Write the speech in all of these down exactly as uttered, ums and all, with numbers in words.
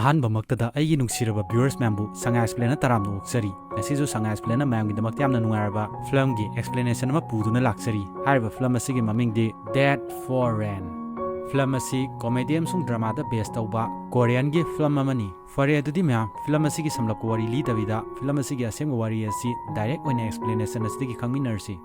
ꯑꯍꯥꯟꯕꯃꯛꯇꯗ ꯑꯩꯒꯤ ꯅꯨꯡꯁꯤꯔꯕ viewers ꯃꯌꯥꯝꯕꯨ ꯁꯉꯥꯏ Explainꯅ ꯇꯔꯥꯝꯅ ꯑꯣꯛꯆꯔꯤ꯫ ꯉꯁꯤꯁꯨ ꯁꯉꯥꯏ Explainꯅ ꯃꯌꯥꯝꯒꯤꯗꯃꯛꯇ ꯌꯥꯝꯅ ꯅꯨꯡꯉꯥꯏꯔꯕ filmꯒꯤ explanation ꯑꯃ ꯄꯨꯗꯨꯅ ꯂꯥꯛꯆꯔꯤ꯫ ꯍꯥꯏꯔꯤꯕ film ꯑꯁꯤꯒꯤ ꯃꯃꯤꯡꯗꯤ Dead for Rent꯫ Film ꯑꯁꯤ comedy ꯑꯃꯁꯨꯡ dramaꯗ base ꯇꯧꯕ Koreanꯒꯤ film ꯑꯃꯅꯤ꯫ ꯐꯔꯦ, ꯑꯗꯨꯗꯤ ꯃꯌꯥꯝ, film ꯑꯁꯤꯒꯤ ꯁꯝꯂꯞꯄ ꯋꯥꯔꯤ ꯂꯤꯗꯕꯤꯗ film ꯑꯁꯤꯒꯤ ꯑꯁꯦꯡꯕ ꯋꯥꯔꯤ ꯑꯁꯤ direct ꯑꯣꯏꯅ explanation ꯑꯁꯤꯗꯒꯤ ꯈꯪꯃꯤꯟꯅꯔꯁꯤ꯫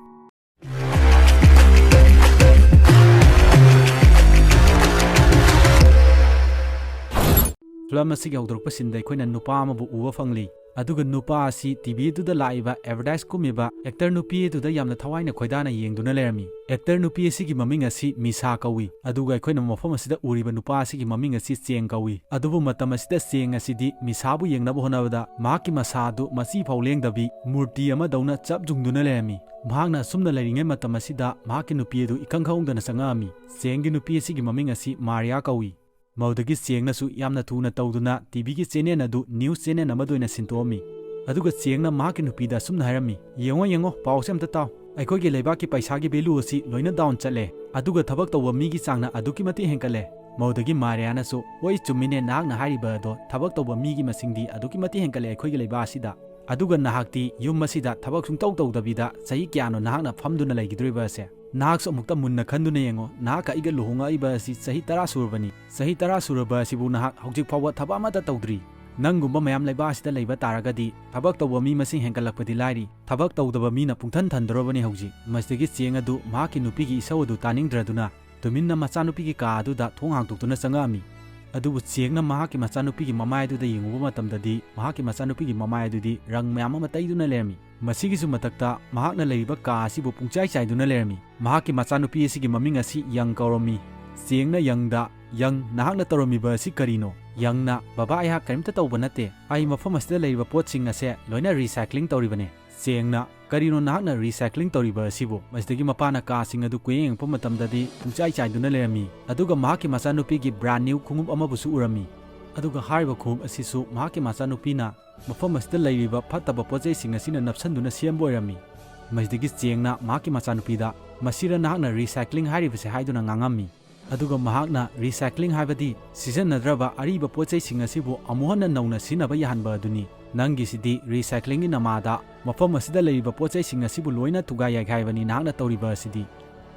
Film ꯑꯁꯤꯒꯤ ꯍꯧꯗꯣꯔꯛꯄ sceneꯗ ꯑꯩꯈꯣꯏꯅ ꯅꯨꯄꯥ ꯑꯃꯕꯨ ꯎꯕ ꯐꯪꯂꯤ꯫ ꯑꯗꯨꯒ ꯅꯨꯄꯥ ꯑꯁꯤ TVꯗꯨꯗ ꯂꯥꯛꯏꯕ advertise ꯀꯨꯝꯃꯤꯕ actor ꯅꯨꯄꯤ ꯑꯗꯨꯗ ꯌꯥꯝꯅ ꯊꯋꯥꯏꯅ ꯈꯣꯏꯗꯥꯅ ꯌꯦꯡꯗꯨꯅ ꯂꯩꯔꯝꯃꯤ꯫ Actor ꯅꯨꯄꯤ ꯑꯁꯤꯒꯤ ꯃꯃꯤꯡ ꯑꯁꯤ ꯃꯤꯁꯥ ꯀꯧꯏ꯫ ꯑꯗꯨꯒ ꯑꯩꯈꯣꯏꯅ ꯃꯐꯝ ꯑꯁꯤꯗ ꯎꯔꯤꯕ ꯅꯨꯄꯥ ꯑꯁꯤꯒꯤ ꯃꯃꯤꯡ ꯑꯁꯤ ꯆꯦꯡ ꯀꯧꯏ꯫ ꯑꯗꯨꯕꯨ ꯃꯇꯝ ꯑꯁꯤꯗ ꯆꯦꯡ ꯑꯁꯤꯗꯤ ꯃꯤꯁꯥꯕꯨ ꯌꯦꯡꯅꯕ ꯍꯣꯠꯅꯕꯗ ꯃꯍꯥꯛꯀꯤ ꯃꯁꯥ ꯑꯗꯨ ꯃꯆꯤ ꯐꯥꯎ ꯂꯦꯡꯗꯕꯤ ꯃꯨꯔꯇꯤ ꯑꯃꯗꯧꯅ ꯆꯞ ꯌꯨꯡꯗꯨꯅ ꯂꯩꯔꯝꯃꯤ꯫ ꯃꯍꯥꯛꯅ ꯑꯁꯨꯝꯅ ꯂꯩꯔꯤꯉꯩ ꯃꯇꯝ ꯑꯁꯤꯗ ꯃꯍꯥꯛꯀꯤ ꯅꯨꯄꯤ ꯑꯗꯨ ꯏꯈꯪ ꯈꯪꯍꯧꯗꯅ ꯆꯪꯉꯛꯑꯝꯃꯤ꯫ ꯆꯦꯡꯒꯤ ꯅꯨꯄꯤ ꯑꯁꯤꯒꯤ ꯃꯃꯤꯡ ꯑꯁꯤ ꯃꯥꯔꯤꯌꯥ ꯀꯧꯏ꯫ ꯃꯗꯨꯗꯒꯤ ꯆꯦꯡꯅꯁꯨ ꯌꯥꯝꯅ ꯊꯨꯅ ꯇꯧꯗꯨꯅ TVꯒꯤ channel ꯑꯗꯨ news channel ꯑꯃꯗ ꯑꯣꯏꯅ ꯁꯤꯟꯗꯣꯛꯑꯝꯃꯤ꯫ ꯑꯗꯨꯒ ꯆꯦꯡꯅ ꯃꯍꯥꯛꯀꯤ ꯅꯨꯄꯤꯗ ꯑꯁꯨꯝꯅ ꯍꯥꯏꯔꯝꯃꯤ, "ꯌꯦꯡꯉꯣ, ꯌꯦꯡꯉꯣ, ꯄꯥꯎꯁꯦ ꯑꯝꯇ ꯇꯥꯎ꯫ ꯑꯩꯈꯣꯏꯒꯤ ꯂꯩꯕꯥꯛꯀꯤ ꯄꯩꯁꯥꯒꯤ value ꯑꯁꯤ ꯂꯣꯏꯅ down ꯆꯠꯂꯦ, ꯑꯗꯨꯒ ꯊꯕꯛ ꯇꯧꯕ ꯃꯤꯒꯤ ꯆꯥꯡꯅ ꯑꯗꯨꯛꯀꯤ ꯃꯇꯤꯛ ꯍꯦꯟꯒꯠꯂꯦ꯫" ꯃꯗꯨꯗꯒꯤ ꯃꯥꯔꯤꯌꯥꯅꯁꯨ, "ꯍꯣꯏ, ꯆꯨꯝꯃꯤꯅꯦ ꯅꯍꯥꯛꯅ ꯍꯥꯏꯔꯤꯕ ꯑꯗꯣ, ꯊꯕꯛ ꯇꯧꯕ ꯃꯤꯒꯤ ꯃꯁꯤꯡꯗꯤ ꯑꯗꯨꯛꯀꯤ ꯃꯇꯤꯛ ꯍꯦꯟꯒꯠꯂꯦ ꯑꯩꯈꯣꯏꯒꯤ ꯂꯩꯕꯥꯛ ꯑꯁꯤꯗ꯫ ꯑꯗꯨꯒ ꯅꯍꯥꯛꯇꯤ ꯌꯨꯝ ꯑꯁꯤꯗ ꯊꯕꯛ ꯁꯨꯡꯇꯧ ꯇꯧꯗꯕꯤꯗ ꯆꯍꯤ ꯀꯌꯥꯅꯣ ꯅꯍꯥꯛꯅ ꯐꯝꯗꯨꯅ ꯂꯩꯈꯤꯗꯣꯔꯤꯕ ꯑꯁꯦ? ꯅꯍꯥꯛꯁꯨ ꯑꯃꯨꯛꯇ ꯃꯨꯟꯅ ꯈꯟꯗꯨꯅ ꯌꯦꯡꯉꯣ, ꯅꯍꯥꯛꯀ ꯑꯩꯒ ꯂꯨꯍꯣꯡꯉꯛꯏꯕ ꯑꯁꯤ ꯆꯍꯤ ꯇꯔꯥ ꯁꯨꯔꯕꯅꯤ꯫ ꯆꯍꯤ ꯇꯔꯥ ꯁꯨꯔꯕ ꯑꯁꯤꯕꯨ ꯅꯍꯥꯛ ꯍꯧꯖꯤꯛ ꯐꯥꯎꯕ ꯊꯕꯛ ꯑꯃꯠꯇ ꯇꯧꯗ꯭ꯔꯤ꯫ ꯅꯪꯒꯨꯝꯕ ꯃꯌꯥꯝ ꯂꯩꯕꯥꯛ ꯑꯁꯤꯗ ꯂꯩꯕ ꯇꯥꯔꯒꯗꯤ ꯊꯕꯛ ꯇꯧꯕ ꯃꯤ ꯃꯁꯤꯡ ꯍꯦꯟꯒꯠꯂꯛꯄꯗꯤ ꯂꯥꯏꯔꯤ, ꯊꯕꯛ ꯇꯧꯗꯕ ꯃꯤꯅ ꯄꯨꯡꯊꯟ ꯊꯟꯗꯣꯔꯕꯅꯤ ꯍꯧꯖꯤꯛ꯫" ꯃꯁꯤꯗꯒꯤ ꯆꯦꯡ ꯑꯗꯨ ꯃꯍꯥꯛꯀꯤ ꯅꯨꯄꯤꯒꯤ ꯏꯁꯧ ꯑꯗꯨ ꯇꯥꯅꯤꯡꯗ꯭ꯔꯗꯨꯅ ꯇꯨꯃꯤꯟꯅ ꯃꯆꯥꯅꯨꯄꯤꯒꯤ ꯀꯥ ꯑꯗꯨꯗ ꯊꯣꯡ ꯍꯥꯡꯗꯣꯛꯇꯨꯅ ꯆꯪꯉꯛꯑꯝꯃꯤ꯫ ꯑꯗꯨꯕꯨ ꯆꯦꯡꯅ ꯃꯍꯥꯛꯀꯤ ꯃꯆꯥꯅꯨꯄꯤꯒꯤ ꯃꯃꯥꯏ ꯑꯗꯨꯗ ꯌꯦꯡꯉꯨꯕ ꯃꯇꯝꯗꯗꯤ ꯃꯍꯥꯛꯀꯤ ꯃꯆꯥꯅꯨꯄꯤꯒꯤ ꯃꯃꯥꯏ ꯑꯗꯨꯗꯤ ꯔꯪ ꯃꯌꯥꯝ ꯑꯃ ꯇꯩꯗꯨꯅ ꯂꯩꯔꯝꯃꯤ꯫ ꯃꯁꯤꯒꯤꯁꯨ ꯃꯊꯛꯇ ꯃꯍꯥꯛꯅ ꯂꯩꯔꯤꯕ ꯀꯥ ꯑꯁꯤꯕꯨ ꯄꯨꯡꯆꯥꯏ ꯆꯥꯏꯗꯨꯅ ꯂꯩꯔꯝꯃꯤ꯫ ꯃꯍꯥꯛꯀꯤ ꯃꯆꯥꯅꯨꯄꯤ ꯑꯁꯤꯒꯤ ꯃꯃꯤꯡ ꯑꯁꯤ ꯌꯪ ꯀꯧꯔꯝꯃꯤ꯫ ꯆꯦꯡꯅ ꯌꯪꯗ, "ꯌꯪ, ꯅꯍꯥꯛꯅ ꯇꯧꯔꯝꯃꯤꯕ ꯑꯁꯤ ꯀꯔꯤꯅꯣ?" ꯌꯪꯅ, "ꯕꯕꯥ, ꯑꯩꯍꯥꯛ ꯀꯔꯤꯝꯇ ꯇꯧꯕ ꯅꯠꯇꯦ꯫ ꯑꯩ ꯃꯐꯝ ꯑꯁꯤꯗ ꯂꯩꯔꯤꯕ ꯄꯣꯠꯁꯤꯡ ꯑꯁꯦ ꯂꯣꯏꯅ recycling ꯇꯧꯔꯤꯕꯅꯦ꯫" ꯆꯦꯡꯅ, "ꯀꯔꯤꯅꯣ ꯅꯍꯥꯛꯅ recycling ꯇꯧꯔꯤꯕ ꯑꯁꯤꯕꯨ?" ꯃꯁꯤꯗꯒꯤ ꯃꯄꯥꯅ ꯀꯥꯁꯤꯡ ꯑꯗꯨ ꯀꯣꯏꯌꯦꯡ ꯌꯦꯡꯉꯛꯄ ꯃꯇꯝꯗꯗꯤ ꯄꯨꯡꯆꯥꯏ ꯆꯥꯏꯗꯨꯅ ꯂꯩꯔꯝꯃꯤ꯫ ꯑꯗꯨꯒ ꯃꯍꯥꯛꯀꯤ ꯃꯆꯥꯅꯨꯄꯤꯒꯤ brand new ꯈꯣꯡꯎꯞ ꯑꯃꯕꯨꯁꯨ ꯎꯔꯝꯃꯤ꯫ ꯑꯗꯨꯒ ꯍꯥꯏꯔꯤꯕ ꯈꯣꯡꯎꯞ ꯑꯁꯤꯁꯨ ꯃꯍꯥꯛꯀꯤ ꯃꯆꯥꯅꯨꯄꯤꯅ ꯃꯐꯝ ꯑꯁꯤꯗ ꯂꯩꯔꯤꯕ ꯐꯠꯇꯕ ꯄꯣꯠ ꯆꯩꯁꯤꯡ ꯑꯁꯤꯅ ꯅꯞꯁꯟꯗꯨꯅ ꯁꯦꯝꯕ ꯑꯣꯏꯔꯝꯃꯤ꯫ ꯃꯁꯤꯗꯒꯤ ꯆꯦꯡꯅ ꯃꯍꯥꯛꯀꯤ ꯃꯆꯥꯅꯨꯄꯤꯗ, "ꯃꯁꯤꯔ ꯅꯍꯥꯛꯅ recycling ꯍꯥꯏꯔꯤꯕꯁꯦ?" ꯍꯥꯏꯗꯨꯅ ꯉꯥꯡꯉꯝꯃꯤ꯫ ꯑꯗꯨꯒ ꯃꯍꯥꯛꯅ recycling ꯍꯥꯏꯕꯗꯤ ꯁꯤꯖꯤꯟꯅꯗ꯭ꯔꯕ ꯑꯔꯤꯕ ꯄꯣꯠ ꯆꯩꯁꯤꯡ ꯑꯁꯤꯕꯨ ꯑꯃꯨꯛ ꯍꯟꯅ ꯅꯧꯅ ꯁꯤꯖꯤꯟꯅꯕ ꯌꯥꯍꯟꯕ ꯑꯗꯨꯅꯤ꯫ ꯅꯪꯒꯤꯁꯤꯗꯤ recycling ꯒꯤ ꯅꯃꯥꯗ ꯃꯐꯝ ꯑꯁꯤꯗ ꯂꯩꯔꯤꯕ ꯄꯣꯠ ꯆꯩꯁꯤꯡ ꯑꯁꯤꯕꯨ ꯂꯣꯏꯅ ꯊꯨꯒꯥꯏ ꯌꯥꯏꯈꯥꯏꯕꯅꯤ ꯅꯍꯥꯛꯅ ꯇꯧꯔꯤꯕ ꯑꯁꯤꯗꯤ꯫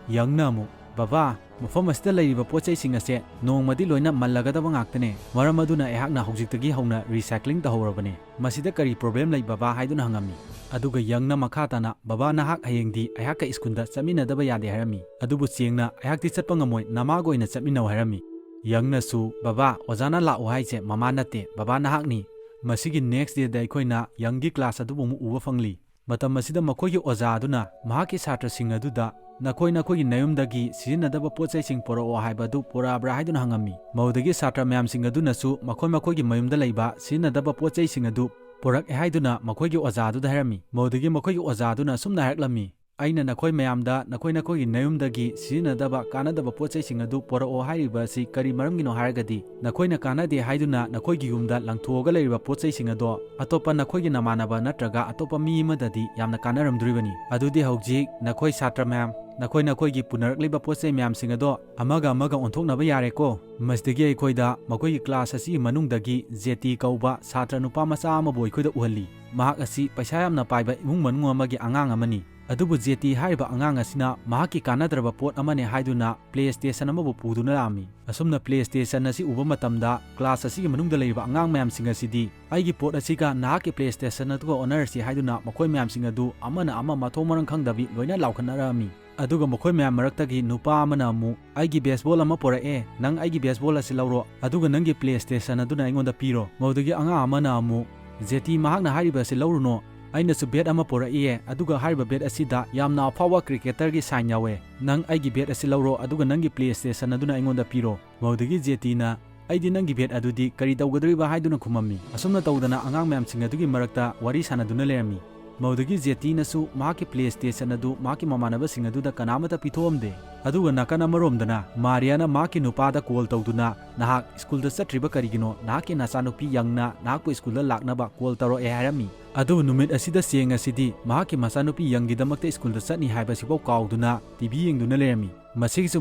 ꯌꯪꯅ ꯑꯃꯨꯛ, "ꯕꯕꯥ, ꯃꯐꯝ ꯑꯁꯤꯗ ꯂꯩꯔꯤꯕ ꯄꯣꯠ ꯆꯩꯁꯤꯡ ꯑꯁꯦ ꯅꯣꯡꯃꯗꯤ ꯂꯣꯏꯅ ꯃꯜꯂꯒꯗꯕ ꯉꯥꯛꯇꯅꯦ꯫ ꯃꯔꯝ ꯑꯗꯨꯅ ꯑꯩꯍꯥꯛꯅ ꯍꯧꯖꯤꯛꯇꯒꯤ ꯍꯧꯅ recycling ꯇꯧꯍꯧꯔꯕꯅꯦ꯫ ꯃꯁꯤꯗ ꯀꯔꯤ problem ꯂꯩ ꯕꯕꯥ?" ꯍꯥꯏꯗꯨꯅ ꯍꯪꯉꯝꯃꯤ꯫ ꯑꯗꯨꯒ ꯌꯪꯅ ꯃꯈꯥ ꯇꯥꯅ, "ꯕꯕꯥ, ꯅꯍꯥꯛ ꯍꯌꯦꯡꯗꯤ ꯑꯩꯍꯥꯛꯀ ꯁ꯭ꯀꯨꯜꯗ ꯆꯠꯃꯤꯟꯅꯗꯕ ꯌꯥꯗꯦ ꯍꯥꯏꯔꯝꯃꯤ꯫ ꯑꯗꯨꯕꯨ ꯆꯦꯡꯅ, 'ꯑꯩꯍꯥꯛꯇꯤ ꯆꯠꯄ ꯉꯝꯃꯣꯏ, ꯅꯃꯥꯒ ꯑꯣꯏꯅ ꯆꯠꯃꯤꯟꯅꯧ' ꯍꯥꯏꯔꯝꯃꯤ"꯫ ꯌꯪꯅꯁꯨ, "ꯕꯕꯥ, ꯑꯣꯖꯥꯅ ꯂꯥꯛꯑꯣ ꯍꯥꯏꯁꯦ ꯃꯃꯥ ꯅꯠꯇꯦ, ꯕꯕꯥ ꯅꯍꯥꯛꯅꯤ"꯫ ꯃꯁꯤꯒꯤ next day ꯗ ꯑꯩꯈꯣꯏꯅ ꯌꯪꯒꯤ class ꯑꯗꯨꯕꯨ ꯑꯃꯨꯛ ꯎꯕ ꯐꯪꯂꯤ꯫ ꯃꯇꯝ ꯑꯁꯤꯗ ꯃꯈꯣꯏꯒꯤ ꯑꯣꯖꯥ ꯑꯗꯨꯅ ꯃꯍꯥꯛꯀꯤ ꯁꯥꯇ꯭ꯔꯁꯤꯡ ꯑꯗꯨꯗ, "ꯅꯈꯣꯏ ꯅꯈꯣꯏꯒꯤ ꯅꯌꯨꯝꯗꯒꯤ ꯁꯤꯖꯤꯟꯅꯗꯕ ꯄꯣꯠ ꯆꯩꯁꯤꯡ ꯄꯨꯔꯛꯑꯣ ꯍꯥꯏꯕ ꯑꯗꯨ ꯄꯨꯔꯛꯑꯕ꯭ꯔꯥ?" ꯍꯥꯏꯗꯨꯅ ꯍꯪꯉꯝꯃꯤ꯫ ꯃꯗꯨꯗꯒꯤ ꯁꯥꯇ꯭ꯔ ꯃꯌꯥꯝꯁꯤꯡ ꯑꯗꯨꯅꯁꯨ ꯃꯈꯣꯏ ꯃꯈꯣꯏꯒꯤ ꯃꯌꯨꯝꯗ ꯂꯩꯕ ꯁꯤꯖꯤꯟꯅꯗꯕ ꯄꯣꯠ ꯆꯩꯁꯤꯡ ꯑꯗꯨ ꯄꯨꯔꯛꯑꯦ ꯍꯥꯏꯗꯨꯅ ꯃꯈꯣꯏꯒꯤ ꯑꯣꯖꯥ ꯑꯗꯨꯗ ꯍꯥꯏꯔꯝꯃꯤ꯫ ꯃꯗꯨꯗꯒꯤ ꯃꯈꯣꯏꯒꯤ ꯑꯣꯖꯥ ꯑꯗꯨꯅ ꯑꯁꯨꯝꯅ ꯍꯥꯏꯔꯛꯂꯝꯃꯤ, "ꯑꯩꯅ ꯅꯈꯣꯏ ꯃꯌꯥꯝꯗ ꯅꯈꯣꯏ ꯅꯈꯣꯏꯒꯤ ꯅꯌꯨꯝꯗꯒꯤ ꯁꯤꯖꯤꯟꯅꯗꯕ ꯀꯥꯟꯅꯗꯕ ꯄꯣꯠ ꯆꯩꯁꯤꯡ ꯑꯗꯨ ꯄꯨꯔꯛꯑꯣ ꯍꯥꯏꯔꯤꯕ ꯑꯁꯤ ꯀꯔꯤ ꯃꯔꯝꯒꯤꯅꯣ ꯍꯥꯏꯔꯒꯗꯤ, ꯅꯈꯣꯏꯅ ꯀꯥꯟꯅꯗꯦ ꯍꯥꯏꯗꯨꯅ ꯅꯈꯣꯏꯒꯤ ꯌꯨꯝꯗ ꯂꯪꯊꯣꯛꯑꯒ ꯂꯩꯔꯤꯕ ꯄꯣꯠ ꯆꯩꯁꯤꯡ ꯑꯗꯣ ꯑꯇꯣꯞꯄ ꯅꯈꯣꯏꯒꯤ ꯅꯃꯥꯟꯅꯕ ꯅꯠꯇ꯭ꯔꯒ ꯑꯇꯣꯞꯄ ꯃꯤ ꯑꯃꯗꯗꯤ ꯌꯥꯝꯅ ꯀꯥꯟꯅꯔꯝꯗꯣꯔꯤꯕꯅꯤ꯫ ꯑꯗꯨꯗꯤ ꯍꯧꯖꯤꯛ ꯅꯈꯣꯏ ꯁꯥꯇ꯭ꯔ ꯃꯌꯥꯝ, ꯅꯈꯣꯏ ꯅꯈꯣꯏꯒꯤ ꯄꯨꯅꯔꯛꯂꯤꯕ ꯄꯣꯠ ꯆꯩ ꯃꯌꯥꯝꯁꯤꯡ ꯑꯗꯣ ꯑꯃꯒ ꯑꯃꯒ ꯑꯣꯟꯊꯣꯛꯅꯕ ꯌꯥꯔꯦꯀꯣ"꯫ ꯃꯁꯤꯗꯒꯤ ꯑꯩꯈꯣꯏꯗ ꯃꯈꯣꯏꯒꯤ class ꯑꯁꯤꯒꯤ ꯃꯅꯨꯡꯗꯒꯤ ꯖꯦꯇꯤ ꯀꯧꯕ ꯁꯥꯇ꯭ꯔ ꯅꯨꯄꯥ ꯃꯆꯥ ꯑꯃꯕꯨ ꯑꯩꯈꯣꯏꯗ ꯎꯍꯜꯂꯤ꯫ ꯃꯍꯥꯛ ꯑꯁꯤ ꯄꯩꯁꯥ ꯌꯥꯝꯅ ꯄꯥꯏꯕ ꯏꯃꯨꯡ ꯃꯅꯨꯡ ꯑꯃꯒꯤ ꯑꯉꯥꯡ ꯑꯃꯅꯤ꯫ ꯑꯗꯨꯕꯨ ꯖꯦꯇꯤ ꯍꯥꯏꯔꯤꯕ ꯑꯉꯥꯡ ꯑꯁꯤꯅ ꯃꯍꯥꯛꯀꯤ ꯀꯥꯟꯅꯗ꯭ꯔꯕ ꯄꯣꯠ ꯑꯃꯅꯦ ꯍꯥꯏꯗꯨꯅ PlayStation ꯑꯃꯕꯨ ꯄꯨꯗꯨꯅ ꯂꯥꯛꯑꯝꯃꯤ꯫ ꯑꯁꯨꯝꯅ PlayStation ꯑꯁꯤ ꯎꯕ ꯃꯇꯝꯗ class ꯑꯁꯤꯒꯤ ꯃꯅꯨꯡꯗ ꯂꯩꯔꯤꯕ ꯑꯉꯥꯡ ꯃꯌꯥꯝꯁꯤꯡ ꯑꯁꯤꯗꯤ, "ꯑꯩꯒꯤ ꯄꯣꯠ ꯑꯁꯤꯒ ꯅꯍꯥꯛꯀꯤ PlayStation ꯑꯗꯨꯒ ꯑꯣꯟꯅꯔꯁꯤ" ꯍꯥꯏꯗꯨꯅ ꯃꯈꯣꯏ ꯃꯌꯥꯝꯁꯤꯡ ꯑꯗꯨ ꯑꯃꯅ ꯑꯃ ꯃꯊꯣꯡ ꯃꯔꯝ ꯈꯪꯗꯕꯤ ꯂꯣꯏꯅ ꯂꯥꯎꯈꯠꯅꯔꯛꯑꯝꯃꯤ꯫ ꯑꯗꯨꯒ ꯃꯈꯣꯏ ꯃꯌꯥꯝ ꯃꯔꯛꯇꯒꯤ ꯅꯨꯄꯥ ꯑꯃꯅ ꯑꯃꯨꯛ, "ꯑꯩꯒꯤ baseball ꯑꯃ ꯄꯨꯔꯛꯑꯦ, ꯅꯪ ꯑꯩꯒꯤ baseball ꯑꯁꯤ ꯂꯧꯔꯣ, ꯑꯗꯨꯒ ꯅꯪꯒꯤ PlayStation ꯑꯗꯨꯅ ꯑꯩꯉꯣꯟꯗ ꯄꯤꯔꯣ"꯫ ꯃꯗꯨꯗꯒꯤ ꯑꯉꯥꯡ ꯑꯃꯅ ꯑꯃꯨꯛ, "ꯖꯦꯇꯤ, ꯃꯍꯥꯛꯅ ꯍꯥꯏꯔꯤꯕ ꯑꯁꯤ ꯂꯧꯔꯨꯅꯣ, ꯑꯩꯅꯁꯨ bat ꯑꯃ ꯄꯨꯔꯛꯏꯌꯦ, ꯑꯗꯨꯒ ꯍꯥꯏꯔꯤꯕ bat ꯑꯁꯤꯗ ꯌꯥꯝꯅ ꯑꯐꯥꯎꯕ cricketer ꯒꯤ sign ꯌꯥꯎꯋꯦ, ꯅꯪ ꯑꯩꯒꯤ bat ꯑꯁꯤ ꯂꯧꯔꯣ, ꯑꯗꯨꯒ ꯅꯪꯒꯤ PlayStation ꯑꯗꯨꯅ ꯑꯩꯉꯣꯟꯗ ꯄꯤꯔꯣ"꯫ ꯃꯗꯨꯗꯒꯤ ꯖꯦꯇꯤꯅ, "ꯑꯩꯗꯤ ꯅꯪꯒꯤ bat ꯑꯗꯨꯗꯤ ꯀꯔꯤ ꯇꯧꯒꯗꯧꯔꯤꯕ?" ꯍꯥꯏꯗꯨꯅ ꯈꯨꯝꯃꯝꯃꯤ꯫ ꯑꯁꯨꯝꯅ ꯇꯧꯗꯅ ꯑꯉꯥꯡ ꯃꯌꯥꯝꯁꯤꯡ ꯑꯗꯨꯒꯤ ꯃꯔꯛꯇ ꯋꯥꯔꯤ ꯁꯥꯟꯅꯗꯨꯅ ꯂꯩꯔꯝꯃꯤ꯫ ꯃꯗꯨꯗꯒꯤ ꯖꯦꯇꯤꯅꯁꯨ ꯃꯍꯥꯛꯀꯤ PlayStation ꯑꯗꯨ ꯃꯍꯥꯛꯀꯤ ꯃꯃꯥꯟꯅꯕꯁꯤꯡ ꯑꯗꯨꯗ ꯀꯅꯥꯃꯠꯇ ꯄꯤꯊꯣꯛꯑꯝꯗꯦ꯫ ꯑꯗꯨꯒ ꯅꯥꯀꯟ ꯑꯃꯔꯣꯝꯗꯅ ꯃꯥꯔꯤꯌꯥꯅ ꯃꯍꯥꯛꯀꯤ ꯅꯨꯄꯥꯗ ꯀꯣꯜ ꯇꯧꯗꯨꯅ, "ꯅꯍꯥꯛ ꯁ꯭ꯀꯨꯜꯗ ꯆꯠꯇ꯭ꯔꯤꯕ ꯀꯔꯤꯒꯤꯅꯣ? ꯅꯍꯥꯛꯀꯤ ꯅꯆꯥꯅꯨꯄꯤ ꯌꯪꯅ ꯅꯍꯥꯛꯄꯨ ꯁ꯭ꯀꯨꯜꯗ ꯂꯥꯛꯅꯕ ꯀꯣꯜ ꯇꯧꯔꯛꯑꯦ" ꯍꯥꯏꯔꯝꯃꯤ꯫ ꯑꯗꯨꯕꯨ ꯅꯨꯃꯤꯠ ꯑꯁꯤꯗ ꯆꯦꯡ ꯑꯁꯤꯗꯤ ꯃꯍꯥꯛꯀꯤ ꯃꯆꯥꯅꯨꯄꯤ ꯌꯪꯒꯤꯗꯃꯛꯇ ꯁ꯭ꯀꯨꯜꯗ ꯆꯠꯅꯤ ꯍꯥꯏꯕꯁꯤꯐꯥꯎ ꯀꯥꯎꯗꯨꯅ ꯇꯤ ꯚꯤ ꯌꯦꯡꯗꯨꯅ ꯂꯩꯔꯝꯃꯤ꯫ ꯃꯁꯤꯒꯤꯁꯨ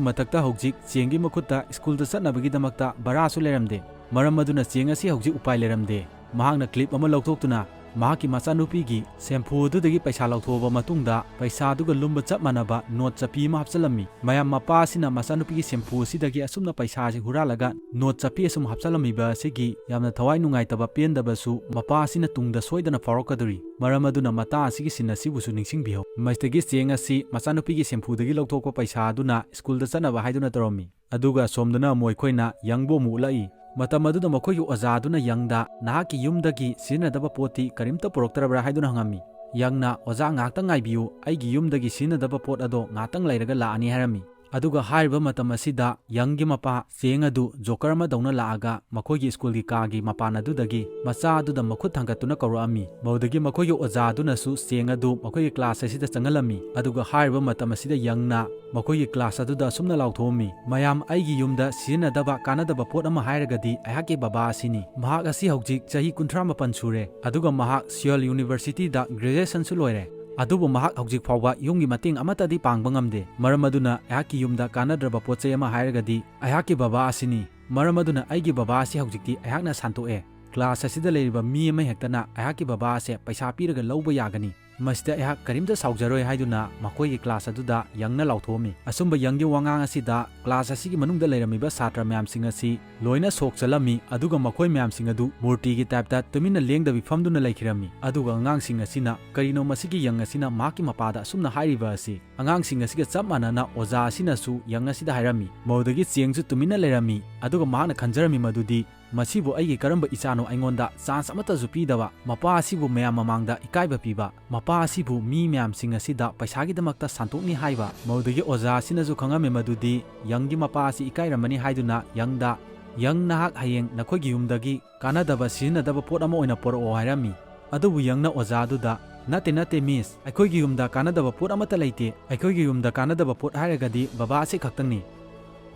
ꯃꯊꯛꯇ ꯍꯧꯖꯤꯛ ꯆꯦꯡꯒꯤ ꯃꯈꯨꯠꯇ ꯁ꯭ꯀꯨꯜꯗ ꯆꯠꯅꯕꯒꯤꯗꯃꯛꯇ ꯚꯔꯥꯁꯨ ꯂꯩꯔꯝꯗꯦ꯫ ꯃꯔꯝ ꯑꯗꯨꯅ ꯆꯦꯡ ꯑꯁꯤ ꯍꯧꯖꯤꯛ ꯎꯄꯥꯏ ꯂꯩꯔꯝꯗꯦ꯫ ꯃꯍꯥꯛꯅ ꯀ꯭ꯂꯤꯞ ꯑꯃ ꯂꯧꯊꯣꯛꯇꯨꯅ ꯃꯍꯥꯛꯀꯤ ꯃꯆꯥꯅꯨꯄꯤꯒꯤ ꯁꯦꯝꯐꯨ ꯑꯗꯨꯗꯒꯤ ꯄꯩꯁꯥ ꯂꯧꯊꯣꯛꯑꯕ ꯃꯇꯨꯡꯗ, ꯄꯩꯁꯥꯗꯨꯒ ꯂꯨꯝꯕ ꯆꯞ ꯃꯥꯟꯅꯕ ꯅꯣꯠ ꯆꯞꯄꯤ ꯑꯃ ꯍꯥꯞꯆꯤꯜꯂꯝꯃꯤ꯫ ꯃꯌꯥꯝ, ꯃꯄꯥ ꯑꯁꯤꯅ ꯃꯆꯥꯅꯨꯄꯤꯒꯤ ꯁꯦꯝꯐꯨ ꯑꯁꯤꯗꯒꯤ ꯑꯁꯨꯝꯅ ꯄꯩꯁꯥꯁꯤ ꯍꯨꯔꯥꯜꯂꯒ ꯅꯣꯠ ꯆꯞꯄꯤ ꯑꯁꯨꯝ ꯍꯥꯞꯆꯤꯜꯂꯝꯃꯤꯕ ꯑꯁꯤꯒꯤ ꯌꯥꯝꯅ ꯊꯋꯥꯏ ꯅꯨꯡꯉꯥꯏꯇꯕ ꯄꯦꯟꯗꯕꯁꯨ ꯃꯄꯥ ꯑꯁꯤꯅ ꯇꯨꯡꯗ ꯁꯣꯏꯗꯅ ꯐꯥꯎꯔꯛꯀꯗꯧꯔꯤ꯫ ꯃꯔꯝ ꯑꯗꯨꯅ ꯃꯇꯥ ꯑꯁꯤꯒꯤ ꯁꯤꯟ ꯑꯁꯤꯕꯨꯁꯨ ꯅꯤꯡꯁꯤꯡꯕꯤꯍꯧ꯫ ꯃꯁꯤꯗꯒꯤ ꯆꯦꯡ ꯑꯁꯤ ꯃꯆꯥꯅꯨꯄꯤꯒꯤ ꯁꯦꯝꯐꯨꯗꯒꯤ ꯂꯧꯊꯣꯛꯄ ꯄꯩꯁꯥ ꯑꯗꯨꯅ ꯁ꯭ꯀꯨꯜꯗ ꯆꯠꯅꯕ ꯍꯥꯏꯗꯨꯅ ꯇꯧꯔꯝꯃꯤ꯫ ꯑꯗꯨꯒ ꯑꯁꯣꯝꯗꯅ ꯑꯃꯨꯛ ꯑꯩꯈꯣꯏꯅ ꯌꯪꯕꯨ ꯑꯃꯨꯛ ꯎꯠꯂꯛꯏ꯫ ꯃꯇꯝ ꯑꯗꯨꯗ ꯃꯈꯣꯏꯒꯤ ꯑꯣꯖꯥꯗꯨꯅ ꯌꯪꯗ, "ꯅꯍꯥꯛꯀꯤ ꯌꯨꯝꯗꯒꯤ ꯁꯤꯖꯤꯟꯅꯗꯕ ꯄꯣꯠꯇꯤ ꯀꯔꯤꯝꯇ ꯄꯨꯔꯛꯇ꯭ꯔꯕ꯭ꯔꯥ?" ꯍꯥꯏꯗꯨꯅ ꯍꯪꯉꯝꯃꯤ꯫ ꯌꯪꯅ, "ꯑꯣꯖꯥ, ꯉꯥꯏꯍꯥꯛꯇꯪ ꯉꯥꯏꯕꯤꯌꯨ, ꯑꯩꯒꯤ ꯌꯨꯝꯗꯒꯤ ꯁꯤꯖꯤꯟꯅꯗꯕ ꯄꯣꯠ ꯑꯗꯣ ꯉꯥꯏꯍꯥꯛꯇꯪ ꯂꯩꯔꯒ ꯂꯥꯛꯑꯅꯤ" ꯍꯥꯏꯔꯝꯃꯤ꯫ ꯑꯗꯨꯒ ꯍꯥꯏꯔꯤꯕ ꯃꯇꯝ ꯑꯁꯤꯗ ꯌꯪꯒꯤ ꯃꯄꯥ ꯆꯦꯡ ꯑꯗꯨ ꯖꯣꯀꯔ ꯑꯃꯗꯧꯅ ꯂꯥꯛꯑꯒ ꯃꯈꯣꯏꯒꯤ ꯁ꯭ꯀꯨꯜꯒꯤ ꯀꯥꯒꯤ ꯃꯄꯥꯟ ꯑꯗꯨꯗꯒꯤ ꯃꯆꯥ ꯑꯗꯨꯗ ꯃꯈꯨꯠ ꯊꯥꯡꯒꯠꯇꯨꯅ ꯀꯧꯔꯛꯑꯝꯃꯤ꯫ ꯃꯗꯨꯗꯒꯤ ꯃꯈꯣꯏꯒꯤ ꯑꯣꯖꯥ ꯑꯗꯨꯅꯁꯨ ꯆꯦꯡ ꯑꯗꯨ ꯃꯈꯣꯏꯒꯤ ꯀ꯭ꯂꯥꯁ ꯑꯁꯤꯗ ꯆꯪꯍꯜꯂꯝꯃꯤ꯫ ꯑꯗꯨꯒ ꯍꯥꯏꯔꯤꯕ ꯃꯇꯝ ꯑꯁꯤꯗ ꯌꯪꯅ ꯃꯈꯣꯏꯒꯤ ꯀ꯭ꯂꯥꯁ ꯑꯗꯨꯗ ꯑꯁꯨꯝꯅ ꯂꯥꯎꯊꯣꯛꯑꯝꯃꯤ, "ꯃꯌꯥꯝ, ꯑꯩꯒꯤ ꯌꯨꯝꯗ ꯁꯤꯖꯤꯟꯅꯗꯕ ꯀꯥꯟꯅꯗꯕ ꯄꯣꯠ ꯑꯃ ꯍꯥꯏꯔꯒꯗꯤ ꯑꯩꯍꯥꯛꯀꯤ ꯕꯕꯥ ꯑꯁꯤꯅꯤ꯫ ꯃꯍꯥꯛ ꯑꯁꯤ ꯍꯧꯖꯤꯛ ꯆꯍꯤ ꯀꯨꯟꯊ꯭ꯔꯥ ꯃꯥꯄꯟ ꯁꯨꯔꯦ, ꯑꯗꯨꯒ ꯃꯍꯥꯛ ꯁꯤꯑꯣꯜ ꯌꯨꯅꯤꯚꯔꯁꯤꯇꯤꯗ ꯒ꯭ꯔꯦꯖꯨꯑꯦꯁꯟꯁꯨ ꯂꯣꯏꯔꯦ꯫ ꯑꯗꯨꯕꯨ ꯃꯍꯥꯛ ꯍꯧꯖꯤꯛ ꯐꯥꯎꯕ ꯌꯨꯝꯒꯤ ꯃꯇꯦꯡ ꯑꯃꯠꯇꯗꯤ ꯄꯥꯡꯕ ꯉꯝꯗꯦ꯫ ꯃꯔꯝ ꯑꯗꯨꯅ ꯑꯩꯍꯥꯛꯀꯤ ꯌꯨꯝꯗ ꯀꯥꯟꯅꯗ꯭ꯔꯕ ꯄꯣꯠ ꯆꯩ ꯑꯃ ꯍꯥꯏꯔꯒꯗꯤ ꯑꯩꯍꯥꯛꯀꯤ ꯕꯕꯥ ꯑꯁꯤꯅꯤ꯫ ꯃꯔꯝ ꯑꯗꯨꯅ ꯑꯩꯒꯤ ꯕꯕꯥ ꯑꯁꯤ ꯍꯧꯖꯤꯛꯇꯤ ꯑꯩꯍꯥꯛꯅ ꯁꯟꯇꯣꯛꯑꯦ꯫ ꯀ꯭ꯂꯥꯁ ꯑꯁꯤꯗ ꯂꯩꯔꯤꯕ ꯃꯤ ꯑꯃ ꯍꯦꯛꯇꯅ ꯑꯩꯍꯥꯛꯀꯤ ꯕꯕꯥ ꯑꯁꯦ ꯄꯩꯁꯥ ꯄꯤꯔꯒ ꯂꯧꯕ ꯌꯥꯒꯅꯤ꯫ ꯃꯁꯤꯗ ꯑꯩꯍꯥꯛ ꯀꯔꯤꯝꯇ ꯁꯥꯎꯖꯔꯣꯏ" ꯍꯥꯏꯗꯨꯅ ꯃꯈꯣꯏꯒꯤ ꯀ꯭ꯂꯥꯁ ꯑꯗꯨꯗ ꯌꯪꯅ ꯂꯥꯎꯊꯣꯛꯑꯝꯃꯤ꯫ ꯑꯁꯨꯝꯕ ꯌꯪꯒꯤ ꯋꯥꯉꯥꯡ ꯑꯁꯤꯗ ꯀ꯭ꯂꯥꯁ ꯑꯁꯤꯒꯤ ꯃꯅꯨꯡꯗ ꯂꯩꯔꯝꯃꯤꯕ ꯁꯥꯇ꯭ꯔ ꯃꯌꯥꯝꯁꯤꯡ ꯑꯁꯤ ꯂꯣꯏꯅ ꯁꯣꯛ ꯆꯠꯂꯝꯃꯤ, ꯑꯗꯨꯒ ꯃꯈꯣꯏ ꯃꯌꯥꯝꯁꯤꯡ ꯑꯗꯨ ꯃꯨꯔꯇꯤꯒꯤ ꯇꯥꯏꯞꯇ ꯇꯨꯃꯤꯟꯅ ꯂꯦꯡꯗꯕꯤ ꯐꯝꯗꯨꯅ ꯂꯩꯈꯤꯔꯝꯃꯤ꯫ ꯑꯗꯨꯒ ꯑꯉꯥꯡꯁꯤꯡ ꯑꯁꯤꯅ, "ꯀꯔꯤꯅꯣ ꯃꯁꯤꯒꯤ ꯌꯪ ꯑꯁꯤꯅ ꯃꯍꯥꯛꯀꯤ ꯃꯄꯥꯗ ꯑꯁꯨꯝꯅ ꯍꯥꯏꯔꯤꯕ ꯑꯁꯤ?" ꯑꯉꯥꯡꯁꯤꯡ ꯑꯁꯤꯒ ꯆꯞ ꯃꯥꯟꯅꯅ ꯑꯣꯖꯥ ꯑꯁꯤꯅꯁꯨ ꯌꯪ ꯑꯁꯤꯗ ꯍꯥꯏꯔꯝꯃꯤ꯫ ꯃꯗꯨꯗꯒꯤ ꯆꯦꯡꯁꯨ ꯇꯨꯃꯤꯟꯅ ꯂꯩꯔꯝꯃꯤ, ꯑꯗꯨꯒ ꯃꯍꯥꯛꯅ ꯈꯟꯖꯔꯝꯃꯤ ꯃꯗꯨꯗꯤ, "ꯃꯁꯤꯕꯨ ꯑꯩꯒꯤ ꯀꯔꯝꯕ ꯏꯆꯥꯅꯣ ꯑꯩꯉꯣꯟꯗ ꯆꯥꯟꯁ ꯑꯃꯠꯇꯁꯨ ꯄꯤꯗꯕ, ꯃꯄꯥ ꯑꯁꯤꯕꯨ ꯃꯌꯥꯝ ꯃꯃꯥꯡꯗ ꯏꯀꯥꯏꯕ ꯄꯤꯕ, ꯃꯄꯥ ꯑꯁꯤꯕꯨ ꯃꯤ ꯃꯌꯥꯝꯁꯤꯡ ꯑꯁꯤꯗ ꯄꯩꯁꯥꯒꯤꯗꯃꯛꯇ ꯁꯟꯇꯣꯛꯅꯤ ꯍꯥꯏꯕ?" ꯃꯗꯨꯗꯒꯤ ꯑꯣꯖꯥ ꯑꯁꯤꯅꯁꯨ ꯈꯪꯉꯝꯃꯤ ꯃꯗꯨꯗꯤ ꯌꯪꯒꯤ ꯃꯄꯥ ꯑꯁꯤ ꯏꯀꯥꯏꯔꯝꯃꯅꯤ ꯍꯥꯏꯗꯨꯅ ꯌꯪꯗ, "ꯌꯪ, ꯅꯍꯥꯛ ꯍꯌꯦꯡ ꯅꯈꯣꯏꯒꯤ ꯌꯨꯝꯗꯒꯤ ꯀꯥꯟꯅꯗꯕ ꯁꯤꯖꯤꯟꯅꯗꯕ ꯄꯣꯠ ꯑꯃ ꯑꯣꯏꯅ ꯄꯣꯔꯛꯑꯣ" ꯍꯥꯏꯔꯝꯃꯤ꯫ ꯑꯗꯨꯕꯨ ꯌꯪꯅ ꯑꯣꯖꯥ ꯑꯗꯨꯗ, "ꯅꯠꯇꯦ, ꯅꯠꯇꯦ, ꯃꯤꯁ, ꯑꯩꯈꯣꯏꯒꯤ ꯌꯨꯝꯗ ꯀꯥꯟꯅꯗꯕ ꯄꯣꯠ ꯑꯃꯠꯇ ꯂꯩꯇꯦ꯫ ꯑꯩꯈꯣꯏꯒꯤ ꯌꯨꯝꯗ ꯀꯥꯟꯅꯗꯕ ꯄꯣꯠ ꯍꯥꯏꯔꯒꯗꯤ ꯕꯕꯥ ꯑꯁꯤ ꯈꯛꯇꯪꯅꯤ"꯫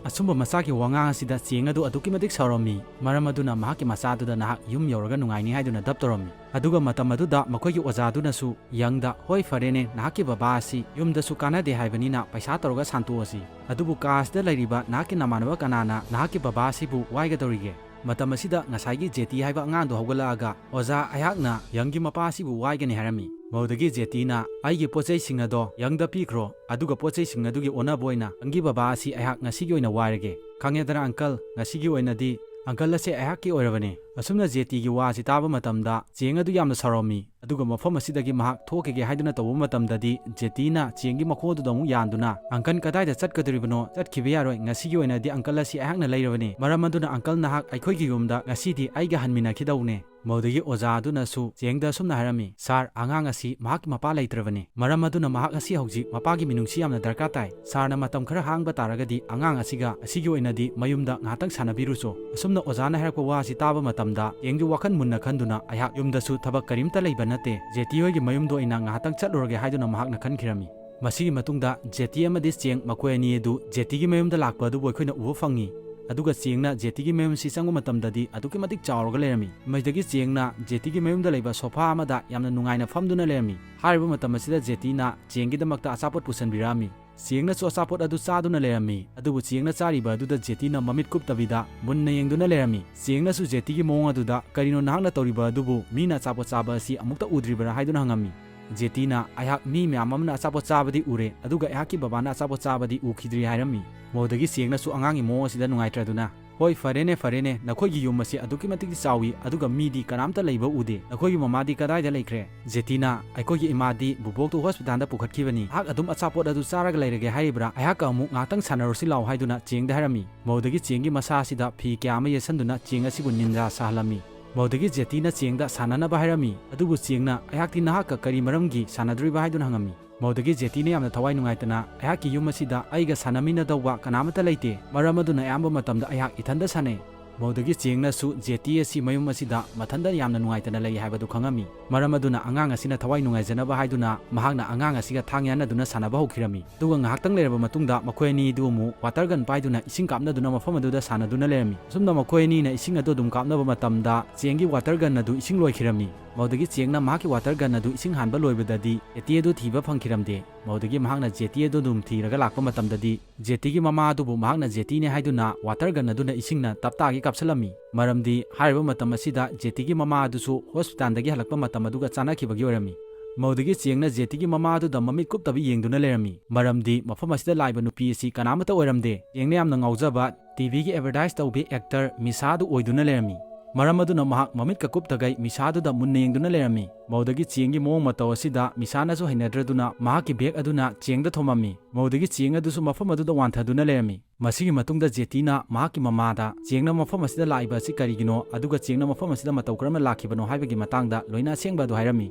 ꯑꯁꯨꯝꯕ ꯃꯆꯥꯒꯤ ꯋꯥꯉꯥꯡ ꯑꯁꯤꯗ ꯆꯦꯡ ꯑꯗꯨ ꯑꯗꯨꯛꯀꯤ ꯃꯇꯤꯛ ꯁꯥꯎꯔꯝꯃꯤ꯫ ꯃꯔꯝ ꯑꯗꯨꯅ ꯃꯍꯥꯛꯀꯤ ꯃꯆꯥꯗꯨꯗ ꯅꯍꯥꯛ ꯌꯨꯝ ꯌꯧꯔꯒ ꯅꯨꯡꯉꯥꯏꯅꯤ ꯍꯥꯏꯗꯨꯅ ꯗꯞ ꯇꯧꯔꯝꯃꯤ꯫ ꯑꯗꯨꯒ ꯃꯇꯝ ꯑꯗꯨꯗ ꯃꯈꯣꯏꯒꯤ ꯑꯣꯖꯥꯗꯨꯅꯁꯨ ꯌꯪꯗ, "ꯍꯣꯏ, ꯐꯔꯦꯅꯦ, ꯅꯍꯥꯛꯀꯤ ꯕꯕꯥ ꯑꯁꯤ ꯌꯨꯝꯗꯁꯨ ꯀꯥꯟꯅꯗꯦ ꯍꯥꯏꯕꯅꯤꯅ ꯄꯩꯁꯥ ꯇꯧꯔꯒ ꯁꯥꯟꯇꯣꯛꯑꯁꯤ꯫ ꯑꯗꯨꯕꯨ ꯀꯥ ꯑꯁꯤꯗ ꯂꯩꯔꯤꯕ ꯅꯍꯥꯛꯀꯤ ꯅꯃꯥꯟꯅꯕ ꯀꯅꯥꯅ ꯅꯍꯥꯛꯀꯤ ꯕꯕꯥ ꯑꯁꯤꯕꯨ ꯋꯥꯏꯒꯗꯧꯔꯤꯒꯦ?" ꯃꯇꯝ ꯑꯁꯤꯗ ꯉꯁꯥꯏꯒꯤ ꯖꯦꯇꯤ ꯍꯥꯏꯕ ꯑꯉꯥꯡꯗꯣ ꯍꯧꯒꯠꯂꯛꯑꯒ, "ꯑꯣꯖꯥ, ꯑꯩꯍꯥꯛꯅ ꯌꯪꯒꯤ ꯃꯄꯥ ꯑꯁꯤꯕꯨ ꯋꯥꯏꯒꯅꯤ" ꯍꯥꯏꯔꯝꯃꯤ꯫ ꯃꯗꯨꯗꯒꯤ ꯖꯦꯇꯤꯅ, "ꯑꯩꯒꯤ ꯄꯣꯠ ꯆꯩꯁꯤꯡ ꯑꯗꯣ ꯌꯪꯗ ꯄꯤꯈ꯭ꯔꯣ, ꯑꯗꯨꯒ ꯄꯣꯠ ꯆꯩꯁꯤꯡ ꯑꯗꯨꯒꯤ ꯑꯣꯟꯅꯕ ꯑꯣꯏꯅ ꯌꯪꯒꯤ ꯕꯕꯥ ꯑꯁꯤ ꯑꯩꯍꯥꯛ ꯉꯁꯤꯒꯤ ꯑꯣꯏꯅ ꯋꯥꯏꯔꯒꯦ꯫ ꯈꯪꯉꯦꯗꯅ, ꯑꯪꯀꯜ, ꯉꯁꯤꯒꯤ ꯑꯣꯏꯅꯗꯤ ꯑꯪꯀꯜ ꯑꯁꯦ ꯑꯩꯍꯥꯛꯀꯤ ꯑꯣꯏꯔꯕꯅꯦ"꯫ ꯑꯁꯨꯝꯅ ꯖꯦꯇꯤꯒꯤ ꯋꯥ ꯑꯁꯤ ꯇꯥꯕ ꯃꯇꯝꯗ ꯆꯦꯡ ꯑꯗꯨ ꯌꯥꯝꯅ ꯁꯥꯎꯔꯝꯃꯤ꯫ ꯑꯗꯨꯒ ꯃꯐꯝ ꯑꯁꯤꯗꯒꯤ ꯃꯍꯥꯛ ꯊꯣꯛꯈꯤꯒꯦ ꯍꯥꯏꯗꯨꯅ ꯇꯧꯕ ꯃꯇꯝꯗꯗꯤ, ꯖꯦꯇꯤꯅ ꯆꯦꯡꯒꯤ ꯃꯈꯣꯡ ꯑꯗꯨꯗ ꯑꯃꯨꯛ ꯌꯥꯟꯗꯨꯅ, "ꯑꯪꯀꯜ, ꯀꯗꯥꯏꯗ ꯆꯠꯀꯗꯧꯔꯤꯕꯅꯣ? ꯆꯠꯈꯤꯕ ꯌꯥꯔꯣꯏ꯫ ꯉꯁꯤꯒꯤ ꯑꯣꯏꯅꯗꯤ ꯑꯪꯀꯜ ꯑꯁꯤ ꯑꯩꯍꯥꯛꯅ ꯂꯩꯔꯕꯅꯤ꯫ ꯃꯔꯝ ꯑꯗꯨꯅ ꯑꯪꯀꯜ ꯅꯍꯥꯛ ꯑꯩꯈꯣꯏꯒꯤ ꯌꯨꯝꯗ ꯉꯁꯤꯗꯤ ꯑꯩꯒ ꯍꯟꯃꯤꯟꯅꯈꯤꯗꯧꯅꯦ"꯫ ꯃꯗꯨꯗꯒꯤ ꯑꯣꯖꯥ ꯑꯗꯨꯅꯁꯨ ꯆꯦꯡꯗ ꯑꯁꯨꯝꯅ ꯍꯥꯏꯔꯝꯃꯤ, "ꯁꯥꯔ, ꯑꯉꯥꯡ ꯑꯁꯤ ꯃꯍꯥꯛꯀꯤ ꯃꯄꯥ ꯂꯩꯇ꯭ꯔꯕꯅꯤ꯫ ꯃꯔꯝ ꯑꯗꯨꯅ ꯃꯍꯥꯛ ꯑꯁꯤ ꯍꯧꯖꯤꯛ ꯃꯄꯥꯒꯤ ꯃꯤꯅꯨꯡꯁꯤ ꯌꯥꯝꯅ ꯗꯔꯀꯥꯔ ꯇꯥꯏ꯫ ꯁꯥꯔꯅ ꯃꯇꯝ ꯈꯔ ꯍꯥꯡꯕ ꯇꯥꯔꯒꯗꯤ ꯑꯉꯥꯡ ꯑꯁꯤꯒ ꯑꯁꯤꯒꯤ ꯑꯣꯏꯅꯗꯤ ꯃꯌꯨꯝꯗ ꯉꯥꯏꯍꯥꯛꯇꯪ ꯁꯥꯟꯅꯕꯤꯔꯨꯆꯣ"꯫ ꯑꯁꯨꯝꯅ ꯑꯣꯖꯥꯅ ꯍꯥꯏꯔꯛꯄ ꯋꯥ ꯑꯁꯤ ꯇꯥꯕ ꯃꯇꯝꯗ ꯆꯦꯡꯗꯨ ꯋꯥꯈꯜ ꯃꯨꯟꯅ ꯈꯟꯗꯨꯅ, "ꯑꯩꯍꯥꯛ ꯌꯨꯝꯗꯁꯨ ꯊꯕꯛ ꯀꯔꯤꯝꯇ ꯂꯩꯕ ꯅꯠꯇꯦ꯫ ꯖꯦꯇꯤ ꯍꯣꯏꯒꯤ ꯃꯌꯨꯝꯗ ꯑꯣꯏꯅ ꯉꯥꯏꯍꯥꯛꯇꯪ ꯆꯠꯂꯨꯔꯒꯦ" ꯍꯥꯏꯗꯨꯅ ꯃꯍꯥꯛꯅ ꯈꯟꯈꯤꯔꯝꯃꯤ꯫ ꯃꯁꯤꯒꯤ ꯃꯇꯨꯡꯗ ꯖꯦꯇꯤ ꯑꯃꯗꯤ ꯆꯦꯡ ꯃꯈꯣꯏ ꯑꯅꯤ ꯑꯗꯨ ꯖꯦꯇꯤꯒꯤ ꯃꯌꯨꯝꯗ ꯂꯥꯛꯄ ꯑꯗꯨꯕꯨ ꯑꯩꯈꯣꯏꯅ ꯎꯕ ꯐꯪꯉꯤ꯫ ꯑꯗꯨꯒ ꯆꯦꯡꯅ ꯖꯦꯇꯤꯒꯤ ꯃꯌꯨꯝꯁꯤ ꯆꯪꯕ ꯃꯇꯝꯗꯗꯤ ꯑꯗꯨꯛꯀꯤ ꯃꯇꯤꯛ ꯆꯥꯎꯔꯒ ꯂꯩꯔꯝꯃꯤ꯫ ꯃꯁꯤꯗꯒꯤ ꯆꯦꯡꯅ ꯖꯦꯇꯤꯒꯤ ꯃꯌꯨꯝꯗ ꯂꯩꯕ ꯁꯣꯐꯥ ꯑꯃꯗ ꯌꯥꯝꯅ ꯅꯨꯡꯉꯥꯏꯅ ꯐꯝꯗꯨꯅ ꯂꯩꯔꯝꯃꯤ꯫ ꯍꯥꯏꯔꯤꯕ ꯃꯇꯝ ꯑꯁꯤꯗ ꯖꯦꯇꯤꯅ ꯆꯦꯡꯒꯤꯗꯃꯛꯇ ꯑꯆꯥꯄꯣꯠ ꯄꯨꯁꯟꯕꯤꯔꯛꯑꯝꯃꯤ꯫ ꯆꯦꯡꯅꯁꯨ ꯑꯆꯥꯄꯣꯠ ꯑꯗꯨ ꯆꯥꯗꯨꯅ ꯂꯩꯔꯝꯃꯤ꯫ ꯑꯗꯨꯕꯨ ꯆꯦꯡꯅ ꯆꯥꯔꯤꯕ ꯑꯗꯨꯗ ꯖꯦꯇꯤꯅ ꯃꯃꯤꯠ ꯀꯨꯞꯇꯕꯤꯗ ꯃꯨꯟꯅ ꯌꯦꯡꯗꯨꯅ ꯂꯩꯔꯝꯃꯤ꯫ ꯆꯦꯡꯅꯁꯨ ꯖꯦꯇꯤꯒꯤ ꯃꯑꯣꯡ ꯑꯗꯨꯗ, "ꯀꯔꯤꯅꯣ ꯅꯍꯥꯛꯅ ꯇꯧꯔꯤꯕ ꯑꯗꯨꯕꯨ? ꯃꯤꯅ ꯑꯆꯥꯄꯣꯠ ꯆꯥꯕ ꯑꯁꯤ ꯑꯃꯨꯛꯇ ꯎꯗ꯭ꯔꯤꯕꯔꯥ?" ꯍꯥꯏꯗꯨꯅ ꯍꯪꯉꯝꯃꯤ꯫ ꯖꯦꯇꯤꯅ, "ꯑꯩꯍꯥꯛ ꯃꯤ ꯃꯌꯥꯝ ꯑꯃꯅ ꯑꯆꯥꯄꯣꯠ ꯆꯥꯕꯗꯤ ꯎꯔꯦ, ꯑꯗꯨꯒ ꯑꯩꯍꯥꯛꯀꯤ ꯕꯕꯥꯅ ꯑꯆꯥꯄꯣꯠ ꯆꯥꯕꯗꯤ ꯎꯈꯤꯗ꯭ꯔꯤ" ꯍꯥꯏꯔꯝꯃꯤ꯫ ꯃꯗꯨꯗꯒꯤ ꯆꯦꯡꯅꯁꯨ ꯑꯉꯥꯡꯒꯤ ꯃꯑꯣꯡ ꯑꯁꯤꯗ ꯅꯨꯡꯉꯥꯏꯇ꯭ꯔꯗꯨꯅ, "ꯍꯣꯏ, ꯐꯔꯦꯅꯦ, ꯐꯔꯦꯅꯦ, ꯅꯈꯣꯏꯒꯤ ꯌꯨꯝ ꯑꯁꯤ ꯑꯗꯨꯛꯀꯤ ꯃꯇꯤꯛ ꯆꯥꯎꯏ, ꯑꯗꯨꯒ ꯃꯤꯗꯤ ꯀꯅꯥꯝꯇ ꯂꯩꯕ ꯎꯗꯦ꯫ ꯅꯈꯣꯏꯒꯤ ꯃꯃꯥꯗꯤ ꯀꯗꯥꯏꯗ ꯂꯩꯈ꯭ꯔꯦ?" ꯖꯦꯇꯤꯅ, "ꯑꯩꯈꯣꯏꯒꯤ ꯏꯃꯥꯗꯤ ꯕꯨꯕꯣꯛꯇꯨ ꯍꯣꯁꯄꯤꯇꯥꯜꯗ ꯄꯨꯈꯠꯈꯤꯕꯅꯤ꯫ ꯅꯍꯥꯛ ꯑꯗꯨꯝ ꯑꯆꯥꯄꯣꯠ ꯑꯗꯨ ꯆꯥꯔꯒ ꯂꯩꯔꯒꯦ ꯍꯥꯏꯔꯤꯕ꯭ꯔꯥ? ꯑꯩꯍꯥꯛꯀ ꯑꯃꯨꯛ ꯉꯥꯏꯍꯥꯛꯇꯪ ꯁꯥꯟꯅꯔꯨꯁꯤ ꯂꯥꯎ" ꯍꯥꯏꯗꯨꯅ ꯆꯦꯡꯗ ꯍꯥꯏꯔꯝꯃꯤ꯫ ꯃꯗꯨꯗꯒꯤ ꯆꯦꯡꯒꯤ ꯃꯁꯥ ꯑꯁꯤꯗ ꯐꯤ ꯀꯌꯥ ꯑꯃ ꯌꯦꯠꯁꯟꯗꯨꯅ ꯆꯦꯡ ꯑꯁꯤꯕꯨ ꯅꯤꯟꯖꯥ ꯁꯥꯍꯜꯂꯝꯃꯤ꯫ ꯃꯗꯨꯗꯒꯤ ꯖꯦꯇꯤꯅ ꯆꯦꯡꯗ ꯁꯥꯟꯅꯅꯕ ꯍꯥꯏꯔꯝꯃꯤ꯫ ꯑꯗꯨꯕꯨ ꯆꯦꯡꯅ, "ꯑꯩꯍꯥꯛꯇꯤ ꯅꯍꯥꯛꯀ ꯀꯔꯤ ꯃꯔꯝꯒꯤ ꯁꯥꯟꯅꯗꯣꯔꯤꯕ?" ꯍꯥꯏꯗꯨꯅ ꯍꯪꯉꯝꯃꯤ꯫ ꯃꯗꯨꯗꯒꯤ ꯖꯦꯇꯤꯅ ꯌꯥꯝꯅ ꯊꯋꯥꯏ ꯅꯨꯡꯉꯥꯏꯇꯅ, "ꯑꯩꯍꯥꯛꯀꯤ ꯌꯨꯝ ꯑꯁꯤꯗ ꯑꯩꯒ ꯁꯥꯟꯅꯃꯤꯟꯅꯗꯧꯕ ꯀꯅꯥꯃꯠꯇ ꯂꯩꯇꯦ꯫ ꯃꯔꯝ ꯑꯗꯨꯅ ꯑꯌꯥꯝꯕ ꯃꯇꯝꯗ ꯑꯩꯍꯥꯛ ꯏꯊꯟꯗ ꯁꯥꯟꯅꯩ꯫ ꯃꯧꯗꯒꯤ ꯆꯦꯡꯅꯁꯨ ꯖꯦꯇꯤ ꯑꯁꯤ ꯃꯌꯨꯝ ꯑꯁꯤꯗ ꯃꯊꯟꯇ ꯌꯥꯝꯅ ꯅꯨꯡꯉꯥꯏꯇꯅ ꯂꯩ ꯍꯥꯏꯕꯗꯨ ꯈꯪꯉꯝꯃꯤ꯫ ꯃꯔꯝ ꯑꯗꯨꯅ ꯑꯉꯥꯡ ꯑꯁꯤꯅ ꯊꯋꯥꯏ ꯅꯨꯡꯉꯥꯏꯖꯅꯕ ꯍꯥꯏꯗꯨꯅ ꯃꯍꯥꯛꯅ ꯑꯉꯥꯡ ꯑꯁꯤꯒ ꯊꯥꯡ ꯌꯥꯟꯅꯗꯨꯅ ꯁꯥꯟꯅꯕ ꯍꯧꯈꯤꯔꯝꯃꯤ꯫ ꯑꯗꯨꯒ ꯉꯥꯏꯍꯥꯛꯇꯪ ꯂꯩꯔꯕ ꯃꯇꯨꯡꯗ ꯃꯈꯣꯏ ꯑꯅꯤ ꯑꯗꯨ ꯑꯃꯨꯛ ꯋꯥꯇꯔ ꯒꯟ ꯄꯥꯏꯗꯨꯅ ꯏꯁꯤꯡ ꯀꯥꯞꯅꯗꯨꯅ ꯃꯐꯝ ꯑꯗꯨꯗ ꯁꯥꯟꯅꯗꯨꯅ ꯂꯩꯔꯝꯃꯤ꯫ ꯑꯁꯨꯝꯅ ꯃꯈꯣꯏ ꯑꯅꯤꯅ ꯏꯁꯤꯡ ꯑꯗꯨ ꯑꯗꯨꯝ ꯀꯥꯞꯅꯕ ꯃꯇꯝꯗ ꯆꯦꯡꯒꯤ ꯋꯥꯇꯔ ꯒꯟ ꯑꯗꯨ ꯏꯁꯤꯡ ꯂꯣꯏꯈꯤꯔꯝꯃꯤ꯫ ꯃꯗꯨꯗꯒꯤ ꯆꯦꯡꯅ ꯃꯍꯥꯛꯀꯤ ꯋꯥꯇꯔ ꯒꯟ ꯑꯗꯨ ꯏꯁꯤꯡ ꯍꯥꯟꯕ ꯂꯣꯏꯕꯗꯗꯤ ꯖꯦꯇꯤ ꯑꯗꯨ ꯊꯤꯕ ꯐꯪꯈꯤꯔꯝꯗꯦ꯫ ꯃꯗꯨꯗꯒꯤ ꯃꯍꯥꯛꯅ ꯖꯦꯇꯤ ꯑꯗꯨ ꯑꯗꯨꯝ ꯊꯤꯔꯒ ꯂꯥꯛꯄ ꯃꯇꯝꯗꯗꯤ ꯖꯦꯇꯤꯒꯤ ꯃꯃꯥ ꯑꯗꯨꯕꯨ ꯃꯍꯥꯛꯅ ꯖꯦꯇꯤꯅꯦ ꯍꯥꯏꯗꯨꯅ ꯋꯥꯇꯔ ꯒꯟ ꯑꯗꯨꯅ ꯏꯁꯤꯡꯅ ꯇꯞ ꯇꯥꯒꯤ ꯀꯥꯞꯁꯤꯜꯂꯝꯃꯤ꯫ ꯃꯔꯝꯗꯤ ꯍꯥꯏꯔꯤꯕ ꯃꯇꯝ ꯑꯁꯤꯗ ꯖꯦꯇꯤꯒꯤ ꯃꯃꯥ ꯑꯗꯨꯁꯨ ꯍꯣꯁꯄꯤꯇꯥꯜꯗꯒꯤ ꯍꯜꯂꯛꯄ ꯃꯇꯝ ꯑꯗꯨꯒ ꯆꯥꯟꯅꯈꯤꯕꯒꯤ ꯑꯣꯏꯔꯝꯃꯤ꯫ ꯃꯗꯨꯗꯒꯤ ꯆꯦꯡꯅ ꯖꯦꯇꯤꯒꯤ ꯃꯃꯥ ꯑꯗꯨꯗ ꯃꯃꯤꯠ ꯀꯨꯞꯇꯕ ꯌꯦꯡꯗꯨꯅ ꯂꯩꯔꯝꯃꯤ꯫ ꯃꯔꯝꯗꯤ ꯃꯐꯝ ꯑꯁꯤꯗ ꯂꯥꯛꯏꯕ ꯅꯨꯄꯤ ꯑꯁꯤ ꯀꯅꯥꯃꯠꯇ ꯑꯣꯏꯔꯝꯗꯦ꯫ ꯆꯦꯡꯅ ꯌꯥꯝꯅ ꯉꯥꯎꯖꯕ ꯇꯤꯚꯤꯒꯤ ꯑꯦꯗꯚꯔꯇꯥꯏꯁ ꯇꯧꯕꯤ ꯑꯦꯛꯇꯔ ꯃꯤꯁꯥꯗꯨ ꯑꯣꯏꯗꯨꯅ ꯂꯩꯔꯝꯃꯤ꯫ ꯃꯔꯝ ꯑꯗꯨꯅ ꯃꯍꯥꯛ ꯃꯃꯤꯠꯀ ꯀꯨꯞꯇꯈꯩ ꯃꯤꯁꯥꯗꯨꯗ ꯃꯨꯟꯅ ꯌꯦꯡꯗꯨꯅ ꯂꯩꯔꯝꯃꯤ꯫ ꯃꯗꯨꯗꯒꯤ ꯆꯦꯡꯒꯤ ꯃꯑꯣꯡ ꯃꯇꯧ ꯑꯁꯤꯗ ꯃꯤꯁꯥꯅꯁꯨ ꯍꯩꯅꯗ꯭ꯔꯗꯨꯅ ꯃꯍꯥꯛꯀꯤ ꯕꯦꯒ ꯑꯗꯨꯅ ꯆꯦꯡꯗ ꯊꯣꯝꯃꯝꯃꯤ꯫ ꯃꯗꯨꯗꯒꯤ ꯆꯦꯡ ꯑꯗꯨꯁꯨ ꯃꯐꯝ ꯑꯗꯨꯗ ꯋꯥꯟꯊꯗꯨꯅ ꯂꯩꯔꯝꯃꯤ꯫ ꯃꯁꯤꯒꯤ ꯃꯇꯨꯡꯗ ꯖꯦꯇꯤꯅ ꯃꯍꯥꯛꯀꯤ ꯃꯃꯥꯗ ꯆꯦꯡꯅ ꯃꯐꯝ ꯑꯁꯤꯗ ꯂꯥꯛꯏꯕ ꯑꯁꯤ ꯀꯔꯤꯒꯤꯅꯣ, ꯑꯗꯨꯒ ꯆꯦꯡꯅ ꯃꯐꯝ ꯑꯁꯤꯗ ꯃꯇꯧ ꯀꯔꯝꯅ ꯂꯥꯛꯈꯤꯕꯅꯣ ꯍꯥꯏꯕꯒꯤ ꯃꯇꯥꯡꯗ ꯂꯣꯏꯅ ꯑꯁꯦꯡꯕ ꯑꯗꯨ ꯍꯥꯏꯔꯝꯃꯤ꯫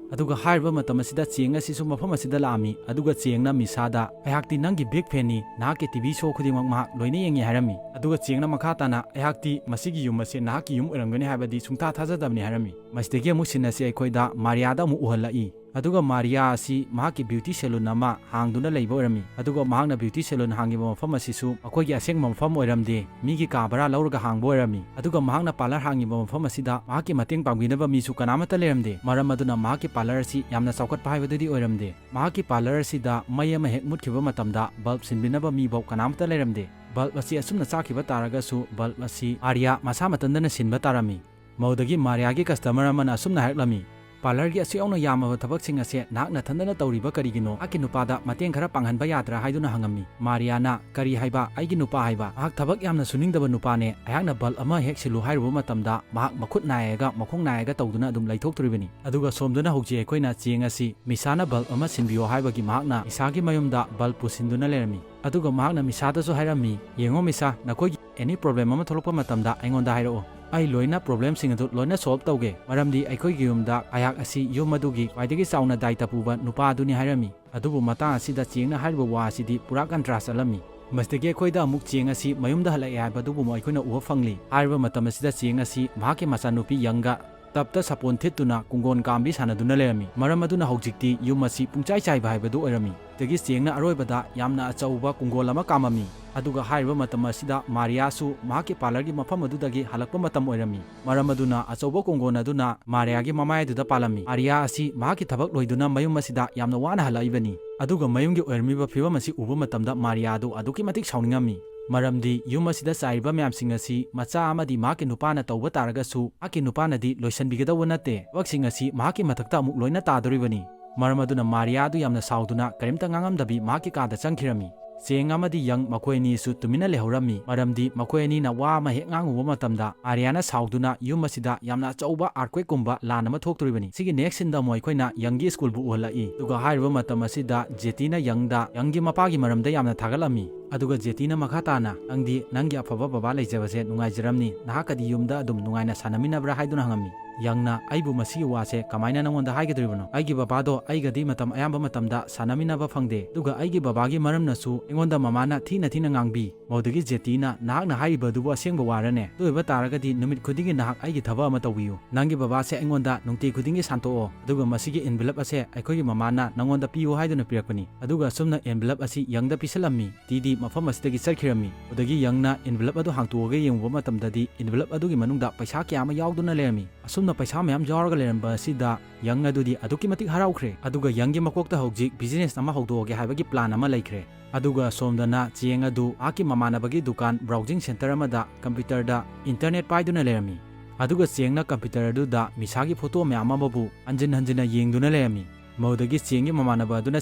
ꯑꯗꯨꯒ ꯍꯥꯏꯔꯤꯕ ꯃꯇꯝ ꯑꯁꯤꯗ ꯆꯦꯡ ꯑꯁꯤꯁꯨ ꯃꯐꯝ ꯑꯁꯤꯗ ꯂꯥꯛꯑꯝꯃꯤ꯫ ꯑꯗꯨꯒ ꯆꯦꯡꯅ ꯃꯤꯁꯥꯗ, "ꯑꯩꯍꯥꯛꯇꯤ ꯅꯪꯒꯤ ꯕꯤꯒ ꯐꯦꯟꯅꯤ, ꯅꯍꯥꯛꯀꯤ ꯇꯤꯚꯤ ꯁꯣ ꯈꯨꯗꯤꯡꯃꯛ ꯃꯍꯥꯛ ꯂꯣꯏꯅ ꯌꯦꯡꯉꯤ" ꯍꯥꯏꯔꯝꯃꯤ꯫ ꯑꯗꯨꯒ ꯆꯦꯡꯅ ꯃꯈꯥ ꯇꯥꯅ, "ꯑꯩꯍꯥꯛꯇꯤ ꯃꯁꯤꯒꯤ ꯌꯨꯝ ꯑꯁꯤ ꯅꯍꯥꯛꯀꯤ ꯌꯨꯝ ꯑꯣꯏꯔꯝꯒꯅꯤ ꯍꯥꯏꯕꯗꯤ ꯁꯨꯡꯊꯥ ꯊꯥꯖꯗꯕꯅꯤ" ꯍꯥꯏꯔꯝꯃꯤ꯫ ꯃꯁꯤꯗꯒꯤ ꯑꯃꯨꯛ ꯁꯤꯟ ꯑꯁꯤ ꯑꯩꯈꯣꯏꯗ ꯃꯥꯔꯤꯌꯥꯗ ꯑꯃꯨꯛ ꯎꯍꯜꯂꯛꯏ꯫ ꯑꯗꯨꯒ ꯃꯥꯔꯤꯌꯥ ꯑꯁꯤ ꯃꯍꯥꯛꯀꯤ ꯕ꯭ꯌꯨꯇꯤ ꯁꯦꯂꯨꯟ ꯑꯃ ꯍꯥꯡꯗꯨꯅ ꯂꯩꯕ ꯑꯣꯏꯔꯝꯃꯤ꯫ ꯑꯗꯨꯒ ꯃꯍꯥꯛꯅ ꯕ꯭ꯌꯨꯇꯤ ꯁꯦꯂꯨꯟ ꯍꯥꯡꯉꯤꯕ ꯃꯐꯝ ꯑꯁꯤꯁꯨ ꯃꯈꯣꯏꯒꯤ ꯑꯁꯦꯡꯕ ꯃꯐꯝ ꯑꯣꯏꯔꯝꯗꯦ, ꯃꯤꯒꯤ ꯀꯥ ꯚꯔꯥ ꯂꯧꯔꯒ ꯍꯥꯡꯕ ꯑꯣꯏꯔꯝꯃꯤ꯫ ꯑꯗꯨꯒ ꯃꯍꯥꯛꯅ ꯄꯥꯔꯂꯔ ꯍꯥꯡꯉꯤꯕ ꯃꯐꯝ ꯑꯁꯤꯗ ꯃꯍꯥꯛꯀꯤ ꯃꯇꯦꯡ ꯄꯥꯡꯕꯤꯅꯕ ꯃꯤꯁꯨ ꯀꯅꯥꯃꯠꯇ ꯂꯩꯔꯝꯗꯦ꯫ ꯃꯔꯝ ꯑꯗꯨꯅ ꯃꯍꯥꯛꯀꯤ ꯄꯥꯔꯂꯔ ꯑꯁꯤ ꯌꯥꯝꯅ ꯆꯥꯎꯈꯠꯄ ꯍꯥꯏꯕꯗꯨꯗꯤ ꯑꯣꯏꯔꯝꯗꯦ꯫ ꯃꯍꯥꯛꯀꯤ ꯄꯥꯔꯂꯔ ꯑꯁꯤꯗ ꯃꯩ ꯑꯃ ꯍꯦꯛ ꯃꯨꯠꯈꯤꯕ ꯃꯇꯝꯗ ꯕꯜꯕ ꯁꯤꯟꯕꯤꯅꯕ ꯃꯤꯐꯥꯎ ꯀꯅꯥꯃꯠꯇ ꯂꯩꯔꯝꯗꯦ꯫ ꯕꯜꯕ ꯑꯁꯤ ꯑꯁꯨꯝꯅ ꯆꯥꯛꯈꯤꯕ ꯇꯥꯔꯒꯁꯨ ꯕꯜꯕ ꯑꯁꯤ ꯃꯥꯔꯤꯌꯥ ꯃꯁꯥ ꯃꯊꯟꯇꯅ ꯁꯤꯟꯕ ꯇꯥꯔꯝꯃꯤ꯫ ꯃꯗꯨꯗꯒꯤ ꯃꯥꯔꯤꯌꯥꯒꯤ ꯀꯁꯇꯃꯔ ꯑꯃꯅ ꯑꯁꯨꯝꯅ ꯍꯥꯏꯔꯛꯂꯝꯃꯤ, "ꯄꯥꯔꯂꯔꯒꯤ ꯑꯁꯨꯛ ꯌꯥꯝꯅ ꯌꯥꯝꯃꯕ ꯊꯕꯛꯁꯤꯡ ꯑꯁꯦ ꯅꯍꯥꯛ ꯅꯊꯟꯗꯅ ꯇꯧꯔꯤꯕ ꯀꯔꯤꯒꯤꯅꯣ? ꯅꯍꯥꯛꯀꯤ ꯅꯨꯄꯥꯗ ꯃꯇꯦꯡ ꯈꯔ ꯄꯥꯡꯍꯟꯕ ꯌꯥꯗ꯭ꯔꯥ?" ꯍꯥꯏꯗꯨꯅ ꯍꯪꯉꯝꯃꯤ꯫ ꯃꯥꯔꯤꯌꯥꯅ, "ꯀꯔꯤ ꯍꯥꯏꯕ? ꯑꯩꯒꯤ ꯅꯨꯄꯥ ꯍꯥꯏꯕ? ꯃꯍꯥꯛ ꯊꯕꯛ ꯌꯥꯝꯅ ꯁꯨꯅꯤꯡꯗꯕ ꯅꯨꯄꯥꯅꯦ꯫ ꯑꯩꯍꯥꯛꯅ ꯕꯜꯕ ꯑꯃ ꯍꯦꯛ ꯁꯤꯜꯂꯨ ꯍꯥꯏꯔꯨꯕ ꯃꯇꯝꯗ ꯃꯍꯥꯛ ꯃꯈꯨꯠ ꯅꯥꯏꯔꯒ ꯃꯈꯣꯡ ꯅꯥꯏꯔꯒ ꯇꯧꯗꯨꯅ ꯑꯗꯨꯝ ꯂꯩꯊꯣꯛꯇꯣꯔꯤꯕꯅꯤ"꯫ ꯑꯗꯨꯒ ꯁꯣꯝꯗꯅ ꯍꯧꯖꯤꯛ ꯑꯩꯈꯣꯏꯅ ꯆꯦꯡ ꯑꯁꯤ ꯃꯤꯁꯥꯅ ꯕꯜꯕ ꯑꯃ ꯁꯤꯟꯕꯤꯌꯣ ꯍꯥꯏꯕꯒꯤ ꯃꯍꯥꯛꯅ ꯃꯤꯁꯥꯒꯤ ꯃꯌꯨꯝꯗ ꯕꯜꯕ ꯄꯨꯁꯤꯟꯗꯨꯅ ꯂꯩꯔꯝꯃꯤ꯫ ꯑꯗꯨꯒ ꯃꯍꯥꯛꯅ ꯃꯤꯁꯥꯗꯁꯨ ꯍꯥꯏꯔꯝꯃꯤ, "ꯌꯦꯡꯉꯣ ꯃꯤꯁꯥ, ꯅꯈꯣꯏꯒꯤ ꯑꯦꯅꯤ ꯄ꯭ꯔꯣꯕ꯭ꯂꯦꯝ ꯑꯃ ꯊꯣꯛꯂꯛꯄ ꯃꯇꯝꯗ ꯑꯩꯉꯣꯟꯗ ꯍꯥꯏꯔꯛꯑꯣ꯫ ꯑꯩ ꯂꯣꯏꯅ ꯄ꯭ꯔꯣꯕ꯭ꯂꯦꯝꯁꯤꯡ ꯑꯗꯨ ꯂꯣꯏꯅ ꯁꯣꯜꯕ ꯇꯧꯒꯦ꯫ ꯃꯔꯝꯗꯤ ꯑꯩꯈꯣꯏꯒꯤ ꯌꯨꯝꯗ ꯑꯩꯍꯥꯛ ꯑꯁꯤ ꯌꯨꯝ ꯑꯗꯨꯒꯤ ꯈ꯭ꯋꯥꯏꯗꯒꯤ ꯆꯥꯎꯅ ꯗꯥꯏꯇ ꯄꯨꯕ ꯅꯨꯄꯥ ꯑꯗꯨꯅꯤ" ꯍꯥꯏꯔꯝꯃꯤ꯫ ꯑꯗꯨꯕꯨ ꯃꯇꯥꯡ ꯑꯁꯤꯗ ꯆꯦꯡꯅ ꯍꯥꯏꯔꯤꯕ ꯋꯥ ꯑꯁꯤꯗꯤ ꯄꯨꯔꯥ ꯀꯟꯇ꯭ꯔꯥꯁ ꯆꯠꯂꯝꯃꯤ꯫ ꯃꯁꯤꯗꯒꯤ ꯑꯩꯈꯣꯏꯗ ꯑꯃꯨꯛ ꯆꯦꯡ ꯑꯁꯤ ꯃꯌꯨꯝꯗ ꯍꯜꯂꯛꯑꯦ ꯍꯥꯏꯕꯗꯨꯕꯨ ꯑꯃꯨꯛ ꯑꯩꯈꯣꯏꯅ ꯎꯕ ꯐꯪꯂꯤ꯫ ꯍꯥꯏꯔꯤꯕ ꯃꯇꯝ ꯑꯁꯤꯗ ꯆꯦꯡ ꯑꯁꯤ ꯃꯍꯥꯛꯀꯤ ꯃꯆꯥꯅꯨꯄꯤ ꯌꯪꯒ ꯇꯞꯇ ꯁꯥꯄꯣꯟ ꯊꯤꯠꯇꯨꯅ ꯀꯨꯡꯒꯣꯟ ꯀꯥꯝꯕꯤ ꯁꯥꯟꯅꯗꯨꯅ ꯂꯩꯔꯝꯃꯤ꯫ ꯃꯔꯝ ꯑꯗꯨꯅ ꯍꯧꯖꯤꯛꯇꯤ ꯌꯨꯝ ꯑꯁꯤ ꯄꯨꯡꯆꯥꯏ ꯆꯥꯏꯕ ꯍꯥꯏꯕꯗꯨ ꯑꯣꯏꯔꯝꯃꯤ꯫ ꯑꯗꯒꯤ ꯆꯦꯡꯅ ꯑꯔꯣꯏꯕꯗ ꯌꯥꯝꯅ ꯑꯆꯧꯕ ꯀꯨꯡꯒꯣꯜ ꯑꯃ ꯀꯥꯝꯃꯝꯃꯤ꯫ ꯑꯗꯨꯒ ꯍꯥꯏꯔꯤꯕ ꯃꯇꯝ ꯑꯁꯤꯗ ꯃꯥꯔꯤꯌꯥꯁꯨ ꯃꯍꯥꯛꯀꯤ ꯄꯥꯔꯂꯔꯒꯤ ꯃꯐꯝ ꯑꯗꯨꯗꯒꯤ ꯍꯜꯂꯛꯄ ꯃꯇꯝ ꯑꯣꯏꯔꯝꯃꯤ꯫ ꯃꯔꯝ ꯑꯗꯨꯅ ꯑꯆꯧꯕ ꯀꯣꯡꯒꯣꯟ ꯑꯗꯨꯅ ꯃꯥꯔꯤꯌꯥꯒꯤ ꯃꯃꯥꯏ ꯑꯗꯨꯗ ꯄꯥꯜꯂꯝꯃꯤ꯫ ꯃꯥꯔꯤꯌꯥ ꯑꯁꯤ ꯃꯍꯥꯛꯀꯤ ꯊꯕꯛ ꯂꯣꯏꯗꯨꯅ ꯃꯌꯨꯝ ꯑꯁꯤꯗ ꯌꯥꯝꯅ ꯋꯥꯅ ꯍꯜꯂꯛꯏꯕꯅꯤ꯫ ꯑꯗꯨꯒ ꯃꯌꯨꯝꯒꯤ ꯑꯣꯏꯔꯝꯃꯤꯕ ꯐꯤꯕꯝ ꯑꯁꯤ ꯎꯕ ꯃꯇꯝꯗ ꯃꯥꯔꯤꯌꯥ ꯑꯗꯨ ꯑꯗꯨꯛꯀꯤ ꯃꯇꯤꯛ ꯁꯥꯎꯅꯤꯡꯉꯝꯃꯤ꯫ ꯃꯔꯝꯗꯤ ꯌꯨꯝ ꯑꯁꯤꯗ ꯆꯥꯏꯔꯤꯕ ꯃꯌꯥꯝꯁꯤꯡ ꯑꯁꯤ ꯃꯆꯥ ꯑꯃꯗꯤ ꯃꯍꯥꯛꯀꯤ ꯅꯨꯄꯥꯅ ꯇꯧꯕ ꯇꯥꯔꯒꯁꯨ ꯃꯍꯥꯛꯀꯤ ꯅꯨꯄꯥꯅꯗꯤ ꯂꯣꯏꯁꯤꯟꯕꯤꯒꯗꯧꯕ ꯅꯠꯇꯦ꯫ ꯊꯕꯛꯁꯤꯡ ꯑꯁꯤ ꯃꯍꯥꯛꯀꯤ ꯃꯊꯛꯇ ꯑꯃꯨꯛ ꯂꯣꯏꯅ ꯇꯥꯗꯣꯔꯤꯕꯅꯤ꯫ ꯃꯔꯝ ꯑꯗꯨꯅ ꯃꯥꯔꯤꯌꯥ ꯑꯗꯨ ꯌꯥꯝꯅ ꯁꯥꯎꯗꯨꯅ ꯀꯔꯤꯝꯇ ꯉꯥꯡꯉꯝꯗꯕꯤ ꯃꯍꯥꯛꯀꯤ ꯀꯥꯗ ꯆꯪꯈꯤꯔꯝꯃꯤ꯫ ꯆꯦꯡ ꯑꯃꯗꯤ ꯌꯪ ꯃꯈꯣꯏ ꯑꯅꯤꯁꯨ ꯇꯨꯃꯤꯟꯅ ꯂꯩꯍꯧꯔꯝꯃꯤ, ꯃꯔꯝꯗꯤ ꯃꯈꯣꯏ ꯑꯅꯤꯅ ꯋꯥ ꯑꯃ ꯍꯦꯛ ꯉꯥꯡꯉꯨꯕ ꯃꯇꯝꯗ ꯃꯥꯔꯤꯌꯥꯅ ꯁꯥꯎꯗꯨꯅ ꯌꯨꯝ ꯑꯁꯤꯗ ꯌꯥꯝꯅ ꯑꯆꯧꯕ earthquake ꯀꯨꯝꯕ ꯂꯥꯟ ꯑꯃ ꯊꯣꯛꯇꯣꯔꯤꯕꯅꯤ꯫ ꯁꯤꯒꯤ next scene ꯗ ꯑꯃꯨꯛ ꯑꯩꯈꯣꯏꯅ ꯌꯪꯒꯤ ꯁ꯭ꯀꯨꯜꯕꯨ ꯎꯍꯜꯂꯛꯏ꯫ ꯑꯗꯨꯒ ꯍꯥꯏꯔꯤꯕ ꯃꯇꯝ ꯑꯁꯤꯗ ꯖꯦꯇꯤꯅ ꯌꯪꯗ ꯌꯪꯒꯤ ꯃꯄꯥꯒꯤ ꯃꯔꯝꯗ ꯌꯥꯝꯅ ꯊꯥꯒꯠꯂꯝꯃꯤ꯫ ꯑꯗꯨꯒ ꯖꯦꯇꯤꯅ ꯃꯈꯥ ꯇꯥꯅ, "ꯅꯪꯗꯤ ꯅꯪꯒꯤ ꯑꯐꯕ ꯕꯕꯥ ꯂꯩꯖꯕꯁꯦ ꯅꯨꯡꯉꯥꯏꯖꯔꯝꯅꯤ, ꯅꯍꯥꯛꯀꯗꯤ ꯌꯨꯝꯗ ꯑꯗꯨꯝ ꯅꯨꯡꯉꯥꯏꯅ ꯁꯥꯟꯅꯃꯤꯟꯅꯕ꯭ꯔꯥ?" ꯍꯥꯏꯗꯨꯅ ꯍꯪꯉꯝꯃꯤ꯫ ꯌꯪꯅ, "ꯑꯩꯕꯨ ꯃꯁꯤꯒꯤ ꯋꯥꯁꯦ ꯀꯃꯥꯏꯅ ꯅꯉꯣꯟꯗ ꯍꯥꯏꯒꯗꯧꯔꯤꯕꯅꯣ? ꯑꯩꯒꯤ ꯕꯕꯥꯗꯣ ꯑꯩꯒꯗꯤ ꯃꯇꯝ ꯑꯌꯥꯝꯕ ꯃꯇꯝꯗ ꯁꯥꯟꯅꯃꯤꯟꯅꯕ ꯐꯪꯗꯦ, ꯑꯗꯨꯒ ꯑꯩꯒꯤ ꯕꯕꯥꯒꯤ ꯃꯔꯝꯅꯁꯨ ꯑꯩꯉꯣꯟꯗ ꯃꯃꯥꯅ ꯊꯤꯅ ꯊꯤꯅ ꯉꯥꯡꯕꯤ꯫ ꯃꯗꯨꯗꯒꯤ ꯖꯦꯇꯤꯅ, ꯅꯍꯥꯛꯅ ꯍꯥꯏꯔꯤꯕ ꯑꯗꯨꯕꯨ ꯑꯁꯦꯡꯕ ꯋꯥꯔꯅꯦ? ꯑꯗꯨ ꯑꯣꯏꯕ ꯇꯥꯔꯒꯗꯤ ꯅꯨꯃꯤꯠ ꯈꯨꯗꯤꯡꯒꯤ ꯅꯍꯥꯛ ꯑꯩꯒꯤ ꯊꯕꯛ ꯑꯃ ꯇꯧꯕꯤꯌꯨ꯫ ꯅꯪꯒꯤ ꯕꯕꯥꯁꯦ ꯑꯩꯉꯣꯟꯗ ꯅꯨꯡꯇꯤ ꯈꯨꯗꯤꯡꯒꯤ ꯁꯥꯟꯇꯣꯛꯑꯣ, ꯑꯗꯨꯒ ꯃꯁꯤꯒꯤ envelope ꯑꯁꯦ ꯑꯩꯈꯣꯏꯒꯤ ꯃꯃꯥꯅ ꯅꯉꯣꯟꯗ ꯄꯤꯌꯨ ꯍꯥꯏꯗꯨꯅ ꯄꯤꯔꯛꯄꯅꯤ꯫" ꯑꯗꯨꯒ ꯑꯁꯨꯝꯅ envelope ꯑꯁꯤ ꯌꯪꯗ ꯄꯤꯁꯜꯂꯝꯃꯤ꯫ ꯇꯤꯗꯤ ꯃꯐꯝ ꯑꯁꯤꯗꯒꯤ ꯆꯠꯈꯤꯔꯝꯃꯤ꯫ ꯑꯗꯨꯗꯒꯤ ꯌꯪꯅ envelope ꯑꯗꯨ ꯍꯥꯡꯇꯣꯛꯑꯒ ꯌꯦꯡꯉꯨꯕ ꯃꯇꯝꯗꯗꯤ envelope ꯑꯗꯨꯒꯤ ꯃꯅꯨꯡꯗ ꯄꯩꯁꯥ ꯀꯌꯥ ꯑꯃ ꯌꯥꯎꯗꯨꯅ ꯂꯩꯔꯝꯃꯤ꯫ ꯑꯁꯨꯝꯅ ꯄꯩꯁꯥ ꯃꯌꯥꯝ ꯌꯥꯎꯔꯒ ꯂꯩꯔꯝꯕ ꯑꯁꯤꯗ ꯌꯪ ꯑꯗꯨꯗꯤ ꯑꯗꯨꯛꯀꯤ ꯃꯇꯤꯛ ꯍꯔꯥꯎꯈ꯭ꯔꯦ꯫ ꯑꯗꯨꯒ ꯌꯪꯒꯤ ꯃꯀꯣꯛꯇ ꯍꯧꯖꯤꯛ business ꯑꯃ ꯍꯧꯗꯣꯛꯑꯒꯦ ꯍꯥꯏꯕꯒꯤ plan ꯑꯃ ꯂꯩꯈ꯭ꯔꯦ꯫ ꯑꯗꯨꯒ ꯁꯣꯝꯗꯅ ꯆꯦꯡ ꯑꯗꯨ ꯃꯍꯥꯛꯀꯤ ꯃꯃꯥꯟꯅꯕꯒꯤ ꯗꯨꯀꯥꯟ browsing center ꯑꯃꯗ computer ꯗ internet ꯄꯥꯏꯗꯨꯅ ꯂꯩꯔꯝꯃꯤ꯫ ꯑꯗꯨꯒ ꯆꯦꯡꯅ computer ꯑꯗꯨꯗ ꯃꯤꯁꯥꯒꯤ photo ꯃꯌꯥꯝ ꯑꯃꯕꯨ ꯍꯟꯖꯤꯟ ꯍꯟꯖꯤꯟꯅ ꯌꯦꯡꯗꯨꯅ ꯂꯩꯔꯝꯃꯤ꯫ ꯃꯗꯨꯗꯒꯤ ꯆꯦꯡꯒꯤ ꯃꯃꯥꯟꯅꯕ ꯑꯗꯨꯅ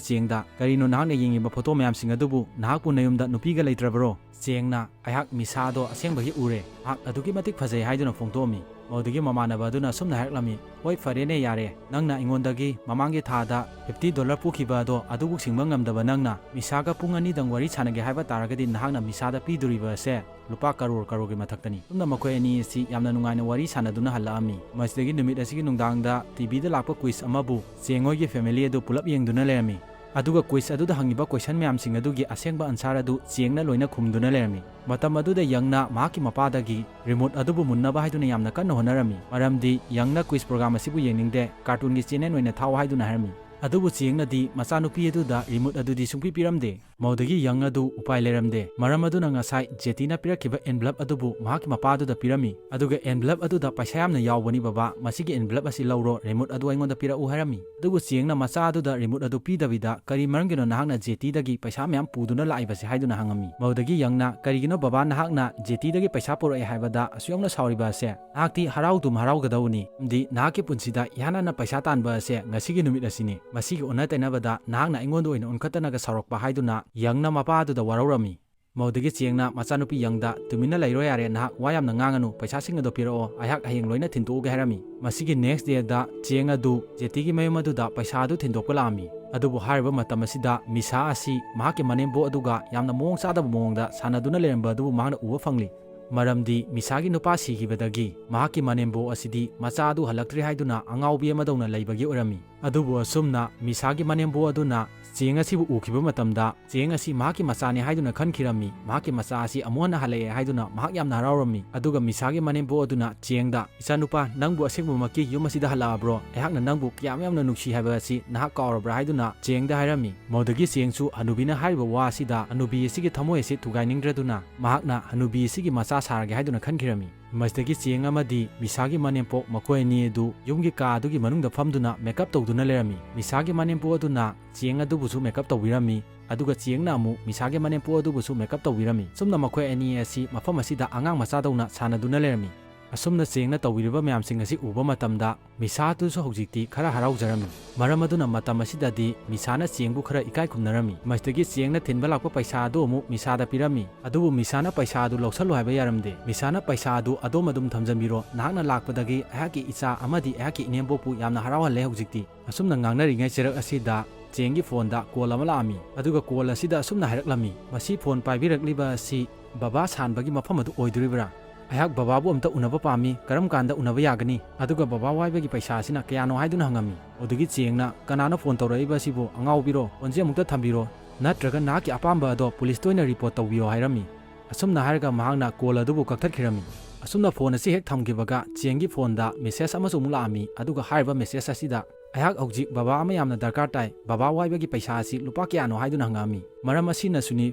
ꯆꯦꯡꯗ, "ꯀꯔꯤꯅꯣ ꯅꯍꯥꯛꯅ ꯌꯦꯡꯉꯤꯕ photo ꯃꯌꯥꯝꯁꯤꯡ ꯑꯗꯨꯕꯨ? ꯅꯍꯥꯛꯄꯨ ꯅꯌꯨꯝꯗ ꯅꯨꯄꯤꯒ ꯂꯩꯇ꯭ꯔꯕꯔꯣ?" ꯆꯦꯡꯅ, "ꯑꯩꯍꯥꯛ ꯃꯤꯁꯥ ꯑꯗꯣ ꯑꯁꯦꯡꯕꯒꯤ ꯎꯔꯦ, ꯃꯍꯥꯛ ꯑꯗꯨꯛꯀꯤ ꯃꯇꯤꯛ ꯐꯖꯩ" ꯍꯥꯏꯗꯨꯅ ꯐꯣꯡꯗꯣꯛꯑꯝꯃꯤ꯫ ꯃꯗꯨꯗꯒꯤ ꯃꯃꯥꯟꯅꯕ ꯑꯗꯨꯅ ꯑꯁꯨꯝꯅ ꯍꯥꯏꯔꯛꯂꯝꯃꯤ, "ꯍꯣꯏ, ꯐꯔꯦꯅꯦ, ꯌꯥꯔꯦ, ꯅꯪꯅ ꯑꯩꯉꯣꯟꯗꯒꯤ ꯃꯃꯥꯡꯒꯤ ꯊꯥꯗ fifty dollar ꯄꯨꯈꯤꯕ ꯑꯗꯣ ꯑꯗꯨꯕꯨ ꯁꯤꯡꯕ ꯉꯝꯗꯕ ꯅꯪꯅ ꯃꯤꯁꯥꯒ ꯄꯨꯡ ꯑꯅꯤꯗꯪ ꯋꯥꯔꯤ ꯁꯥꯟꯅꯒꯦ ꯍꯥꯏꯕ ꯇꯥꯔꯒꯗꯤ ꯅꯍꯥꯛꯅ ꯃꯤꯁꯥꯗ ꯄꯤꯗꯣꯔꯤꯕ ꯑꯁꯦ ꯂꯨꯄꯥ ꯀꯔꯣꯔ ꯀꯔꯣꯔꯒꯤ ꯃꯊꯛꯇꯅꯤ꯫" ꯑꯁꯨꯝꯅ ꯃꯈꯣꯏ ꯑꯅꯤ ꯑꯁꯤ ꯌꯥꯝꯅ ꯅꯨꯡꯉꯥꯏꯅ ꯋꯥꯔꯤ ꯁꯥꯟꯅꯗꯨꯅ ꯍꯜꯂꯛꯑꯝꯃꯤ꯫ ꯃꯁꯤꯗꯒꯤ ꯅꯨꯃꯤꯠ ꯑꯁꯤꯒꯤ ꯅꯨꯡꯗꯥꯡꯗ ꯇꯤꯚꯤꯗ ꯂꯥꯛꯄ quiz ꯑꯃꯕꯨ ꯆꯦꯡ ꯍꯣꯏꯒꯤ family ꯑꯗꯨ ꯄꯨꯂꯞ ꯌꯦꯡꯗꯨꯅ ꯂꯩꯔꯝꯃꯤ꯫ ꯑꯗꯨꯒ quiz ꯑꯗꯨꯗ ꯍꯪꯉꯤꯕ question ꯃꯌꯥꯝꯁꯤꯡ ꯑꯗꯨꯒꯤ ꯑꯁꯦꯡꯕ answer ꯑꯗꯨ ꯆꯦꯡꯅ ꯂꯣꯏꯅ ꯈꯨꯝꯗꯨꯅ ꯂꯩꯔꯝꯃꯤ꯫ ꯃꯇꯝ ꯑꯗꯨꯗ ꯌꯪꯅ ꯃꯍꯥꯛꯀꯤ ꯃꯄꯥꯗꯒꯤ remote ꯑꯗꯨꯕꯨ ꯃꯨꯟꯅꯕ ꯍꯥꯏꯗꯨꯅ ꯌꯥꯝꯅ ꯀꯟꯅ ꯍꯣꯠꯅꯔꯝꯃꯤ, ꯃꯔꯝꯗꯤ ꯌꯪꯅ quiz program ꯑꯁꯤꯕꯨ ꯌꯦꯡꯅꯤꯡꯗꯦ, cartoonꯒꯤ channel ꯑꯣꯏꯅ ꯊꯥꯎ ꯍꯥꯏꯗꯨꯅ ꯍꯥꯏꯔꯝꯃꯤ꯫ ꯑꯗꯨꯕꯨ ꯆꯦꯡꯅꯗꯤ ꯃꯆꯥꯅꯨꯄꯤ ꯑꯗꯨꯗ remote ꯑꯗꯨꯗꯤ ꯁꯨꯡꯄꯤ ꯄꯤꯔꯝꯗꯦ꯫ ꯃꯧꯗꯒꯤ ꯌꯪ ꯑꯗꯨ ꯎꯄꯥꯏ ꯂꯩꯔꯝꯗꯦ, ꯃꯔꯝ ꯑꯗꯨꯅ ꯉꯁꯥꯏ ꯖꯦꯇꯤꯅ ꯄꯤꯔꯛꯈꯤꯕ envelope ꯑꯗꯨꯕꯨ ꯃꯍꯥꯛꯀꯤ ꯃꯄꯥ ꯑꯗꯨꯗ ꯄꯤꯔꯝꯃꯤ꯫ ꯑꯗꯨꯒ envelope ꯑꯗꯨꯗ ꯄꯩꯁꯥ ꯌꯥꯝꯅ ꯌꯥꯎꯕꯅꯤ ꯕꯕꯥ, ꯃꯁꯤꯒꯤ envelope ꯑꯁꯤ ꯂꯧꯔꯣ, remote ꯑꯗꯨ ꯑꯩꯉꯣꯟꯗ ꯄꯤꯔꯛꯎ ꯍꯥꯏꯔꯝꯃꯤ꯫ ꯑꯗꯨꯕꯨ ꯆꯦꯡꯅ ꯃꯆꯥ ꯑꯗꯨꯗ remote ꯑꯗꯨ ꯄꯤꯗꯕꯤꯗ, "ꯀꯔꯤ ꯃꯔꯝꯒꯤꯅꯣ ꯅꯍꯥꯛꯅ ꯖꯦꯇꯤꯗꯒꯤ ꯄꯩꯁꯥ ꯃꯌꯥꯝ ꯄꯨꯗꯨꯅ ꯂꯥꯛꯏꯕꯁꯦ?" ꯍꯥꯏꯗꯨꯅ ꯍꯪꯉꯝꯃꯤ꯫ ꯃꯧꯗꯒꯤ ꯌꯪꯅ, "ꯀꯔꯤꯒꯤꯅꯣ ꯕꯕꯥ, ꯅꯍꯥꯛꯅ ꯖꯦꯇꯤꯗꯒꯤ ꯄꯩꯁꯥ ꯄꯨꯔꯛꯑꯦ ꯍꯥꯏꯕꯗ ꯑꯁꯨꯛ ꯌꯥꯝꯅ ꯁꯥꯎꯔꯤꯕ ꯑꯁꯦ? ꯅꯍꯥꯛꯇꯤ ꯍꯔꯥꯎꯗꯨꯝ ꯍꯔꯥꯎꯒꯗꯧꯕꯅꯤ, ꯃꯔꯝꯗꯤ ꯅꯍꯥꯛꯀꯤ ꯄꯨꯟꯁꯤꯗ ꯏꯍꯥꯟ ꯍꯥꯟꯅ ꯄꯩꯁꯥ ꯇꯥꯟꯕ ꯑꯁꯦ ꯉꯁꯤꯒꯤ ꯅꯨꯃꯤꯠ ꯑꯁꯤꯅꯤ꯫ ꯃꯁꯤꯒꯤ ꯑꯣꯟꯅ ꯇꯩꯅꯕꯗ ꯅꯍꯥꯛꯅ ꯑꯩꯉꯣꯟꯗ ꯑꯣꯏꯅ ꯑꯣꯟꯈꯠꯇꯅꯒ ꯁꯥꯎꯔꯛꯄ" ꯍꯥꯏꯗꯨꯅ ꯌꯪꯅ ꯃꯄꯥ ꯑꯗꯨꯗ ꯋꯥꯔꯧꯔꯝꯃꯤ꯫ ꯃꯧꯗꯒꯤ ꯆꯦꯡꯅ ꯃꯆꯥꯅꯨꯄꯤ ꯌꯪꯗ, "ꯇꯨꯃꯤꯟꯅ ꯂꯩꯔꯣ ꯌꯥꯔꯦ, ꯅꯍꯥꯛ ꯋꯥ ꯌꯥꯝꯅ ꯉꯥꯡꯉꯅꯨ, ꯄꯩꯁꯥꯁꯤꯡ ꯑꯗꯣ ꯄꯤꯔꯛꯑꯣ, ꯑꯩꯍꯥꯛ ꯍꯌꯦꯡ ꯂꯣꯏꯅ ꯊꯤꯟꯗꯣꯛꯑꯒꯦ" ꯍꯥꯏꯔꯝꯃꯤ꯫ ꯃꯁꯤꯒꯤ next dayꯗ ꯆꯦꯡ ꯑꯗꯨ ꯖꯦꯇꯤꯒꯤ ꯃꯌꯨꯝ ꯑꯗꯨꯗ ꯄꯩꯁꯥ ꯑꯗꯨ ꯊꯤꯟꯗꯣꯛꯄ ꯂꯥꯛꯑꯝꯃꯤ꯫ ꯑꯗꯨꯕꯨ ꯍꯥꯏꯔꯤꯕ ꯃꯇꯝ ꯑꯁꯤꯗ ꯃꯤꯁꯥ ꯑꯁꯤ ꯃꯍꯥꯛꯀꯤ ꯃꯅꯦꯝꯕꯣꯛ ꯑꯗꯨꯒ ꯌꯥꯝꯅ ꯃꯑꯣꯡ ꯆꯥꯗꯕ ꯃꯑꯣꯡꯗ ꯁꯥꯟꯅꯗꯨꯅ ꯂꯩꯔꯝꯕ ꯑꯗꯨꯕꯨ ꯃꯍꯥꯛꯅ ꯎꯕ ꯐꯪꯂꯤ꯫ ꯃꯔꯝꯗꯤ ꯃꯤꯁꯥꯒꯤ ꯅꯨꯄꯥ ꯁꯤꯈꯤꯕꯗꯒꯤ ꯃꯍꯥꯛꯀꯤ ꯃꯅꯦꯝꯕꯣꯛ ꯑꯁꯤꯗꯤ ꯃꯆꯥ ꯑꯗꯨ ꯍꯜꯂꯛꯇ꯭ꯔꯦ ꯍꯥꯏꯗꯨꯅ ꯑꯉꯥꯎꯕꯤ ꯑꯃꯗꯧꯅ ꯂꯩꯕꯒꯤ ꯑꯣꯏꯔꯝꯃꯤ꯫ ꯑꯗꯨꯕꯨ ꯑꯁꯨꯝꯅ ꯃꯤꯁꯥꯒꯤ ꯃꯅꯦꯝꯕꯣꯛ ꯑꯗꯨꯅ ꯆꯦꯡ ꯑꯁꯤꯕꯨ ꯎꯈꯤꯕ ꯃꯇꯝꯗ, ꯆꯦꯡ ꯑꯁꯤ ꯃꯍꯥꯛꯀꯤ ꯃꯆꯥꯅꯤ ꯍꯥꯏꯗꯨꯅ ꯈꯟꯈꯤꯔꯝꯃꯤ꯫ ꯃꯍꯥꯛꯀꯤ ꯃꯆꯥ ꯑꯁꯤ ꯑꯃꯨꯛ ꯍꯟꯅ ꯍꯜꯂꯛꯑꯦ ꯍꯥꯏꯗꯨꯅ ꯃꯍꯥꯛ ꯌꯥꯝꯅ ꯍꯔꯥꯎꯔꯝꯃꯤ꯫ ꯑꯗꯨꯒ ꯃꯤꯁꯥꯒꯤ ꯃꯅꯦꯝꯕꯣꯛ ꯑꯗꯨꯅ ꯆꯦꯡꯗ, "ꯏꯆꯥꯅꯨꯄꯥ, ꯅꯪꯕꯨ ꯑꯁꯦꯡꯕꯃꯛꯀꯤ ꯌꯨꯝ ꯑꯁꯤꯗ ꯍꯜꯂꯛꯑꯕ꯭ꯔꯣ? ꯑꯩꯍꯥꯛꯅ ꯅꯪꯕꯨ ꯀꯌꯥꯝ ꯌꯥꯝꯅ ꯅꯨꯡꯁꯤ ꯍꯥꯏꯕ ꯑꯁꯤ ꯅꯍꯥꯛ ꯀꯥꯎꯔꯕ꯭ꯔꯥ?" ꯍꯥꯏꯗꯨꯅ ꯆꯦꯡꯗ ꯍꯥꯏꯔꯝꯃꯤ꯫ ꯃꯗꯨꯗꯒꯤ ꯆꯦꯡꯁꯨ ꯍꯅꯨꯕꯤꯅ ꯍꯥꯏꯔꯤꯕ ꯋꯥ ꯑꯁꯤꯗ ꯍꯅꯨꯕꯤ ꯑꯁꯤꯒꯤ ꯊꯃꯣꯏ ꯑꯁꯤ ꯊꯨꯒꯥꯏꯅꯤꯡꯗ꯭ꯔꯗꯨꯅ ꯃꯍꯥꯛꯅ ꯍꯅꯨꯕꯤ ꯑꯁꯤꯒꯤ ꯃꯆꯥ ꯁꯥꯔꯒꯦ ꯍꯥꯏꯗꯨꯅ ꯈꯟꯈꯤꯔꯝꯃꯤ꯫ ꯃꯁꯤꯗꯒꯤ ꯆꯦꯡ ꯑꯃꯗꯤ ꯃꯤꯁꯥꯒꯤ ꯃꯅꯦꯝꯄꯣꯛ ꯃꯈꯣꯏ ꯑꯅꯤ ꯑꯗꯨ ꯌꯨꯝꯒꯤ ꯀꯥ ꯑꯗꯨꯒꯤ ꯃꯅꯨꯡꯗ ꯐꯝꯗꯨꯅ makeup ꯇꯧꯗꯨꯅ ꯂꯩꯔꯝꯃꯤ꯫ ꯃꯤꯁꯥꯒꯤ ꯃꯅꯦꯝꯄꯣꯛ ꯑꯗꯨꯅ ꯆꯦꯡ ꯑꯗꯨꯕꯨꯁꯨ makeup ꯇꯧꯕꯤꯔꯝꯃꯤ, ꯑꯗꯨꯒ ꯆꯦꯡꯅ ꯑꯃꯨꯛ ꯃꯤꯁꯥꯒꯤ ꯃꯅꯦꯝꯄꯣꯛ ꯑꯗꯨꯕꯨꯁꯨ makeup ꯇꯧꯕꯤꯔꯝꯃꯤ꯫ ꯁꯨꯝꯅ ꯃꯈꯣꯏ ꯑꯅꯤ ꯑꯁꯤ ꯃꯐꯝ ꯑꯁꯤꯗ ꯑꯉꯥꯡ ꯃꯆꯥꯗꯧꯅ ꯁꯥꯟꯅꯗꯨꯅ ꯂꯩꯔꯝꯃꯤ꯫ ꯑꯁꯨꯝꯅ ꯆꯦꯡꯅ ꯇꯧꯕꯤꯔꯤꯕ ꯃꯌꯥꯝꯁꯤꯡ ꯑꯁꯤ ꯎꯕ ꯃꯇꯝꯗ ꯃꯤꯁꯥꯗꯨꯁꯨ ꯍꯧꯖꯤꯛꯇꯤ ꯈꯔ ꯍꯔꯥꯎꯖꯔꯝꯃꯤ꯫ ꯃꯔꯝ ꯑꯗꯨꯅ ꯃꯇꯝ ꯑꯁꯤꯗꯗꯤ ꯃꯤꯁꯥꯅ ꯆꯦꯡꯕꯨ ꯈꯔ ꯏꯀꯥꯏ ꯈꯨꯝꯅꯔꯝꯃꯤ꯫ ꯃꯁꯤꯗꯒꯤ ꯆꯦꯡꯅ ꯊꯤꯟꯕ ꯂꯥꯛꯄ ꯄꯩꯁꯥ ꯑꯗꯨ ꯑꯃꯨꯛ ꯃꯤꯁꯥꯗ ꯄꯤꯔꯝꯃꯤ꯫ ꯑꯗꯨꯕꯨ ꯃꯤꯁꯥꯅ ꯄꯩꯁꯥ ꯑꯗꯨ ꯂꯧꯁꯜꯂꯨ ꯍꯥꯏꯕ ꯌꯥꯔꯝꯗꯦ꯫ ꯃꯤꯁꯥꯅ, "ꯄꯩꯁꯥ ꯑꯗꯨ ꯑꯗꯣꯝ ꯑꯗꯨꯝ ꯊꯝꯖꯟꯕꯤꯔꯣ, ꯅꯍꯥꯛꯅ ꯂꯥꯛꯄꯗꯒꯤ ꯑꯩꯍꯥꯛꯀꯤ ꯏꯆꯥ ꯑꯃꯗꯤ ꯑꯩꯍꯥꯛꯀꯤ ꯏꯅꯦꯝꯕꯣꯛꯄꯨ ꯌꯥꯝꯅ ꯍꯔꯥꯎꯍꯜꯂꯦ ꯍꯧꯖꯤꯛꯇꯤ"꯫ ꯑꯁꯨꯝꯅ ꯉꯥꯡꯅꯔꯤꯉꯩ ꯆꯔꯛ ꯑꯁꯤꯗ ꯆꯦꯡꯒꯤ phoneꯗ call ꯑꯃ ꯂꯥꯛꯑꯝꯃꯤ꯫ ꯑꯗꯨꯒ call ꯑꯁꯤꯗ ꯑꯁꯨꯝꯅ ꯍꯥꯏꯔꯛꯂꯝꯃꯤ, "ꯃꯁꯤ phone ꯄꯥꯏꯕꯤꯔꯛꯂꯤꯕ ꯑꯁꯤ ꯕꯕꯥ ꯁꯥꯟꯕꯒꯤ ꯃꯐꯝ ꯑꯗꯨ ꯑꯣꯏꯗꯣꯔꯤꯕ꯭ꯔꯥ?" "ꯑꯩꯍꯥꯛ ꯕꯕꯥꯕꯨ ꯑꯝꯇ ꯎꯅꯕ ꯄꯥꯝꯃꯤ, ꯀꯔꯝ ꯀꯥꯟꯗ ꯎꯅꯕ ꯌꯥꯒꯅꯤ? ꯑꯗꯨꯒ ꯕꯕꯥ ꯋꯥꯏꯕꯒꯤ ꯄꯩꯁꯥ ꯑꯁꯤꯅ ꯀꯌꯥꯅꯣ?" ꯍꯥꯏꯗꯨꯅ ꯍꯪꯉꯝꯃꯤ꯫ ꯑꯗꯨꯗꯒꯤ ꯆꯦꯡꯅ, "ꯀꯅꯥꯅꯣ ꯐꯣꯟ ꯇꯧꯔꯛꯏꯕ ꯑꯁꯤꯕꯨ? ꯑꯉꯥꯎꯕꯤꯔꯣ? ꯐꯣꯟꯁꯦ ꯑꯃꯨꯛꯇ ꯊꯝꯕꯤꯔꯣ, ꯅꯠꯇ꯭ꯔꯒ ꯅꯍꯥꯛꯀꯤ ꯑꯄꯥꯝꯕ ꯑꯗꯣ ꯄꯨꯂꯤꯁꯇ ꯑꯣꯏꯅ ꯔꯤꯄꯣꯔꯠ ꯇꯧꯕꯤꯌꯣ" ꯍꯥꯏꯔꯝꯃꯤ꯫ ꯑꯁꯨꯝꯅ ꯍꯥꯏꯔꯒ ꯃꯍꯥꯛꯅ ꯀꯣꯜ ꯑꯗꯨꯕꯨ ꯀꯛꯊꯠꯈꯤꯔꯝꯃꯤ꯫ ꯑꯁꯨꯝꯅ ꯐꯣꯟ ꯑꯁꯤ ꯍꯦꯛ ꯊꯝꯈꯤꯕꯒ ꯆꯦꯡꯒꯤ ꯐꯣꯟꯗ ꯃꯦꯁꯦꯖ ꯑꯃꯁꯨ ꯑꯃꯨꯛ ꯂꯥꯛꯑꯝꯃꯤ, ꯑꯗꯨꯒ ꯍꯥꯏꯔꯤꯕ ꯃꯦꯁꯦꯖ ꯑꯁꯤꯗ, "ꯑꯩꯍꯥꯛ ꯍꯧꯖꯤꯛ ꯕꯕꯥ ꯑꯃ ꯌꯥꯝꯅ ꯗꯔꯀꯥꯔ ꯇꯥꯏ, ꯕꯕꯥ ꯋꯥꯏꯕꯒꯤ ꯄꯩꯁꯥ ꯑꯁꯤ ꯂꯨꯄꯥ ꯀꯌꯥꯅꯣ?" ꯍꯥꯏꯗꯨꯅ ꯍꯪꯉꯛꯑꯝꯃꯤ꯫ ꯃꯔꯝ ꯑꯁꯤꯅꯁꯨꯅꯤ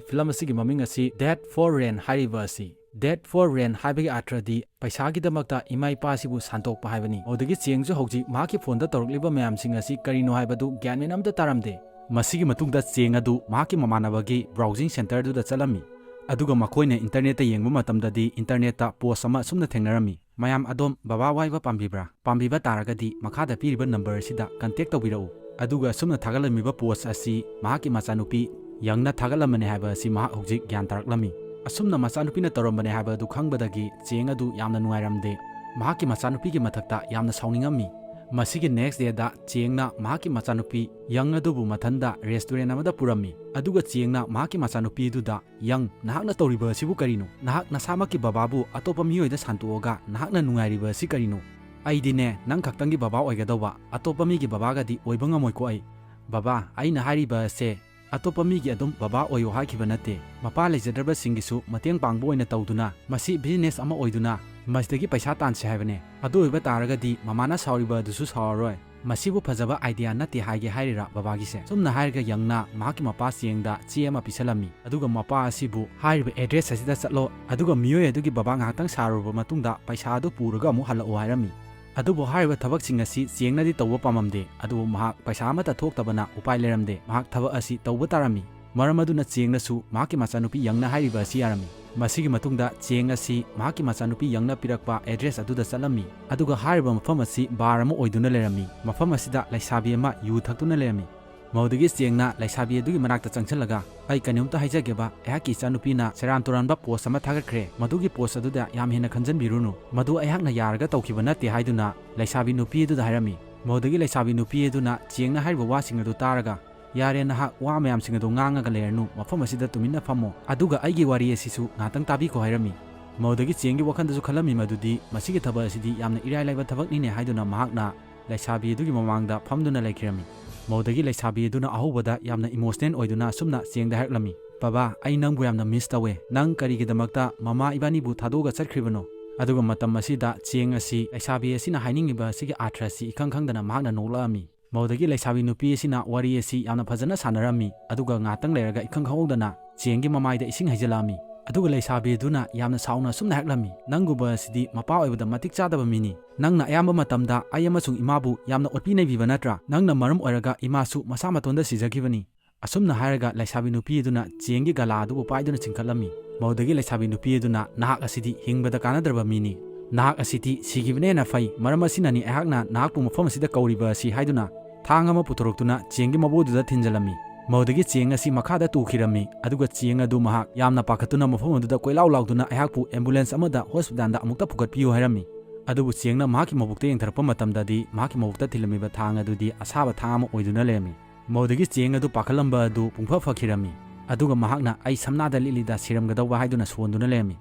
ꯐꯤꯂꯝ ꯑꯁꯤꯒꯤ ꯃꯃꯤꯡ ꯑꯁꯤ Dead for Rent ꯍꯥꯏꯔꯤꯕ ꯑꯁꯤ꯫ Dead for Rent ꯍꯥꯏꯕꯒꯤ ꯑꯥꯔꯊꯗꯤ ꯄꯩꯁꯥꯒꯤꯗꯃꯛꯇ ꯏꯃꯥ ꯏꯄꯥꯁꯤꯕꯨ ꯁꯥꯟꯇꯣꯛꯄ ꯍꯥꯏꯕꯅꯤ꯫ ꯑꯗꯨꯗꯒꯤ ꯆꯦꯡꯁꯨ ꯍꯧꯖꯤꯛ ꯃꯍꯥꯛꯀꯤ ꯐꯣꯟꯗ ꯇꯧꯔꯛꯂꯤꯕ ꯃꯌꯥꯝꯁꯤꯡ ꯑꯁꯤ ꯀꯔꯤꯅꯣ ꯍꯥꯏꯕꯗꯨ ꯒ꯭ꯌꯥꯟ ꯃꯦꯟ ꯑꯃꯇ ꯇꯥꯔꯝꯗꯦ꯫ ꯃꯁꯤꯒꯤ ꯃꯇꯨꯡꯗ ꯆꯦꯡ ꯑꯗꯨ ꯃꯍꯥꯛꯀꯤ ꯃꯃꯥꯟꯅꯕꯒꯤ browsing centre ꯗꯨꯗ ꯆꯠꯂꯝꯃꯤ꯫ ꯑꯗꯨꯒ ꯃꯈꯣꯏꯅ ꯏꯟꯇꯔꯅꯦꯠꯇ ꯌꯦꯡꯕ ꯃꯇꯝꯗꯗꯤ ꯏꯟꯇꯔꯅꯦꯠꯇ ꯄꯣꯁ ꯑꯃ ꯑꯁꯨꯝꯅ ꯊꯦꯡꯅꯔꯝꯃꯤ, "ꯃꯌꯥꯝ ꯑꯗꯣꯝ ꯕꯕꯥ ꯋꯥꯏꯕ ꯄꯥꯝꯕꯤꯕ꯭ꯔꯥ? ꯄꯥꯝꯕꯤꯕ ꯇꯥꯔꯒꯗꯤ ꯃꯈꯥꯗ ꯄꯤꯔꯤꯕ ꯅꯝꯕꯔ ꯑꯁꯤꯗ ꯀꯟꯇꯦꯛ ꯇꯧꯕꯤꯔꯛꯎ"꯫ ꯑꯗꯨꯒ ꯑꯁꯨꯝꯅ ꯊꯥꯒꯠꯂꯝꯃꯤꯕ ꯄꯣꯁ ꯑꯁꯤ ꯃꯍꯥꯛꯀꯤ ꯃꯆꯥꯅꯨꯄꯤ ꯌꯪꯅ ꯊꯥꯒꯠꯂꯝꯕꯅꯤ ꯍꯥꯏꯕ ꯑꯁꯤ ꯃꯍꯥꯛ ꯍꯧꯖꯤꯛ ꯒ꯭ꯌꯥꯟ ꯇꯥꯔꯛꯂꯝꯃꯤ꯫ ꯑꯁꯨꯝꯅ ꯃꯆꯥꯅꯨꯄꯤꯅ ꯇꯧꯔꯝꯕꯅꯤ ꯍꯥꯏꯕ ꯑꯗꯨ ꯈꯪꯕꯗꯒꯤ ꯆꯦꯡ ꯑꯗꯨ ꯌꯥꯝꯅ ꯅꯨꯡꯉꯥꯏꯔꯝꯗꯦ꯫ ꯃꯍꯥꯛꯀꯤ ꯃꯆꯥꯅꯨꯄꯤꯒꯤ ꯃꯊꯛꯇ ꯌꯥꯝꯅ ꯁꯥꯎꯅꯤꯡꯉꯝꯃꯤ꯫ ꯃꯁꯤꯒꯤ next day ꯗ ꯆꯦꯡꯅ ꯃꯍꯥꯛꯀꯤ ꯃꯆꯥꯅꯨꯄꯤ ꯌꯪ ꯑꯗꯨꯕꯨ ꯃꯊꯟꯗ restaurant ꯑꯃꯗ ꯄꯨꯔꯝꯃꯤ꯫ ꯑꯗꯨꯒ ꯆꯦꯡꯅ ꯃꯍꯥꯛꯀꯤ ꯃꯆꯥꯅꯨꯄꯤ ꯑꯗꯨꯗ, "ꯌꯪ, ꯅꯍꯥꯛꯅ ꯇꯧꯔꯤꯕ ꯑꯁꯤꯕꯨ ꯀꯔꯤꯅꯣ? ꯅꯍꯥꯛ ꯅꯁꯥꯃꯛꯀꯤ ꯕꯕꯥꯕꯨ ꯑꯇꯣꯞꯄ ꯃꯤꯑꯣꯏꯗ ꯁꯥꯟꯇꯣꯛꯑꯒ ꯅꯍꯥꯛꯅ ꯅꯨꯡꯉꯥꯏꯔꯤꯕ ꯑꯁꯤ ꯀꯔꯤꯅꯣ? ꯑꯩꯗꯤꯅꯦ, ꯅꯪ ꯈꯛꯇꯪꯒꯤ ꯕꯕꯥ ꯑꯣꯏꯒꯗꯧꯕ, ꯑꯇꯣꯞꯄ ꯃꯤꯒꯤ ꯕꯕꯥꯒꯗꯤ ꯑꯣꯏꯕ ꯉꯝꯃꯣꯏꯀꯣ ꯑꯩ꯫ ꯕꯕꯥ, ꯑꯩꯅ ꯍꯥꯏꯔꯤꯕ ꯑꯁꯦ ꯑꯇꯣꯞꯄ ꯃꯤꯒꯤ ꯑꯗꯨꯝ ꯕꯕꯥ ꯑꯣꯏꯌꯣ ꯍꯥꯏꯈꯤꯕ ꯅꯠꯇꯦ꯫ ꯃꯄꯥ ꯂꯩꯖꯗ꯭ꯔꯕꯁꯤꯡꯒꯤꯁꯨ ꯃꯇꯦꯡ ꯄꯥꯡꯕ ꯑꯣꯏꯅ ꯇꯧꯗꯨꯅ ꯃꯁꯤ business ꯑꯃ ꯑꯣꯏꯗꯨꯅ ꯃꯁꯤꯗꯒꯤ ꯄꯩꯁꯥ ꯇꯥꯟꯁꯤ ꯍꯥꯏꯕꯅꯦ꯫ ꯑꯗꯨ ꯑꯣꯏꯕ ꯇꯥꯔꯒꯗꯤ ꯃꯃꯥꯅ ꯁꯥꯎꯔꯤꯕ ꯑꯗꯨꯁꯨ ꯁꯥꯎꯔꯔꯣꯏ꯫ ꯃꯁꯤꯕꯨ ꯐꯖꯕ idea ꯅꯠꯇꯦ ꯍꯥꯏꯒꯦ ꯍꯥꯏꯔꯤꯔꯥ ꯕꯕꯥꯒꯤꯁꯦ?" ꯁꯨꯝꯅ ꯍꯥꯏꯔꯒ ꯌꯪꯅ ꯃꯍꯥꯛꯀꯤ ꯃꯄꯥ ꯆꯦꯡꯗ ꯆꯦ ꯑꯃ ꯄꯤꯁꯜꯂꯝꯃꯤ꯫ ꯑꯗꯨꯒ ꯃꯄꯥ ꯑꯁꯤꯕꯨ, "ꯍꯥꯏꯔꯤꯕ address ꯑꯁꯤꯗ ꯆꯠꯂꯣ, ꯑꯗꯨꯒ ꯃꯤꯑꯣꯏ ꯑꯗꯨꯒꯤ ꯕꯕꯥ ꯉꯥꯏꯍꯥꯛꯇꯪ ꯁꯥꯔꯨꯔꯕ ꯃꯇꯨꯡꯗ ꯄꯩꯁꯥ ꯑꯗꯨ ꯄꯨꯔꯒ ꯑꯃꯨꯛ ꯍꯜꯂꯛꯑꯣ" ꯍꯥꯏꯔꯝꯃꯤ꯫ ꯑꯗꯨꯕꯨ ꯍꯥꯏꯔꯤꯕ ꯊꯕꯛꯁꯤꯡ ꯑꯁꯤ ꯆꯦꯡꯅꯗꯤ ꯇꯧꯕ ꯄꯥꯝꯃꯝꯗꯦ, ꯑꯗꯨꯕꯨ ꯃꯍꯥꯛ ꯄꯩꯁꯥ ꯑꯃꯠꯇ ꯊꯣꯛꯇꯕꯅ ꯎꯄꯥꯏ ꯂꯩꯔꯝꯗꯦ, ꯃꯍꯥꯛ ꯊꯕꯛ ꯑꯁꯤ ꯇꯧꯕ ꯇꯥꯔꯝꯃꯤ꯫ ꯃꯔꯝ ꯑꯗꯨꯅ ꯆꯦꯡꯅꯁꯨ ꯃꯍꯥꯛꯀꯤ ꯃꯆꯥꯅꯨꯄꯤ ꯌꯪꯅ ꯍꯥꯏꯔꯤꯕ ꯑꯁꯤ ꯌꯥꯔꯝꯃꯤ꯫ ꯃꯁꯤꯒꯤ ꯃꯇꯨꯡꯗ ꯆꯦꯡ ꯑꯁꯤ ꯃꯍꯥꯛꯀꯤ ꯃꯆꯥꯅꯨꯄꯤ ꯌꯪꯅ ꯄꯤꯔꯛꯄ address ꯑꯗꯨꯗ ꯆꯠꯂꯝꯃꯤ, ꯑꯗꯨꯒ ꯍꯥꯏꯔꯤꯕ ꯃꯐꯝ ꯑꯁꯤ bar ꯑꯃ ꯑꯣꯏꯗꯨꯅ ꯂꯩꯔꯝꯃꯤ꯫ ꯃꯐꯝ ꯑꯁꯤꯗ ꯂꯩꯁꯥꯕꯤ ꯑꯃ ꯌꯨ ꯊꯛꯇꯨꯅ ꯂꯩꯔꯝꯃꯤ꯫ ꯃꯗꯨꯗꯒꯤ ꯆꯦꯡꯅ ꯂꯩꯁꯥꯕꯤ ꯑꯗꯨꯒꯤ ꯃꯅꯥꯛꯇ ꯆꯪꯁꯤꯜꯂꯒ, "ꯑꯩ ꯀꯩꯅꯣꯝꯇ ꯍꯥꯏꯖꯒꯦꯕ, ꯑꯩꯍꯥꯛꯀꯤ ꯏꯆꯥꯅꯨꯄꯤꯅ ꯁꯦꯔꯥꯟ ꯇꯨꯔꯥꯟꯕ post ꯑꯃ ꯊꯥꯒꯠꯈ꯭ꯔꯦ, ꯃꯗꯨꯒꯤ post ꯑꯗꯨꯗ ꯌꯥꯝ ꯍꯦꯟꯅ ꯈꯟꯖꯟꯕꯤꯔꯨꯅꯨ, ꯃꯗꯨ ꯑꯩꯍꯥꯛꯅ ꯌꯥꯔꯒ ꯇꯧꯈꯤꯕ ꯅꯠꯇꯦ" ꯍꯥꯏꯗꯨꯅ ꯂꯩꯁꯥꯕꯤ ꯅꯨꯄꯤ ꯑꯗꯨꯗ ꯍꯥꯏꯔꯝꯃꯤ꯫ ꯃꯗꯨꯗꯒꯤ ꯂꯩꯁꯥꯕꯤ ꯅꯨꯄꯤ ꯑꯗꯨꯅ ꯆꯦꯡꯅ ꯍꯥꯏꯔꯤꯕ ꯋꯥꯁꯤꯡ ꯑꯗꯨ ꯇꯥꯔꯒ, "ꯌꯥꯔꯦ, ꯅꯍꯥꯛ ꯋꯥ ꯃꯌꯥꯝꯁꯤꯡ ꯑꯗꯨ ꯉꯥꯡꯉꯒ ꯂꯩꯔꯅꯨ, ꯃꯐꯝ ꯑꯁꯤꯗ ꯇꯨꯃꯤꯟꯅ ꯐꯝꯃꯣ, ꯑꯗꯨꯒ ꯑꯩꯒꯤ ꯋꯥꯔꯤ ꯑꯁꯤꯁꯨ ꯉꯥꯏꯍꯥꯛꯇꯪ ꯇꯥꯕꯤꯈꯣ" ꯍꯥꯏꯔꯝꯃꯤ꯫ ꯃꯗꯨꯗꯒꯤ ꯆꯦꯡꯒꯤ ꯋꯥꯈꯜꯗꯁꯨ ꯈꯜꯂꯝꯃꯤ ꯃꯗꯨꯗꯤ ꯃꯁꯤꯒꯤ ꯊꯕꯛ ꯑꯁꯤꯗꯤ ꯌꯥꯝꯅ ꯏꯔꯥꯏ ꯂꯥꯏꯕ ꯊꯕꯛꯅꯤꯅꯦ ꯍꯥꯏꯗꯨꯅ ꯃꯍꯥꯛꯅ ꯂꯩꯁꯥꯕꯤ ꯑꯗꯨꯒꯤ ꯃꯃꯥꯡꯗ ꯐꯝꯗꯨꯅ ꯂꯩꯈꯤꯔꯝꯃꯤ꯫ ꯃꯗꯨꯗꯒꯤ ꯂꯩꯁꯥꯕꯤ ꯑꯗꯨꯅ ꯑꯍꯧꯕꯗ ꯌꯥꯝꯅ ꯏꯃꯣꯁꯅꯦꯜ ꯑꯣꯏꯗꯨꯅ ꯑꯁꯨꯝꯅ ꯆꯦꯡꯗ ꯍꯥꯏꯔꯛꯂꯝꯃꯤ, "ꯕꯕꯥ, ꯑꯩ ꯅꯪꯕꯨ ꯌꯥꯝꯅ ꯃꯤꯁ ꯇꯧꯋꯦ꯫ ꯅꯪ ꯀꯔꯤꯒꯤꯗꯃꯛꯇ ꯃꯃꯥ ꯏꯕꯥꯅꯤꯕꯨ ꯊꯥꯗꯣꯛꯑꯒ ꯆꯠꯈ꯭ꯔꯤꯕꯅꯣ?" ꯑꯗꯨꯒ ꯃꯇꯝ ꯑꯁꯤꯗ ꯆꯦꯡ ꯑꯁꯤ ꯂꯩꯁꯥꯕꯤ ꯑꯁꯤꯅ ꯍꯥꯏꯅꯤꯡꯉꯤꯕ ꯑꯁꯤꯒꯤ ꯑꯥꯔꯊ ꯑꯁꯤ ꯏꯈꯪ ꯈꯪꯗꯅ ꯃꯍꯥꯛꯅ ꯅꯣꯛꯂꯛꯑꯝꯃꯤ꯫ ꯃꯗꯨꯗꯒꯤ ꯂꯩꯁꯥꯕꯤ ꯅꯨꯄꯤ ꯑꯁꯤꯅ ꯋꯥꯔꯤ ꯑꯁꯤ ꯌꯥꯝꯅ ꯐꯖꯅ ꯁꯥꯟꯅꯔꯝꯃꯤ, ꯑꯗꯨꯒ ꯉꯥꯛꯇꯪ ꯂꯩꯔꯒ ꯏꯈꯪ ꯈꯪꯍꯧꯗꯅ ꯆꯦꯡꯒꯤ ꯃꯃꯥꯏꯗ ꯏꯁꯤꯡ ꯍꯩꯖꯤꯜꯂꯛꯑꯝꯃꯤ꯫ ꯑꯗꯨꯒ ꯂꯩꯁꯥꯕꯤ ꯑꯗꯨꯅ ꯌꯥꯝꯅ ꯁꯥꯎꯅ ꯑꯁꯨꯝꯅ ꯍꯥꯏꯔꯛꯂꯝꯃꯤ, "ꯅꯪꯒꯨꯝꯕ ꯑꯁꯤꯗꯤ ꯃꯄꯥ ꯑꯣꯏꯕꯗ ꯃꯇꯤꯛ ꯆꯥꯗꯕ ꯃꯤꯅꯤ꯫ ꯅꯪꯅ ꯑꯌꯥꯝꯕ ꯃꯇꯝꯗ ꯑꯩ ꯑꯃꯁꯨꯡ ꯏꯃꯥꯕꯨ ꯌꯥꯝꯅ ꯑꯣꯠꯄꯤ ꯅꯩꯕꯤꯕ ꯅꯠꯇ꯭ꯔꯥ? ꯅꯪꯅ ꯃꯔꯝ ꯑꯣꯏꯔꯒ ꯏꯃꯥꯁꯨ ꯃꯁꯥ ꯃꯇꯣꯟꯗ ꯁꯤꯖꯈꯤꯕꯅꯤ꯫" ꯑꯁꯨꯝꯅ ꯍꯥꯏꯔꯒ ꯂꯩꯁꯥꯕꯤ ꯅꯨꯄꯤ ꯑꯗꯨꯅ ꯆꯦꯡꯒꯤ ꯒꯂꯥ ꯑꯗꯨꯕꯨ ꯄꯥꯏꯗꯨꯅ ꯆꯤꯡꯈꯠꯂꯝꯃꯤ꯫ ꯃꯗꯨꯗꯒꯤ ꯂꯩꯁꯥꯕꯤ ꯅꯨꯄꯤ ꯑꯗꯨꯅ, "ꯅꯍꯥꯛ ꯑꯁꯤꯗꯤ ꯍꯤꯡꯕꯗ ꯀꯥꯟꯅꯗ꯭ꯔꯕ ꯃꯤꯅꯤ꯫ ꯅꯍꯥꯛ ꯑꯁꯤꯗꯤ ꯁꯤꯈꯤꯕꯅ ꯍꯦꯟꯅ ꯐꯩ꯫ ꯃꯔꯝ ꯑꯁꯤꯅꯅꯤ ꯑꯩꯍꯥꯛꯅ ꯅꯍꯥꯛꯄꯨ ꯃꯐꯝ ꯑꯁꯤꯗ ꯀꯧꯔꯤꯕ ꯑꯁꯤ" ꯍꯥꯏꯗꯨꯅ ꯊꯥꯡ ꯑꯃ ꯄꯨꯊꯣꯔꯛꯇꯨꯅ ꯆꯦꯡꯒꯤ ꯃꯕꯨꯗꯨꯗ ꯊꯤꯟꯖꯤꯜꯂꯝꯃꯤ꯫ ꯃꯗꯨꯗꯒꯤ ꯆꯦꯡ ꯑꯁꯤ ꯃꯈꯥꯗ ꯇꯨꯈꯤꯔꯝꯃꯤ, ꯑꯗꯨꯒ ꯆꯦꯡ ꯑꯗꯨ ꯃꯍꯥꯛ ꯌꯥꯝꯅ ꯄꯥꯈꯠꯇꯨꯅ ꯃꯐꯝ ꯑꯗꯨꯗ ꯀꯣꯏꯂꯥꯎ ꯂꯥꯎꯗꯨꯅ, "ꯑꯩꯍꯥꯛꯄꯨ ꯑꯦꯝꯕꯨꯂꯦꯟꯁ ꯑꯃꯗ ꯍꯣꯁꯄꯤꯇꯥꯜꯗ ꯑꯃꯨꯛꯇ ꯄꯨꯈꯠꯄꯤꯌꯨ" ꯍꯥꯏꯔꯝꯃꯤ꯫ ꯑꯗꯨꯕꯨ ꯆꯦꯡꯅ ꯃꯍꯥꯛꯀꯤ ꯃꯕꯨꯛꯇ ꯌꯦꯡꯊꯔꯛꯄ ꯃꯇꯝꯗꯗꯤ ꯃꯍꯥꯛꯀꯤ ꯃꯕꯨꯛꯇ ꯊꯤꯜꯂꯝꯃꯤꯕ ꯊꯥꯡ ꯑꯗꯨꯗꯤ ꯑꯁꯥꯕ ꯊꯥꯡ ꯑꯃ ꯑꯣꯏꯗꯨꯅ ꯂꯩꯔꯝꯃꯤ꯫ ꯃꯗꯨꯗꯒꯤ ꯆꯦꯡ ꯑꯗꯨ ꯄꯥꯈꯠꯂꯝꯕ ꯑꯗꯨ ꯄꯨꯡꯐ ꯐꯈꯤꯔꯝꯃꯤ꯫ ꯑꯗꯨꯒ ꯃꯍꯥꯛꯅ, "ꯑꯩ ꯁꯝꯅꯥꯗ ꯂꯤꯠꯂꯤꯗ ꯁꯤꯔꯝꯒꯗꯧꯕ" ꯍꯥꯏꯗꯨꯅ ꯁꯣꯟꯗꯨꯅ ꯂꯩꯔꯝꯃꯤ꯫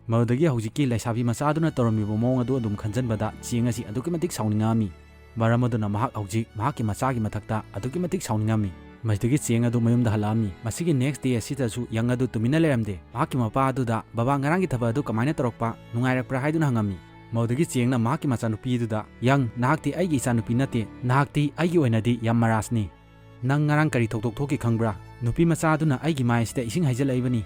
ꯃꯗꯨꯗꯒꯤ ꯍꯧꯖꯤꯛꯀꯤ ꯂꯩꯁꯥꯕꯤ ꯃꯆꯥꯗꯨꯅ ꯇꯧꯔꯝꯃꯤꯕ ꯃꯑꯣꯡ ꯑꯗꯨ ꯑꯗꯨꯝ ꯈꯟꯖꯟꯕꯗ ꯆꯦꯡ ꯑꯁꯤ ꯑꯗꯨꯛꯀꯤ ꯃꯇꯤꯛ ꯁꯥꯎꯅꯤꯡꯉꯛꯑꯝꯃꯤ꯫ ꯃꯔꯝ ꯑꯗꯨꯅ ꯃꯍꯥꯛ ꯍꯧꯖꯤꯛ ꯃꯍꯥꯛꯀꯤ ꯃꯆꯥꯒꯤ ꯃꯊꯛꯇ ꯑꯗꯨꯛꯀꯤ ꯃꯇꯤꯛ ꯁꯥꯎꯅꯤꯡꯉꯝꯃꯤ꯫ ꯃꯁꯤꯗꯒꯤ ꯆꯦꯡ ꯑꯗꯨ ꯃꯌꯨꯝꯗ ꯍꯜꯂꯛꯑꯝꯃꯤ꯫ ꯃꯁꯤꯒꯤ ꯅꯦꯛꯁ ꯗꯦ ꯑꯁꯤꯗꯁꯨ ꯌꯪ ꯑꯗꯨ ꯇꯨꯃꯤꯟꯅ ꯂꯩꯔꯝꯗꯦ꯫ ꯃꯍꯥꯛꯀꯤ ꯃꯄꯥ ꯑꯗꯨꯗ, "ꯕꯕꯥ, ꯉꯔꯥꯡꯒꯤ ꯊꯕꯛ ꯑꯗꯨ ꯀꯃꯥꯏꯅ ꯇꯧꯔꯛꯄ? ꯅꯨꯡꯉꯥꯏꯔꯛꯄ꯭ꯔꯥ?" ꯍꯥꯏꯗꯨꯅ ꯍꯪꯉꯝꯃꯤ꯫ ꯃꯗꯨꯗꯒꯤ ꯆꯦꯡꯅ ꯃꯍꯥꯛꯀꯤ ꯃꯆꯥꯅꯨꯄꯤ ꯑꯗꯨꯗ, "ꯌꯪ, ꯅꯍꯥꯛꯇꯤ ꯑꯩꯒꯤ ꯏꯆꯥꯅꯨꯄꯤ ꯅꯠꯇꯦ, ꯅꯍꯥꯛꯇꯤ ꯑꯩꯒꯤ ꯑꯣꯏꯅꯗꯤ ꯌꯥꯝ ꯃꯔꯥꯖꯅꯤ꯫ ꯅꯪ ꯉꯔꯥꯡ ꯀꯔꯤ ꯊꯧꯗꯣꯛ ꯊꯣꯛꯈꯤ ꯈꯪꯕ꯭ꯔꯥ? ꯅꯨꯄꯤ ꯃꯆꯥ ꯑꯗꯨꯅ ꯑꯩꯒꯤ ꯃꯥꯏ ꯑꯁꯤꯗ ꯏꯁꯤꯡ ꯍꯩꯖꯤꯜꯂꯛꯏꯕꯅꯤ꯫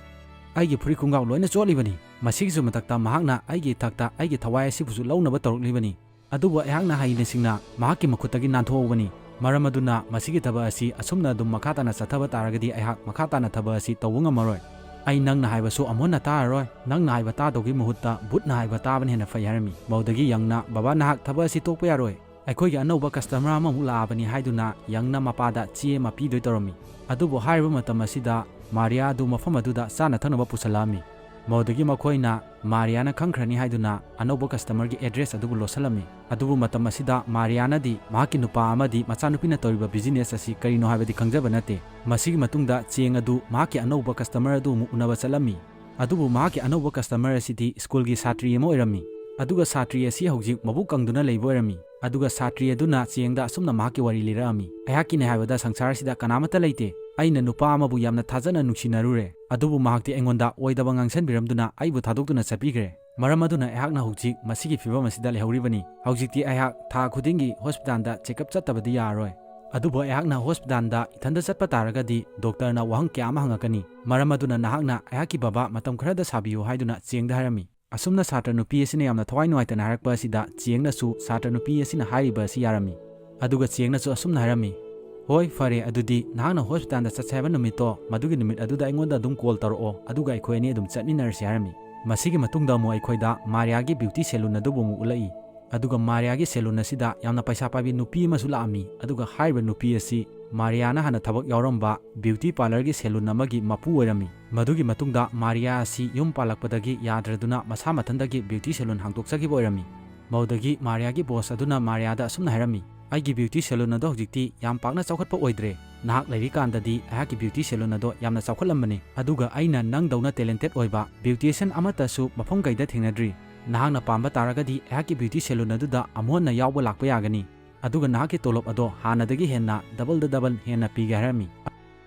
ꯑꯩꯒꯤ ꯐꯨꯔꯤꯠ ꯈꯣꯡꯒ꯭ꯔꯥꯎ ꯂꯣꯏꯅ ꯆꯣꯠꯂꯤꯕꯅꯤ꯫ ꯃꯁꯤꯒꯤꯁꯨ ꯃꯊꯛꯇ ꯃꯍꯥꯛꯅ ꯑꯩꯒꯤ ꯏꯊꯛꯇ ꯑꯩꯒꯤ ꯊꯋꯥꯏ ꯑꯁꯤꯕꯨꯁꯨ ꯂꯧꯅꯕ ꯇꯧꯔꯛꯂꯤꯕꯅꯤ꯫ ꯑꯗꯨꯕꯨ ꯑꯩꯍꯥꯛꯅ ꯍꯩꯅ ꯁꯤꯡꯅ ꯃꯍꯥꯛꯀꯤ ꯃꯈꯨꯠꯇꯒꯤ ꯅꯥꯟꯊꯣꯛꯍꯧꯕꯅꯤ꯫ ꯃꯔꯝ ꯑꯗꯨꯅ ꯃꯁꯤꯒꯤ ꯊꯕꯛ ꯑꯁꯤ ꯑꯁꯨꯝꯅ ꯑꯗꯨꯝ ꯃꯈꯥ ꯇꯥꯅ ꯆꯠꯊꯕ ꯇꯥꯔꯒꯗꯤ ꯑꯩꯍꯥꯛ ꯃꯈꯥ ꯇꯥꯅ ꯊꯕꯛ ꯑꯁꯤ ꯇꯧꯕ ꯉꯝꯃꯔꯣꯏ꯫ ꯑꯩ ꯅꯪꯅ ꯍꯥꯏꯕꯁꯨ ꯑꯃꯨꯛ ꯍꯟꯅ ꯇꯥꯔꯔꯣꯏ꯫ ꯅꯪꯅ ꯍꯥꯏꯕ ꯇꯥꯗꯧꯒꯤ ꯃꯍꯨꯠꯇ ꯕꯨꯠꯅ ꯍꯥꯏꯕ ꯇꯥꯕꯅ ꯍꯦꯟꯅ ꯐꯩ" ꯍꯥꯏꯔꯝꯃꯤ꯫ ꯃꯗꯨꯗꯒꯤ ꯌꯪꯅ, "ꯕꯕꯥ, ꯅꯍꯥꯛ ꯊꯕꯛ ꯑꯁꯤ ꯇꯣꯛꯄ ꯌꯥꯔꯣꯏ꯫ ꯑꯩꯈꯣꯏꯒꯤ ꯑꯅꯧꯕ ꯀꯁꯇꯃꯔ ꯑꯃꯃꯨꯛ ꯂꯥꯛꯑꯕꯅꯤ" ꯍꯥꯏꯗꯨꯅ ꯌꯪꯅ ꯃꯄꯥꯗ ꯆꯦ ꯑꯃ ꯄꯤꯗꯣꯏ ꯇꯧꯔꯝꯃꯤ꯫ ꯑꯗꯨꯕꯨ ꯍꯥꯏꯔꯤꯕ ꯃꯇꯝ ꯑꯁꯤꯗ ꯃꯥꯔꯤꯌꯥ ꯑꯗꯨ ꯃꯐꯝ ꯑꯗꯨꯗ ꯆꯥꯅ ꯊꯛꯅꯕ ꯄꯨꯁꯜꯂꯛꯑꯝꯃꯤ꯫ ꯃꯗꯨꯗꯒꯤ ꯃꯈꯣꯏꯅ ꯃꯥꯔꯤꯌꯥꯅ ꯈꯪꯈ꯭ꯔꯅꯤ ꯍꯥꯏꯗꯨꯅ ꯑꯅꯧꯕ ꯀꯁꯇꯃꯔꯒꯤ ꯑꯦꯗ꯭ꯔꯦꯁ ꯑꯗꯨꯕꯨ ꯂꯣꯠꯁꯤꯜꯂꯝꯃꯤ꯫ ꯑꯗꯨꯕꯨ ꯃꯇꯝ ꯑꯁꯤꯗ ꯃꯥꯔꯤꯌꯥꯅꯗꯤ ꯃꯍꯥꯛꯀꯤ ꯅꯨꯄꯥ ꯑꯃꯗꯤ ꯃꯆꯥꯅꯨꯄꯤꯅ ꯇꯧꯔꯤꯕ ꯕꯤꯖꯤꯅꯦꯁ ꯑꯁꯤ ꯀꯔꯤꯅꯣ ꯍꯥꯏꯕꯗꯤ ꯈꯪꯖꯕ ꯅꯠꯇꯦ꯫ ꯃꯁꯤꯒꯤ ꯃꯇꯨꯡꯗ ꯆꯦꯡ ꯑꯗꯨ ꯃꯍꯥꯛꯀꯤ ꯑꯅꯧꯕ ꯀꯁꯇꯃꯔ ꯑꯗꯨ ꯑꯃꯨꯛ ꯎꯅꯕ ꯆꯠꯂꯝꯃꯤ꯫ ꯑꯗꯨꯕꯨ ꯃꯍꯥꯛꯀꯤ ꯑꯅꯧꯕ customer ꯑꯁꯤꯗꯤ ꯁ꯭ꯀꯨꯜꯒꯤ ꯁꯥꯇ꯭ꯔꯤ ꯑꯃ ꯑꯣꯏꯔꯝꯃꯤ꯫ ꯑꯗꯨꯒ ꯁꯥꯇ꯭ꯔꯤ ꯑꯁꯤ ꯍꯧꯖꯤꯛ ꯃꯕꯨꯛ ꯀꯪꯗꯨꯅ ꯂꯩꯕ ꯑꯣꯏꯔꯝꯃꯤ꯫ ꯑꯗꯨꯒ ꯁꯥꯇ꯭ꯔꯤ ꯑꯗꯨꯅ ꯆꯦꯡꯗ ꯑꯁꯨꯝꯅ ꯃꯍꯥꯛꯀꯤ ꯋꯥꯔꯤ ꯂꯤꯔꯛꯑꯝꯃꯤ, "ꯑꯩꯍꯥꯛꯀꯤꯅꯦ ꯍꯥꯏꯕꯗ ꯁꯪꯁꯥꯔꯁꯤꯗ ꯀꯅꯥꯃꯠꯇ ꯂꯩꯇꯦ꯫ ꯑꯩꯅ ꯅꯨꯄꯥ ꯑꯃꯕꯨ ꯌꯥꯝꯅ ꯊꯥꯖꯅ ꯅꯨꯡꯁꯤꯅꯔꯨꯔꯦ, ꯑꯗꯨꯕꯨ ꯃꯍꯥꯛꯇꯤ ꯑꯩꯉꯣꯟꯗ ꯑꯣꯏꯗꯕ ꯉꯥꯡꯁꯟꯕꯤꯔꯝꯗꯨꯅ ꯑꯩꯕꯨ ꯊꯥꯗꯣꯛꯇꯨꯅ ꯆꯠꯄꯤꯈ꯭ꯔꯦ꯫ ꯃꯔꯝ ꯑꯗꯨꯅ ꯑꯩꯍꯥꯛꯅ ꯍꯧꯖꯤꯛ ꯃꯁꯤꯒꯤ ꯐꯤꯕꯝ ꯑꯁꯤꯗ ꯂꯩꯍꯧꯔꯤꯕꯅꯤ꯫ ꯍꯧꯖꯤꯛꯇꯤ ꯑꯩꯍꯥꯛ ꯊꯥ ꯈꯨꯗꯤꯡꯒꯤ ꯍꯣꯁꯄꯤꯇꯥꯜꯗ ꯆꯦꯛꯑꯞ ꯆꯠꯇꯕꯗꯤ ꯌꯥꯔꯔꯣꯏ꯫ ꯑꯗꯨꯕꯨ ꯑꯩꯍꯥꯛꯅ ꯍꯣꯁꯄꯤꯇꯥꯜꯗ ꯏꯊꯟꯗ ꯆꯠꯄ ꯇꯥꯔꯒꯗꯤ ꯗꯣꯛꯇꯔꯅ ꯋꯥꯍꯪ ꯀꯌꯥ ꯑꯃ ꯍꯪꯉꯛꯀꯅꯤ꯫ ꯃꯔꯝ ꯑꯗꯨꯅ ꯅꯍꯥꯛꯅ ꯑꯩꯍꯥꯛꯀꯤ ꯕꯕꯥ ꯃꯇꯝ ꯈꯔꯗ ꯁꯥꯕꯤꯌꯨ" ꯍꯥꯏꯗꯨꯅ ꯆꯦꯡꯗ ꯍꯥꯏꯔꯝꯃꯤ꯫ ꯑꯁꯨꯝꯅ ꯁꯥꯇ꯭ꯔ ꯅꯨꯄꯤ ꯑꯁꯤꯅ ꯌꯥꯝꯅ ꯊꯋꯥꯏ ꯅꯨꯡꯉꯥꯏꯇꯅ ꯍꯥꯏꯔꯛꯄ ꯑꯁꯤꯗ ꯆꯦꯡꯅꯁꯨ ꯁꯥꯇ꯭ꯔ ꯅꯨꯄꯤ ꯑꯁꯤꯅ ꯍꯥꯏꯔꯤꯕ ꯑꯁꯤ ꯌꯥꯔꯝꯃꯤ꯫ ꯑꯗꯨꯒ ꯆꯦꯡꯅꯁꯨ ꯑꯁꯨꯝꯅ ꯍꯥꯏꯔꯝꯃꯤ, "ꯍꯣꯏ, ꯐꯔꯦ, ꯑꯗꯨꯗꯤ ꯅꯍꯥꯛꯅ ꯍꯣꯁꯄꯤꯇꯥꯜꯗ ꯆꯠꯁꯦ ꯍꯥꯏꯕ ꯅꯨꯃꯤꯠꯇꯣ, ꯃꯗꯨꯒꯤ ꯅꯨꯃꯤꯠ ꯑꯗꯨꯗ ꯑꯩꯉꯣꯟꯗ ꯑꯗꯨꯝ ꯀꯣꯜ ꯇꯧꯔꯛꯑꯣ, ꯑꯗꯨꯒ ꯑꯩꯈꯣꯏ ꯑꯅꯤ ꯑꯗꯨꯝ ꯆꯠꯃꯤꯟꯅꯔꯁꯤ" ꯍꯥꯏꯔꯝꯃꯤ꯫ ꯃꯁꯤꯒꯤ ꯃꯇꯨꯡꯗ ꯑꯃꯨꯛ ꯑꯩꯈꯣꯏꯗ ꯃꯥꯔꯤꯌꯥꯒꯤ ꯕ꯭ꯌꯨꯇꯤ ꯁꯦꯂꯨꯟ ꯑꯗꯨꯕꯨ ꯑꯃꯨꯛ ꯎꯠꯂꯛꯏ꯫ ꯑꯗꯨꯒ ꯃꯥꯔꯤꯌꯥꯒꯤ ꯁꯦꯂꯨꯟ ꯑꯁꯤꯗ ꯌꯥꯝꯅ ꯄꯩꯁꯥ ꯄꯥꯏꯕꯤ ꯅꯨꯄꯤ ꯑꯃꯁꯨ ꯂꯥꯛꯑꯝꯃꯤ꯫ ꯑꯗꯨꯒ ꯍꯥꯏꯔꯤꯕ ꯅꯨꯄꯤ ꯑꯁꯤ ꯃꯥꯔꯤꯌꯥꯅ ꯍꯥꯟꯅ ꯊꯕꯛ ꯌꯥꯎꯔꯝꯕ ꯕ꯭ꯌꯨꯇꯤ ꯄꯥꯔꯂꯔꯒꯤ ꯁꯦꯂꯨꯟ ꯑꯃꯒꯤ ꯃꯄꯨ ꯑꯣꯏꯔꯝꯃꯤ꯫ ꯃꯗꯨꯒꯤ ꯃꯇꯨꯡꯗ ꯃꯥꯔꯤꯌꯥ ꯑꯁꯤ ꯌꯨꯝ ꯄꯥꯜꯂꯛꯄꯗꯒꯤ ꯌꯥꯗ꯭ꯔꯗꯨꯅ ꯃꯁꯥ ꯃꯊꯟꯇꯒꯤ ꯕ꯭ꯌꯨꯇꯤ ꯁꯦꯂꯨꯟ ꯍꯥꯡꯗꯣꯛꯆꯈꯤꯕ ꯑꯣꯏꯔꯝꯃꯤ꯫ ꯃꯗꯨꯗꯒꯤ ꯃꯥꯔꯤꯌꯥꯒꯤ ꯕꯣꯁ ꯑꯗꯨꯅ ꯃꯥꯔꯤꯌꯥꯗ ꯑꯁꯨꯝꯅ ꯍꯥꯏꯔꯝꯃꯤ, "ꯑꯩꯒꯤ ꯕ꯭ꯌꯨꯇꯤ ꯁꯦꯂꯨꯟ ꯑꯗꯣ ꯍꯧꯖꯤꯛꯇꯤ ꯌꯥꯝ ꯄꯥꯛꯅ ꯆꯥꯎꯈꯠꯄ ꯑꯣꯏꯗ꯭ꯔꯦ꯫ ꯅꯍꯥꯛ ꯂꯩꯔꯤꯀꯥꯟꯗꯗꯤ ꯑꯩꯍꯥꯛꯀꯤ ꯕ꯭ꯌꯨꯇꯤ ꯁꯦꯂꯨꯟ ꯑꯗꯣ ꯌꯥꯝꯅ ꯆꯥꯎꯈꯠꯂꯝꯕꯅꯤ꯫ ꯑꯗꯨꯒ ꯑꯩꯅ ꯅꯪꯗꯧꯅ ꯇꯦꯂꯦꯟꯇꯦꯗ ꯑꯣꯏꯕ ꯕ꯭ꯌꯨꯇꯤꯁꯤꯌꯟ ꯑꯃꯠꯇꯁꯨ ꯃꯐꯝ ꯀꯩꯗ ꯊꯦꯡꯅꯗ꯭ꯔꯤ꯫ ꯅꯍꯥꯛꯅ ꯄꯥꯝꯕ ꯇꯥꯔꯒꯗꯤ ꯑꯩꯍꯥꯛꯀꯤ ꯕ꯭ꯌꯨꯇꯤ ꯁꯦꯂꯨꯟ ꯑꯗꯨꯗ ꯑꯃꯨꯛ ꯍꯟꯅ ꯌꯥꯎꯕ ꯂꯥꯛꯄ ꯌꯥꯒꯅꯤ꯫ ꯑꯗꯨꯒ ꯅꯍꯥꯛꯀꯤ ꯇꯣꯂꯣꯞ ꯑꯗꯣ ꯍꯥꯟꯅꯗꯒꯤ ꯍꯦꯟꯅ ꯗꯕꯜꯗ ꯗꯕꯜ ꯍꯦꯟꯅ ꯄꯤꯒꯦ" ꯍꯥꯏꯔꯝꯃꯤ꯫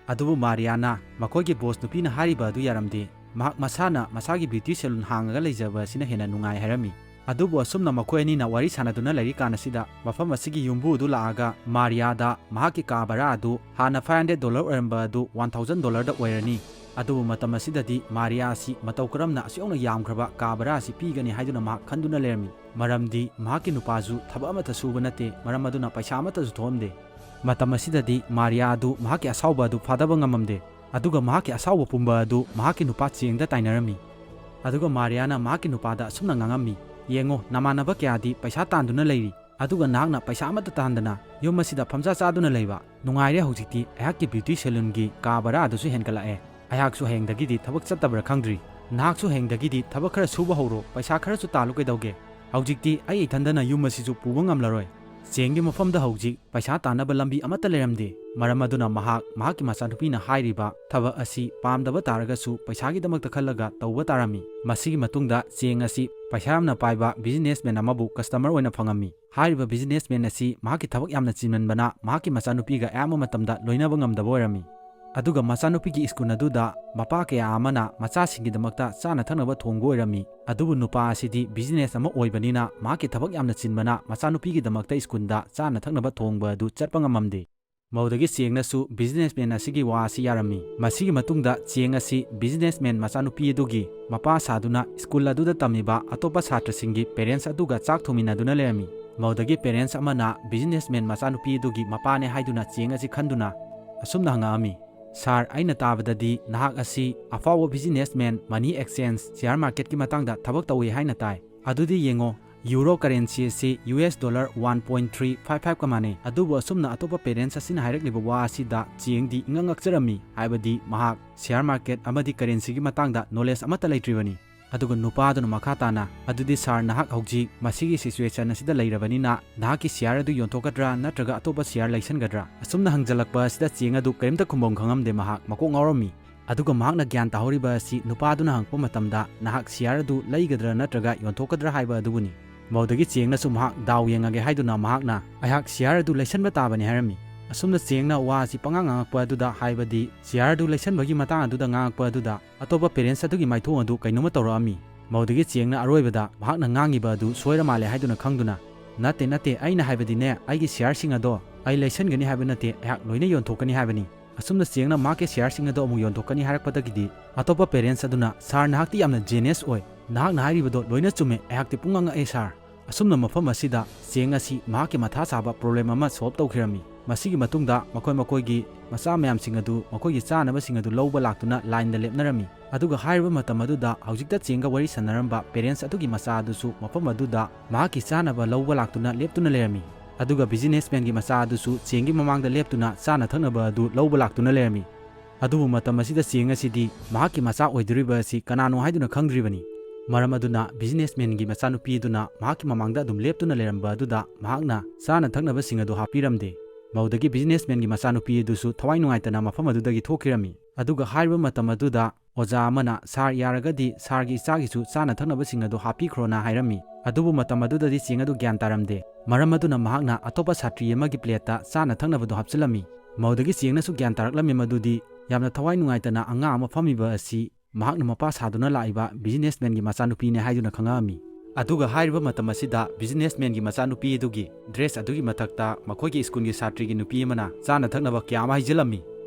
ꯑꯗꯨꯕꯨ ꯃꯥꯔꯤꯌꯥꯅ ꯃꯈꯣꯏꯒꯤ ꯕꯣꯁ ꯅꯨꯄꯤꯅ ꯍꯥꯏꯔꯤꯕ ꯑꯗꯨ ꯌꯥꯔꯝꯗꯦ꯫ ꯃꯍꯥꯛ ꯃꯁꯥꯅ ꯃꯁꯥꯒꯤ ꯕ꯭ꯌꯨꯇꯤ ꯁꯦꯂꯨꯟ ꯍꯥꯡꯉꯒ ꯂꯩꯖꯕ ꯑꯁꯤꯅ ꯍꯦꯟꯅ ꯅꯨꯡꯉꯥꯏ ꯍꯥꯏꯔꯝꯃꯤ꯫ ꯑꯗꯨꯕꯨ ꯑꯁꯨꯝꯅ ꯃꯈꯣꯏ ꯑꯅꯤꯅ ꯋꯥꯔꯤ ꯁꯥꯟꯅꯗꯨꯅ ꯂꯩꯔꯤꯀꯥꯟ ꯑꯁꯤꯗ ꯃꯐꯝ ꯑꯁꯤꯒꯤ ꯌꯨꯝꯕꯨ ꯑꯗꯨ ꯂꯥꯛꯑꯒ ꯃꯥꯔꯤꯌꯥꯗ ꯃꯍꯥꯛꯀꯤ ꯀꯥ ꯚꯔꯥ ꯑꯗꯨ ꯍꯥꯟꯅ ꯐꯥꯏꯚ ꯍꯟꯗ꯭ꯔꯦꯠ ꯗꯣꯂꯔ ꯑꯣꯏꯔꯝꯕ ꯑꯗꯨ ꯋꯥꯟ ꯊꯥꯎꯖꯟ ꯗꯣꯂꯔꯗ ꯑꯣꯏꯔꯅꯤ꯫ ꯑꯗꯨꯕꯨ ꯃꯇꯝ ꯑꯁꯤꯗꯗꯤ ꯃꯥꯔꯤꯌꯥ ꯑꯁꯤ ꯃꯇꯧ ꯀꯔꯝꯅ ꯑꯁꯨꯛ ꯌꯥꯝꯅ ꯌꯥꯝꯈ꯭ꯔꯕ ꯀꯥ ꯚꯔꯥ ꯑꯁꯤ ꯄꯤꯒꯅꯤ ꯍꯥꯏꯗꯨꯅ ꯃꯍꯥꯛ ꯈꯟꯗꯨꯅ ꯂꯩꯔꯝꯃꯤ꯫ ꯃꯔꯝꯗꯤ ꯃꯍꯥꯛꯀꯤ ꯅꯨꯄꯥꯁꯨ ꯊꯕꯛ ꯑꯃꯠꯇ ꯁꯨꯕ ꯅꯠꯇꯦ, ꯃꯔꯝ ꯑꯗꯨꯅ ꯄꯩꯁꯥ ꯑꯃꯠꯇꯁꯨ ꯊꯣꯛꯑꯝꯗꯦ꯫ ꯃꯇꯝ ꯑꯁꯤꯗꯗꯤ ꯃꯥꯔꯤꯌꯥ ꯑꯗꯨ ꯃꯍꯥꯛꯀꯤ ꯑꯁꯥꯎꯕ ꯑꯗꯨ ꯐꯥꯗꯕ ꯉꯝꯃꯝꯗꯦ꯫ ꯑꯗꯨꯒ ꯃꯍꯥꯛꯀꯤ ꯑꯁꯥꯎꯕ ꯄꯨꯝꯕ ꯑꯗꯨ ꯃꯍꯥꯛꯀꯤ ꯅꯨꯄꯥ ꯆꯦꯡꯗ ꯇꯥꯏꯅꯔꯝꯃꯤ꯫ ꯑꯗꯨꯒ ꯃꯥꯔꯤꯌꯥꯅ ꯃꯍꯥꯛꯀꯤ ꯅꯨꯄꯥꯗ ꯑꯁꯨꯝꯅ ꯉꯥꯡꯉꯝꯃꯤ, "ꯌꯦꯡꯉꯣ, ꯅꯃꯥꯟꯅꯕ ꯀꯌꯥꯗꯤ ꯄꯩꯁꯥ ꯇꯥꯟꯗꯨꯅ ꯂꯩꯔꯤ, ꯑꯗꯨꯒ ꯅꯍꯥꯛꯅ ꯄꯩꯁꯥ ꯑꯃꯠꯇ ꯇꯥꯟꯗꯅ ꯌꯨꯝ ꯑꯁꯤꯗ ꯐꯝꯖꯥ ꯆꯥꯗꯨꯅ ꯂꯩꯕ꯫ ꯅꯨꯡꯉꯥꯏꯔꯦ, ꯍꯧꯖꯤꯛꯇꯤ ꯑꯩꯍꯥꯛꯀꯤ ꯕ꯭ꯌꯨꯇꯤ ꯁꯦꯂꯨꯟꯒꯤ ꯀꯥ ꯚꯔꯥ ꯑꯗꯨꯁꯨ ꯍꯦꯟꯒꯠꯂꯛꯑꯦ꯫ ꯑꯩꯍꯥꯛꯁꯨ ꯍꯌꯦꯡꯗꯒꯤꯗꯤ ꯊꯕꯛ ꯆꯠꯇꯕ꯭ꯔꯥ ꯈꯪꯗ꯭ꯔꯤ꯫ ꯅꯍꯥꯛꯁꯨ ꯍꯌꯦꯡꯗꯒꯤꯗꯤ ꯊꯕꯛ ꯈꯔ ꯁꯨꯕ ꯍꯧꯔꯣ, ꯄꯩꯁꯥ ꯈꯔꯁꯨ ꯇꯥꯜꯂꯨ ꯀꯩꯗꯧꯒꯦ? ꯍꯧꯖꯤꯛꯇꯤ ꯑꯩ ꯏꯊꯟꯗꯅ ꯌꯨꯝ ꯑꯁꯤꯁꯨ ꯄꯨꯕ ꯉꯝꯂꯔꯣꯏ"꯫ ꯆꯦꯡꯒꯤ ꯃꯐꯝꯗ ꯍꯧꯖꯤꯛ ꯄꯩꯁꯥ ꯇꯥꯟꯅꯕ ꯂꯝꯕꯤ ꯑꯃꯠꯇ ꯂꯩꯔꯝꯗꯦ꯫ ꯃꯔꯝ ꯑꯗꯨꯅ ꯃꯍꯥꯛ ꯃꯍꯥꯛꯀꯤ ꯃꯆꯥꯅꯨꯄꯤꯅ ꯍꯥꯏꯔꯤꯕ ꯊꯕꯛ ꯑꯁꯤ ꯄꯥꯝꯗꯕ ꯇꯥꯔꯒꯁꯨ ꯄꯩꯁꯥꯒꯤꯗꯃꯛꯇ ꯈꯜꯂꯒ ꯇꯧꯕ ꯇꯥꯔꯝꯃꯤ꯫ ꯃꯁꯤꯒꯤ ꯃꯇꯨꯡꯗ ꯆꯦꯡ ꯑꯁꯤ ꯄꯩꯁꯥ ꯌꯥꯝꯅ ꯄꯥꯏꯕ businessman ꯑꯃꯕꯨ customer ꯑꯣꯏꯅ ꯐꯪꯉꯝꯃꯤ꯫ ꯍꯥꯏꯔꯤꯕ businessman ꯑꯁꯤ ꯃꯍꯥꯛꯀꯤ ꯊꯕꯛ ꯌꯥꯝꯅ ꯆꯤꯟꯃꯟꯕꯅ ꯃꯍꯥꯛꯀꯤ ꯃꯆꯥꯅꯨꯄꯤꯒ ꯑꯌꯥꯝꯕ ꯃꯇꯝꯗ ꯂꯣꯏꯅꯕ ꯉꯝꯗꯕ ꯑꯣꯏꯔꯝꯃꯤ꯫ ꯑꯗꯨꯒ ꯃꯆꯥꯅꯨꯄꯤꯒꯤ ꯁ꯭ꯀꯨꯜ ꯑꯗꯨꯗ ꯃꯄꯥ ꯀꯌꯥ ꯑꯃꯅ ꯃꯆꯥꯁꯤꯡꯒꯤꯗꯃꯛꯇ ꯆꯥꯅ ꯊꯛꯅꯕ ꯊꯣꯡꯕ ꯑꯣꯏꯔꯝꯃꯤ꯫ ꯑꯗꯨꯕꯨ ꯅꯨꯄꯥ ꯑꯁꯤꯗꯤ business ꯑꯃ ꯑꯣꯏꯕꯅꯤꯅ ꯃꯍꯥꯛꯀꯤ ꯊꯕꯛ ꯌꯥꯝꯅ ꯆꯤꯟꯕꯅ ꯃꯆꯥꯅꯨꯄꯤꯒꯤꯗꯃꯛꯇ ꯁ꯭ꯀꯨꯜꯗ ꯆꯥꯅ ꯊꯛꯅꯕ ꯊꯣꯡꯕ ꯑꯗꯨ ꯆꯠꯄ ꯉꯝꯃꯝꯗꯦ꯫ ꯃꯧꯗꯒꯤ ꯆꯦꯡꯅꯁꯨ businessman ꯑꯁꯤꯒꯤ ꯋꯥ ꯑꯁꯤ ꯌꯥꯔꯝꯃꯤ꯫ ꯃꯁꯤꯒꯤ ꯃꯇꯨꯡꯗ ꯆꯦꯡ ꯑꯁꯤ businessman ꯃꯆꯥꯅꯨꯄꯤ ꯑꯗꯨꯒꯤ ꯃꯄꯥ ꯁꯥꯗꯨꯅ ꯁ꯭ꯀꯨꯜ ꯑꯗꯨꯗ ꯇꯝꯃꯤꯕ ꯑꯇꯣꯞꯄ ꯁꯥꯇ꯭ꯔꯁꯤꯡꯒꯤ parents ꯑꯗꯨꯒ ꯆꯥꯛ ꯊꯣꯡꯃꯤꯟꯅꯗꯨꯅ ꯂꯩꯔꯝꯃꯤ꯫ ꯃꯧꯗꯒꯤ parents ꯑꯃꯅ businessman ꯃꯆꯥꯅꯨꯄꯤ ꯑꯗꯨꯒꯤ ꯃꯄꯥꯅꯦ ꯍꯥꯏꯗꯨꯅ ꯆꯦꯡ ꯑꯁꯤ ꯈꯟꯗꯨꯅ ꯑꯁꯨꯝꯅ ꯍꯪꯉꯛꯑꯝꯃꯤ, "Sir, ꯑꯩꯅ ꯇꯥꯕꯗꯗꯤ ꯅꯍꯥꯛ ꯑꯁꯤ ꯑꯐꯥꯎꯕ businessman, money exchange, share marketꯀꯤ ꯃꯇꯥꯡꯗ ꯊꯕꯛ ꯇꯧꯏ ꯍꯥꯏꯅ ꯇꯥꯏ꯫ ꯑꯗꯨꯗꯤ ꯌꯦꯡꯉꯣ, Euro currency ꯑꯁꯤ US dollar one point three five five ꯀ ꯃꯥꯟꯅꯩ꯫" ꯑꯗꯨꯕꯨ ꯑꯁꯨꯝꯅ ꯑꯇꯣꯞꯄ parents ꯑꯁꯤꯅ ꯍꯥꯏꯔꯛꯂꯤꯕ ꯋꯥ ꯑꯁꯤꯗ ꯆꯦꯡꯗꯤ ꯏꯉꯛ ꯉꯛꯆꯔꯝꯃꯤ, ꯍꯥꯏꯕꯗꯤ ꯃꯍꯥꯛ share market ꯑꯃꯗꯤ currencyꯒꯤ ꯃꯇꯥꯡꯗ knowledge ꯑꯃꯠꯇ ꯂꯩꯇ꯭ꯔꯤꯕꯅꯤ꯫ ꯑꯗꯨꯒ ꯅꯨꯄꯥꯗꯨꯅ ꯃꯈꯥ ꯇꯥꯅ, "ꯑꯗꯨꯗꯤ sir, ꯅꯍꯥꯛ ꯍꯧꯖꯤꯛ ꯃꯁꯤꯒꯤ situation ꯑꯁꯤꯗ ꯂꯩꯔꯕꯅꯤꯅ ꯅꯍꯥꯛꯀꯤ share ꯑꯗꯨ ꯌꯣꯟꯊꯣꯛꯀꯗ꯭ꯔꯥ ꯅꯠꯇ꯭ꯔꯒ ꯑꯇꯣꯞꯄ share ꯂꯩꯁꯟꯒꯗ꯭ꯔꯥ?" ꯑꯁꯨꯝꯅ ꯍꯪꯖꯜꯂꯛꯄ ꯑꯁꯤꯗ ꯆꯦꯡ ꯑꯗꯨ ꯀꯔꯤꯝꯇ ꯈꯨꯝꯕꯝ ꯈꯪꯉꯝꯗꯦ꯫ ꯃꯍꯥꯛ ꯃꯀꯣꯛ ꯉꯥꯎꯔꯝꯃꯤ꯫ ꯑꯗꯨꯒ ꯃꯍꯥꯛꯅ ꯒ꯭ꯌꯥꯟ ꯇꯥꯍꯧꯔꯤꯕ ꯑꯁꯤ ꯅꯨꯄꯥꯗꯨꯅ ꯍꯪꯉꯛꯄ ꯃꯇꯝꯗ ꯅꯍꯥꯛ share ꯑꯗꯨ ꯂꯩꯒꯗ꯭ꯔꯥ ꯅꯠꯇ꯭ꯔꯒ ꯌꯣꯟꯊꯣꯛꯀꯗ꯭ꯔꯥ ꯍꯥꯏꯕ ꯑꯗꯨꯕꯨꯅꯤ꯫ ꯃꯧꯗꯒꯤ ꯆꯦꯡꯅꯁꯨ ꯃꯍꯥꯛ ꯗꯥꯎ ꯌꯦꯡꯉꯒꯦ ꯍꯥꯏꯗꯨꯅ ꯃꯍꯥꯛꯅ, "ꯑꯩꯍꯥꯛ share ꯑꯗꯨ ꯂꯩꯁꯟꯕ ꯇꯥꯕꯅꯤ" ꯍꯥꯏꯔꯝꯃꯤ꯫ ꯑꯁꯨꯝꯅ ꯆꯦꯡꯅ ꯋꯥ ꯑꯁꯤ ꯄꯉꯥꯡ ꯉꯥꯡꯉꯛꯄ ꯑꯗꯨꯗ, ꯍꯥꯏꯕꯗꯤ share ꯑꯗꯨ ꯂꯩꯁꯟꯕꯒꯤ ꯃꯇꯥꯡ ꯑꯗꯨꯗ ꯉꯥꯡꯉꯛꯄ ꯑꯗꯨꯗ, ꯑꯇꯣꯞꯄ parents ꯑꯗꯨꯒꯤ ꯃꯥꯏꯊꯣꯡ ꯑꯗꯨ ꯀꯩꯅꯣꯝꯃ ꯇꯧꯔꯛꯑꯝꯃꯤ꯫ ꯃꯧꯗꯒꯤ ꯆꯦꯡꯅ ꯑꯔꯣꯏꯕꯗ ꯃꯍꯥꯛꯅ ꯉꯥꯡꯉꯤꯕ ꯑꯗꯨ ꯁꯣꯏꯔ ꯃꯥꯜꯂꯦ ꯍꯥꯏꯗꯨꯅ ꯈꯪꯗꯨꯅ, "ꯅꯠꯇꯦ, ꯅꯠꯇꯦ, ꯑꯩꯅ ꯍꯥꯏꯕꯗꯤꯅꯦ, ꯑꯩꯒꯤ shareꯁꯤꯡ ꯑꯗꯣ ꯑꯩ ꯂꯩꯁꯟꯒꯅꯤ ꯍꯥꯏꯕ ꯅꯠꯇꯦ, ꯑꯩꯍꯥꯛ ꯂꯣꯏꯅ ꯌꯣꯟꯊꯣꯛꯀꯅꯤ ꯍꯥꯏꯕꯅꯤ꯫" ꯑꯁꯨꯝꯅ ꯆꯦꯡꯅ ꯃꯍꯥꯛꯀꯤ shareꯁꯤꯡ ꯑꯗꯣ ꯑꯃꯨꯛ ꯌꯣꯟꯊꯣꯛꯀꯅꯤ ꯍꯥꯏꯔꯛꯄꯗꯒꯤꯗꯤ, ꯑꯇꯣꯞꯄ parents ꯑꯗꯨꯅ, "Sir, ꯅꯍꯥꯛꯇꯤ ꯌꯥꯝꯅ genius ꯑꯣꯏ꯫ ꯅꯍꯥꯛꯅ ꯍꯥꯏꯔꯤꯕꯗꯣ ꯂꯣꯏꯅ ꯆꯨꯝꯃꯦ꯫ ꯑꯩꯍꯥꯛꯇꯤ ꯄꯨꯡꯉꯛ ꯉꯛꯑꯦ, sir꯫" ꯑꯁꯨꯝꯅ ꯃꯐꯝ ꯑꯁꯤꯗ ꯆꯦꯡ ꯑꯁꯤ ꯃꯍꯥꯛꯀꯤ ꯃꯊꯥ ꯁꯥꯕ problem ꯑꯃ solve ꯇꯧꯈꯤꯔꯝꯃꯤ꯫ ꯃꯁꯤꯒꯤ ꯃꯇꯨꯡꯗ ꯃꯈꯣꯏ ꯃꯈꯣꯏꯒꯤ ꯃꯆꯥ ꯃꯌꯥꯝꯁꯤꯡ ꯑꯗꯨ ꯃꯈꯣꯏꯒꯤ ꯆꯥꯅꯕꯁꯤꯡ ꯑꯗꯨ ꯂꯧꯕ ꯂꯥꯛꯇꯨꯅ lineꯗ ꯂꯦꯞꯅꯔꯝꯃꯤ꯫ ꯑꯗꯨꯒ ꯍꯥꯏꯔꯤꯕ ꯃꯇꯝ ꯑꯗꯨꯗ ꯍꯧꯖꯤꯛꯇ ꯆꯦꯡꯒ ꯋꯥꯔꯤ ꯁꯥꯟꯅꯔꯝꯕ parents ꯑꯗꯨꯒꯤ ꯃꯆꯥ ꯑꯗꯨꯁꯨ ꯃꯐꯝ ꯑꯗꯨꯗ ꯃꯍꯥꯛꯀꯤ ꯆꯥꯅꯕ ꯂꯧꯕ ꯂꯥꯛꯇꯨꯅ ꯂꯦꯞꯇꯨꯅ ꯂꯩꯔꯝꯃꯤ꯫ ꯑꯗꯨꯒ businessmanꯒꯤ ꯃꯆꯥ ꯑꯗꯨꯁꯨ ꯆꯦꯡꯒꯤ ꯃꯃꯥꯡꯗ ꯂꯦꯞꯇꯨꯅ ꯆꯥꯅ ꯊꯛꯅꯕ ꯑꯗꯨ ꯂꯧꯕ ꯂꯥꯛꯇꯨꯅ ꯂꯩꯔꯝꯃꯤ꯫ ꯑꯗꯨꯕꯨ ꯃꯇꯝ ꯑꯁꯤꯗ ꯆꯦꯡ ꯑꯁꯤꯗꯤ ꯃꯍꯥꯛꯀꯤ ꯃꯆꯥ ꯑꯣꯏꯗꯣꯔꯤꯕ ꯑꯁꯤ ꯀꯅꯥꯅꯣ ꯍꯥꯏꯗꯨꯅ ꯈꯪꯗ꯭ꯔꯤꯕꯅꯤ꯫ ꯃꯔꯝ ꯑꯗꯨꯅ businessmanꯒꯤ ꯃꯆꯥꯅꯨꯄꯤ ꯑꯗꯨꯅ ꯃꯍꯥꯛꯀꯤ ꯃꯃꯥꯡꯗ ꯑꯗꯨꯝ ꯂꯦꯞꯇꯨꯅ ꯂꯩꯔꯝꯕ ꯑꯗꯨꯗ ꯃꯍꯥꯛꯅ ꯆꯥꯅ ꯊꯛꯅꯕꯁꯤꯡ ꯑꯗꯨ ꯍꯥꯞꯄꯤꯔꯝꯗꯦ꯫ ꯃꯗꯨꯗꯒꯤ businessmanꯒꯤ ꯃꯆꯥꯅꯨꯄꯤ ꯑꯗꯨꯁꯨ ꯊꯋꯥꯏ ꯅꯨꯡꯉꯥꯏꯇꯅ ꯃꯐꯝ ꯑꯗꯨꯗꯒꯤ ꯊꯣꯛꯈꯤꯔꯝꯃꯤ꯫ ꯑꯗꯨꯒ ꯍꯥꯏꯔꯤꯕ ꯃꯇꯝ ꯑꯗꯨꯗ ꯑꯣꯖꯥ ꯑꯃꯅ, "Sir, ꯌꯥꯔꯒꯗꯤ sirꯒꯤ ꯏꯆꯥꯒꯤꯁꯨ ꯆꯥꯅ ꯊꯛꯅꯕꯁꯤꯡ ꯑꯗꯨ ꯍꯥꯞꯄꯤꯈ꯭ꯔꯣꯅ" ꯍꯥꯏꯔꯝꯃꯤ꯫ ꯑꯗꯨꯕꯨ ꯃꯇꯝ ꯑꯗꯨꯗꯗꯤ ꯆꯦꯡ ꯑꯗꯨ ꯒ꯭ꯌꯥꯟ ꯇꯥꯔꯝꯗꯦ꯫ ꯃꯔꯝ ꯑꯗꯨꯅ ꯃꯍꯥꯛꯅ ꯑꯇꯣꯞꯄ ꯁꯥꯇ꯭ꯔꯤ ꯑꯃꯒꯤ plateꯇ ꯆꯥꯅ ꯊꯛꯅꯕꯗꯨ ꯍꯥꯞꯆꯤꯜꯂꯝꯃꯤ꯫ ꯃꯗꯨꯗꯒꯤ ꯆꯦꯡꯅꯁꯨ ꯒ꯭ꯌꯥꯟ ꯇꯥꯔꯛꯂꯝꯃꯤ ꯃꯗꯨꯗꯤ ꯌꯥꯝꯅ ꯊꯋꯥꯏ ꯅꯨꯡꯉꯥꯏꯇꯅ ꯑꯉꯥꯡ ꯑꯃ ꯐꯝꯃꯤꯕ ꯑꯁꯤ ꯃꯍꯥꯛꯅ ꯃꯄꯥ ꯁꯥꯗꯨꯅ ꯂꯥꯛꯏꯕ businessmanꯒꯤ ꯃꯆꯥꯅꯨꯄꯤꯅꯦ ꯍꯥꯏꯗꯨꯅ ꯈꯪꯉꯛꯑꯝꯃꯤ꯫ ꯑꯗꯨꯒ ꯍꯥꯏꯔꯤꯕ ꯃꯇꯝ ꯑꯁꯤꯗ businessmanꯒꯤ ꯃꯆꯥꯅꯨꯄꯤ ꯑꯗꯨꯒꯤ dress ꯑꯗꯨꯒꯤ ꯃꯊꯛꯇ ꯃꯈꯣꯏꯒꯤ schoolꯒꯤ ꯁꯥꯇ꯭ꯔꯤꯒꯤ ꯅꯨꯄꯤ ꯑꯃꯅ ꯆꯥꯅ ꯊꯛꯅꯕ ꯀꯌꯥ ꯑꯃ ꯍꯩꯖꯤꯜꯂꯝꯃꯤ꯫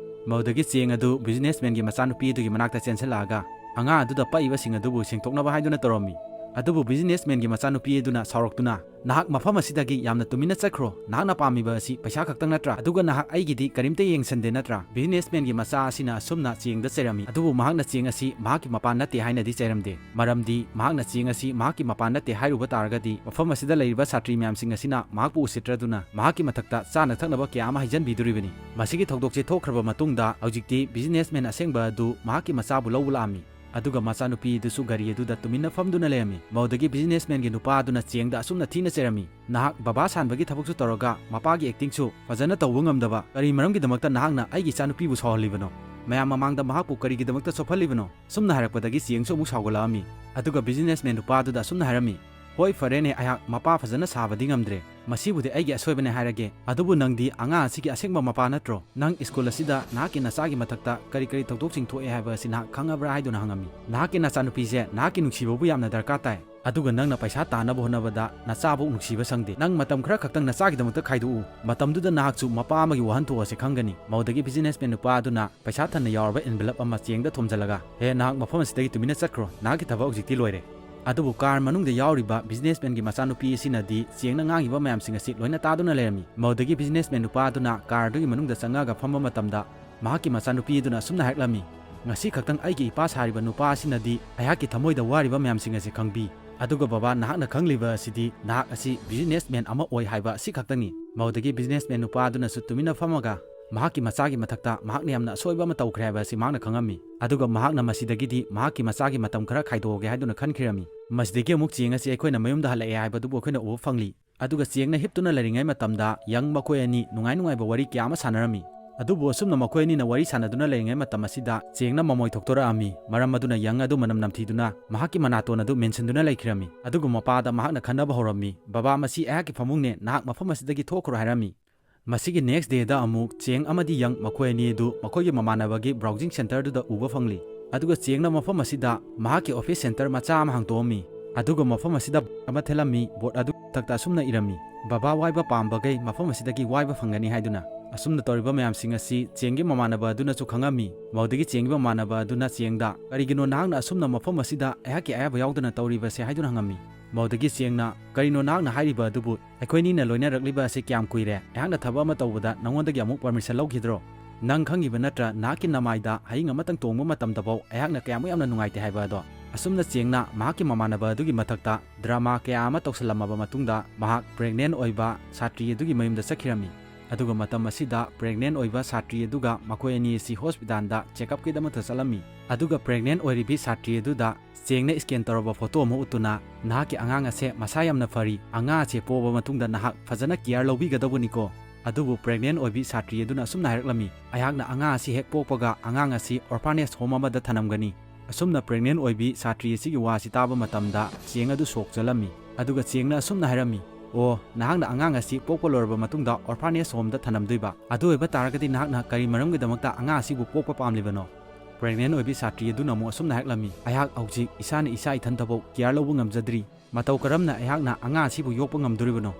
ꯃꯗꯨꯗꯒꯤ ꯆꯦꯡ ꯑꯗꯨ businessmanꯒꯤ ꯃꯆꯥꯅꯨꯄꯤ ꯑꯗꯨꯒꯤ ꯃꯅꯥꯛꯇ ꯆꯦꯟꯁꯤꯜꯂꯛꯑꯒ ꯑꯉꯥꯡ ꯑꯗꯨꯗ ꯄꯛꯏꯕꯁꯤꯡ ꯑꯗꯨꯕꯨ ꯁꯦꯡꯗꯣꯛꯅꯕ ꯍꯥꯏꯗꯨꯅ ꯇꯧꯔꯝꯃꯤ꯫ ꯑꯗꯨꯕꯨ businessmanꯒꯤ ꯃꯆꯥꯅꯨꯄꯤ ꯑꯗꯨꯅ ꯁꯥꯎꯔꯛꯇꯨꯅ, "ꯅꯍꯥꯛ ꯃꯐꯝ ꯑꯁꯤꯗꯒꯤ ꯌꯥꯝꯅ ꯇꯨꯃꯤꯟꯅ ꯆꯠꯈ꯭ꯔꯣ꯫ ꯅꯍꯥꯛꯅ ꯄꯥꯝꯃꯤꯕ ꯑꯁꯤ ꯄꯩꯁꯥ ꯈꯛꯇꯪ ꯅꯠꯇ꯭ꯔꯥ? ꯑꯗꯨꯒ ꯅꯍꯥꯛ ꯑꯩꯒꯤꯗꯤ ꯀꯔꯤꯝꯇ ꯌꯦꯡꯁꯤꯟꯗꯦ ꯅꯠꯇ꯭ꯔꯥ?" Businessmanꯒꯤ ꯃꯆꯥ ꯑꯁꯤꯅ ꯑꯁꯨꯝꯅ ꯆꯦꯡꯗ ꯆꯩꯔꯝꯃꯤ꯫ ꯑꯗꯨꯕꯨ ꯃꯍꯥꯛꯅ ꯆꯦꯡ ꯑꯁꯤ ꯃꯍꯥꯛꯀꯤ ꯃꯄꯥ ꯅꯠꯇꯦ ꯍꯥꯏꯅꯗꯤ ꯆꯩꯔꯝꯗꯦ꯫ ꯃꯔꯝꯗꯤ ꯃꯍꯥꯛꯅ ꯆꯦꯡ ꯑꯁꯤ ꯃꯍꯥꯛꯀꯤ ꯃꯄꯥ ꯅꯠꯇꯦ ꯍꯥꯏꯔꯨꯕ ꯇꯥꯔꯒꯗꯤ ꯃꯐꯝ ꯑꯁꯤꯗ ꯂꯩꯔꯤꯕ ꯁꯥꯇ꯭ꯔꯤ ꯃꯌꯥꯝꯁꯤꯡ ꯑꯁꯤꯅ ꯃꯍꯥꯛꯄꯨ ꯎꯁꯤꯠꯇ꯭ꯔꯗꯨꯅ ꯃꯍꯥꯛꯀꯤ ꯃꯊꯛꯇ ꯆꯥꯅ ꯊꯛꯅꯕ ꯀꯌꯥ ꯑꯃ ꯍꯩꯖꯟꯕꯤꯗꯣꯔꯤꯕꯅꯤ꯫ ꯃꯁꯤꯒꯤ ꯊꯧꯗꯣꯛꯁꯤ ꯊꯣꯛꯈ꯭ꯔꯕ ꯃꯇꯨꯡꯗ ꯍꯧꯖꯤꯛꯇꯤ businessman ꯑꯁꯦꯡꯕ ꯑꯗꯨ ꯃꯍꯥꯛꯀꯤ ꯃꯆꯥꯕꯨ ꯂꯧꯕ ꯂꯥꯛꯑꯝꯃꯤ꯫ ꯑꯗꯨꯒ ꯃꯆꯥꯅꯨꯄꯤ ꯑꯗꯨꯁꯨ ꯒꯥꯔꯤ ꯑꯗꯨꯗ ꯇꯨꯃꯤꯟꯅ ꯐꯝꯗꯨꯅ ꯂꯩꯔꯝꯃꯤ꯫ ꯃꯗꯨꯗꯒꯤ businessmanꯒꯤ ꯅꯨꯄꯥ ꯑꯗꯨꯅ ꯆꯦꯡꯗ ꯑꯁꯨꯝꯅ ꯊꯤꯅ ꯆꯩꯔꯝꯃꯤ, "ꯅꯍꯥꯛ ꯕꯕꯥ ꯁꯥꯟꯕꯒꯤ ꯊꯕꯛꯁꯨ ꯇꯧꯔꯒ ꯃꯄꯥꯒꯤ actingꯁꯨ ꯐꯖꯅ ꯇꯧꯕ ꯉꯝꯗꯕ ꯀꯔꯤ ꯃꯔꯝꯒꯤꯗꯃꯛꯇ ꯅꯍꯥꯛꯅ ꯑꯩꯒꯤ ꯏꯆꯥꯅꯨꯄꯤꯕꯨ ꯁꯥꯎꯍꯜꯂꯤꯕꯅꯣ? ꯃꯌꯥꯝ ꯃꯃꯥꯡꯗ ꯃꯍꯥꯛꯄꯨ ꯀꯔꯤꯒꯤꯗꯃꯛꯇ ꯆꯣꯞꯍꯜꯂꯤꯕꯅꯣ?" ꯁꯨꯝꯅ ꯍꯥꯏꯔꯛꯄꯗꯒꯤ ꯆꯦꯡꯁꯨ ꯑꯃꯨꯛ ꯁꯥꯎꯒꯠꯂꯛꯑꯝꯃꯤ꯫ ꯑꯗꯨꯒ businessman ꯅꯨꯄꯥ ꯑꯗꯨꯗ ꯑꯁꯨꯝꯅ ꯍꯥꯏꯔꯝꯃꯤ, "ꯍꯣꯏ, ꯐꯔꯦꯅꯦ, ꯑꯩꯍꯥꯛ ꯃꯄꯥ ꯐꯖꯅ ꯁꯥꯕꯗꯤ ꯉꯝꯗ꯭ꯔꯦ꯫ ꯃꯁꯤꯕꯨꯗꯤ ꯑꯩꯒꯤ ꯑꯁꯣꯏꯕꯅꯦ ꯍꯥꯏꯔꯒꯦ꯫ ꯑꯗꯨꯕꯨ ꯅꯪꯗꯤ ꯑꯉꯥꯡ ꯑꯁꯤꯒꯤ ꯑꯁꯦꯡꯕ ꯃꯄꯥ ꯅꯠꯇ꯭ꯔꯣ? ꯅꯪ school ꯑꯁꯤꯗ ꯅꯍꯥꯛꯀꯤ ꯅꯆꯥꯒꯤ ꯃꯊꯛꯇ ꯀꯔꯤ ꯀꯔꯤ ꯊꯧꯗꯣꯛꯁꯤꯡ ꯊꯣꯛꯑꯦ ꯍꯥꯏꯕ ꯑꯁꯤ ꯅꯍꯥꯛ ꯈꯪꯉꯕ꯭ꯔꯥ?" ꯍꯥꯏꯗꯨꯅ ꯍꯪꯉꯝꯃꯤ꯫ "ꯅꯍꯥꯛꯀꯤ ꯅꯆꯥꯅꯨꯄꯤꯁꯦ ꯅꯍꯥꯛꯀꯤ ꯅꯨꯡꯁꯤꯕꯕꯨ ꯌꯥꯝꯅ ꯗꯔꯀꯥꯔ ꯇꯥꯏ꯫ ꯑꯗꯨꯒ ꯅꯪꯅ ꯄꯩꯁꯥ ꯇꯥꯅꯕ ꯍꯣꯠꯅꯕꯗ ꯅꯆꯥꯕꯨ ꯅꯨꯡꯁꯤꯕ ꯁꯪꯗꯦ꯫ ꯅꯪ ꯃꯇꯝ ꯈꯔ ꯈꯛꯇꯪ ꯅꯆꯥꯒꯤꯗꯃꯛꯇ ꯈꯥꯏꯗꯣꯛꯎ꯫ ꯃꯇꯝꯗꯨꯗ ꯅꯍꯥꯛꯁꯨ ꯃꯄꯥ ꯑꯃꯒꯤ ꯋꯥꯍꯟꯊꯣꯛ ꯑꯁꯤ ꯈꯪꯒꯅꯤ꯫" ꯃꯗꯨꯗꯒꯤ businessman ꯅꯨꯄꯥ ꯑꯗꯨꯅ ꯄꯩꯁꯥ ꯊꯟꯅ ꯌꯥꯎꯔꯕ envelope ꯑꯃ ꯆꯦꯡꯗ ꯊꯣꯝꯖꯤꯜꯂꯒ, "ꯍꯦ, ꯅꯍꯥꯛ ꯃꯐꯝ ꯑꯁꯤꯗꯒꯤ ꯇꯨꯃꯤꯟꯅ ꯆꯠꯈ꯭ꯔꯣ꯫ ꯅꯍꯥꯛꯀꯤ ꯊꯕꯛ ꯍꯧꯖꯤꯛꯇꯤ ꯂꯣꯏꯔꯦ꯫" ꯑꯗꯨꯕꯨ car ꯃꯅꯨꯡꯗ ꯌꯥꯎꯔꯤꯕ businessman ꯒꯤ ꯃꯆꯥꯅꯨꯄꯤ ꯑꯁꯤꯅꯗꯤ ꯆꯦꯡꯅ ꯉꯥꯡꯉꯤꯕ ꯃꯌꯥꯝꯁꯤꯡ ꯑꯁꯤ ꯂꯣꯏꯅ ꯇꯥꯗꯨꯅ ꯂꯩꯔꯝꯃꯤ꯫ ꯃꯗꯨꯗꯒꯤ businessman ꯅꯨꯄꯥ ꯑꯗꯨꯅ car ꯗꯨꯒꯤ ꯃꯅꯨꯡꯗ ꯆꯪꯉꯛꯑꯒ ꯐꯝꯕ ꯃꯇꯝꯗ ꯃꯍꯥꯛꯀꯤ ꯃꯆꯥꯅꯨꯄꯤ ꯑꯗꯨꯅ ꯑꯁꯨꯝꯅ ꯍꯥꯏꯔꯛꯂꯝꯃꯤ, "ꯉꯁꯤ ꯈꯛꯇꯪ ꯑꯩꯒꯤ ꯏꯄꯥ ꯁꯥꯔꯤꯕ ꯅꯨꯄꯥ ꯑꯁꯤꯅꯗꯤ ꯑꯩꯍꯥꯛꯀꯤ ꯊꯃꯣꯏꯗ ꯋꯥꯔꯤꯕ ꯃꯌꯥꯝꯁꯤꯡ ꯑꯁꯤ ꯈꯪꯕꯤ꯫ ꯑꯗꯨꯒ ꯕꯕꯥ, ꯅꯍꯥꯛꯅ ꯈꯪꯂꯤꯕ ꯑꯁꯤꯗꯤ ꯅꯍꯥꯛ ꯑꯁꯤ businessman ꯑꯃ ꯑꯣꯏ ꯍꯥꯏꯕ ꯑꯁꯤ ꯈꯛꯇꯪꯅꯤ꯫" ꯃꯗꯨꯗꯒꯤ businessman ꯅꯨꯄꯥ ꯑꯗꯨꯅꯁꯨ ꯇꯨꯃꯤꯟꯅ ꯐꯝꯃꯒ, ꯃꯍꯥꯛꯀꯤ ꯃꯆꯥꯒꯤ ꯃꯊꯛꯇ ꯃꯍꯥꯛꯅ ꯌꯥꯝꯅ ꯑꯁꯣꯏꯕ ꯑꯃ ꯇꯧꯈ꯭ꯔꯦ ꯍꯥꯏꯕ ꯑꯁꯤ ꯃꯍꯥꯛꯅ ꯈꯪꯉꯝꯃꯤ꯫ ꯑꯗꯨꯒ ꯃꯍꯥꯛꯅ ꯃꯁꯤꯗꯒꯤꯗꯤ ꯃꯍꯥꯛꯀꯤ ꯃꯆꯥꯒꯤ ꯃꯇꯝ ꯈꯔ ꯈꯥꯏꯗꯣꯛꯑꯒꯦ ꯍꯥꯏꯗꯨꯅ ꯈꯟꯈꯤꯔꯝꯃꯤ꯫ ꯃꯁꯤꯗꯒꯤ ꯑꯃꯨꯛ ꯆꯦꯡ ꯑꯁꯤ ꯑꯩꯈꯣꯏꯅ ꯃꯌꯨꯝꯗ ꯍꯜꯂꯛꯑꯦ ꯍꯥꯏꯕꯗꯨꯕꯨ ꯑꯩꯈꯣꯏꯅ ꯎꯕ ꯐꯪꯂꯤ꯫ ꯑꯗꯨꯒ ꯆꯦꯡꯅ ꯍꯤꯞꯇꯨꯅ ꯂꯩꯔꯤꯉꯩ ꯃꯇꯝꯗ ꯌꯪ ꯃꯈꯣꯏ ꯑꯅꯤ ꯅꯨꯡꯉꯥꯏ ꯅꯨꯡꯉꯥꯏꯕ ꯋꯥꯔꯤ ꯀꯌꯥ ꯑꯃ ꯁꯥꯟꯅꯔꯝꯃꯤ꯫ ꯑꯗꯨꯕꯨ ꯑꯁꯨꯝꯅ ꯃꯈꯣꯏ ꯑꯅꯤꯅ ꯋꯥꯔꯤ ꯁꯥꯟꯅꯗꯨꯅ ꯂꯩꯔꯤꯉꯩ ꯃꯇꯝ ꯑꯁꯤꯗ ꯆꯦꯡꯅ ꯃꯃꯣꯏ ꯊꯣꯛꯇꯣꯔꯛꯑꯝꯃꯤ꯫ ꯃꯔꯝ ꯑꯗꯨꯅ ꯌꯪ ꯑꯗꯨ ꯃꯅꯝ ꯅꯝꯊꯤꯗꯨꯅ ꯃꯍꯥꯛꯀꯤ ꯃꯅꯥꯇꯣꯟ ꯑꯗꯨ ꯃꯦꯟꯁꯤꯟꯗꯨꯅ ꯂꯩꯈꯤꯔꯝꯃꯤ꯫ ꯑꯗꯨꯒ ꯃꯄꯥꯗ ꯃꯍꯥꯛꯅ ꯈꯟꯅꯕ ꯍꯧꯔꯝꯃꯤ, "ꯕꯕꯥ, ꯃꯁꯤ ꯑꯩꯍꯥꯛꯀꯤ ꯐꯃꯨꯡꯅꯦ, ꯅꯍꯥꯛ ꯃꯐꯝ ꯑꯁꯤꯗꯒꯤ ꯊꯣꯛꯈ꯭ꯔꯣ" ꯍꯥꯏꯔꯝꯃꯤ꯫ ꯃꯁꯤꯒꯤ next dayꯗ ꯑꯃꯨꯛ ꯆꯦꯡ ꯑꯃꯗꯤ ꯌꯪ ꯃꯈꯣꯏ ꯑꯅꯤ ꯑꯗꯨ ꯃꯈꯣꯏꯒꯤ ꯃꯃꯥꯟꯅꯕꯒꯤ browsing centreꯗꯨꯗ ꯎꯕ ꯐꯪꯂꯤ꯫ ꯑꯗꯨꯒ ꯆꯦꯡꯅ ꯃꯐꯝ ꯑꯁꯤꯗ ꯃꯍꯥꯛꯀꯤ office centre ꯃꯆꯥ ꯑꯃ ꯍꯥꯡꯗꯣꯛꯑꯝꯃꯤ꯫ ꯑꯗꯨꯒ ꯃꯐꯝ ꯑꯁꯤꯗ board ꯑꯃ ꯊꯦꯠꯂꯝꯃꯤ꯫ Board ꯑꯗꯨ ꯃꯊꯛꯇ ꯑꯁꯨꯝꯅ ꯏꯔꯝꯃꯤ, "ꯕꯕꯥ ꯋꯥꯏꯕ ꯄꯥꯝꯕꯈꯩ ꯃꯐꯝ ꯑꯁꯤꯗꯒꯤ ꯋꯥꯏꯕ ꯐꯪꯒꯅꯤ" ꯍꯥꯏꯗꯨꯅ꯫ ꯑꯁꯨꯝꯅ ꯇꯧꯔꯤꯕ ꯃꯌꯥꯝꯁꯤꯡ ꯑꯁꯤ ꯆꯦꯡꯒꯤ ꯃꯃꯥꯟꯅꯕ ꯑꯗꯨꯅꯁꯨ ꯈꯪꯉꯝꯃꯤ꯫ ꯃꯗꯨꯗꯒꯤ ꯆꯦꯡꯒꯤ ꯃꯃꯥꯟꯅꯕ ꯑꯗꯨꯅ ꯆꯦꯡꯗ, "ꯀꯔꯤꯒꯤꯅꯣ ꯅꯍꯥꯛꯅ ꯑꯁꯨꯝꯅ ꯃꯐꯝ ꯑꯁꯤꯗ ꯑꯩꯍꯥꯛꯀꯤ ꯑꯌꯥꯕ ꯌꯥꯎꯗꯅ ꯇꯧꯔꯤꯕꯁꯦ?" ꯍꯥꯏꯗꯨꯅ ꯍꯪꯉꯝꯃꯤ꯫ ꯃꯗꯨꯗꯒꯤ ꯆꯦꯡꯅ, "ꯀꯔꯤꯅꯣ ꯅꯍꯥꯛꯅ ꯍꯥꯏꯔꯤꯕ ꯑꯗꯨꯕꯨ? ꯑꯩꯈꯣꯏꯅꯤꯅ ꯂꯣꯏꯅꯔꯛꯂꯤꯕ ꯑꯁꯤ ꯀꯌꯥꯝ ꯀꯨꯏꯔꯦ? ꯑꯩꯍꯥꯛꯅ ꯊꯕꯛ ꯑꯃ ꯇꯧꯕꯗ ꯅꯉꯣꯟꯗꯒꯤ ꯑꯃꯨꯛ permission ꯂꯧꯈꯤꯗ꯭ꯔꯣ? ꯅꯪ ꯈꯪꯉꯤꯕ ꯅꯠꯇ꯭ꯔꯥ, ꯅꯍꯥꯛꯀꯤ ꯅꯃꯥꯏꯗ ꯍꯌꯤꯡ ꯑꯃꯇꯪ ꯇꯣꯡꯕ ꯃꯇꯝꯗꯐꯥꯎ ꯑꯩꯍꯥꯛꯅ ꯀꯌꯥꯃꯨꯛ ꯌꯥꯝꯅ ꯅꯨꯡꯉꯥꯏꯇꯦ ꯍꯥꯏꯕ ꯑꯗꯣ?" ꯑꯁꯨꯝꯅ ꯆꯦꯡꯅ ꯃꯍꯥꯛꯀꯤ ꯃꯃꯥꯟꯅꯕ ꯑꯗꯨꯒꯤ ꯃꯊꯛꯇ drama ꯀꯌꯥ ꯑꯃ ꯇꯧꯁꯜꯂꯝꯃꯕ ꯃꯇꯨꯡꯗ ꯃꯍꯥꯛ pregnant ꯑꯣꯏꯕ ꯁꯥꯇ꯭ꯔꯤ ꯑꯗꯨꯒꯤ ꯃꯌꯨꯝꯗ ꯆꯠꯈꯤꯔꯝꯃꯤ꯫ ꯑꯗꯨꯒ ꯃꯇꯝ ꯑꯁꯤꯗ pregnant ꯑꯣꯏꯕ ꯁꯥꯇ꯭ꯔꯤ ꯑꯗꯨꯒ ꯃꯈꯣꯏ ꯑꯅꯤ ꯑꯁꯤ hospitalꯗ check upꯀꯤꯗꯃꯛꯇ ꯆꯠꯂꯝꯃꯤ꯫ ꯑꯗꯨꯒ pregnant ꯑꯣꯏꯔꯤꯕꯤ ꯁꯥꯇ꯭ꯔꯤ ꯑꯗꯨꯗ ꯆꯦꯡꯅ scan ꯇꯧꯔꯕ photo ꯑꯃ ꯎꯠꯇꯨꯅ, "ꯅꯍꯥꯛꯀꯤ ꯑꯉꯥꯡ ꯑꯁꯦ ꯃꯁꯥ ꯌꯥꯝꯅ ꯐꯔꯤ, ꯑꯉꯥꯡ ꯑꯁꯦ ꯄꯣꯛꯑꯕ ꯃꯇꯨꯡꯗ ꯅꯍꯥꯛ ꯐꯖꯅ care ꯂꯧꯕꯤꯒꯗꯧꯕꯅꯤꯀꯣ꯫" ꯑꯗꯨꯕꯨ pregnant ꯑꯣꯏꯕꯤ ꯁꯥꯇ꯭ꯔꯤ ꯑꯗꯨꯅ ꯑꯁꯨꯝꯅ ꯍꯥꯏꯔꯛꯂꯝꯃꯤ, "ꯑꯩꯍꯥꯛꯅ ꯑꯉꯥꯡ ꯑꯁꯤ ꯍꯦꯛ ꯄꯣꯛꯄꯒ ꯑꯉꯥꯡ ꯑꯁꯤ orphanage home ꯑꯃꯗ ꯊꯅꯝꯒꯅꯤ꯫" ꯑꯁꯨꯝꯅ pregnant ꯑꯣꯏꯕꯤ ꯁꯥꯇ꯭ꯔꯤ ꯑꯁꯤꯒꯤ ꯋꯥ ꯑꯁꯤ ꯇꯥꯕ ꯃꯇꯝꯗ ꯆꯦꯡ ꯑꯗꯨ shock ꯆꯠꯂꯝꯃꯤ꯫ ꯑꯗꯨꯒ ꯆꯦꯡꯅ ꯑꯁꯨꯝꯅ ꯍꯥꯏꯔꯝꯃꯤ, "ꯑꯣ, ꯅꯍꯥꯛꯅ ꯑꯉꯥꯡ ꯑꯁꯤ ꯄꯣꯛꯄ ꯂꯣꯏꯔꯕ ꯃꯇꯨꯡꯗ orphanage homeꯗ ꯊꯅꯝꯗꯣꯏꯕ? ꯑꯗꯨ ꯑꯣꯏꯕ ꯇꯥꯔꯒꯗꯤ ꯅꯍꯥꯛꯅ ꯀꯔꯤ ꯃꯔꯝꯒꯤꯗꯃꯛꯇ ꯑꯉꯥꯡ ꯑꯁꯤꯕꯨ ꯄꯣꯛꯄ ꯄꯥꯝꯂꯤꯕꯅꯣ?" Pregnant ꯑꯣꯏꯕꯤ ꯁꯥꯇ꯭ꯔꯤ ꯑꯗꯨꯅ ꯑꯃꯨꯛ ꯑꯁꯨꯝꯅ ꯍꯥꯏꯔꯛꯂꯝꯃꯤ, "ꯑꯩꯍꯥꯛ ꯍꯧꯖꯤꯛ ꯏꯁꯥꯅ ꯏꯁꯥ ꯏꯊꯟꯇꯐꯥꯎ care ꯂꯧꯕ ꯉꯝꯖꯗ꯭ꯔꯤ꯫ ꯃꯇꯧ ꯀꯔꯝꯅ ꯑꯩꯍꯥꯛꯅ ꯑꯉꯥꯡ ꯑꯁꯤꯕꯨ ꯌꯣꯛꯄ ꯉꯝꯗꯣꯔꯤꯕꯅꯣ?"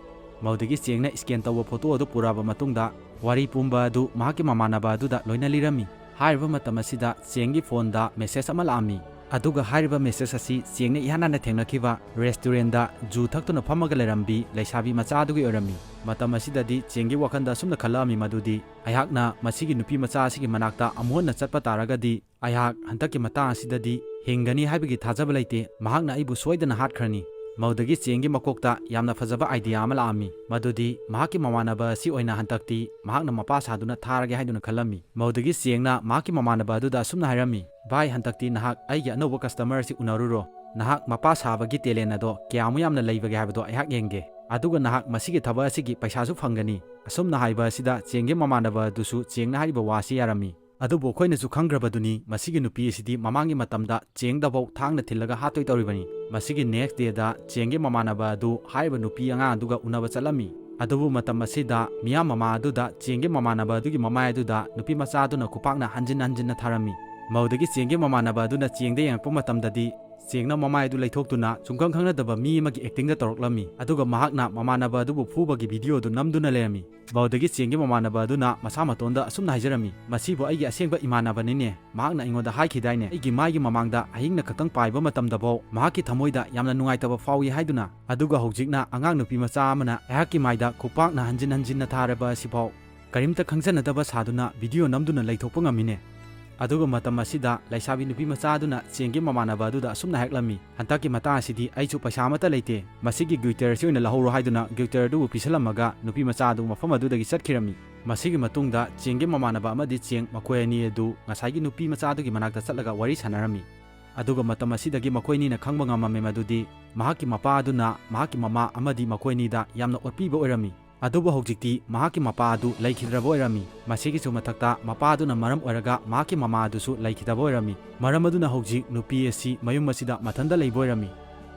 ꯃꯗꯨꯗꯒꯤ ꯆꯦꯡꯅ scan ꯇꯧꯕ photo ꯑꯗꯨ ꯄꯨꯔꯛꯑꯕ ꯃꯇꯨꯡꯗ ꯋꯥꯔꯤ ꯄꯨꯝꯕ ꯑꯗꯨ ꯃꯍꯥꯛꯀꯤ ꯃꯃꯥꯟꯅꯕ ꯑꯗꯨꯗ ꯂꯣꯏꯅ ꯂꯤꯔꯝꯃꯤ꯫ ꯍꯥꯏꯔꯤꯕ ꯃꯇꯝ ꯑꯁꯤꯗ ꯆꯦꯡꯒꯤ phoneꯗ message ꯑꯃ ꯂꯥꯛꯑꯝꯃꯤ꯫ ꯑꯗꯨꯒ ꯍꯥꯏꯔꯤꯕ message ꯑꯁꯤ ꯆꯦꯡꯅ ꯏꯍꯥꯟ ꯍꯥꯟꯅ ꯊꯦꯡꯅꯈꯤꯕ restaurantꯗ ꯖꯨ ꯊꯛꯇꯨꯅ ꯐꯝꯃꯒ ꯂꯩꯔꯝꯕꯤ ꯂꯩꯁꯥꯕꯤ ꯃꯆꯥ ꯑꯗꯨꯒꯤ ꯑꯣꯏꯔꯝꯃꯤ꯫ ꯃꯇꯝ ꯑꯁꯤꯗꯗꯤ ꯆꯦꯡꯒꯤ ꯋꯥꯈꯜꯗ ꯑꯁꯨꯝꯅ ꯈꯜꯂꯛꯑꯝꯃꯤ ꯃꯗꯨꯗꯤ, "ꯑꯩꯍꯥꯛꯅ ꯃꯁꯤꯒꯤ ꯅꯨꯄꯤ ꯃꯆꯥ ꯑꯁꯤꯒꯤ ꯃꯅꯥꯛꯇ ꯑꯃꯨꯛ ꯍꯟꯅ ꯆꯠꯄ ꯇꯥꯔꯒꯗꯤ ꯑꯩꯍꯥꯛ ꯍꯟꯗꯛꯀꯤ ꯃꯇꯥꯡ ꯑꯁꯤꯗꯗꯤ ꯍꯤꯡꯒꯅꯤ ꯍꯥꯏꯕꯒꯤ ꯊꯥꯖꯕ ꯂꯩꯇꯦ꯫ ꯃꯍꯥꯛꯅ ꯑꯩꯕꯨ ꯁꯣꯏꯗꯅ ꯍꯥꯠꯈ꯭ꯔꯅꯤ꯫" ꯃꯗꯨꯗꯒꯤ ꯆꯦꯡꯒꯤ ꯃꯀꯣꯛꯇ ꯌꯥꯝꯅ ꯐꯖꯕ idea ꯑꯃ ꯂꯥꯛꯑꯝꯃꯤ, ꯃꯗꯨꯗꯤ ꯃꯍꯥꯛꯀꯤ ꯃꯃꯥꯟꯅꯕ ꯑꯁꯤ ꯑꯣꯏꯅ ꯍꯟꯗꯛꯇꯤ ꯃꯍꯥꯛꯅ ꯃꯄꯥ ꯁꯥꯗꯨꯅ ꯊꯥꯔꯒꯦ ꯍꯥꯏꯗꯨꯅ ꯈꯜꯂꯝꯃꯤ꯫ ꯃꯗꯨꯗꯒꯤ ꯆꯦꯡꯅ ꯃꯍꯥꯛꯀꯤ ꯃꯃꯥꯟꯅꯕ ꯑꯗꯨꯗ ꯑꯁꯨꯝꯅ ꯍꯥꯏꯔꯝꯃꯤ, "ꯚꯥꯏ, ꯍꯟꯗꯛꯇꯤ ꯅꯍꯥꯛ ꯑꯩꯒꯤ ꯑꯅꯧꯕ customer ꯑꯁꯤ ꯎꯅꯔꯨꯔꯣ꯫ ꯅꯍꯥꯛ ꯃꯄꯥ ꯁꯥꯕꯒꯤ talent ꯑꯗꯣ ꯀꯌꯥꯃꯨꯛ ꯌꯥꯝꯅ ꯂꯩꯕꯒꯦ ꯍꯥꯏꯕꯗꯣ ꯑꯩꯍꯥꯛ ꯌꯦꯡꯒꯦ꯫ ꯑꯗꯨꯒ ꯅꯍꯥꯛ ꯃꯁꯤꯒꯤ ꯊꯕꯛ ꯑꯁꯤꯒꯤ ꯄꯩꯁꯥꯁꯨ ꯐꯪꯒꯅꯤ꯫" ꯑꯁꯨꯝꯅ ꯍꯥꯏꯕ ꯑꯁꯤꯗ ꯆꯦꯡꯒꯤ ꯃꯃꯥꯟꯅꯕ ꯑꯗꯨꯁꯨ ꯆꯦꯡꯅ ꯍꯥꯏꯔꯤꯕ ꯋꯥꯁꯤ ꯌꯥꯔꯝꯃꯤ꯫ ꯑꯗꯨꯕꯨ ꯑꯩꯈꯣꯏꯅꯁꯨ ꯈꯪꯈ꯭ꯔꯕꯗꯨꯅꯤ, ꯃꯁꯤꯒꯤ ꯅꯨꯄꯤ ꯑꯁꯤꯗꯤ ꯃꯃꯥꯡꯒꯤ ꯃꯇꯝꯗ ꯆꯦꯡꯗꯐꯧ ꯊꯥꯡꯅ ꯊꯤꯜꯂꯒ ꯍꯥꯠꯇꯣꯏ ꯇꯧꯔꯤꯕꯅꯤ꯫ ꯃꯁꯤꯒꯤ next dayꯗ ꯆꯦꯡꯒꯤ ꯃꯃꯥꯟꯅꯕ ꯑꯗꯨ ꯍꯥꯏꯔꯤꯕ ꯅꯨꯄꯤ ꯑꯉꯥꯡ ꯑꯗꯨꯒ ꯎꯅꯕ ꯆꯠꯂꯝꯃꯤ꯫ ꯑꯗꯨꯕꯨ ꯃꯇꯝ ꯑꯁꯤꯗ ꯃꯤꯌꯥꯝ ꯃꯃꯥ ꯑꯗꯨꯗ ꯆꯦꯡꯒꯤ ꯃꯃꯥꯟꯅꯕ ꯑꯗꯨꯒꯤ ꯃꯃꯥꯏ ꯑꯗꯨꯗ ꯅꯨꯄꯤ ꯃꯆꯥ ꯑꯗꯨꯅ ꯈꯨꯄꯥꯛꯅ ꯍꯟꯖꯤꯟ ꯍꯟꯖꯤꯟꯅ ꯊꯥꯔꯝꯃꯤ꯫ ꯃꯗꯨꯗꯒꯤ ꯆꯦꯡꯒꯤ ꯃꯃꯥꯟꯅꯕ ꯑꯗꯨꯅ ꯆꯦꯡꯗ ꯌꯦꯡꯉꯛꯄ ꯃꯇꯝꯗꯗꯤ ꯆꯦꯡꯅ ꯃꯃꯥꯏ ꯑꯗꯨ ꯂꯩꯊꯣꯛꯇꯨꯅ ꯁꯨꯡꯈꯪ ꯈꯪꯅꯗꯕ ꯃꯤ ꯑꯃꯒꯤ actingꯗ ꯇꯧꯔꯛꯂꯝꯃꯤ꯫ ꯑꯗꯨꯒ ꯃꯍꯥꯛꯅ ꯃꯃꯥꯟꯅꯕ ꯑꯗꯨꯕꯨ ꯐꯨꯕꯒꯤ videoꯗꯨ ꯅꯝꯗꯨꯅ ꯂꯩꯔꯝꯃꯤ꯫ ꯃꯗꯨꯗꯒꯤ ꯆꯦꯡꯒꯤ ꯃꯃꯥꯟꯅꯕ ꯑꯗꯨꯅ ꯃꯁꯥ ꯃꯇꯣꯟꯗ ꯑꯁꯨꯝꯅ ꯍꯥꯏꯖꯔꯝꯃꯤ, "ꯃꯁꯤꯕꯨ ꯑꯩꯒꯤ ꯑꯁꯦꯡꯕ ꯏꯃꯥꯟꯅꯕꯅꯤꯅꯦ꯫ ꯃꯍꯥꯛꯅ ꯑꯩꯉꯣꯟꯗ ꯍꯥꯏꯈꯤꯗꯥꯏꯅꯦ, ꯑꯩꯒꯤ ꯃꯥꯏꯒꯤ ꯃꯃꯥꯡꯗ ꯑꯍꯤꯡꯅ ꯈꯛꯇꯪ ꯄꯥꯏꯕ ꯃꯇꯝꯗꯐꯥꯎ ꯃꯍꯥꯛꯀꯤ ꯊꯃꯣꯏꯗ ꯌꯥꯝꯅ ꯅꯨꯡꯉꯥꯏꯇꯕ ꯐꯥꯎꯏ ꯍꯥꯏꯗꯨꯅ꯫ ꯑꯗꯨꯒ ꯍꯧꯖꯤꯛꯅ ꯑꯉꯥꯡ ꯅꯨꯄꯤ ꯃꯆꯥ ꯑꯃꯅ ꯑꯩꯍꯥꯛꯀꯤ ꯃꯥꯏꯗ ꯈꯨꯄꯥꯛꯅ ꯍꯟꯖꯤꯟ ꯍꯟꯖꯤꯟꯅ ꯊꯥꯔꯕ ꯑꯁꯤꯐꯥꯎ ꯀꯔꯤꯝꯇ ꯈꯪꯖꯅꯗꯕ ꯁꯥꯗꯨꯅ video ꯅꯝꯗꯨꯅ ꯂꯩꯊꯣꯛꯄ ꯉꯝꯃꯤꯅꯦ꯫" ꯑꯗꯨꯒ ꯃꯇꯝ ꯑꯁꯤꯗ ꯂꯩꯁꯥꯕꯤ ꯅꯨꯄꯤ ꯃꯆꯥ ꯑꯗꯨꯅ ꯆꯦꯡꯒꯤ ꯃꯃꯥꯟꯅꯕ ꯑꯗꯨꯗ ꯑꯁꯨꯝꯅ ꯍꯥꯏꯔꯛꯂꯝꯃꯤ, "ꯍꯟꯗꯛꯀꯤ ꯃꯇꯥꯡ ꯑꯁꯤꯗꯤ ꯑꯩꯁꯨ ꯄꯩꯁꯥ ꯑꯃꯠꯇ ꯂꯩꯇꯦ, ꯃꯁꯤꯒꯤ glitter ꯑꯁꯤ ꯑꯣꯏꯅ ꯂꯧꯍꯧꯔꯣ" ꯍꯥꯏꯗꯨꯅ glitter ꯑꯗꯨꯕꯨ ꯄꯤꯁꯜꯂꯝꯃꯒ ꯅꯨꯄꯤ ꯃꯆꯥ ꯑꯗꯨ ꯃꯐꯝ ꯑꯗꯨꯗꯒꯤ ꯆꯠꯈꯤꯔꯝꯃꯤ꯫ ꯃꯁꯤꯒꯤ ꯃꯇꯨꯡꯗ ꯆꯦꯡꯒꯤ ꯃꯃꯥꯟꯅꯕ ꯑꯃꯗꯤ ꯆꯦꯡ ꯃꯈꯣꯏ ꯑꯅꯤ ꯑꯗꯨ ꯉꯁꯥꯏꯒꯤ ꯅꯨꯄꯤ ꯃꯆꯥ ꯑꯗꯨꯒꯤ ꯃꯅꯥꯛꯇ ꯆꯠꯂꯒ ꯋꯥꯔꯤ ꯁꯥꯟꯅꯔꯝꯃꯤ꯫ ꯑꯗꯨꯒ ꯃꯇꯝ ꯑꯁꯤꯗꯒꯤ ꯃꯈꯣꯏ ꯑꯅꯤꯅ ꯈꯪꯕ ꯉꯝꯃꯝꯃꯤ ꯃꯗꯨꯗꯤ ꯃꯍꯥꯛꯀꯤ ꯃꯄꯥ ꯑꯗꯨꯅ ꯃꯍꯥꯛꯀꯤ ꯃꯃꯥ ꯑꯃꯗꯤ ꯃꯈꯣꯏ ꯑꯅꯤꯗ ꯌꯥꯝꯅ ꯑꯣꯠꯄꯤꯕ ꯑꯣꯏꯔꯝꯃꯤ꯫ ꯑꯗꯨꯕꯨ ꯍꯧꯖꯤꯛꯇꯤ ꯃꯍꯥꯛꯀꯤ ꯃꯄꯥ ꯑꯗꯨ ꯂꯩꯈꯤꯗ꯭ꯔꯕ ꯑꯣꯏꯔꯝꯃꯤ꯫ ꯃꯁꯤꯒꯤꯁꯨ ꯃꯊꯛꯇ ꯃꯄꯥ ꯑꯗꯨꯅ ꯃꯔꯝ ꯑꯣꯏꯔꯒ ꯃꯍꯥꯛꯀꯤ ꯃꯃꯥ ꯑꯗꯨꯁꯨ ꯂꯩꯈꯤꯗꯕ ꯑꯣꯏꯔꯝꯃꯤ꯫ ꯃꯔꯝ ꯑꯗꯨꯅ ꯍꯧꯖꯤꯛ ꯅꯨꯄꯤ ꯑꯁꯤ ꯃꯌꯨꯝ ꯑꯁꯤꯗ ꯃꯊꯟꯇ ꯂꯩꯕ ꯑꯣꯏꯔꯝꯃꯤ꯫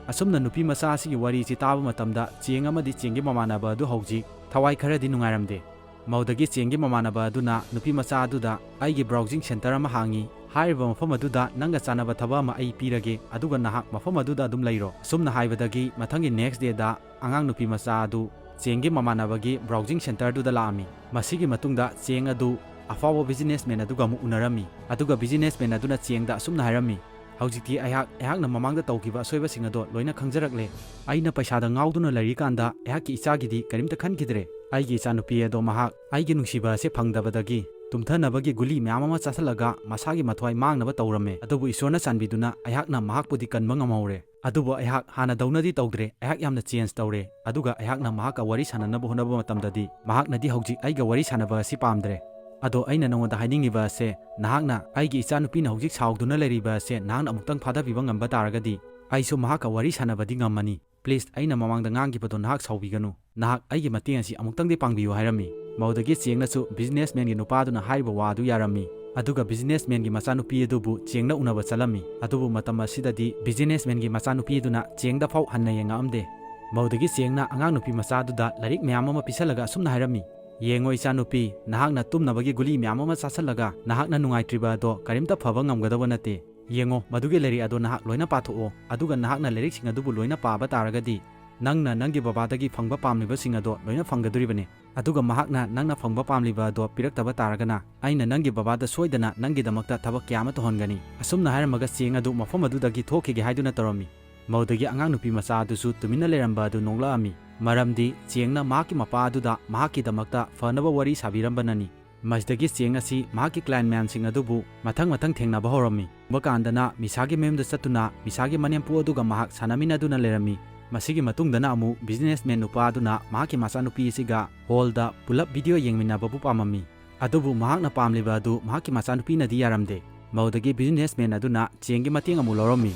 ꯑꯁꯨꯝꯅ ꯅꯨꯄꯤ ꯃꯆꯥ ꯑꯁꯤꯒꯤ ꯋꯥꯔꯤꯁꯤ ꯇꯥꯕ ꯃꯇꯝꯗ ꯆꯦꯡ ꯑꯃꯗꯤ ꯆꯦꯡꯒꯤ ꯃꯃꯥꯟꯅꯕ ꯑꯗꯨ ꯍꯧꯖꯤꯛ ꯊꯋꯥꯏ ꯈꯔꯗꯤ ꯅꯨꯡꯉꯥꯏꯔꯝꯗꯦ꯫ ꯃꯗꯨꯗꯒꯤ ꯆꯦꯡꯒꯤ ꯃꯃꯥꯟꯅꯕ ꯑꯗꯨꯅ ꯅꯨꯄꯤ ꯃꯆꯥ ꯑꯗꯨꯗ, "ꯑꯩꯒꯤ browsing center ꯑꯃ ꯍꯥꯡꯉꯤ꯫ ꯍꯥꯏꯔꯤꯕ ꯃꯐꯝ ꯑꯗꯨꯗ ꯅꯪꯒ ꯆꯥꯟꯅꯕ ꯊꯕꯛ ꯑꯃ ꯑꯩ ꯄꯤꯔꯒꯦ, ꯑꯗꯨꯒ ꯅꯍꯥꯛ ꯃꯐꯝ ꯑꯗꯨꯗ ꯑꯗꯨꯝ ꯂꯩꯔꯣ꯫" ꯑꯁꯨꯝꯅ ꯍꯥꯏꯕꯗꯒꯤ ꯃꯊꯪꯒꯤ next dayꯗ ꯑꯉꯥꯡ ꯅꯨꯄꯤ ꯃꯆꯥ ꯑꯗꯨ ꯆꯦꯡꯒꯤ ꯃꯃꯥꯟꯅꯕꯒꯤ browsing centerꯗꯨꯗ ꯂꯥꯛꯑꯝꯃꯤ꯫ ꯃꯁꯤꯒꯤ ꯃꯇꯨꯡꯗ ꯆꯦꯡ ꯑꯗꯨ ꯑꯐꯥꯎꯕ businessman ꯑꯗꯨꯒ ꯑꯃꯨꯛ ꯎꯅꯔꯝꯃꯤ꯫ ꯑꯗꯨꯒ businessman ꯑꯗꯨꯅ ꯆꯦꯡꯗ ꯑꯁꯨꯝꯅ ꯍꯥꯏꯔꯝꯃꯤ, "ꯍꯧꯖꯤꯛꯇꯤ ꯑꯩꯍꯥꯛ, ꯑꯩꯍꯥꯛꯅ ꯃꯃꯥꯡꯗ ꯇꯧꯈꯤꯕ ꯑꯁꯣꯏꯕꯁꯤꯡ ꯑꯗꯣ ꯂꯣꯏꯅ ꯈꯪꯖꯔꯛꯂꯦ꯫ ꯑꯩꯅ ꯄꯩꯁꯥꯗ ꯉꯥꯎꯗꯨꯅ ꯂꯩꯔꯤꯀꯥꯟꯗ ꯑꯩꯍꯥꯛꯀꯤ ꯏꯆꯥꯒꯤꯗꯤ ꯀꯔꯤꯝꯇ ꯈꯟꯈꯤꯗ꯭ꯔꯦ꯫ ꯑꯩꯒꯤ ꯏꯆꯥꯅꯨꯄꯤ ꯑꯗꯣ ꯃꯍꯥꯛ ꯑꯩꯒꯤ ꯅꯨꯡꯁꯤꯕ ꯑꯁꯦ ꯐꯪꯗꯕꯗꯒꯤ ꯇꯨꯝꯊꯅꯕꯒꯤ ꯒꯨꯂꯤ ꯃꯌꯥꯝ ꯑꯃ ꯆꯥꯁꯤꯜꯂꯒ ꯃꯁꯥꯒꯤ ꯃꯊ꯭ꯋꯥꯏ ꯃꯥꯡꯅꯕ ꯇꯧꯔꯝꯃꯦ꯫ ꯑꯗꯨꯕꯨ ꯏꯁꯣꯔꯅ ꯆꯥꯟꯕꯤꯗꯨꯅ ꯑꯩꯍꯥꯛꯅ ꯃꯍꯥꯛꯄꯨꯗꯤ ꯀꯟꯕ ꯉꯝꯍꯧꯔꯦ꯫" ꯑꯗꯨꯕꯨ ꯑꯩꯍꯥꯛ ꯍꯥꯟꯅꯗꯧꯅꯗꯤ ꯇꯧꯗ꯭ꯔꯦ, ꯑꯩꯍꯥꯛ ꯌꯥꯝꯅ ꯆꯦꯟꯖ ꯇꯧꯔꯦ꯫ ꯑꯗꯨꯒ ꯑꯩꯍꯥꯛꯅ ꯃꯍꯥꯛꯀ ꯋꯥꯔꯤ ꯁꯥꯟꯅꯅꯕ ꯍꯣꯠꯅꯕ ꯃꯇꯝꯗꯗꯤ ꯃꯍꯥꯛꯅꯗꯤ ꯍꯧꯖꯤꯛ ꯑꯩꯒ ꯋꯥꯔꯤ ꯁꯥꯟꯅꯕ ꯑꯁꯤ ꯄꯥꯝꯗ꯭ꯔꯦ꯫ ꯑꯗꯣ ꯑꯩꯅ ꯅꯉꯣꯟꯗ ꯍꯥꯏꯅꯤꯡꯉꯤꯕ ꯑꯁꯦ, ꯅꯍꯥꯛꯅ ꯑꯩꯒꯤ ꯏꯆꯥꯅꯨꯄꯤꯅ ꯍꯧꯖꯤꯛ ꯁꯥꯎꯗꯨꯅ ꯂꯩꯔꯤꯕ ꯑꯁꯦ ꯅꯍꯥꯛꯅ ꯑꯃꯨꯛꯇꯪ ꯐꯥꯗꯕꯤꯕ ꯉꯝꯕ ꯇꯥꯔꯒꯗꯤ ꯑꯩꯁꯨ ꯃꯍꯥꯛꯀ ꯋꯥꯔꯤ ꯁꯥꯟꯅꯕꯗꯤ ꯉꯝꯃꯅꯤ꯫ ꯄ꯭ꯂꯤꯖ, ꯑꯩꯅ ꯃꯃꯥꯡꯗ ꯉꯥꯡꯈꯤꯕꯗꯣ ꯅꯍꯥꯛ ꯁꯥꯎꯕꯤꯒꯅꯨ꯫ ꯅꯍꯥꯛ ꯑꯩꯒꯤ ꯃꯇꯦꯡ ꯑꯁꯤ ꯑꯃꯨꯛꯇꯪꯗꯤ ꯄꯥꯡꯕꯤꯌꯨ ꯍꯥꯏꯔꯝꯃꯤ꯫ ꯃꯧꯗꯒꯤ ꯆꯦꯡꯅꯁꯨ ꯕꯤꯖꯤꯅꯦꯁꯃꯦꯟꯒꯤ ꯅꯨꯄꯥꯗꯨꯅ ꯍꯥꯏꯔꯤꯕ ꯋꯥ ꯑꯗꯨ ꯌꯥꯔꯝꯃꯤ꯫ ꯑꯗꯨꯒ ꯕꯤꯖꯤꯅꯦꯁꯃꯦꯟꯒꯤ ꯃꯆꯥꯅꯨꯄꯤ ꯑꯗꯨꯕꯨ ꯆꯦꯡꯅ ꯎꯅꯕ ꯆꯠꯂꯝꯃꯤ꯫ ꯑꯗꯨꯕꯨ ꯃꯇꯝ ꯑꯁꯤꯗꯗꯤ ꯕꯤꯖꯤꯅꯦꯁꯃꯦꯟꯒꯤ ꯃꯆꯥꯅꯨꯄꯤ ꯑꯗꯨꯅ ꯆꯦꯡꯗ ꯐꯥꯎ ꯍꯟꯅ ꯌꯦꯡꯉꯛꯑꯝꯗꯦ꯫ ꯃꯧꯗꯒꯤ ꯆꯦꯡꯅ ꯑꯉꯥꯡ ꯅꯨꯄꯤ ꯃꯆꯥꯗꯨꯗ ꯂꯥꯏꯔꯤꯛ ꯃꯌꯥꯝ ꯑꯃ ꯄꯤꯁꯜꯂꯒ ꯑꯁꯨꯝꯅ ꯍꯥꯏꯔꯝꯃꯤ, "ꯌꯦꯡꯉꯣ ꯏꯆꯥꯅꯨꯄꯤ, ꯅꯍꯥꯛꯅ ꯇꯨꯝꯅꯕꯒꯤ ꯒꯨꯂꯤ ꯃꯌꯥꯝ ꯑꯃ ꯆꯥꯁꯜꯂꯒ ꯅꯍꯥꯛꯅ ꯅꯨꯡꯉꯥꯏꯇ꯭ꯔꯤꯕ ꯑꯗꯣ ꯀꯔꯤꯝꯇ ꯐꯕ ꯉꯝꯒꯗꯕ ꯅꯠꯇꯦ꯫ ꯌꯦꯡꯉꯣ, ꯃꯗꯨꯒꯤ ꯂꯥꯏꯔꯤꯛ ꯑꯗꯣ ꯅꯍꯥꯛ ꯂꯣꯏꯅ ꯄꯥꯊꯣꯛꯑꯣ, ꯑꯗꯨꯒ ꯅꯍꯥꯛꯅ ꯂꯥꯏꯔꯤꯛꯁꯤꯡ ꯑꯗꯨꯕꯨ ꯂꯣꯏꯅ ꯄꯥꯕ ꯇꯥꯔꯒꯗꯤ ꯅꯪꯅ ꯅꯪꯒꯤ ꯕꯕꯥꯗꯒꯤ ꯐꯪꯕ ꯄꯥꯝꯂꯤꯕꯁꯤꯡ ꯑꯗꯣ ꯂꯣꯏꯅ ꯐꯪꯒꯗꯣꯔꯤꯕꯅꯤ꯫ ꯑꯗꯨꯒ ꯃꯍꯥꯛꯅ ꯅꯪꯅ ꯐꯪꯕ ꯄꯥꯝꯂꯤꯕ ꯑꯗꯣ ꯄꯤꯔꯛꯇꯕ ꯇꯥꯔꯒꯅ ꯑꯩꯅ ꯅꯪꯒꯤ ꯕꯕꯥꯗ ꯁꯣꯏꯗꯅ ꯅꯪꯒꯤꯗꯃꯛꯇ ꯊꯕꯛ ꯀꯌꯥ ꯑꯃ ꯇꯧꯍꯟꯒꯅꯤ"꯫ ꯑꯁꯨꯝꯅ ꯍꯥꯏꯔꯝꯃꯒ ꯆꯦꯡ ꯑꯗꯨ ꯃꯐꯝ ꯑꯗꯨꯗꯒꯤ ꯊꯣꯛꯈꯤꯒꯦ ꯍꯥꯏꯗꯨꯅ ꯇꯧꯔꯝꯃꯤ꯫ ꯃꯧꯗꯒꯤ ꯑꯉꯥꯡ ꯅꯨꯄꯤ ꯃꯆꯥ ꯑꯗꯨꯁꯨ ꯇꯨꯃꯤꯟꯅ ꯂꯩꯔꯝꯕ ꯑꯗꯨ ꯅꯣꯛꯂꯛꯑꯝꯃꯤ꯫ ꯃꯔꯝꯗꯤ ꯆꯦꯡꯅ ꯃꯍꯥꯛꯀꯤ ꯃꯄꯥ ꯑꯗꯨꯗ ꯃꯍꯥꯛꯀꯤꯗꯃꯛꯇ ꯐꯅꯕ ꯋꯥꯔꯤ ꯁꯥꯕꯤꯔꯝꯕꯅꯅꯤ꯫ ꯃꯁꯤꯗꯒꯤ ꯆꯦꯡ ꯑꯁꯤ ꯃꯍꯥꯛꯀꯤ ꯀ꯭ꯂꯥꯏꯟ ꯃꯌꯥꯝꯁꯤꯡ ꯑꯗꯨꯕꯨ ꯃꯊꯪ ꯃꯊꯪ ꯊꯦꯡꯅꯕ ꯍꯧꯔꯝꯃꯤ꯫ ꯊꯤꯡꯕ ꯀꯥꯟꯗꯅ ꯃꯤꯁꯥꯒꯤ ꯃꯌꯨꯝꯗ ꯆꯠꯇꯨꯅ ꯃꯤꯁꯥꯒꯤ ꯃꯅꯦꯝꯄꯣꯛ ꯑꯗꯨꯒ ꯃꯍꯥꯛ ꯁꯥꯟꯅꯃꯤꯟꯅꯗꯨꯅ ꯂꯩꯔꯝꯃꯤ꯫ ꯃꯁꯤꯒꯤ ꯃꯇꯨꯡꯗꯅ ꯑꯃꯨꯛ ꯕꯤꯖꯤꯅꯦꯁꯃꯦꯟ ꯅꯨꯄꯥ ꯑꯗꯨꯅ ꯃꯍꯥꯛꯀꯤ ꯃꯆꯥꯅꯨꯄꯤ ꯑꯁꯤꯒ ꯍꯣꯜꯗ ꯄꯨꯂꯞ ꯚꯤꯗꯤꯑꯣ ꯌꯦꯡꯃꯤꯟꯅꯕꯕꯨ ꯄꯥꯝꯃꯝꯃꯤ꯫ ꯑꯗꯨꯕꯨ ꯃꯍꯥꯛꯅ ꯄꯥꯝꯂꯤꯕ ꯑꯗꯨ ꯃꯍꯥꯛꯀꯤ ꯃꯆꯥꯅꯨꯄꯤꯅꯗꯤ ꯌꯥꯔꯝꯗꯦ꯫ ꯃꯧꯗꯒꯤ ꯕꯤꯖꯤꯅꯦꯁꯃꯦꯟ ꯑꯗꯨꯅ ꯆꯦꯡꯒꯤ ꯃꯇꯦꯡ ꯑꯃꯨꯛ ꯂꯧꯔꯝꯃꯤ꯫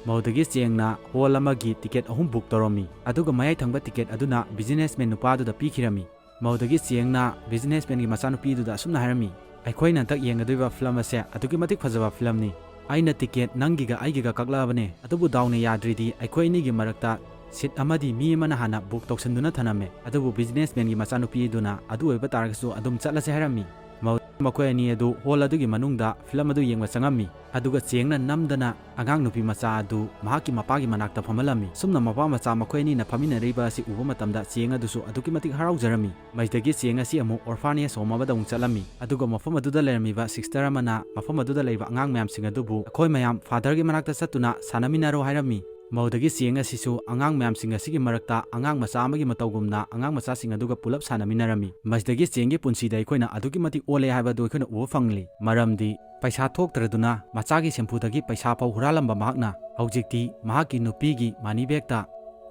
ꯃꯧꯗꯒꯤ ꯆꯦꯡꯅ ꯍꯣꯜ ꯑꯃꯒꯤ ꯇꯤꯀꯦꯠ ꯑꯍꯨꯝ ꯕꯨꯛ ꯇꯧꯔꯝꯃꯤ꯫ ꯑꯗꯨꯒ ꯃꯌꯥꯏ ꯊꯪꯕ ꯇꯤꯀꯦꯠ ꯑꯗꯨꯅ ꯕꯤꯖꯤꯅꯦꯁꯃꯦꯟ ꯅꯨꯄꯥꯗꯨꯗ ꯄꯤꯈꯤꯔꯝꯃꯤ꯫ ꯃꯧꯗꯒꯤ ꯆꯦꯡꯅ ꯕꯤꯖꯤꯅꯦꯁꯃꯦꯟꯒꯤ ꯃꯆꯥꯅꯨꯄꯤꯗꯨꯗ ꯑꯁꯨꯝꯅ ꯍꯥꯏꯔꯝꯃꯤ, "ꯑꯩꯈꯣꯏꯅ ꯍꯟꯗꯛ ꯌꯦꯡꯒꯗꯣꯏꯕ ꯐꯤꯂꯝ ꯑꯁꯦ ꯑꯗꯨꯛꯀꯤ ꯃꯇꯤꯛ ꯐꯖꯕ ꯐꯤꯂꯝꯅꯤ꯫ ꯑꯩꯅ ꯇꯤꯀꯦꯠ ꯅꯪꯒꯤꯒ ꯑꯩꯒꯤꯒ ꯀꯛꯂꯛꯑꯕꯅꯦ, ꯑꯗꯨꯕꯨ ꯗꯥꯎꯅ ꯌꯥꯗ꯭ꯔꯤꯗꯤ ꯑꯩꯈꯣꯏ ꯑꯅꯤꯒꯤ ꯃꯔꯛꯇ ꯁꯤꯠ ꯑꯃꯗꯤ ꯃꯤ ꯑꯃꯅ ꯍꯥꯟꯅ ꯕꯨꯛ ꯇꯧꯁꯟꯗꯨꯅ ꯊꯅꯝꯃꯦ, ꯑꯗꯨꯕꯨ ꯕꯤꯖꯤꯅꯦꯁꯃꯦꯟꯒꯤ ꯃꯆꯥꯅꯨꯄꯤꯗꯨꯅ ꯑꯗꯨ ꯑꯣꯏꯕ ꯇꯥꯔꯒꯁꯨ ꯑꯗꯨꯝ ꯆꯠꯂꯁꯦ" ꯍꯥꯏꯔꯝꯃꯤ꯫ ꯃꯧ-, ꯃꯈꯣꯏ ꯑꯅꯤ ꯑꯗꯨ ꯍꯣꯜ ꯑꯗꯨꯒꯤ ꯃꯅꯨꯡꯗ ꯐꯤꯂꯝ ꯑꯗꯨ ꯌꯦꯡꯕ ꯆꯪꯉꯝꯃꯤ꯫ ꯑꯗꯨꯒ ꯆꯦꯡꯅ ꯅꯝꯗꯅ ꯑꯉꯥꯡ ꯅꯨꯄꯤ ꯃꯆꯥ ꯑꯗꯨ ꯃꯍꯥꯛꯀꯤ ꯃꯄꯥꯒꯤ ꯃꯅꯥꯛꯇ ꯐꯝꯍꯜꯂꯝꯃꯤ꯫ ꯁꯨꯝꯅ ꯃꯄꯥ ꯃꯆꯥ ꯃꯈꯣꯏ ꯑꯅꯤꯅ ꯐꯝꯃꯤꯟꯅꯔꯤꯕ ꯑꯁꯤ ꯎꯕ ꯃꯇꯝꯗ ꯆꯦꯡ ꯑꯗꯨꯁꯨ ꯑꯗꯨꯛꯀꯤ ꯃꯇꯤꯛ ꯍꯔꯥꯎꯖꯔꯝꯃꯤ꯫ ꯃꯁꯤꯗꯒꯤ ꯆꯦꯡ ꯑꯁꯤ ꯑꯃꯨꯛ ꯑꯣꯔꯐꯥꯅꯦꯖ ꯍꯣꯝ ꯑꯃꯗ ꯑꯃꯨꯛ ꯆꯠꯂꯝꯃꯤ꯫ ꯑꯗꯨꯒ ꯃꯐꯝ ꯑꯗꯨꯗ ꯂꯩꯔꯝꯃꯤꯕ ꯁꯤꯁꯇꯔ ꯑꯃꯅ ꯃꯐꯝ ꯑꯗꯨꯗ ꯂꯩꯕ ꯑꯉꯥꯡ ꯃꯌꯥꯝꯁꯤꯡ ꯑꯗꯨꯕꯨ ꯑꯩꯈꯣꯏ ꯃꯌꯥꯝ ꯐꯥꯗꯔꯒꯤ ꯃꯅꯥꯛꯇ ꯆꯠꯇꯨꯅ ꯁꯥꯟꯅꯃꯤꯟꯅꯔꯣ ꯍꯥꯏꯔꯝꯃꯤ꯫ ꯃꯗꯨꯗꯒꯤ ꯆꯦꯡ ꯑꯁꯤꯁꯨ ꯑꯉꯥꯡ ꯃꯌꯥꯝꯁꯤꯡ ꯑꯁꯤꯒꯤ ꯃꯔꯛꯇ ꯑꯉꯥꯡ ꯃꯆꯥ ꯑꯃꯒꯤ ꯃꯇꯧꯒꯨꯝꯅ ꯑꯉꯥꯡ ꯃꯆꯥꯁꯤꯡ ꯑꯗꯨꯒ ꯄꯨꯂꯞ ꯁꯥꯟꯅꯃꯤꯟꯅꯔꯝꯃꯤ꯫ ꯃꯁꯤꯗꯒꯤ ꯆꯦꯡꯒꯤ ꯄꯨꯟꯁꯤꯗ ꯑꯩꯈꯣꯏꯅ ꯑꯗꯨꯛꯀꯤ ꯃꯇꯤꯛ ꯑꯣꯜꯂꯦ ꯍꯥꯏꯕ ꯑꯗꯨ ꯑꯩꯈꯣꯏꯅ ꯎꯕ ꯐꯪꯂꯤ꯫ ꯃꯔꯝꯗꯤ ꯄꯩꯁꯥ ꯊꯣꯛꯇ꯭ꯔꯗꯨꯅ ꯃꯆꯥꯒꯤ ꯁꯦꯝꯐꯨꯗꯒꯤ ꯄꯩꯁꯥ ꯐꯥꯎ ꯍꯨꯔꯥꯜꯂꯝꯕ ꯃꯍꯥꯛꯅ ꯍꯧꯖꯤꯛꯇꯤ ꯃꯍꯥꯛꯀꯤ ꯅꯨꯄꯤꯒꯤ ꯃꯅꯤ ꯕꯦꯒꯇ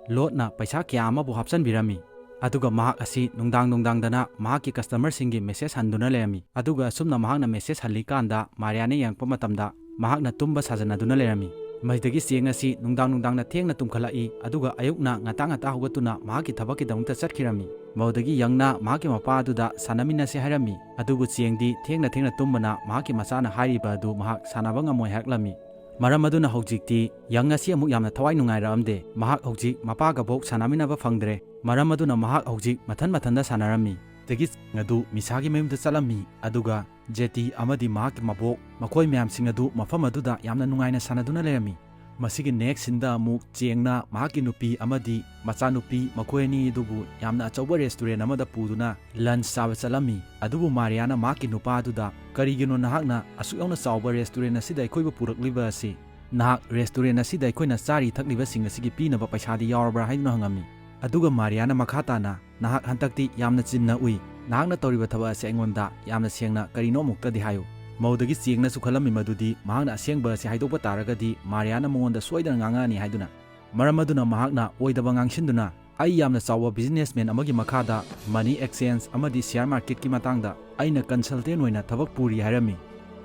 ꯂꯣꯠꯅ ꯄꯩꯁꯥ ꯀꯌꯥ ꯑꯃꯕꯨ ꯍꯥꯞꯆꯤꯟꯕꯤꯔꯝꯃꯤ꯫ ꯑꯗꯨꯒ ꯃꯍꯥꯛ ꯑꯁꯤ ꯅꯨꯡꯗꯥꯡ ꯅꯨꯡꯗꯥꯡꯗꯅ ꯃꯍꯥꯛꯀꯤ ꯀꯁꯇꯃꯔꯁꯤꯡꯒꯤ ꯃꯦꯁꯦꯖ ꯍꯟꯗꯨꯅ ꯂꯩꯔꯝꯃꯤ꯫ ꯑꯗꯨꯒ ꯑꯁꯨꯝꯅ ꯃꯍꯥꯛꯅ ꯃꯦꯁꯦꯖ ꯍꯜꯂꯤꯀꯥꯟꯗ ꯃꯥꯔꯤꯌꯥꯅ ꯌꯦꯡꯉꯛꯄ ꯃꯇꯝꯗ ꯃꯍꯥꯛꯅ ꯇꯨꯝꯕ ꯁꯥꯖꯟꯅꯗꯨꯅ ꯂꯩꯔꯝꯃꯤ꯫ ꯃꯁꯤꯗꯒꯤ ꯆꯦꯡ ꯑꯁꯤ ꯅꯨꯡꯗꯥꯡ ꯅꯨꯡꯗꯥꯡꯅ ꯊꯦꯡꯅ ꯇꯨꯝꯈꯠꯂꯛꯏ, ꯑꯗꯨꯒ ꯑꯌꯨꯛꯅ ꯉꯟꯇꯥ ꯉꯟꯇꯥ ꯍꯧꯒꯠꯇꯨꯅ ꯃꯍꯥꯛꯀꯤ ꯊꯕꯛꯀꯤꯗꯃꯛꯇ ꯆꯠꯈꯤꯔꯝꯃꯤ꯫ ꯃꯗꯨꯗꯒꯤ ꯌꯪꯅ ꯃꯍꯥꯛꯀꯤ ꯃꯄꯥ ꯑꯗꯨꯗ ꯁꯥꯟꯅꯃꯤꯟꯅꯁꯦ ꯍꯥꯏꯔꯝꯃꯤ, ꯑꯗꯨꯕꯨ ꯆꯦꯡꯗꯤ ꯊꯦꯡꯅ ꯊꯦꯡꯅ ꯇꯨꯝꯕꯅ ꯃꯍꯥꯛꯀꯤ ꯃꯆꯥꯅ ꯍꯥꯏꯔꯤꯕ ꯑꯗꯨ ꯃꯍꯥꯛ ꯁꯥꯟꯅꯕ ꯉꯝꯃꯣꯏ ꯍꯥꯏꯔꯛꯂꯝꯃꯤ꯫ ꯃꯔꯝ ꯑꯗꯨꯅ ꯍꯧꯖꯤꯛꯇꯤ ꯌꯪ ꯑꯁꯤ ꯑꯃꯨꯛ ꯌꯥꯝꯅ ꯊꯋꯥꯏ ꯅꯨꯡꯉꯥꯏꯔꯛꯑꯝꯗꯦ꯫ ꯃꯍꯥꯛ ꯍꯧꯖꯤꯛ ꯃꯄꯥꯒ ꯐꯥꯎ ꯁꯥꯟꯅꯃꯤꯟꯅꯕ ꯐꯪꯗ꯭ꯔꯦ꯫ ꯃꯔꯝ ꯑꯗꯨꯅ ꯃꯍꯥꯛ ꯍꯧꯖꯤꯛ ꯃꯊꯟ ꯃꯊꯟꯗ ꯁꯥꯟꯅꯔꯝꯃꯤ꯫ ꯗꯒꯤ ꯆꯦꯡ ꯑꯗꯨ ꯃꯤꯁꯥꯒꯤ ꯃꯌꯨꯝꯗ ꯆꯠꯂꯝꯃꯤ, ꯑꯗꯨꯒ ꯖꯦꯇꯤ ꯑꯃꯗꯤ ꯃꯍꯥꯛꯀꯤ ꯃꯕꯣꯛ, ꯃꯈꯣꯏ ꯃꯌꯥꯝꯁꯤꯡ ꯑꯗꯨ ꯃꯐꯝ ꯑꯗꯨꯗ ꯌꯥꯝꯅ ꯅꯨꯡꯉꯥꯏꯅ ꯁꯥꯟꯅꯗꯨꯅ ꯂꯩꯔꯝꯃꯤ꯫ ꯃꯁꯤꯒꯤ ꯅꯦꯛꯁ ꯁꯤꯟꯗ ꯑꯃꯨꯛ ꯆꯦꯡꯅ ꯃꯍꯥꯛꯀꯤ ꯅꯨꯄꯤ ꯑꯃꯗꯤ ꯃꯆꯥꯅꯨꯄꯤ ꯃꯈꯣꯏ ꯑꯅꯤ ꯑꯗꯨꯕꯨ ꯌꯥꯝꯅ ꯑꯆꯧꯕ ꯔꯦꯁꯇꯨꯔꯦꯟ ꯑꯃꯗ ꯄꯨꯗꯨꯅ ꯂꯟꯆ ꯆꯥꯕ ꯆꯠꯂꯝꯃꯤ꯫ ꯑꯗꯨꯕꯨ ꯃꯥꯔꯤꯌꯥꯅ ꯃꯍꯥꯛꯀꯤ ꯅꯨꯄꯥ ꯑꯗꯨꯗ, "ꯀꯔꯤꯒꯤꯅꯣ ꯅꯍꯥꯛꯅ ꯑꯁꯨꯛ ꯌꯥꯝꯅ ꯆꯥꯎꯕ ꯔꯦꯁꯇꯨꯔꯦꯟ ꯑꯁꯤꯗ ꯑꯩꯈꯣꯏꯕꯨ ꯄꯨꯔꯛꯂꯤꯕ ꯑꯁꯤ? ꯅꯍꯥꯛ ꯔꯦꯁꯇꯨꯔꯦꯟ ꯑꯁꯤꯗ ꯑꯩꯈꯣꯏꯅ ꯆꯥꯔꯤ ꯊꯛꯂꯤꯕꯁꯤꯡ ꯑꯁꯤꯒꯤ ꯄꯤꯅꯕ ꯄꯩꯁꯥꯗꯤ ꯌꯥꯎꯔꯕ꯭ꯔꯥ?" ꯍꯥꯏꯗꯨꯅ ꯍꯪꯉꯝꯃꯤ꯫ ꯑꯗꯨꯒ ꯃꯥꯔꯤꯌꯥꯅ ꯃꯈꯥ ꯇꯥꯅ, "ꯅꯍꯥꯛ ꯍꯟꯗꯛꯇꯤ ꯌꯥꯝꯅ ꯆꯤꯟꯅ ꯎꯏ꯫ ꯅꯍꯥꯛꯅ ꯇꯧꯔꯤꯕ ꯊꯕꯛ ꯑꯁꯤ ꯑꯩꯉꯣꯟꯗ ꯌꯥꯝꯅ ꯁꯦꯡꯅ ꯀꯔꯤꯅꯣ ꯑꯃꯨꯛꯇꯗꯤ ꯍꯥꯏꯌꯨ꯫" ꯃꯗꯨꯗꯒꯤ ꯆꯦꯡꯅꯁꯨ ꯈꯜꯂꯝꯃꯤ ꯃꯗꯨꯗꯤ ꯃꯍꯥꯛꯅ ꯑꯁꯦꯡꯕ ꯑꯁꯤ ꯍꯥꯏꯗꯣꯛꯄ ꯇꯥꯔꯒꯗꯤ ꯃꯥꯔꯤꯌꯥꯅ ꯃꯉꯣꯟꯗ ꯁꯣꯏꯗꯅ ꯉꯥꯡꯉꯛꯑꯅꯤ ꯍꯥꯏꯗꯨꯅ꯫ ꯃꯔꯝ ꯑꯗꯨꯅ ꯃꯍꯥꯛꯅ ꯑꯣꯏꯗꯕ ꯉꯥꯡꯁꯤꯟꯗꯨꯅ, "ꯑꯩ ꯌꯥꯝꯅ ꯆꯥꯎꯕ ꯕꯤꯖꯤꯅꯦꯁꯃꯦꯟ ꯑꯃꯒꯤ ꯃꯈꯥꯗ ꯃꯅꯤ ꯑꯦꯛꯁꯆꯦꯟꯖ ꯑꯃꯗꯤ ꯁꯤꯌꯥꯔ ꯃꯥꯔꯀꯦꯠꯀꯤ ꯃꯇꯥꯡꯗ ꯑꯩꯅ ꯀꯟꯁꯜꯇꯦꯟ ꯑꯣꯏꯅ ꯊꯕꯛ ꯄꯨꯔꯤ" ꯍꯥꯏꯔꯝꯃꯤ꯫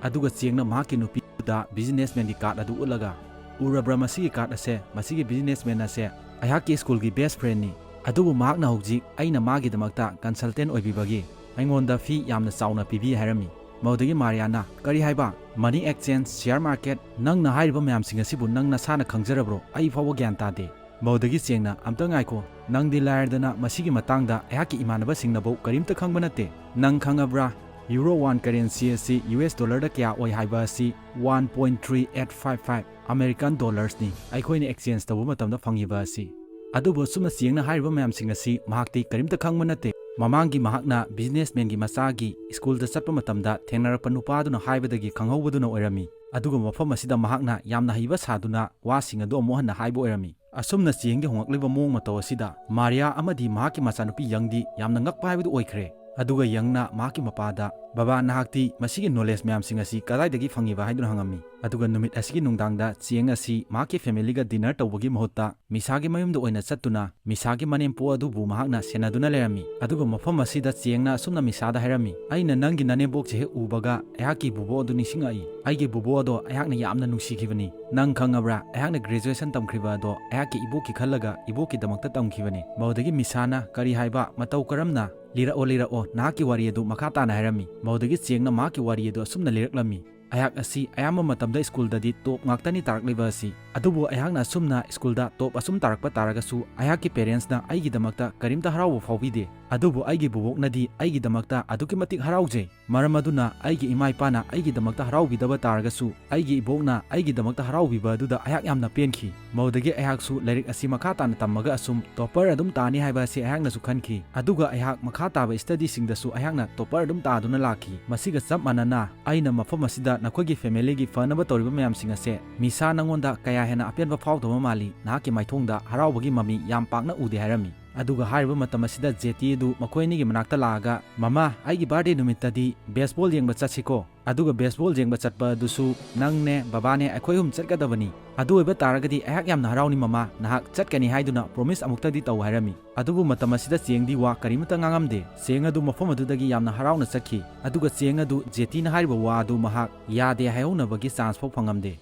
ꯑꯗꯨꯒ ꯆꯦꯡꯅ ꯃꯍꯥꯛꯀꯤ ꯅꯨꯄꯤꯗ ꯕꯤꯖꯤꯅꯦꯁꯃꯦꯟꯒꯤ ꯀꯥꯔꯗ ꯑꯗꯨ ꯎꯠꯂꯒ, "ꯎꯔꯕ꯭ꯔꯥ ꯃꯁꯤꯒꯤ ꯀꯥꯔꯗ ꯑꯁꯦ? ꯃꯁꯤꯒꯤ ꯕꯤꯖꯤꯅꯦꯁꯃꯦꯟ ꯑꯁꯦ ꯑꯩꯍꯥꯛꯀꯤ ꯁ꯭ꯀꯨꯜꯒꯤ ꯕꯦꯁ ꯐ꯭ꯔꯦꯟꯅꯤ꯫ ꯑꯗꯨꯕꯨ ꯃꯍꯥꯛꯅ ꯍꯧꯖꯤꯛ ꯑꯩꯅ ꯃꯥꯒꯤꯗꯃꯛꯇ ꯀꯟꯁꯜꯇꯦꯟ ꯑꯣꯏꯕꯤꯕꯒꯤ ꯑꯩꯉꯣꯟꯗ ꯐꯤ ꯌꯥꯝꯅ ꯆꯥꯎꯅ ꯄꯤꯕꯤ" ꯍꯥꯏꯔꯝꯃꯤ꯫ ꯃꯗꯨꯗꯒꯤ ꯃꯥꯔꯤꯌꯥꯅ, "ꯀꯔꯤ ꯍꯥꯏꯕ? Money exchange, share market? ꯅꯪꯅ ꯍꯥꯏꯔꯤꯕ ꯃꯌꯥꯝꯁꯤꯡ ꯑꯁꯤꯕꯨ ꯅꯪ ꯅꯁꯥꯅ ꯈꯪꯖꯔꯕ꯭ꯔꯣ? ꯑꯩ ꯐꯥꯎꯕ ꯒ꯭ꯌꯥꯟ ꯇꯥꯗꯦ꯫" ꯃꯗꯨꯗꯒꯤ ꯆꯦꯡꯅ, "ꯑꯝꯇ ꯉꯥꯏꯈꯣ, ꯅꯪꯗꯤ ꯂꯥꯏꯔꯗꯅ ꯃꯁꯤꯒꯤ ꯃꯇꯥꯡꯗ ꯑꯩꯍꯥꯛꯀꯤ ꯏꯃꯥꯟꯅꯕꯁꯤꯡꯅꯐꯧ ꯀꯔꯤꯝꯇ ꯈꯪꯕ ꯅꯠꯇꯦ꯫ ꯅꯪ ꯈꯪꯉꯕ꯭ꯔꯥ? ꯌꯨꯔꯣ ꯋꯥꯟ ꯀꯔꯦꯟꯁꯤ ꯑꯁꯤ ꯌꯨ ꯑꯦꯁ ꯗꯣꯂꯔꯗ ꯀꯌꯥ ꯑꯣꯏ ꯍꯥꯏꯕ ꯑꯁꯤ one point three eight five five American ꯗꯣꯂꯔꯁꯅꯤ, ꯑꯩꯈꯣꯏꯅ ꯑꯦꯛꯁꯆꯦꯟꯖ ꯇꯧꯕ ꯃꯇꯝꯗ ꯐꯪꯉꯤꯕ ꯑꯁꯤ꯫" ꯑꯗꯨꯕꯨ ꯑꯁꯨꯝꯅ ꯆꯦꯡꯅ ꯍꯥꯏꯔꯤꯕ ꯃꯌꯥꯝꯁꯤꯡ ꯑꯁꯤ ꯃꯍꯥꯛꯇꯤ ꯀꯔꯤꯝꯇ ꯈꯪꯕ ꯅꯠꯇꯦ꯫ ꯃꯃꯥꯡꯒꯤ ꯃꯍꯥꯛꯅ ꯕꯤꯖꯤꯅꯦꯁꯃꯦꯟꯒꯤ ꯃꯆꯥꯒꯤ ꯁ꯭ꯀꯨꯜꯗ ꯆꯠꯄ ꯃꯇꯝꯗ ꯊꯦꯡꯅꯔꯛꯄ ꯅꯨꯄꯥꯗꯨꯅ ꯍꯥꯏꯕꯗꯒꯤ ꯈꯪꯍꯧꯕꯗꯨꯅ ꯑꯣꯏꯔꯝꯃꯤ꯫ ꯑꯗꯨꯒ ꯃꯐꯝ ꯑꯁꯤꯗ ꯃꯍꯥꯛꯅ ꯌꯥꯝꯅ ꯍꯩꯕ ꯁꯥꯗꯨꯅ ꯋꯥꯁꯤꯡ ꯑꯗꯨ ꯑꯃꯨꯛ ꯍꯟꯅ ꯍꯥꯏꯕ ꯑꯣꯏꯔꯝꯃꯤ꯫ ꯑꯁꯨꯝꯅ ꯆꯦꯡꯒꯤ ꯍꯣꯡꯂꯛꯂꯤꯕ ꯃꯑꯣꯡ ꯃꯇꯧ ꯑꯁꯤꯗ ꯃꯥꯔꯤꯌꯥ ꯑꯃꯗꯤ ꯃꯍꯥꯛꯀꯤ ꯃꯆꯥꯅꯨꯄꯤ ꯌꯪꯗꯤ ꯌꯥꯝꯅ ꯉꯛꯄ ꯍꯥꯏꯕꯗꯨ ꯑꯣꯏꯈ꯭ꯔꯦ꯫ ꯑꯗꯨꯒ ꯌꯪꯅ ꯃꯍꯥꯛꯀꯤ ꯃꯄꯥꯗ, "ꯕꯕꯥ, ꯅꯍꯥꯛꯇꯤ ꯃꯁꯤꯒꯤ ꯅꯣꯂꯦꯖ ꯃꯌꯥꯝꯁꯤꯡ ꯑꯁꯤ ꯀꯗꯥꯏꯗꯒꯤ ꯐꯪꯉꯤꯕ?" ꯍꯥꯏꯗꯨꯅ ꯍꯪꯉꯝꯃꯤ꯫ ꯑꯗꯨꯒ ꯅꯨꯃꯤꯠ ꯑꯁꯤꯒꯤ ꯅꯨꯡꯗꯥꯡꯗ ꯆꯦꯡ ꯑꯁꯤ ꯃꯍꯥꯛꯀꯤ ꯐꯦꯃꯤꯂꯤꯒ ꯗꯤꯅꯔ ꯇꯧꯕꯒꯤ ꯃꯍꯨꯠꯇ ꯃꯤꯁꯥꯒꯤ ꯃꯌꯨꯝꯗ ꯑꯣꯏꯅ ꯆꯠꯇꯨꯅ ꯃꯤꯁꯥꯒꯤ ꯃꯅꯦꯝꯄꯣꯛ ꯑꯗꯨꯕꯨ ꯃꯍꯥꯛꯅ ꯁꯦꯟꯅꯗꯨꯅ ꯂꯩꯔꯝꯃꯤ꯫ ꯑꯗꯨꯒ ꯃꯐꯝ ꯑꯁꯤꯗ ꯆꯦꯡꯅ ꯑꯁꯨꯝꯅ ꯃꯤꯁꯥꯗ ꯍꯥꯏꯔꯝꯃꯤ, "ꯑꯩꯅ ꯅꯪꯒꯤ ꯅꯅꯦꯝꯕꯣꯛꯁꯦ ꯍꯦꯛ ꯎꯕꯒ ꯑꯩꯍꯥꯛꯀꯤ ꯕꯨꯕꯣꯛ ꯑꯗꯨ ꯅꯤꯡꯁꯤꯡꯉꯛꯏ꯫ ꯑꯩꯒꯤ ꯕꯨꯕꯣꯛ ꯑꯗꯣ ꯑꯩꯍꯥꯛꯅ ꯌꯥꯝꯅ ꯅꯨꯡꯁꯤꯈꯤꯕꯅꯤ꯫ ꯅꯪ ꯈꯪꯉꯕ꯭ꯔꯥ? ꯑꯩꯍꯥꯛꯅ ꯒ꯭ꯔꯦꯖꯨꯑꯦꯁꯟ ꯇꯝꯈ꯭ꯔꯤꯕ ꯑꯗꯣ ꯑꯩꯍꯥꯛꯀꯤ ꯏꯕꯣꯛꯀꯤ ꯈꯜꯂꯒ ꯏꯕꯣꯛꯀꯤꯗꯃꯛꯇ ꯇꯝꯈꯤꯕꯅꯤ꯫" ꯃꯗꯨꯗꯒꯤ ꯃꯤꯁꯥꯅ, "ꯀꯔꯤ ꯍꯥꯏꯕ? ꯃꯇꯧ ꯀꯔꯝꯅ? ꯂꯤꯔꯛꯑꯣ, ꯂꯤꯔꯛꯑꯣ, ꯅꯍꯥꯛꯀꯤ ꯋꯥꯔꯤ ꯑꯗꯨ ꯃꯈꯥ ꯇꯥꯅ" ꯍꯥꯏꯔꯝꯃꯤ꯫ ꯃꯗꯨꯗꯒꯤ ꯆꯦꯡꯅ ꯃꯍꯥꯛꯀꯤ ꯋꯥꯔꯤ ꯑꯗꯨ ꯑꯁꯨꯝꯅ ꯂꯤꯔꯛꯂꯝꯃꯤ, "ꯑꯩꯍꯥꯛ ꯑꯁꯤ ꯑꯌꯥꯝꯕ ꯃꯇꯝꯗ ꯁ꯭ꯀꯨꯜꯗꯗꯤ ꯇꯣꯞ ꯉꯥꯛꯇꯅꯤ ꯇꯥꯔꯛꯂꯤꯕ ꯑꯁꯤ꯫ ꯑꯗꯨꯕꯨ ꯑꯩꯍꯥꯛꯅ ꯑꯁꯨꯝꯅ ꯁ꯭ꯀꯨꯜꯗ ꯇꯣꯞ ꯑꯁꯨꯝ ꯇꯥꯔꯛꯄ ꯇꯥꯔꯒꯁꯨ ꯑꯩꯍꯥꯛꯀꯤ ꯄꯦꯔꯦꯟꯁꯅ ꯑꯩꯒꯤꯗꯃꯛꯇ ꯀꯔꯤꯝꯇ ꯍꯔꯥꯎꯕ ꯐꯥꯎꯕꯤꯗꯦ꯫ ꯑꯗꯨꯕꯨ ꯑꯩꯒꯤ ꯕꯨꯕꯣꯛꯅꯗꯤ ꯑꯩꯒꯤꯗꯃꯛꯇ ꯑꯗꯨꯛꯀꯤ ꯃꯇꯤꯛ ꯍꯔꯥꯎꯖꯩ꯫ ꯃꯔꯝ ꯑꯗꯨꯅ ꯑꯩꯒꯤ ꯏꯃꯥ ꯏꯄꯥꯅ ꯑꯩꯒꯤꯗꯃꯛꯇ ꯍꯔꯥꯎꯕꯤꯗꯕ ꯇꯥꯔꯒꯁꯨ ꯑꯩꯒꯤ ꯏꯕꯣꯛꯅ ꯑꯩꯒꯤꯗꯃꯛꯇ ꯍꯔꯥꯎꯕꯤꯕ ꯑꯗꯨꯗ ꯑꯩꯍꯥꯛ ꯌꯥꯝꯅ ꯄꯦꯟꯈꯤ꯫ ꯃꯗꯨꯗꯒꯤ ꯑꯩꯍꯥꯛꯁꯨ ꯂꯥꯏꯔꯤꯛ ꯑꯁꯤ ꯃꯈꯥ ꯇꯥꯅ ꯇꯝꯃꯒ ꯑꯁꯨꯝ ꯇꯣꯞꯄꯔ ꯑꯗꯨꯝ ꯇꯥꯅꯤ ꯍꯥꯏꯕ ꯑꯁꯤ ꯑꯩꯍꯥꯛꯅꯁꯨ ꯈꯟꯈꯤ꯫ ꯑꯗꯨꯒ ꯑꯩꯍꯥꯛ ꯃꯈꯥ ꯇꯥꯕ ꯁ꯭ꯇꯗꯤꯁꯤꯡꯗꯁꯨ ꯑꯩꯍꯥꯛꯅ ꯇꯣꯞꯄꯔ ꯑꯗꯨꯝ ꯇꯥꯗꯨꯅ ꯂꯥꯛꯈꯤ꯫ ꯃꯁꯤꯒ ꯆꯞ ꯃꯥꯟꯅꯅ ꯑꯩꯅ ꯃꯐꯝ ꯑꯁꯤꯗ ꯅꯈꯣꯏꯒꯤ ꯐꯦꯃꯤꯂꯤꯒꯤ ꯐꯅꯕ ꯇꯧꯔꯤꯕ ꯃꯌꯥꯝꯁꯤꯡ ꯑꯁꯦ ꯃꯤꯁꯥ ꯅꯉꯣꯟꯗ ꯀꯌꯥ ꯍꯦꯟꯅ ꯑꯄꯦꯟꯕ ꯐꯥꯎꯗꯕ ꯃꯥꯜꯂꯤ꯫ ꯅꯍꯥꯛꯀꯤ ꯃꯥꯏꯊꯣꯡꯗ ꯍꯔꯥꯎꯕꯒꯤ ꯃꯃꯤ ꯌꯥꯝ ꯄꯥꯛꯅ ꯎꯗꯦ" ꯍꯥꯏꯔꯝꯃꯤ꯫ ꯑꯗꯨꯒ ꯍꯥꯏꯔꯤꯕ ꯃꯇꯝ ꯑꯁꯤꯗ ꯖꯦꯇꯤ ꯑꯗꯨ ꯃꯈꯣꯏ ꯑꯅꯤꯒꯤ ꯃꯅꯥꯛꯇ ꯂꯥꯛꯑꯒ, "ꯃꯃꯥ, ꯑꯩꯒꯤ ꯕꯥꯔꯗꯦ ꯅꯨꯃꯤꯠꯇꯗꯤ ꯕꯦꯁꯕꯣꯜ ꯌꯦꯡꯕ ꯆꯠꯁꯤꯀꯣ꯫ ꯑꯗꯨꯒ ꯕꯦꯁꯕꯣꯜ ꯌꯦꯡꯕ ꯆꯠꯄ ꯑꯗꯨꯁꯨ ꯅꯪꯅꯦ, ꯕꯕꯥꯅꯦ, ꯑꯩꯈꯣꯏ ꯑꯍꯨꯝ ꯆꯠꯀꯗꯕꯅꯤ꯫ ꯑꯗꯨ ꯑꯣꯏꯕ ꯇꯥꯔꯒꯗꯤ ꯑꯩꯍꯥꯛ ꯌꯥꯝꯅ ꯍꯔꯥꯎꯅꯤ ꯃꯃꯥ, ꯅꯍꯥꯛ ꯆꯠꯀꯅꯤ ꯍꯥꯏꯗꯨꯅ ꯄ꯭ꯔꯣꯃꯤꯁ ꯑꯃꯨꯛꯇꯗꯤ ꯇꯧ" ꯍꯥꯏꯔꯝꯃꯤ꯫ ꯑꯗꯨꯕꯨ ꯃꯇꯝ ꯑꯁꯤꯗ ꯆꯦꯡꯗꯤ ꯋꯥ ꯀꯔꯤꯃꯇ ꯉꯥꯡꯉꯝꯗꯦ꯫ ꯆꯦꯡ ꯑꯗꯨ ꯃꯐꯝ ꯑꯗꯨꯗꯒꯤ ꯌꯥꯝꯅ ꯍꯔꯥꯎꯅ ꯆꯠꯈꯤ꯫ ꯑꯗꯨꯒ ꯆꯦꯡ ꯑꯗꯨ ꯖꯦꯇꯤꯅ ꯍꯥꯏꯔꯤꯕ ꯋꯥ ꯑꯗꯨ ꯃꯍꯥꯛ ꯌꯥꯗꯦ ꯍꯥꯏꯍꯧꯅꯕꯒꯤ ꯆꯥꯟꯁ ꯐꯥꯎ ꯐꯪꯉꯝꯗꯦ꯫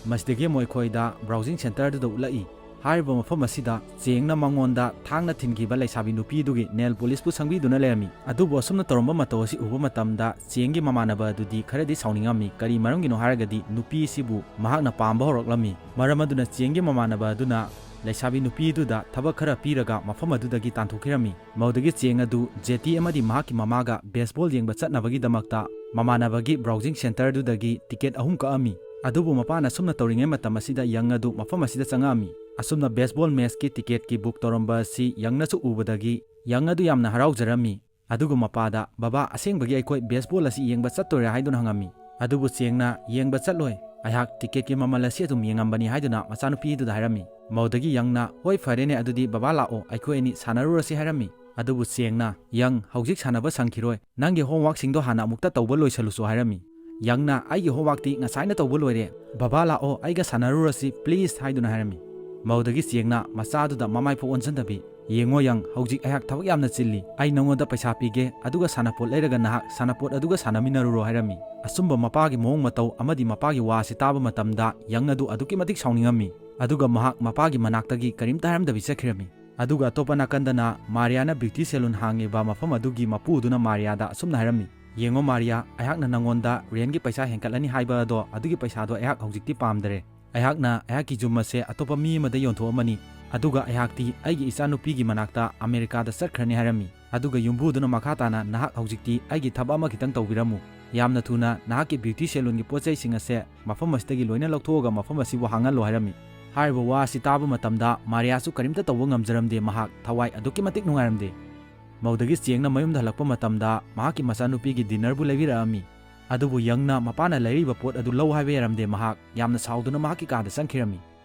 ꯃꯁꯤꯗꯒꯤ ꯑꯃꯨꯛ ꯑꯩꯈꯣꯏꯗ ꯕ꯭ꯔꯥꯎꯖꯤꯡ ꯁꯦꯟꯇꯔꯗꯨꯗ ꯎꯠꯂꯛꯏ꯫ ꯍꯥꯏꯔꯤꯕ ꯃꯐꯝ ꯑꯁꯤꯗ ꯆꯦꯡꯅ ꯃꯉꯣꯟꯗ ꯊꯥꯡꯅ ꯊꯤꯟꯈꯤꯕ ꯂꯩꯁꯥꯕꯤ ꯅꯨꯄꯤꯗꯨꯒꯤ ꯅꯦꯜ ꯄꯣꯂꯤꯁꯄꯨ ꯁꯪꯕꯤꯗꯨꯅ ꯂꯩꯔꯝꯃꯤ꯫ ꯑꯗꯨꯕꯨ ꯑꯁꯨꯝꯅ ꯇꯧꯔꯝꯕ ꯃꯇꯧ ꯑꯁꯤ ꯎꯕ ꯃꯇꯝꯗ ꯆꯦꯡꯒꯤ ꯃꯃꯥꯟꯅꯕ ꯑꯗꯨꯗꯤ ꯈꯔꯗꯤ ꯁꯥꯎꯅꯤꯡꯉꯝꯃꯤ꯫ ꯀꯔꯤ ꯃꯔꯝꯒꯤꯅꯣ ꯍꯥꯏꯔꯒꯗꯤ ꯅꯨꯄꯤ ꯑꯁꯤꯕꯨ ꯃꯍꯥꯛꯅ ꯄꯥꯝꯕ ꯍꯧꯔꯛꯂꯝꯃꯤ꯫ ꯃꯔꯝ ꯑꯗꯨꯅ ꯆꯦꯡꯒꯤ ꯃꯃꯥꯟꯅꯕ ꯑꯗꯨꯅ ꯂꯩꯁꯥꯕꯤ ꯅꯨꯄꯤꯗꯨꯗ ꯊꯕꯛ ꯈꯔ ꯄꯤꯔꯒ ꯃꯐꯝ ꯑꯗꯨꯗꯒꯤ ꯇꯥꯟꯊꯣꯛꯈꯤꯔꯝꯃꯤ꯫ ꯃꯗꯨꯗꯒꯤ ꯆꯦꯡ ꯑꯗꯨ ꯖꯦꯇꯤ ꯑꯃꯗꯤ ꯃꯍꯥꯛꯀꯤ ꯃꯃꯥꯒ ꯕꯦꯁꯕꯣꯜ ꯌꯦꯡꯕ ꯆꯠꯅꯕꯒꯤꯗꯃꯛꯇ ꯃꯃꯥꯟꯅꯕꯒꯤ ꯕ꯭ꯔꯥꯎꯖꯤꯡ ꯁꯦꯟꯇꯔꯗꯨꯗꯒꯤ ꯇꯤꯀꯦꯠ ꯑꯍꯨꯝ ꯀꯛꯑꯝꯃꯤ꯫ ꯑꯗꯨꯕꯨ ꯃꯄꯥꯅ ꯑꯁꯨꯝꯅ ꯇꯧꯔꯤꯉꯩ ꯃꯇꯝ ꯑꯁꯤꯗ ꯌꯪ ꯑꯗꯨ ꯃꯐꯝ ꯑꯁꯤꯗ ꯆꯪꯉꯛꯑꯝꯃꯤ꯫ ꯑꯁꯨꯝꯅ ꯕꯦꯁꯕꯣꯜ ꯃꯦꯆꯀꯤ ꯇꯤꯀꯦꯠꯀꯤ ꯕꯨꯛ ꯇꯧꯔꯝꯕ ꯑꯁꯤ ꯌꯪꯅꯁꯨ ꯎꯕꯗꯒꯤ ꯌꯪ ꯑꯗꯨ ꯌꯥꯝꯅ ꯍꯔꯥꯎꯖꯔꯝꯃꯤ꯫ ꯑꯗꯨꯒ ꯃꯄꯥꯗ, "ꯕꯕꯥ, ꯑꯁꯦꯡꯕꯒꯤ ꯑꯩꯈꯣꯏ ꯕꯦꯁꯕꯣꯜ ꯑꯁꯤ ꯌꯦꯡꯕ ꯆꯠꯇꯣꯏꯔꯥ?" ꯍꯥꯏꯗꯨꯅ ꯍꯪꯉꯝꯃꯤ꯫ ꯑꯗꯨꯕꯨ ꯆꯦꯡꯅ, "ꯌꯦꯡꯕ ꯆꯠꯂꯣꯏ, ꯑꯩꯍꯥꯛ ꯇꯤꯀꯦꯠꯀꯤ ꯃꯃꯜ ꯑꯁꯤ ꯑꯗꯨꯝ ꯌꯦꯡꯉꯝꯕꯅꯤ" ꯍꯥꯏꯗꯨꯅ ꯃꯆꯥꯅꯨꯄꯤꯗꯨꯗ ꯍꯥꯏꯔꯝꯃꯤ꯫ ꯃꯧꯗꯒꯤ ꯌꯪꯅ, "ꯍꯣꯏ, ꯐꯔꯦꯅꯦ, ꯑꯗꯨꯗꯤ ꯕꯕꯥ ꯂꯥꯛꯑꯣ, ꯑꯩꯈꯣꯏ ꯑꯅꯤ ꯁꯥꯟꯅꯔꯨꯔꯁꯤ" ꯍꯥꯏꯔꯝꯃꯤ꯫ ꯑꯗꯨꯕꯨ ꯆꯦꯡꯅ, "ꯌꯪ, ꯍꯧꯖꯤꯛ ꯁꯥꯟꯅꯕ ꯁꯪꯈꯤꯔꯣꯏ, ꯅꯪꯒꯤ ꯍꯣꯝꯋꯥꯔꯛꯁꯤꯡꯗꯣ ꯍꯥꯟꯅ ꯑꯃꯨꯛꯇ ꯇꯧꯕ ꯂꯣꯏꯁꯜꯂꯨꯆꯣ" ꯍꯥꯏꯔꯝꯃꯤ꯫ ꯌꯪꯅ, "ꯑꯩꯒꯤ ꯍꯣꯝꯋꯥꯔꯛꯇꯤ ꯉꯁꯥꯏꯅ ꯇꯧꯕ ꯂꯣꯏꯔꯦ, ꯕꯕꯥ ꯂꯥꯛꯑꯣ, ꯑꯩꯒ ꯁꯥꯟꯅꯔꯨꯔꯁꯤ please" ꯍꯥꯏꯗꯨꯅ ꯍꯥꯏꯔꯝꯃꯤ꯫ ꯃꯧꯗꯒꯤ ꯆꯦꯡꯅ ꯃꯆꯥꯗꯨꯗ ꯃꯃꯥꯏ ꯐꯥꯎ ꯑꯣꯟꯁꯤꯟꯗꯕꯤ, "ꯌꯦꯡꯉꯣ ꯌꯪ, ꯍꯧꯖꯤꯛ ꯑꯩꯍꯥꯛ ꯊꯕꯛ ꯌꯥꯝꯅ ꯆꯤꯜꯂꯤ, ꯑꯩ ꯅꯉꯣꯟꯗ ꯄꯩꯁꯥ ꯄꯤꯒꯦ, ꯑꯗꯨꯒ ꯁꯥꯟꯅꯄꯣꯠ ꯂꯩꯔꯒ ꯅꯍꯥꯛ ꯁꯥꯟꯅꯄꯣꯠ ꯑꯗꯨꯒ ꯁꯥꯟꯅꯃꯤꯟꯅꯔꯨꯔꯣ" ꯍꯥꯏꯔꯝꯃꯤ꯫ ꯑꯆꯨꯝꯕ ꯃꯄꯥꯒꯤ ꯃꯑꯣꯡ ꯃꯇꯧ ꯑꯃꯗꯤ ꯃꯄꯥꯒꯤ ꯋꯥ ꯑꯁꯤ ꯇꯥꯕ ꯃꯇꯝꯗ ꯌꯪ ꯑꯗꯨ ꯑꯗꯨꯛꯀꯤ ꯃꯇꯤꯛ ꯁꯥꯎꯅꯤꯡꯉꯝꯃꯤ, ꯑꯗꯨꯒ ꯃꯍꯥꯛ ꯃꯄꯥꯒꯤ ꯃꯅꯥꯛꯇꯒꯤ ꯀꯔꯤꯝꯇ ꯍꯥꯏꯔꯝꯗꯕꯤ ꯆꯠꯈꯤꯔꯝꯃꯤ꯫ ꯑꯗꯨꯒ ꯑꯇꯣꯞꯄ ꯅꯥꯀꯟꯗꯅ ꯃꯥꯔꯤꯌꯥꯅ ꯕ꯭ꯌꯨꯇꯤ ꯁꯦꯂꯨꯟ ꯍꯥꯡꯉꯤꯕ ꯃꯐꯝ ꯑꯗꯨꯒꯤ ꯃꯄꯨꯗꯨꯅ ꯃꯥꯔꯤꯌꯥꯗ ꯑꯁꯨꯝꯅ ꯍꯥꯏꯔꯝꯃꯤ, "ꯌꯦꯡꯉꯣ ꯃꯥꯔꯤꯌꯥ, ꯑꯩꯍꯥꯛꯅ ꯅꯪꯉꯣꯟꯗ ꯔꯦꯟꯒꯤ ꯄꯩꯁꯥ ꯍꯦꯟꯀꯠꯂꯅꯤ ꯍꯥꯏꯕ ꯑꯗꯣ, ꯑꯗꯨꯒꯤ ꯄꯩꯁꯥꯗꯣ ꯑꯩꯍꯥꯛ ꯍꯧꯖꯤꯛꯇꯤ ꯄꯥꯝꯗꯔꯦ꯫ ꯑꯩꯍꯥꯛꯅ ꯑꯩꯍꯥꯛꯀꯤ ꯌꯨꯝ ꯑꯁꯦ ꯑꯇꯣꯞꯄ ꯃꯤ ꯑꯃꯗ ꯌꯣꯟꯊꯣꯛꯑꯝꯃꯅꯤ, ꯑꯗꯨꯒ ꯑꯩꯍꯥꯛꯇꯤ ꯑꯩꯒꯤ ꯏꯆꯥꯅꯨꯄꯤꯒꯤ ꯃꯅꯥꯛꯇ ꯑꯃꯦꯔꯤꯀꯥꯗ ꯆꯠꯈ꯭ꯔꯅꯤ" ꯍꯥꯏꯔꯝꯃꯤ꯫ ꯑꯗꯨꯒ ꯌꯨꯝꯕꯨꯗꯨꯅ ꯃꯈꯥ ꯇꯥꯅ, "ꯅꯍꯥꯛ ꯍꯧꯖꯤꯛꯇꯤ ꯑꯩꯒꯤ ꯊꯕꯛ ꯑꯃ ꯈꯤꯇꯪ ꯇꯧꯕꯤꯔꯝꯃꯨ꯫ ꯌꯥꯝꯅ ꯊꯨꯅ ꯅꯍꯥꯛꯀꯤ ꯕ꯭ꯌꯨꯇꯤ ꯁꯦꯂꯨꯟꯒꯤ ꯄꯣꯠ ꯆꯩꯁꯤꯡ ꯑꯁꯦ ꯃꯐꯝ ꯑꯁꯤꯗꯒꯤ ꯂꯣꯏꯅ ꯂꯧꯊꯣꯛꯑꯒ ꯃꯐꯝ ꯑꯁꯤꯕꯨ ꯍꯥꯡꯍꯜꯂꯣ" ꯍꯥꯏꯔꯝꯃꯤ꯫ ꯍꯥꯏꯔꯤꯕ ꯋꯥ ꯑꯁꯤ ꯇꯥꯕ ꯃꯇꯝꯗ ꯃꯥꯔꯤꯌꯥꯁꯨ ꯀꯔꯤꯝꯇ ꯇꯧꯕ ꯉꯝꯖꯔꯝꯗꯦ, ꯃꯍꯥꯛ ꯊꯋꯥꯏ ꯑꯗꯨꯛꯀꯤ ꯃꯇꯤꯛ ꯅꯨꯡꯉꯥꯏꯔꯝꯗꯦ꯫ ꯃꯧꯗꯒꯤ ꯆꯦꯡꯅ ꯃꯌꯨꯝꯗ ꯍꯜꯂꯛꯄ ꯃꯇꯝꯗ ꯃꯍꯥꯛꯀꯤ ꯃꯆꯥꯅꯨꯄꯤꯒꯤ ꯗꯤꯟꯅꯔꯕꯨ ꯂꯩꯕꯤꯔꯛꯑꯝꯃꯤ꯫ ꯑꯗꯨꯕꯨ ꯌꯪꯅ ꯃꯄꯥꯅ ꯂꯩꯔꯤꯕ ꯄꯣꯠ ꯑꯗꯨ ꯂꯧ ꯍꯥꯏꯕ ꯌꯥꯔꯝꯗꯦ, ꯃꯍꯥꯛ ꯌꯥꯝꯅ ꯁꯥꯎꯗꯨꯅ ꯃꯍꯥꯛꯀꯤ ꯀꯥꯗ ꯆꯪꯈꯤꯔꯝꯃꯤ꯫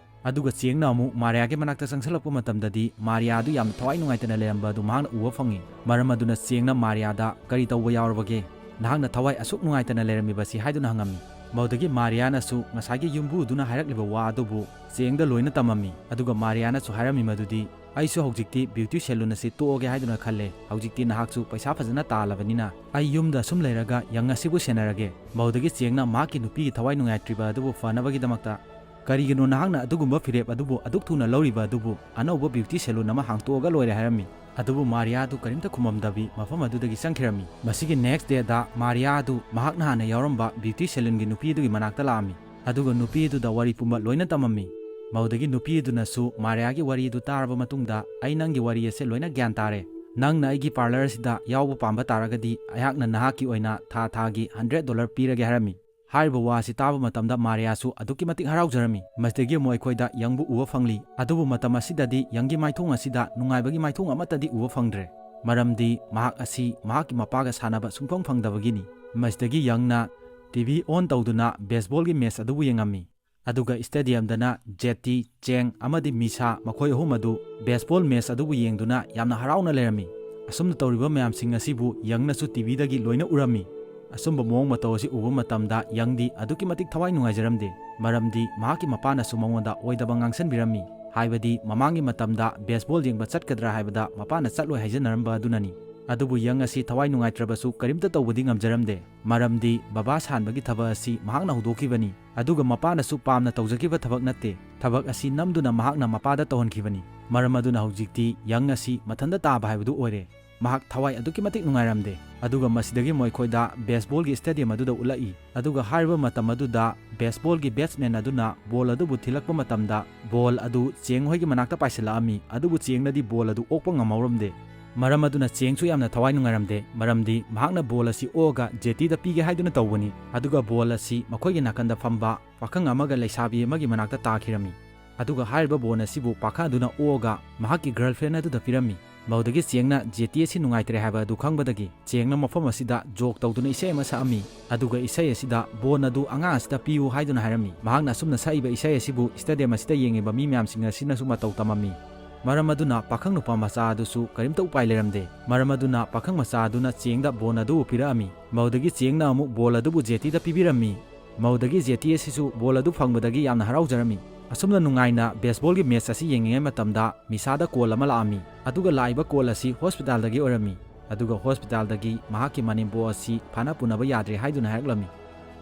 ꯑꯗꯨꯒ ꯆꯦꯡꯅ ꯑꯃꯨꯛ ꯃꯥꯔꯤꯌꯥꯒꯤ ꯃꯅꯥꯛꯇ ꯆꯪꯁꯤꯜꯂꯛꯄ ꯃꯇꯝꯗꯗꯤ ꯃꯥꯔꯤꯌꯥ ꯑꯗꯨ ꯌꯥꯝꯅ ꯊꯋꯥꯏ ꯅꯨꯡꯉꯥꯏꯇꯅ ꯂꯩꯔꯝꯕ ꯑꯗꯨ ꯃꯍꯥꯛꯅ ꯎꯕ ꯐꯪꯉꯤ꯫ ꯃꯔꯝ ꯑꯗꯨꯅ ꯆꯦꯡꯅ ꯃꯥꯔꯤꯌꯥꯗ, "ꯀꯔꯤ ꯇꯧꯕ ꯌꯥꯎꯔꯕꯒꯦ? ꯅꯍꯥꯛꯅ ꯊꯋꯥꯏ ꯑꯁꯨꯛ ꯅꯨꯡꯉꯥꯏꯇꯅ ꯂꯩꯔꯝꯃꯤꯕꯁꯤ?" ꯍꯥꯏꯗꯨꯅ ꯍꯪꯉꯝꯃꯤ꯫ ꯃꯗꯨꯗꯒꯤ ꯃꯥꯔꯤꯌꯥꯅꯁꯨ ꯉꯁꯥꯏꯒꯤ ꯌꯨꯝꯕꯨꯗꯨꯅ ꯍꯥꯏꯔꯛꯂꯤꯕ ꯋꯥ ꯑꯗꯨꯕꯨ ꯆꯦꯡꯗ ꯂꯣꯏꯅ ꯇꯝꯃꯝꯃꯤ꯫ ꯑꯗꯨꯒ ꯃꯥꯔꯤꯌꯥꯅꯁꯨ ꯍꯥꯏꯔꯝꯃꯤ ꯃꯗꯨꯗꯤ, "ꯑꯩꯁꯨ ꯍꯧꯖꯤꯛꯇꯤ ꯕ꯭ꯌꯨꯇꯤ ꯁꯦꯂꯨꯟ ꯑꯁꯤ ꯇꯣꯛꯑꯒꯦ ꯍꯥꯏꯗꯨꯅ ꯈꯜꯂꯦ꯫ ꯍꯧꯖꯤꯛꯇꯤ ꯅꯍꯥꯛꯁꯨ ꯄꯩꯁꯥ ꯐꯖꯅ ꯇꯥꯜꯂꯕꯅꯤꯅ ꯑꯩ ꯌꯨꯝꯗ ꯑꯁꯨꯝ ꯂꯩꯔꯒ ꯌꯪ ꯑꯁꯤꯕꯨ ꯁꯦꯟꯅꯔꯒꯦ꯫" ꯃꯗꯨꯗꯒꯤ ꯆꯦꯡꯅ ꯃꯍꯥꯛꯀꯤ ꯅꯨꯄꯤꯒꯤ ꯊꯋꯥꯏ ꯅꯨꯡꯉꯥꯏꯇ꯭ꯔꯤꯕ ꯑꯗꯨꯕꯨ ꯐꯅꯕꯒꯤꯗꯃꯛꯇ, "ꯀꯔꯤꯒꯤꯅꯣ ꯅꯍꯥꯛꯅ ꯑꯗꯨꯒꯨꯝꯕ ꯐꯤꯔꯦꯞ ꯑꯗꯨꯕꯨ ꯑꯗꯨꯛ ꯊꯨꯅ ꯂꯧꯔꯤꯕ ꯑꯗꯨꯕꯨ? ꯑꯅꯧꯕ ꯕ꯭ꯌꯨꯇꯤ ꯁꯦꯂꯨꯟ ꯑꯃ ꯍꯥꯡꯇꯣꯛꯑꯒ ꯂꯣꯏꯔꯦ" ꯍꯥꯏꯔꯝꯃꯤ꯫ ꯑꯗꯨꯕꯨ ꯃꯥꯔꯤꯌꯥ ꯑꯗꯨ ꯀꯔꯤꯝꯇ ꯈꯨꯝꯃꯝꯗꯕꯤ ꯃꯐꯝ ꯑꯗꯨꯗꯒꯤ ꯆꯪꯈꯤꯔꯝꯃꯤ꯫ ꯃꯁꯤꯒꯤ ꯅꯦꯛꯁ ꯗꯦꯗ ꯃꯥꯔꯤꯌꯥ ꯑꯗꯨ ꯃꯍꯥꯛꯅ ꯍꯥꯟꯅ ꯌꯥꯎꯔꯝꯕ ꯕ꯭ꯌꯨꯇꯤ ꯁꯦꯂꯨꯟꯒꯤ ꯅꯨꯄꯤ ꯑꯗꯨꯒꯤ ꯃꯅꯥꯛꯇ ꯂꯥꯛꯑꯝꯃꯤ꯫ ꯑꯗꯨꯒ ꯅꯨꯄꯤ ꯑꯗꯨꯗ ꯋꯥꯔꯤ ꯄꯨꯝꯕ ꯂꯣꯏꯅ ꯇꯝꯃꯝꯃꯤ꯫ ꯃꯗꯨꯗꯒꯤ ꯅꯨꯄꯤ ꯑꯗꯨꯅꯁꯨ ꯃꯥꯔꯤꯌꯥꯒꯤ ꯋꯥꯔꯤ ꯑꯗꯨ ꯇꯥꯔꯕ ꯃꯇꯨꯡꯗ, "ꯑꯩ ꯅꯪꯒꯤ ꯋꯥꯔꯤ ꯑꯁꯦ ꯂꯣꯏꯅ ꯒ꯭ꯌꯥꯟ ꯇꯥꯔꯦ꯫ ꯅꯪꯅ ꯑꯩꯒꯤ ꯄꯥꯔꯂꯔ ꯑꯁꯤꯗ ꯌꯥꯎꯕ ꯄꯥꯝꯕ ꯇꯥꯔꯒꯗꯤ ꯑꯩꯍꯥꯛꯅ ꯅꯍꯥꯛꯀꯤ ꯑꯣꯏꯅ ꯊꯥ ꯊꯥꯒꯤ ꯍꯟꯗ꯭ꯔꯦꯠ ꯗꯣꯂꯔ ꯄꯤꯔꯒꯦ" ꯍꯥꯏꯔꯝꯃꯤ꯫ ꯍꯥꯏꯔꯤꯕ ꯋꯥ ꯑꯁꯤ ꯇꯥꯕ ꯃꯇꯝꯗ ꯃꯥꯔꯤꯌꯥꯁꯨ ꯑꯗꯨꯛꯀꯤ ꯃꯇꯤꯛ ꯍꯔꯥꯎꯖꯔꯝꯃꯤ꯫ ꯃꯁꯤꯗꯒꯤ ꯑꯃꯨꯛ ꯑꯩꯈꯣꯏꯗ ꯌꯪꯕꯨ ꯎꯕ ꯐꯪꯂꯤ꯫ ꯑꯗꯨꯕꯨ ꯃꯇꯝ ꯑꯁꯤꯗꯗꯤ ꯌꯪꯒꯤ ꯃꯥꯏꯊꯣꯡ ꯑꯁꯤꯗ ꯅꯨꯡꯉꯥꯏꯕꯒꯤ ꯃꯥꯏꯊꯣꯡ ꯑꯃꯠꯇꯗꯤ ꯎꯕ ꯐꯪꯗ꯭ꯔꯦ꯫ ꯃꯔꯝꯗꯤ ꯃꯍꯥꯛ ꯑꯁꯤ ꯃꯍꯥꯛꯀꯤ ꯃꯄꯥꯒ ꯁꯥꯟꯅꯕ ꯁꯨꯡꯐꯪ ꯐꯪꯗꯕꯒꯤꯅꯤ꯫ ꯃꯁꯤꯗꯒꯤ ꯌꯪꯅ ꯇꯤ ꯚꯤ ꯑꯣꯟ ꯇꯧꯗꯨꯅ ꯕꯦꯁꯕꯣꯜꯒꯤ ꯃꯦꯆ ꯑꯗꯨꯕꯨ ꯌꯦꯡꯉꯝꯃꯤ꯫ ꯑꯗꯨꯒ ꯁ꯭ꯇꯦꯗꯤꯌꯝꯗꯅ ꯖꯦꯇꯤ, ꯆꯦꯡ ꯑꯃꯗꯤ ꯃꯤꯁꯥ, ꯃꯈꯣꯏ ꯑꯍꯨꯝ ꯑꯗꯨ ꯕꯦꯁꯕꯣꯜ ꯃꯦꯆ ꯑꯗꯨꯕꯨ ꯌꯦꯡꯗꯨꯅ ꯌꯥꯝꯅ ꯍꯔꯥꯎꯅ ꯂꯩꯔꯝꯃꯤ꯫ ꯑꯁꯨꯝꯅ ꯇꯧꯔꯤꯕ ꯃꯌꯥꯝꯁꯤꯡ ꯑꯁꯤꯕꯨ ꯌꯪꯅꯁꯨ ꯇꯤ ꯚꯤꯗꯒꯤ ꯂꯣꯏꯅ ꯎꯔꯝꯃꯤ꯫ ꯑꯁꯨꯝꯕ ꯃꯑꯣꯡ ꯃꯇꯧ ꯑꯁꯤ ꯎꯕ ꯃꯇꯝꯗ ꯌꯪꯗꯤ ꯑꯗꯨꯛꯀꯤ ꯃꯇꯤꯛ ꯊꯋꯥꯏ ꯅꯨꯡꯉꯥꯏꯖꯔꯝꯗꯦ, ꯃꯔꯝꯗꯤ ꯃꯍꯥꯛꯀꯤ ꯃꯄꯥꯅꯁꯨ ꯃꯉꯣꯟꯗ ꯑꯣꯏꯗꯕ ꯉꯥꯡꯁꯟꯕꯤꯔꯝꯃꯤ꯫ ꯍꯥꯏꯕꯗꯤ ꯃꯃꯥꯡꯒꯤ ꯃꯇꯝꯗ ꯕꯦꯁꯕꯣꯜ ꯌꯦꯡꯕ ꯆꯠꯀꯗ꯭ꯔꯥ ꯍꯥꯏꯕꯗ ꯃꯄꯥꯅ ꯆꯠꯂꯣꯏ ꯍꯥꯏꯖꯅꯔꯝꯕ ꯑꯗꯨꯅꯅꯤ꯫ ꯑꯗꯨꯕꯨ ꯌꯪ ꯑꯁꯤ ꯊꯋꯥꯏ ꯅꯨꯡꯉꯥꯏꯇ꯭ꯔꯕꯁꯨ ꯀꯔꯤꯝꯇ ꯇꯧꯕꯗꯤ ꯉꯝꯖꯔꯝꯗꯦ, ꯃꯔꯝꯗꯤ ꯕꯕꯥ ꯁꯥꯟꯕꯒꯤ ꯊꯕꯛ ꯑꯁꯤ ꯃꯍꯥꯛꯅ ꯍꯧꯗꯣꯛꯈꯤꯕꯅꯤ꯫ ꯑꯗꯨꯒ ꯃꯄꯥꯅꯁꯨ ꯄꯥꯝꯅ ꯇꯧꯖꯈꯤꯕ ꯊꯕꯛ ꯅꯠꯇꯦ꯫ ꯊꯕꯛ ꯑꯁꯤ ꯅꯝꯗꯨꯅ ꯃꯍꯥꯛꯅ ꯃꯄꯥꯗ ꯇꯧꯍꯟꯈꯤꯕꯅꯤ꯫ ꯃꯔꯝ ꯑꯗꯨꯅ ꯍꯧꯖꯤꯛꯇꯤ ꯌꯪ ꯑꯁꯤ ꯃꯊꯟꯇ ꯇꯥꯕ ꯍꯥꯏꯕꯗꯨ ꯑꯣꯏꯔꯦ꯫ ꯃꯍꯥꯛ ꯊꯋꯥꯏ ꯑꯗꯨꯛꯀꯤ ꯃꯇꯤꯛ ꯅꯨꯡꯉꯥꯏꯔꯝꯗꯦ꯫ ꯑꯗꯨꯒ ꯃꯁꯤꯗꯒꯤ ꯃꯈꯣꯏꯗ ꯕꯦꯁꯕꯣꯜꯒꯤ ꯁ꯭ꯇꯦꯗꯤꯌꯝ ꯑꯗꯨꯗ ꯎꯠꯂꯛꯏ꯫ ꯑꯗꯨꯒ ꯍꯥꯏꯔꯤꯕ ꯃꯇꯝ ꯑꯗꯨꯗ ꯕꯦꯁꯕꯣꯜꯒꯤ ꯕꯦꯠꯁꯃꯦꯟ ꯑꯗꯨꯅ ꯕꯣꯜ ꯑꯗꯨꯕꯨ ꯊꯤꯜꯂꯛꯄ ꯃꯇꯝꯗ ꯕꯣꯜ ꯑꯗꯨ ꯆꯦꯡ ꯍꯣꯏꯒꯤ ꯃꯅꯥꯛꯇ ꯄꯥꯏꯁꯤꯜꯂꯛꯑꯝꯃꯤ꯫ ꯑꯗꯨꯕꯨ ꯆꯦꯡꯅꯗꯤ ꯕꯣꯜ ꯑꯗꯨ ꯑꯣꯛꯄ ꯉꯝꯍꯧꯔꯝꯗꯦ꯫ ꯃꯔꯝ ꯑꯗꯨꯅ ꯆꯦꯡꯁꯨ ꯌꯥꯝꯅ ꯊꯋꯥꯏ ꯅꯨꯡꯉꯥꯏꯔꯝꯗꯦ, ꯃꯔꯝꯗꯤ ꯃꯍꯥꯛꯅ ꯕꯣꯜ ꯑꯁꯤ ꯑꯣꯛꯑꯒ ꯖꯦꯇꯤꯗ ꯄꯤꯒꯦ ꯍꯥꯏꯗꯨꯅ ꯇꯧꯕꯅꯤ꯫ ꯑꯗꯨꯒ ꯕꯣꯜ ꯑꯁꯤ ꯃꯈꯣꯏꯒꯤ ꯅꯥꯀꯟꯗ ꯐꯝꯕ ꯄꯥꯈꯪ ꯑꯃꯒ ꯂꯩꯁꯥꯕꯤ ꯑꯃꯒꯤ ꯃꯅꯥꯛꯇ ꯇꯥꯈꯤꯔꯝꯃꯤ꯫ ꯑꯗꯨꯒ ꯍꯥꯏꯔꯤꯕ ꯕꯣꯜ ꯑꯁꯤꯕꯨ ꯄꯥꯈꯪ ꯑꯗꯨꯅ ꯑꯣꯛꯑꯒ ꯃꯍꯥꯛꯀꯤ ꯒꯔꯜꯐ꯭ꯔꯦꯟ ꯑꯗꯨꯗ ꯄꯤꯔꯝꯃꯤ꯫ ꯃꯗꯨꯗꯒꯤ ꯆꯦꯡꯅ ꯖꯦꯇꯤ ꯑꯁꯤ ꯅꯨꯡꯉꯥꯏꯇ꯭ꯔꯦ ꯍꯥꯏꯕ ꯑꯗꯨ ꯈꯪꯕꯗꯒꯤ ꯆꯦꯡꯅ ꯃꯐꯝ ꯑꯁꯤꯗ ꯖꯣꯛ ꯇꯧꯗꯨꯅ ꯏꯁꯩ ꯑꯃ ꯁꯛꯑꯝꯃꯤ꯫ ꯑꯗꯨꯒ ꯏꯁꯩ ꯑꯁꯤꯗ ꯕꯣꯜ ꯑꯗꯨ ꯑꯉꯥꯡ ꯑꯁꯤꯗ ꯄꯤꯌꯨ ꯍꯥꯏꯗꯨꯅ ꯍꯥꯏꯔꯝꯃꯤ꯫ ꯃꯍꯥꯛꯅ ꯑꯁꯨꯝꯅ ꯁꯛꯏꯕ ꯏꯁꯩ ꯑꯁꯤꯕꯨ ꯁ꯭ꯇꯦꯗꯤꯌꯝ ꯑꯁꯤꯗ ꯌꯦꯡꯉꯤꯕ ꯃꯤ ꯃꯌꯥꯝꯁꯤꯡ ꯑꯁꯤꯅꯁꯨ ꯃꯇꯧ ꯇꯝꯃꯝꯃꯤ꯫ ꯃꯔꯝ ꯑꯗꯨꯅ ꯄꯥꯈꯪ ꯅꯨꯄꯥ ꯃꯆꯥ ꯑꯗꯨꯁꯨ ꯀꯔꯤꯝꯇ ꯎꯄꯥꯏ ꯂꯩꯔꯝꯗꯦ꯫ ꯃꯔꯝ ꯑꯗꯨꯅ ꯄꯥꯈꯪ ꯃꯆꯥ ꯑꯗꯨꯅ ꯆꯦꯡꯗ ꯕꯣꯜ ꯑꯗꯨꯕꯨ ꯄꯤꯔꯛꯑꯝꯃꯤ꯫ ꯃꯗꯨꯗꯒꯤ ꯆꯦꯡꯅ ꯑꯃꯨꯛ ꯕꯣꯜ ꯑꯗꯨꯕꯨ ꯖꯦꯇꯤꯗ ꯄꯤꯕꯤꯔꯝꯃꯤ꯫ ꯃꯗꯨꯗꯒꯤ ꯖꯦꯇꯤ ꯑꯁꯤꯁꯨ ꯕꯣꯜ ꯑꯗꯨ ꯐꯪꯕꯗꯒꯤ ꯌꯥꯝꯅ ꯍꯔꯥꯎꯖꯔꯝꯃꯤ꯫ ꯑꯁꯨꯝꯅ ꯅꯨꯡꯉꯥꯏꯅ ꯕꯦꯁꯕꯣꯜꯒꯤ ꯃꯦꯆ ꯑꯁꯤ ꯌꯦꯡꯂꯤꯉꯩ ꯃꯇꯝꯗ ꯃꯤꯁꯥꯗ ꯀꯣꯜ ꯑꯃ ꯂꯥꯛꯑꯝꯃꯤ꯫ ꯑꯗꯨꯒ ꯂꯥꯛꯏꯕ ꯀꯣꯜ ꯑꯁꯤ ꯍꯣꯁꯄꯤꯇꯥꯜꯗꯒꯤ ꯑꯣꯏꯔꯝꯃꯤ꯫ ꯑꯗꯨꯒ ꯍꯣꯁꯄꯤꯇꯥꯜꯗꯒꯤ ꯃꯍꯥꯛꯀꯤ ꯃꯅꯦꯝꯕꯣꯛ ꯑꯁꯤ ꯐꯥꯅ ꯄꯨꯅꯕ ꯌꯥꯗ꯭ꯔꯦ ꯍꯥꯏꯗꯨꯅ ꯍꯥꯏꯔꯛꯂꯝꯃꯤ꯫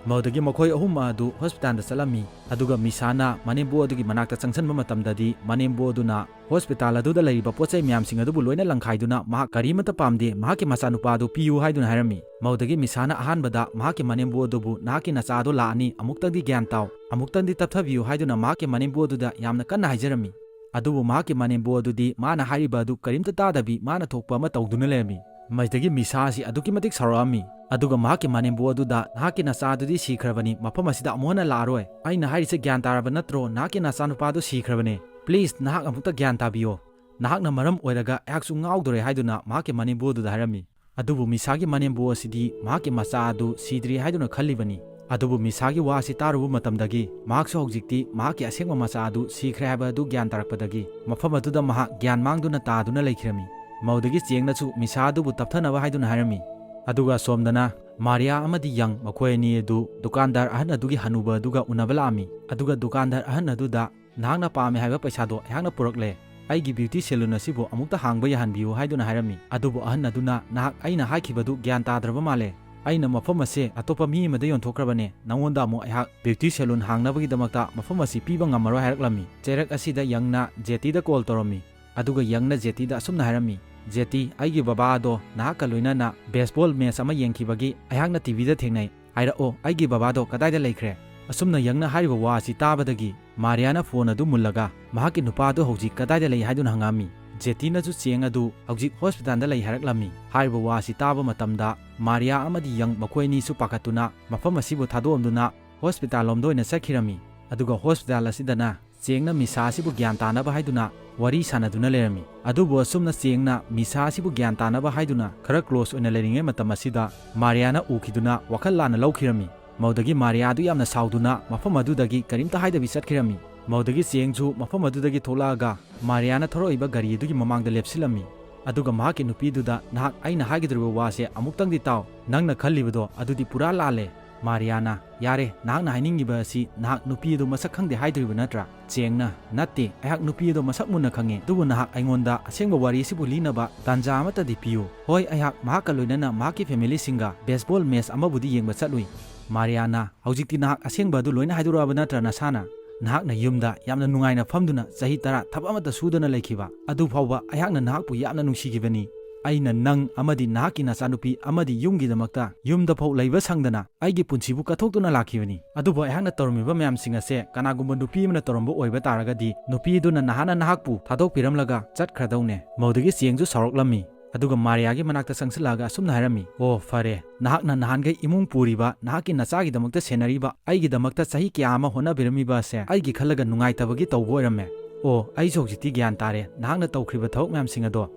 ꯃꯗꯨꯗꯒꯤ ꯃꯈꯣꯏ ꯑꯍꯨꯝ ꯑꯗꯨ ꯍꯣꯁꯄꯤꯇꯥꯜꯗ ꯆꯠꯂꯝꯃꯤ꯫ ꯑꯗꯨꯒ ꯃꯤꯁꯥꯅ ꯃꯅꯦꯝꯕꯣꯛ ꯑꯗꯨꯒꯤ ꯃꯅꯥꯛꯇ ꯆꯪꯁꯤꯟꯕ ꯃꯇꯝꯗꯗꯤ ꯃꯅꯦꯝꯕꯣꯛ ꯑꯗꯨꯅ ꯍꯣꯁꯄꯤꯇꯥꯜ ꯑꯗꯨꯗ ꯂꯩꯔꯤꯕ ꯄꯣꯠ ꯆꯩ ꯃꯌꯥꯝꯁꯤꯡ ꯑꯗꯨꯕꯨ ꯂꯣꯏꯅ ꯂꯪꯈꯥꯏꯗꯨꯅ ꯃꯍꯥꯛ ꯀꯔꯤꯃꯠꯇ ꯄꯥꯝꯗꯦ, ꯃꯍꯥꯛꯀꯤ ꯃꯆꯥꯅꯨꯄꯥ ꯑꯗꯨ ꯄꯤꯌꯨ ꯍꯥꯏꯗꯨꯅ ꯍꯥꯏꯔꯝꯃꯤ꯫ ꯃꯗꯨꯗꯒꯤ ꯃꯤꯁꯥꯅ ꯑꯍꯥꯟꯕꯗ ꯃꯍꯥꯛꯀꯤ ꯃꯅꯦꯝꯕꯣꯛ ꯑꯗꯨꯕꯨ "ꯅꯍꯥꯛꯀꯤ ꯅꯆꯥ ꯑꯗꯨ ꯂꯥꯛꯑꯅꯤ, ꯑꯃꯨꯛꯇꯪꯗꯤ ꯒ꯭ꯌꯥꯟ ꯇꯥꯎ, ꯑꯃꯨꯛꯇꯪꯗꯤ ꯇꯞꯊꯕꯤꯌꯨ" ꯍꯥꯏꯗꯨꯅ ꯃꯍꯥꯛꯀꯤ ꯃꯅꯦꯝꯕꯣꯛ ꯑꯗꯨꯗ ꯌꯥꯝꯅ ꯀꯟꯅ ꯍꯥꯏꯖꯔꯝꯃꯤ꯫ ꯑꯗꯨꯕꯨ ꯃꯍꯥꯛꯀꯤ ꯃꯅꯦꯝꯕꯣꯛ ꯑꯗꯨꯗꯤ ꯃꯥꯅ ꯍꯥꯏꯔꯤꯕ ꯑꯗꯨ ꯀꯔꯤꯝꯇ ꯇꯥꯗꯕꯤ ꯃꯥꯅ ꯊꯣꯛꯄ ꯑꯃ ꯇꯧꯗꯨꯅ ꯂꯩꯔꯝꯃꯤ꯫ ꯃꯁꯤꯗꯒꯤ ꯃꯤꯁꯥ ꯑꯁꯤ ꯑꯗꯨꯛꯀꯤ ꯃꯇꯤꯛ ꯁꯥꯎꯔꯛꯑꯝꯃꯤ꯫ ꯑꯗꯨꯒ ꯃꯍꯥꯛꯀꯤ ꯃꯅꯦꯝꯕꯣꯛ ꯑꯗꯨꯗ "ꯅꯍꯥꯛꯀꯤ ꯅꯆꯥ ꯑꯗꯨꯗꯤ ꯁꯤꯈ꯭ꯔꯕꯅꯤ, ꯃꯐꯝ ꯑꯁꯤꯗ ꯑꯃꯨꯛ ꯍꯟꯅ ꯂꯥꯛꯑꯔꯣꯏ꯫ ꯑꯩꯅ ꯍꯥꯏꯔꯤꯁꯦ ꯒ꯭ꯌꯥꯟ ꯇꯥꯔꯕ ꯅꯠꯇ꯭ꯔꯣ? ꯅꯍꯥꯛꯀꯤ ꯅꯆꯥꯅꯨꯄꯥꯗꯨ ꯁꯤꯈ꯭ꯔꯕꯅꯦ꯫ ꯄ꯭ꯂꯤꯖ, ꯅꯍꯥꯛ ꯑꯃꯨꯛꯇ ꯒ꯭ꯌꯥꯟ ꯇꯥꯕꯤꯌꯣ꯫ ꯅꯍꯥꯛꯅ ꯃꯔꯝ ꯑꯣꯏꯔꯒ ꯑꯩꯍꯥꯛꯁꯨ ꯉꯥꯎꯗꯣꯔꯦ" ꯍꯥꯏꯗꯨꯅ ꯃꯍꯥꯛꯀꯤ ꯃꯅꯦꯝꯕꯣꯛ ꯑꯗꯨꯗ ꯍꯥꯏꯔꯝꯃꯤ꯫ ꯑꯗꯨꯕꯨ ꯃꯤꯁꯥꯒꯤ ꯃꯅꯦꯝꯕꯣ ꯑꯁꯤꯗꯤ ꯃꯍꯥꯛꯀꯤ ꯃꯆꯥ ꯑꯗꯨ ꯁꯤꯗ꯭ꯔꯤ ꯍꯥꯏꯗꯨꯅ ꯈꯜꯂꯤꯕꯅꯤ꯫ ꯑꯗꯨꯕꯨ ꯃꯤꯁꯥꯒꯤ ꯋꯥ ꯑꯁꯤ ꯇꯥꯔꯨꯕ ꯃꯇꯝꯗꯒꯤ ꯃꯍꯥꯛꯁꯨ ꯍꯧꯖꯤꯛꯇꯤ ꯃꯍꯥꯛꯀꯤ ꯑꯁꯦꯡꯕ ꯃꯆꯥ ꯑꯗꯨ ꯁꯤꯈ꯭ꯔꯦ ꯍꯥꯏꯕ ꯑꯗꯨ ꯒ꯭ꯌꯥꯟ ꯇꯥꯔꯛꯄꯗꯒꯤ ꯃꯐꯝ ꯑꯗꯨꯗ ꯃꯍꯥꯛ ꯒ꯭ꯌꯥꯟ ꯃꯥꯡꯗꯨꯅ ꯇꯥꯗꯨꯅ ꯂꯩꯈꯤꯔꯝꯃꯤ꯫ ꯃꯗꯨꯗꯒꯤ ꯆꯦꯡꯅꯁꯨ ꯃꯤꯁꯥ ꯑꯗꯨꯕꯨ ꯇꯞꯊꯅꯕ ꯍꯥꯏꯗꯨꯅ ꯍꯥꯏꯔꯝꯃꯤ꯫ ꯑꯗꯨꯒ ꯑꯁꯣꯝꯗꯅ ꯃꯥꯔꯤꯌꯥ ꯑꯃꯗꯤ ꯌꯪ ꯃꯈꯣꯏ ꯑꯅꯤ ꯑꯗꯨ ꯗꯨꯀꯥꯟꯗꯥꯔ ꯑꯍꯟ ꯑꯗꯨꯒꯤ ꯍꯅꯨꯕ ꯑꯗꯨꯒ ꯎꯅꯕ ꯂꯥꯛꯑꯝꯃꯤ꯫ ꯑꯗꯨꯒ ꯗꯨꯀꯥꯟꯗꯥꯔ ꯑꯍꯟ ꯑꯗꯨꯗ, "ꯅꯍꯥꯛꯅ ꯄꯥꯝꯃꯦ ꯍꯥꯏꯕ ꯄꯩꯁꯥꯗꯣ ꯑꯩꯍꯥꯛꯅ ꯄꯨꯔꯛꯂꯦ꯫ ꯑꯩꯒꯤ ꯕ꯭ꯌꯨꯇꯤ ꯁꯦꯂꯨꯟ ꯑꯁꯤꯕꯨ ꯑꯃꯨꯛꯇ ꯍꯥꯡꯕ ꯌꯥꯍꯟꯕꯤꯌꯨ" ꯍꯥꯏꯗꯨꯅ ꯍꯥꯏꯔꯝꯃꯤ꯫ ꯑꯗꯨꯕꯨ ꯑꯍꯟ ꯑꯗꯨꯅ, "ꯅꯍꯥꯛ ꯑꯩꯅ ꯍꯥꯏꯈꯤꯕꯗꯨ ꯒ꯭ꯌꯥꯟ ꯇꯥꯗ꯭ꯔꯕ ꯃꯥꯜꯂꯦ꯫ ꯑꯩꯅ ꯃꯐꯝ ꯑꯁꯦ ꯑꯇꯣꯞꯄ ꯃꯤ ꯑꯃꯗ ꯌꯣꯟꯊꯣꯛꯈ꯭ꯔꯕꯅꯦ꯫ ꯅꯉꯣꯟꯗ ꯑꯃꯨꯛ ꯑꯩꯍꯥꯛ ꯕ꯭ꯌꯨꯇꯤ ꯁꯦꯂꯨꯟ ꯍꯥꯡꯅꯕꯒꯤꯗꯃꯛꯇ ꯃꯐꯝ ꯑꯁꯤ ꯄꯤꯕ ꯉꯝꯃꯔꯣꯏ" ꯍꯥꯏꯔꯛꯂꯝꯃꯤ꯫ ꯆꯩꯔꯛ ꯑꯁꯤꯗ ꯌꯪꯅ ꯖꯦꯇꯤꯗ ꯀꯣꯜ ꯇꯧꯔꯝꯃꯤ꯫ ꯑꯗꯨꯒ ꯌꯪꯅ ꯖꯦꯇꯤꯗ ꯑꯁꯨꯝꯅ ꯍꯥꯏꯔꯝꯃꯤ, "ꯖꯦꯇꯤ, ꯑꯩꯒꯤ ꯕꯕꯥ ꯑꯗꯣ ꯅꯍꯥꯛꯀ ꯂꯣꯏꯅꯅ ꯕꯦꯁꯕꯣꯜ ꯃꯦꯆ ꯑꯃ ꯌꯦꯡꯈꯤꯕꯒꯤ ꯑꯩꯍꯥꯛꯅ ꯇꯤꯚꯤꯗ ꯊꯦꯡꯅꯩ꯫ ꯍꯥꯏꯔꯛꯑꯣ, ꯑꯩꯒꯤ ꯕꯕꯥꯗꯣ ꯀꯗꯥꯏꯗ ꯂꯩꯈ꯭ꯔꯦ?" ꯑꯁꯨꯝꯅ ꯌꯪꯅ ꯍꯥꯏꯔꯤꯕ ꯋꯥ ꯑꯁꯤ ꯇꯥꯕꯗꯒꯤ ꯃꯥꯔꯤꯌꯥꯅ ꯐꯣꯟ ꯑꯗꯨ ꯃꯨꯜꯂꯒ ꯃꯍꯥꯛꯀꯤ ꯅꯨꯄꯥ ꯑꯗꯨ ꯍꯧꯖꯤꯛ ꯀꯗꯥꯏꯗ ꯂꯩ ꯍꯥꯏꯗꯨꯅ ꯍꯪꯉꯛꯑꯝꯃꯤ꯫ ꯖꯦꯇꯤꯅꯁꯨ ꯆꯦꯡ ꯑꯗꯨ ꯍꯧꯖꯤꯛ ꯍꯣꯁꯄꯤꯇꯥꯜꯗ ꯂꯩ ꯍꯥꯏꯔꯛꯂꯝꯃꯤ꯫ ꯍꯥꯏꯔꯤꯕ ꯋꯥ ꯑꯁꯤ ꯇꯥꯕ ꯃꯇꯝꯗ ꯃꯥꯔꯤꯌꯥ ꯑꯃꯗꯤ ꯌꯪ ꯃꯈꯣꯏ ꯑꯅꯤꯁꯨ ꯄꯥꯈꯠꯇꯨꯅ ꯃꯐꯝ ꯑꯁꯤꯕꯨ ꯊꯥꯗꯣꯛꯑꯝꯗꯨꯅ ꯍꯣꯁꯄꯤꯇꯥꯜ ꯂꯣꯝꯗ ꯑꯣꯏꯅ ꯆꯠꯈꯤꯔꯝꯃꯤ꯫ ꯑꯗꯨꯒ ꯍꯣꯁꯄꯤꯇꯥꯜ ꯑꯁꯤꯗꯅ ꯆꯦꯡꯅ ꯃꯤꯁꯥ ꯑꯁꯤꯕꯨ ꯒ꯭ꯌꯥꯟ ꯇꯥꯅꯕ ꯍꯥꯏꯗꯨꯅ ꯋꯥꯔꯤ ꯁꯥꯟꯅꯗꯨꯅ ꯂꯩꯔꯝꯃꯤ꯫ ꯑꯗꯨꯕꯨ ꯑꯁꯨꯝꯅ ꯆꯦꯡꯅ ꯃꯤꯁꯥ ꯑꯁꯤꯕꯨ ꯒ꯭ꯌꯥꯟ ꯇꯥꯅꯕ ꯍꯥꯏꯗꯨꯅ ꯈꯔ ꯀ꯭ꯂꯣꯁ ꯑꯣꯏꯅ ꯂꯩꯔꯤꯉꯩ ꯃꯇꯝ ꯑꯁꯤꯗ ꯃꯥꯔꯤꯌꯥꯅ ꯎꯈꯤꯗꯨꯅ ꯋꯥꯈꯜ ꯂꯥꯟꯅ ꯂꯧꯈꯤꯔꯝꯃꯤ꯫ ꯃꯗꯨꯗꯒꯤ ꯃꯥꯔꯤꯌꯥ ꯑꯗꯨ ꯌꯥꯝꯅ ꯁꯥꯎꯗꯨꯅ ꯃꯐꯝ ꯑꯗꯨꯗꯒꯤ ꯀꯔꯤꯝꯇ ꯍꯥꯏꯗꯕꯤ ꯆꯠꯈꯤꯔꯝꯃꯤ꯫ ꯃꯗꯨꯗꯒꯤ ꯆꯦꯡꯁꯨ ꯃꯐꯝ ꯑꯗꯨꯗꯒꯤ ꯊꯣꯛꯂꯛꯑꯒ ꯃꯥꯔꯤꯌꯥꯅ ꯊꯧꯔꯛꯏꯕ ꯒꯥꯔꯤ ꯑꯗꯨꯒꯤ ꯃꯃꯥꯡꯗ ꯂꯦꯞꯁꯤꯜꯂꯝꯃꯤ꯫ ꯑꯗꯨꯒ ꯃꯍꯥꯛꯀꯤ ꯅꯨꯄꯤꯗꯨꯗ, "ꯅꯍꯥꯛ ꯑꯩꯅ ꯍꯥꯏꯒꯗꯧꯔꯤꯕ ꯋꯥꯁꯦ ꯑꯃꯨꯛꯇꯪꯗꯤ ꯇꯥꯎ꯫ ꯅꯪꯅ ꯈꯜꯂꯤꯕꯗꯣ ꯑꯗꯨꯗꯤ ꯄꯨꯔꯥ ꯂꯥꯜꯂꯦ꯫" ꯃꯥꯔꯤꯌꯥꯅ, "ꯌꯥꯔꯦ, ꯅꯍꯥꯛꯅ ꯍꯥꯏꯅꯤꯡꯉꯤꯕ ꯑꯁꯤ ꯅꯍꯥꯛ ꯅꯨꯄꯤ ꯑꯗꯨ ꯃꯁꯛ ꯈꯪꯗꯦ ꯍꯥꯏꯗꯣꯔꯤꯕ ꯅꯠꯇ꯭ꯔꯥ?" ꯆꯦꯡꯅ, "ꯅꯠꯇꯦ, ꯑꯩꯍꯥꯛ ꯅꯨꯄꯤ ꯑꯗꯨ ꯃꯁꯛ ꯃꯨꯟꯅ ꯈꯪꯉꯦ, ꯑꯗꯨꯕꯨ ꯅꯍꯥꯛ ꯑꯩꯉꯣꯟꯗ ꯑꯁꯦꯡꯕ ꯋꯥꯔꯤ ꯑꯁꯤꯕꯨ ꯂꯤꯅꯕ ꯇꯥꯟꯖꯥ ꯑꯃꯠꯇꯗꯤ ꯄꯤꯌꯨ꯫ ꯍꯣꯏ, ꯑꯩꯍꯥꯛ ꯃꯍꯥꯛꯀ ꯂꯣꯏꯅꯅ ꯃꯍꯥꯛꯀꯤ ꯐꯦꯃꯤꯂꯤꯁꯤꯡꯒ ꯕꯦꯁꯕꯣꯜ ꯃꯦꯆ ꯑꯃꯕꯨꯗꯤ ꯌꯦꯡꯕ ꯆꯠꯂꯨꯏ꯫" ꯃꯥꯔꯤꯌꯥꯅ, "ꯍꯧꯖꯤꯛꯇꯤ ꯅꯍꯥꯛ ꯑꯁꯦꯡꯕ ꯑꯗꯨ ꯂꯣꯏꯅ ꯍꯥꯏꯗꯣꯔꯛꯑꯕ ꯅꯠꯇ꯭ꯔꯥ ꯅꯁꯥꯅ? ꯅꯍꯥꯛꯅ ꯌꯨꯝꯗ ꯌꯥꯝꯅ ꯅꯨꯡꯉꯥꯏꯅ ꯐꯝꯗꯨꯅ ꯆꯍꯤ ꯇꯔꯥ ꯊꯕꯛ ꯑꯃꯠꯇ ꯁꯨꯗꯅ ꯂꯩꯈꯤꯕ ꯑꯗꯨ ꯐꯥꯎꯕ ꯑꯩꯍꯥꯛꯅ ꯅꯍꯥꯛꯄꯨ ꯌꯥꯝꯅ ꯅꯨꯡꯁꯤꯈꯤꯕꯅꯤ꯫ ꯑꯩꯅ ꯅꯪ ꯑꯃꯗꯤ ꯅꯍꯥꯛꯀꯤ ꯅꯆꯥꯅꯨꯄꯤ ꯑꯃꯗꯤ ꯌꯨꯝꯒꯤꯗꯃꯛꯇ ꯌꯨꯝꯗ ꯐꯥꯎ ꯂꯩꯕ ꯁꯪꯗꯅ ꯑꯩꯒꯤ ꯄꯨꯟꯁꯤꯕꯨ ꯀꯠꯊꯣꯛꯇꯨꯅ ꯂꯥꯛꯈꯤꯕꯅꯤ꯫ ꯑꯗꯨꯕꯨ ꯑꯩꯍꯥꯛꯅ ꯇꯧꯔꯝꯃꯤꯕ ꯃꯌꯥꯝꯁꯤꯡ ꯑꯁꯦ ꯀꯅꯥꯒꯨꯝꯕ ꯅꯨꯄꯤ ꯑꯃꯅ ꯇꯧꯔꯝꯕ ꯑꯣꯏꯕ ꯇꯥꯔꯒꯗꯤ ꯅꯨꯄꯤ ꯑꯗꯨꯅ ꯅꯍꯥꯟꯅ ꯅꯍꯥꯛꯄꯨ ꯊꯥꯗꯣꯛꯄꯤꯔꯝꯂꯒ ꯆꯠꯈ꯭ꯔꯗꯧꯅꯦ꯫" ꯃꯗꯨꯗꯒꯤ ꯆꯦꯡꯁꯨ ꯁꯥꯎꯔꯛꯂꯝꯃꯤ꯫ ꯑꯗꯨꯒ ꯃꯥꯔꯤꯌꯥꯒꯤ ꯃꯅꯥꯛꯇ ꯆꯪꯁꯤꯜꯂꯛꯑꯒ ꯑꯁꯨꯝꯅ ꯍꯥꯏꯔꯝꯃꯤ, "ꯑꯣ, ꯐꯔꯦ, ꯅꯍꯥꯛꯅ ꯅꯍꯥꯟꯈꯩ ꯏꯃꯨꯡ ꯄꯨꯔꯤꯕ, ꯅꯍꯥꯛꯀꯤ ꯅꯆꯥꯒꯤꯗꯃꯛꯇ ꯁꯦꯟꯅꯔꯤꯕ, ꯑꯩꯒꯤꯗꯃꯛꯇ ꯆꯍꯤ ꯀꯌꯥ ꯑꯃ ꯍꯣꯠꯅꯕꯤꯔꯝꯃꯤꯕ ꯑꯁꯦ ꯑꯩꯒꯤ ꯈꯜꯂꯒ ꯅꯨꯡꯉꯥꯏꯇꯕꯒꯤ ꯇꯧꯕ ꯑꯣꯏꯔꯝꯃꯦ꯫ "ꯑꯣ, ꯑꯩꯁꯨ ꯍꯧꯖꯤꯛꯇꯤ ꯒ꯭ꯌꯥꯟ ꯇꯥꯔꯦ꯫ ꯅꯍꯥꯛꯅ ꯇꯧꯈ꯭ꯔꯤꯕ ꯊꯕꯛ ꯃꯌꯥꯝꯁꯤꯡ ꯑꯗꯣ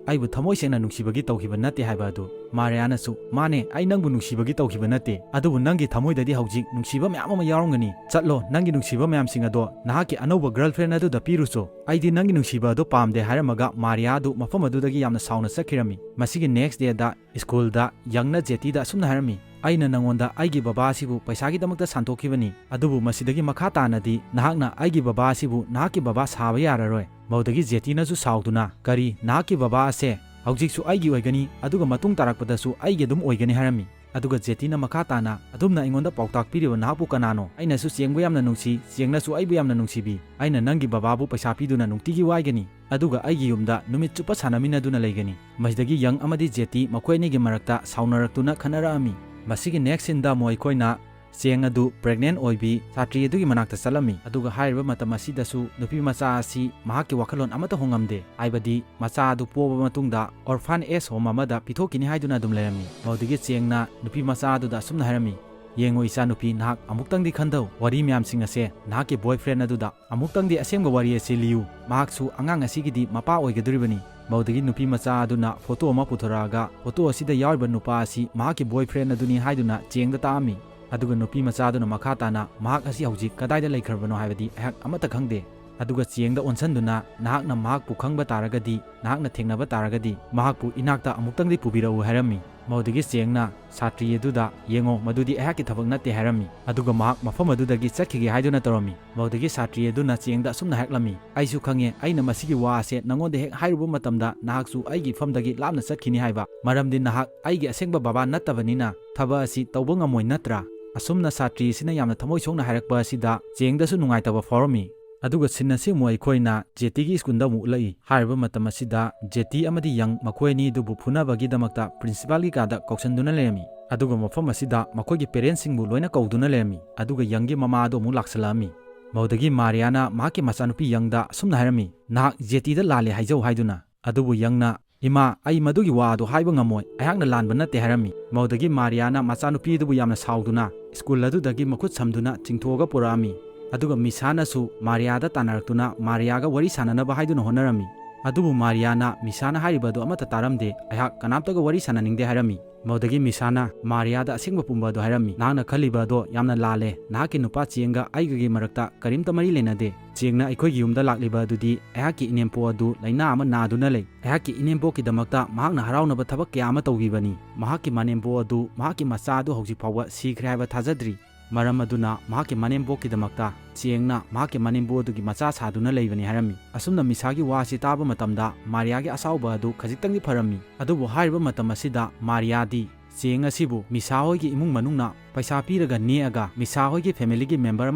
ꯑꯩꯕꯨ ꯊꯃꯣꯏ ꯁꯦꯡꯅ ꯅꯨꯡꯁꯤꯕꯒꯤ ꯇꯧꯈꯤꯕ ꯅꯠꯇꯦ ꯍꯥꯏꯕ ꯑꯗꯨ꯫" ꯃꯥꯔꯤꯌꯥꯅꯁꯨ, "ꯃꯥꯅꯦ, ꯑꯩ ꯅꯪꯕꯨ ꯅꯨꯡꯁꯤꯕꯒꯤ ꯇꯧꯈꯤꯕ ꯅꯠꯇꯦ, ꯑꯗꯨꯕꯨ ꯅꯪꯒꯤ ꯊꯃꯣꯏꯗꯗꯤ ꯍꯧꯖꯤꯛ ꯅꯨꯡꯁꯤꯕ ꯃꯌꯥꯝ ꯑꯃ ꯌꯥꯎꯔꯝꯒꯅꯤ꯫ ꯆꯠꯂꯣ, ꯅꯪꯒꯤ ꯅꯨꯡꯁꯤꯕ ꯃꯌꯥꯝꯁꯤꯡ ꯑꯗꯣ ꯅꯍꯥꯛꯀꯤ ꯑꯅꯧꯕ girlfriend ꯑꯗꯨꯗ ꯄꯤꯔꯨꯆꯣ꯫ ꯑꯩꯗꯤ ꯅꯪꯒꯤ ꯅꯨꯡꯁꯤꯕ ꯑꯗꯣ ꯄꯥꯝꯗꯦ" ꯍꯥꯏꯔꯝꯃꯒ ꯃꯥꯔꯤꯌꯥ ꯑꯗꯨ ꯃꯐꯝ ꯑꯗꯨꯗꯒꯤ ꯌꯥꯝꯅ ꯁꯥꯎꯅ ꯆꯠꯈꯤꯔꯝꯃꯤ꯫ ꯃꯁꯤꯒꯤ next dayꯗ ꯁ꯭ꯀꯨꯜꯗ ꯌꯪꯅ ꯖꯦꯇꯤꯗ ꯑꯁꯨꯝꯅ ꯍꯥꯏꯔꯝꯃꯤ, "ꯑꯩꯅ ꯅꯪꯉꯣꯟꯗ ꯑꯩꯒꯤ ꯕꯕꯥ ꯑꯁꯤꯕꯨ ꯄꯩꯁꯥꯒꯤꯗꯃꯛꯇ ꯁꯥꯟꯗꯣꯛꯈꯤꯕꯅꯤ, ꯑꯗꯨꯕꯨ ꯃꯁꯤꯗꯒꯤ ꯃꯈꯥ ꯇꯥꯅꯗꯤ ꯅꯍꯥꯛꯅ ꯑꯩꯒꯤ ꯕꯕꯥ ꯑꯁꯤꯕꯨ ꯅꯍꯥꯛꯀꯤ ꯕꯕꯥ ꯁꯥꯕ ꯌꯥꯔꯔꯣꯏ꯫" ꯃꯗꯨꯗꯒꯤ ꯖꯦꯇꯤꯅꯁꯨ ꯁꯥꯎꯗꯨꯅ, "ꯀꯔꯤ, ꯅꯍꯥꯛꯀꯤ ꯕꯕꯥ ꯑꯁꯦ ꯍꯧꯖꯤꯛꯁꯨ ꯑꯩꯒꯤ ꯑꯣꯏꯒꯅꯤ, ꯑꯗꯨꯒ ꯃꯇꯨꯡ ꯇꯥꯔꯛꯄꯗꯁꯨ ꯑꯩꯒꯤ ꯑꯗꯨꯝ ꯑꯣꯏꯒꯅꯤ?" ꯍꯥꯏꯔꯝꯃꯤ꯫ ꯑꯗꯨꯒ ꯖꯦꯇꯤꯅ ꯃꯈꯥ ꯇꯥꯅ, "ꯑꯗꯨꯝꯅ ꯑꯩꯉꯣꯟꯗ ꯄꯥꯎꯇꯥꯛ ꯄꯤꯔꯤꯕ ꯅꯍꯥꯛꯄꯨ ꯀꯅꯥꯅꯣ? ꯑꯩꯅꯁꯨ ꯆꯦꯡꯕꯨ ꯌꯥꯝꯅ ꯅꯨꯡꯁꯤ, ꯆꯦꯡꯅꯁꯨ ꯑꯩꯕꯨ ꯌꯥꯝꯅ ꯅꯨꯡꯁꯤꯕꯤ꯫ ꯑꯩꯅ ꯅꯪꯒꯤ ꯕꯕꯥꯕꯨ ꯄꯩꯁꯥ ꯄꯤꯗꯨꯅ ꯅꯨꯡꯇꯤꯒꯤ ꯋꯥꯏꯒꯅꯤ, ꯑꯗꯨꯒ ꯑꯩꯒꯤ ꯌꯨꯝꯗ ꯅꯨꯃꯤꯠ ꯆꯨꯞꯄ ꯁꯥꯟꯅꯃꯤꯟꯅꯗꯨꯅ ꯂꯩꯒꯅꯤ꯫" ꯃꯁꯤꯗꯒꯤ ꯌꯪ ꯑꯃꯗꯤ ꯖꯦꯇꯤ ꯃꯈꯣꯏ ꯑꯅꯤꯒꯤ ꯃꯔꯛꯇ ꯁꯥꯎꯅꯔꯛꯇꯨꯅ ꯈꯠꯅꯔꯛꯑꯝꯃꯤ꯫ ꯃꯁꯤꯒꯤ next sceneꯗ ꯑꯃꯨꯛ ꯑꯩꯈꯣꯏꯅ ꯆꯦꯡ ꯑꯗꯨ pregnant ꯑꯣꯏꯕꯤ ꯁꯥꯇ꯭ꯔꯤ ꯑꯗꯨꯒꯤ ꯃꯅꯥꯛꯇ ꯆꯠꯂꯝꯃꯤ꯫ ꯑꯗꯨꯒ ꯍꯥꯏꯔꯤꯕ ꯃꯇꯝ ꯑꯁꯤꯗꯁꯨ ꯅꯨꯄꯤ ꯃꯆꯥ ꯑꯁꯤ ꯃꯍꯥꯛꯀꯤ ꯋꯥꯈꯜꯂꯣꯟ ꯑꯃꯠꯇ ꯍꯣꯡꯉꯝꯗꯦ, ꯍꯥꯏꯕꯗꯤ ꯃꯆꯥ ꯑꯗꯨ ꯄꯣꯛꯂꯕ ꯃꯇꯨꯡꯗ orphanage home ꯑꯃꯗ ꯄꯤꯊꯣꯛꯈꯤꯅꯤ ꯍꯥꯏꯗꯨꯅ ꯑꯗꯨꯝ ꯂꯩꯔꯝꯃꯤ꯫ ꯃꯗꯨꯗꯒꯤ ꯆꯦꯡꯅ ꯅꯨꯄꯤ ꯃꯆꯥ ꯑꯗꯨꯗ ꯑꯁꯨꯝꯅ ꯍꯥꯏꯔꯝꯃꯤ, "ꯌꯦꯡꯉꯨ ꯏꯆꯥꯅꯨꯄꯤ, ꯅꯍꯥꯛ ꯑꯃꯨꯛꯇꯪꯗꯤ ꯈꯟꯊꯧ꯫ ꯋꯥꯔꯤ ꯃꯌꯥꯝꯁꯤꯡ ꯑꯁꯦ ꯅꯍꯥꯛꯀꯤ boyfriend ꯑꯗꯨꯗ ꯑꯃꯨꯛꯇꯪꯗꯤ ꯑꯁꯦꯡꯕ ꯋꯥꯔꯤ ꯑꯁꯤ ꯂꯤꯌꯨ꯫ ꯃꯍꯥꯛꯁꯨ ꯑꯉꯥꯡ ꯑꯁꯤꯒꯤꯗꯤ ꯃꯄꯥ ꯑꯣꯏꯒꯗꯧꯔꯤꯕꯅꯤ꯫" ꯃꯗꯨꯗꯒꯤ ꯅꯨꯄꯤ ꯃꯆꯥ ꯑꯗꯨꯅ photo ꯑꯃ ꯄꯨꯊꯣꯔꯛꯑꯒ photo ꯑꯁꯤꯗ ꯌꯥꯎꯔꯤꯕ ꯅꯨꯄꯥ ꯑꯁꯤ ꯃꯍꯥꯛꯀꯤ boyfriend ꯑꯗꯨꯅꯤ ꯍꯥꯏꯗꯨꯅ ꯆꯦꯡꯗ ꯇꯥꯛꯑꯝꯃꯤ꯫ ꯑꯗꯨꯒ ꯅꯨꯄꯤ ꯃꯆꯥ ꯑꯗꯨꯅ ꯃꯈꯥ ꯇꯥꯅ, "ꯃꯍꯥꯛ ꯑꯁꯤ ꯍꯧꯖꯤꯛ ꯀꯗꯥꯏꯗ ꯂꯩꯈ꯭ꯔꯕꯅꯣ ꯍꯥꯏꯕꯗꯤ ꯑꯩꯍꯥꯛ ꯑꯃꯠꯇ ꯈꯪꯗꯦ꯫" ꯑꯗꯨꯒ ꯆꯦꯡꯗ ꯑꯣꯟꯁꯤꯟꯗꯨꯅ, "ꯅꯍꯥꯛꯅ ꯃꯍꯥꯛꯄꯨ ꯈꯪꯕ ꯇꯥꯔꯒꯗꯤ, ꯅꯍꯥꯛꯅ ꯊꯦꯡꯅꯕ ꯇꯥꯔꯒꯗꯤ, ꯃꯍꯥꯛꯄꯨ ꯏꯅꯥꯛꯇ ꯑꯃꯨꯛꯇꯪꯗꯤ ꯄꯨꯕꯤꯔꯛꯎ" ꯍꯥꯏꯔꯝꯃꯤ꯫ ꯃꯗꯨꯗꯒꯤ ꯆꯦꯡꯅ ꯁꯥꯇ꯭ꯔꯤ ꯑꯗꯨꯗ, "ꯌꯦꯡꯉꯣ, ꯃꯗꯨꯗꯤ ꯑꯩꯍꯥꯛꯀꯤ ꯊꯕꯛ ꯅꯠꯇꯦ" ꯍꯥꯏꯔꯝꯃꯤ꯫ ꯑꯗꯨꯒ ꯃꯍꯥꯛ ꯃꯐꯝ ꯑꯗꯨꯗꯒꯤ ꯆꯠꯈꯤꯒꯦ ꯍꯥꯏꯗꯨꯅ ꯇꯧꯔꯝꯃꯤ꯫ ꯃꯗꯨꯗꯒꯤ ꯁꯥꯇ꯭ꯔꯤ ꯑꯗꯨꯅ ꯆꯦꯡꯗ ꯑꯁꯨꯝꯅ ꯍꯥꯏꯔꯛꯂꯝꯃꯤ, "ꯑꯩꯁꯨ ꯈꯪꯉꯦ, ꯑꯩꯅ ꯃꯁꯤꯒꯤ ꯋꯥ ꯑꯁꯦ ꯅꯉꯣꯟꯗ ꯍꯦꯛ ꯍꯥꯏꯔꯨꯕ ꯃꯇꯝꯗ ꯅꯍꯥꯛꯁꯨ ꯑꯩꯒꯤ ꯏꯐꯝꯗꯒꯤ ꯂꯥꯞꯅ ꯆꯠꯈꯤꯅꯤ ꯍꯥꯏꯕ, ꯃꯔꯝꯗꯤ ꯅꯍꯥꯛ ꯑꯩꯒꯤ ꯑꯁꯦꯡꯕ ꯕꯕꯥ ꯅꯠꯇꯕꯅꯤꯅ ꯊꯕꯛ ꯑꯁꯤ ꯇꯧꯕ ꯉꯝꯃꯣꯏ ꯅꯠꯇ꯭ꯔꯥ?" ꯑꯁꯨꯝꯅ ꯁꯥꯇ꯭ꯔꯤ ꯑꯁꯤꯅ ꯌꯥꯝꯅ ꯊꯃꯣꯏ ꯁꯣꯛꯅ ꯍꯥꯏꯔꯛꯄ ꯑꯁꯤꯗ ꯆꯦꯡꯗꯁꯨ ꯅꯨꯡꯉꯥꯏꯇꯕ ꯐꯥꯎꯔꯝꯃꯤ꯫ ꯑꯗꯨꯒ scene ꯑꯁꯤ ꯑꯃꯨꯛ ꯑꯩꯈꯣꯏꯅ ꯖꯦꯇꯤꯒꯤ ꯁ꯭ꯀꯨꯜꯗ ꯑꯃꯨꯛ ꯎꯠꯂꯛꯏ꯫ ꯍꯥꯏꯔꯤꯕ ꯃꯇꯝ ꯑꯁꯤꯗ ꯖꯦꯇꯤ ꯑꯃꯗꯤ ꯌꯪ ꯃꯈꯣꯏ ꯑꯅꯤ ꯑꯗꯨꯕꯨ ꯐꯨꯅꯕꯒꯤꯗꯃꯛꯇ principalꯒꯤ ꯀꯥꯗ ꯀꯧꯁꯟꯗꯨꯅ ꯂꯩꯔꯝꯃꯤ꯫ ꯑꯗꯨꯒ ꯃꯐꯝ ꯑꯁꯤꯗ ꯃꯈꯣꯏꯒꯤ parentꯁꯤꯡꯕꯨ ꯂꯣꯏꯅ ꯀꯧꯗꯨꯅ ꯂꯩꯔꯝꯃꯤ꯫ ꯑꯗꯨꯒ ꯌꯪꯒꯤ ꯃꯃꯥ ꯑꯗꯨ ꯑꯃꯨꯛ ꯂꯥꯛꯁꯤꯜꯂꯛꯑꯝꯃꯤ꯫ ꯃꯗꯨꯗꯒꯤ ꯃꯥꯔꯤꯌꯥꯅ ꯃꯍꯥꯛꯀꯤ ꯃꯆꯥꯅꯨꯄꯤ ꯌꯪꯗ ꯑꯁꯨꯝꯅ ꯍꯥꯏꯔꯝꯃꯤ, "ꯅꯍꯥꯛ ꯖꯦꯇꯤꯗ ꯂꯥꯜꯂꯦ ꯍꯥꯏꯖꯧ" ꯍꯥꯏꯗꯨꯅ꯫ ꯑꯗꯨꯕꯨ ꯌꯪꯅ, "ꯏꯃꯥ, ꯑꯩ ꯃꯗꯨꯒꯤ ꯋꯥ ꯑꯗꯨ ꯍꯥꯏꯕ ꯉꯝꯃꯣꯏ, ꯑꯩꯍꯥꯛꯅ ꯂꯥꯟꯕ ꯅꯠꯇꯦ" ꯍꯥꯏꯔꯝꯃꯤ꯫ ꯃꯗꯨꯗꯒꯤ ꯃꯥꯔꯤꯌꯥꯅ ꯃꯆꯥꯅꯨꯄꯤ ꯑꯗꯨꯕꯨ ꯌꯥꯝꯅ ꯁꯥꯎꯗꯨꯅ ꯁ꯭ꯀꯨꯜ ꯑꯗꯨꯗꯒꯤ ꯃꯈꯨꯠ ꯁꯝꯗꯨꯅ ꯆꯤꯡꯊꯣꯛꯑꯒ ꯄꯨꯔꯛꯑꯝꯃꯤ꯫ ꯑꯗꯨꯒ ꯃꯤꯁꯥꯅꯁꯨ ꯃꯥꯔꯤꯌꯥꯗ ꯇꯥꯟꯅꯔꯛꯇꯨꯅ ꯃꯥꯔꯤꯌꯥꯒ ꯋꯥꯔꯤ ꯁꯥꯟꯅꯅꯕ ꯍꯥꯏꯗꯨꯅ ꯍꯣꯠꯅꯔꯝꯃꯤ꯫ ꯑꯗꯨꯕꯨ ꯃꯥꯔꯤꯌꯥꯅ ꯃꯤꯁꯥꯅ ꯍꯥꯏꯔꯤꯕ ꯑꯗꯨ ꯑꯃꯠꯇ ꯇꯥꯔꯝꯗꯦ꯫ "ꯑꯩꯍꯥꯛ ꯀꯅꯥꯝꯇꯒ ꯋꯥꯔꯤ ꯁꯥꯟꯅꯅꯤꯡꯗꯦ" ꯍꯥꯏꯔꯝꯃꯤ꯫ ꯃꯗꯨꯗꯒꯤ ꯃꯤꯁꯥꯅ ꯃꯥꯔꯤꯌꯥꯗ ꯑꯁꯦꯡꯕ ꯄꯨꯝꯕ ꯑꯗꯨ ꯍꯥꯏꯔꯝꯃꯤ꯫ "ꯅꯍꯥꯛꯅ ꯈꯜꯂꯤꯕ ꯑꯗꯣ ꯌꯥꯝꯅ ꯂꯥꯜꯂꯦ꯫ ꯅꯍꯥꯛꯀꯤ ꯅꯨꯄꯥ ꯆꯦꯡꯒ ꯑꯩꯒꯒꯤ ꯃꯔꯛꯇ ꯀꯔꯤꯝꯇ ꯃꯔꯤ ꯂꯩꯅꯗꯦ꯫ ꯆꯦꯡꯅ ꯑꯩꯈꯣꯏꯒꯤ ꯌꯨꯝꯗ ꯂꯥꯛꯂꯤꯕ ꯑꯗꯨꯗꯤ ꯑꯩꯍꯥꯛꯀꯤ ꯏꯅꯦꯝꯄꯣꯛ ꯑꯗꯨ ꯂꯥꯏꯅꯥ ꯑꯃ ꯅꯥꯗꯨꯅ ꯂꯩ꯫ ꯑꯩꯍꯥꯛꯀꯤ ꯏꯅꯦꯝꯄꯣꯛꯀꯤꯗꯃꯛꯇ ꯃꯍꯥꯛꯅ ꯍꯔꯥꯎꯅꯕ ꯊꯕꯛ ꯀꯌꯥ ꯑꯃ ꯇꯧꯕꯤꯕꯅꯤ꯫ ꯃꯍꯥꯛꯀꯤ ꯃꯅꯦꯝꯄꯣꯛ ꯑꯗꯨ ꯃꯍꯥꯛꯀꯤ ꯃꯆꯥ ꯑꯗꯨ ꯍꯧꯖꯤꯛ ꯐꯥꯎꯕ ꯁꯤꯈ꯭ꯔꯦ ꯍꯥꯏꯕ ꯊꯥꯖꯗ꯭ꯔꯤ꯫ ꯃꯔꯝ ꯑꯗꯨꯅ ꯃꯍꯥꯛꯀꯤ ꯃꯅꯦꯝꯕꯣꯛꯀꯤꯗꯃꯛꯇ ꯆꯦꯡꯅ ꯃꯍꯥꯛꯀꯤ ꯃꯅꯦꯝꯕꯣꯛ ꯑꯗꯨꯒꯤ ꯃꯆꯥ ꯁꯥꯗꯨꯅ ꯂꯩꯕꯅꯤ" ꯍꯥꯏꯔꯝꯃꯤ꯫ ꯑꯁꯨꯝꯅ ꯃꯤꯁꯥꯒꯤ ꯋꯥꯁꯤ ꯇꯥꯕ ꯃꯇꯝꯗ ꯃꯥꯔꯤꯌꯥꯒꯤ ꯑꯁꯥꯎꯕ ꯑꯗꯨ ꯈꯖꯤꯛꯇꯪꯗꯤ ꯐꯔꯝꯃꯤ꯫ ꯑꯗꯨꯕꯨ ꯍꯥꯏꯔꯤꯕ ꯃꯇꯝ ꯑꯁꯤꯗ ꯃꯥꯔꯤꯌꯥꯗꯤ ꯆꯦꯡ ꯑꯁꯤꯕꯨ ꯃꯤꯁꯥ ꯍꯣꯏꯒꯤ ꯏꯃꯨꯡ ꯃꯅꯨꯡꯅ ꯄꯩꯁꯥ ꯄꯤꯔꯒ ꯅꯦꯛꯑꯒ ꯃꯤꯁꯥ ꯍꯣꯏꯒꯤ ꯐꯦꯃꯤꯂꯤꯒꯤ ꯃꯦꯝꯕꯔ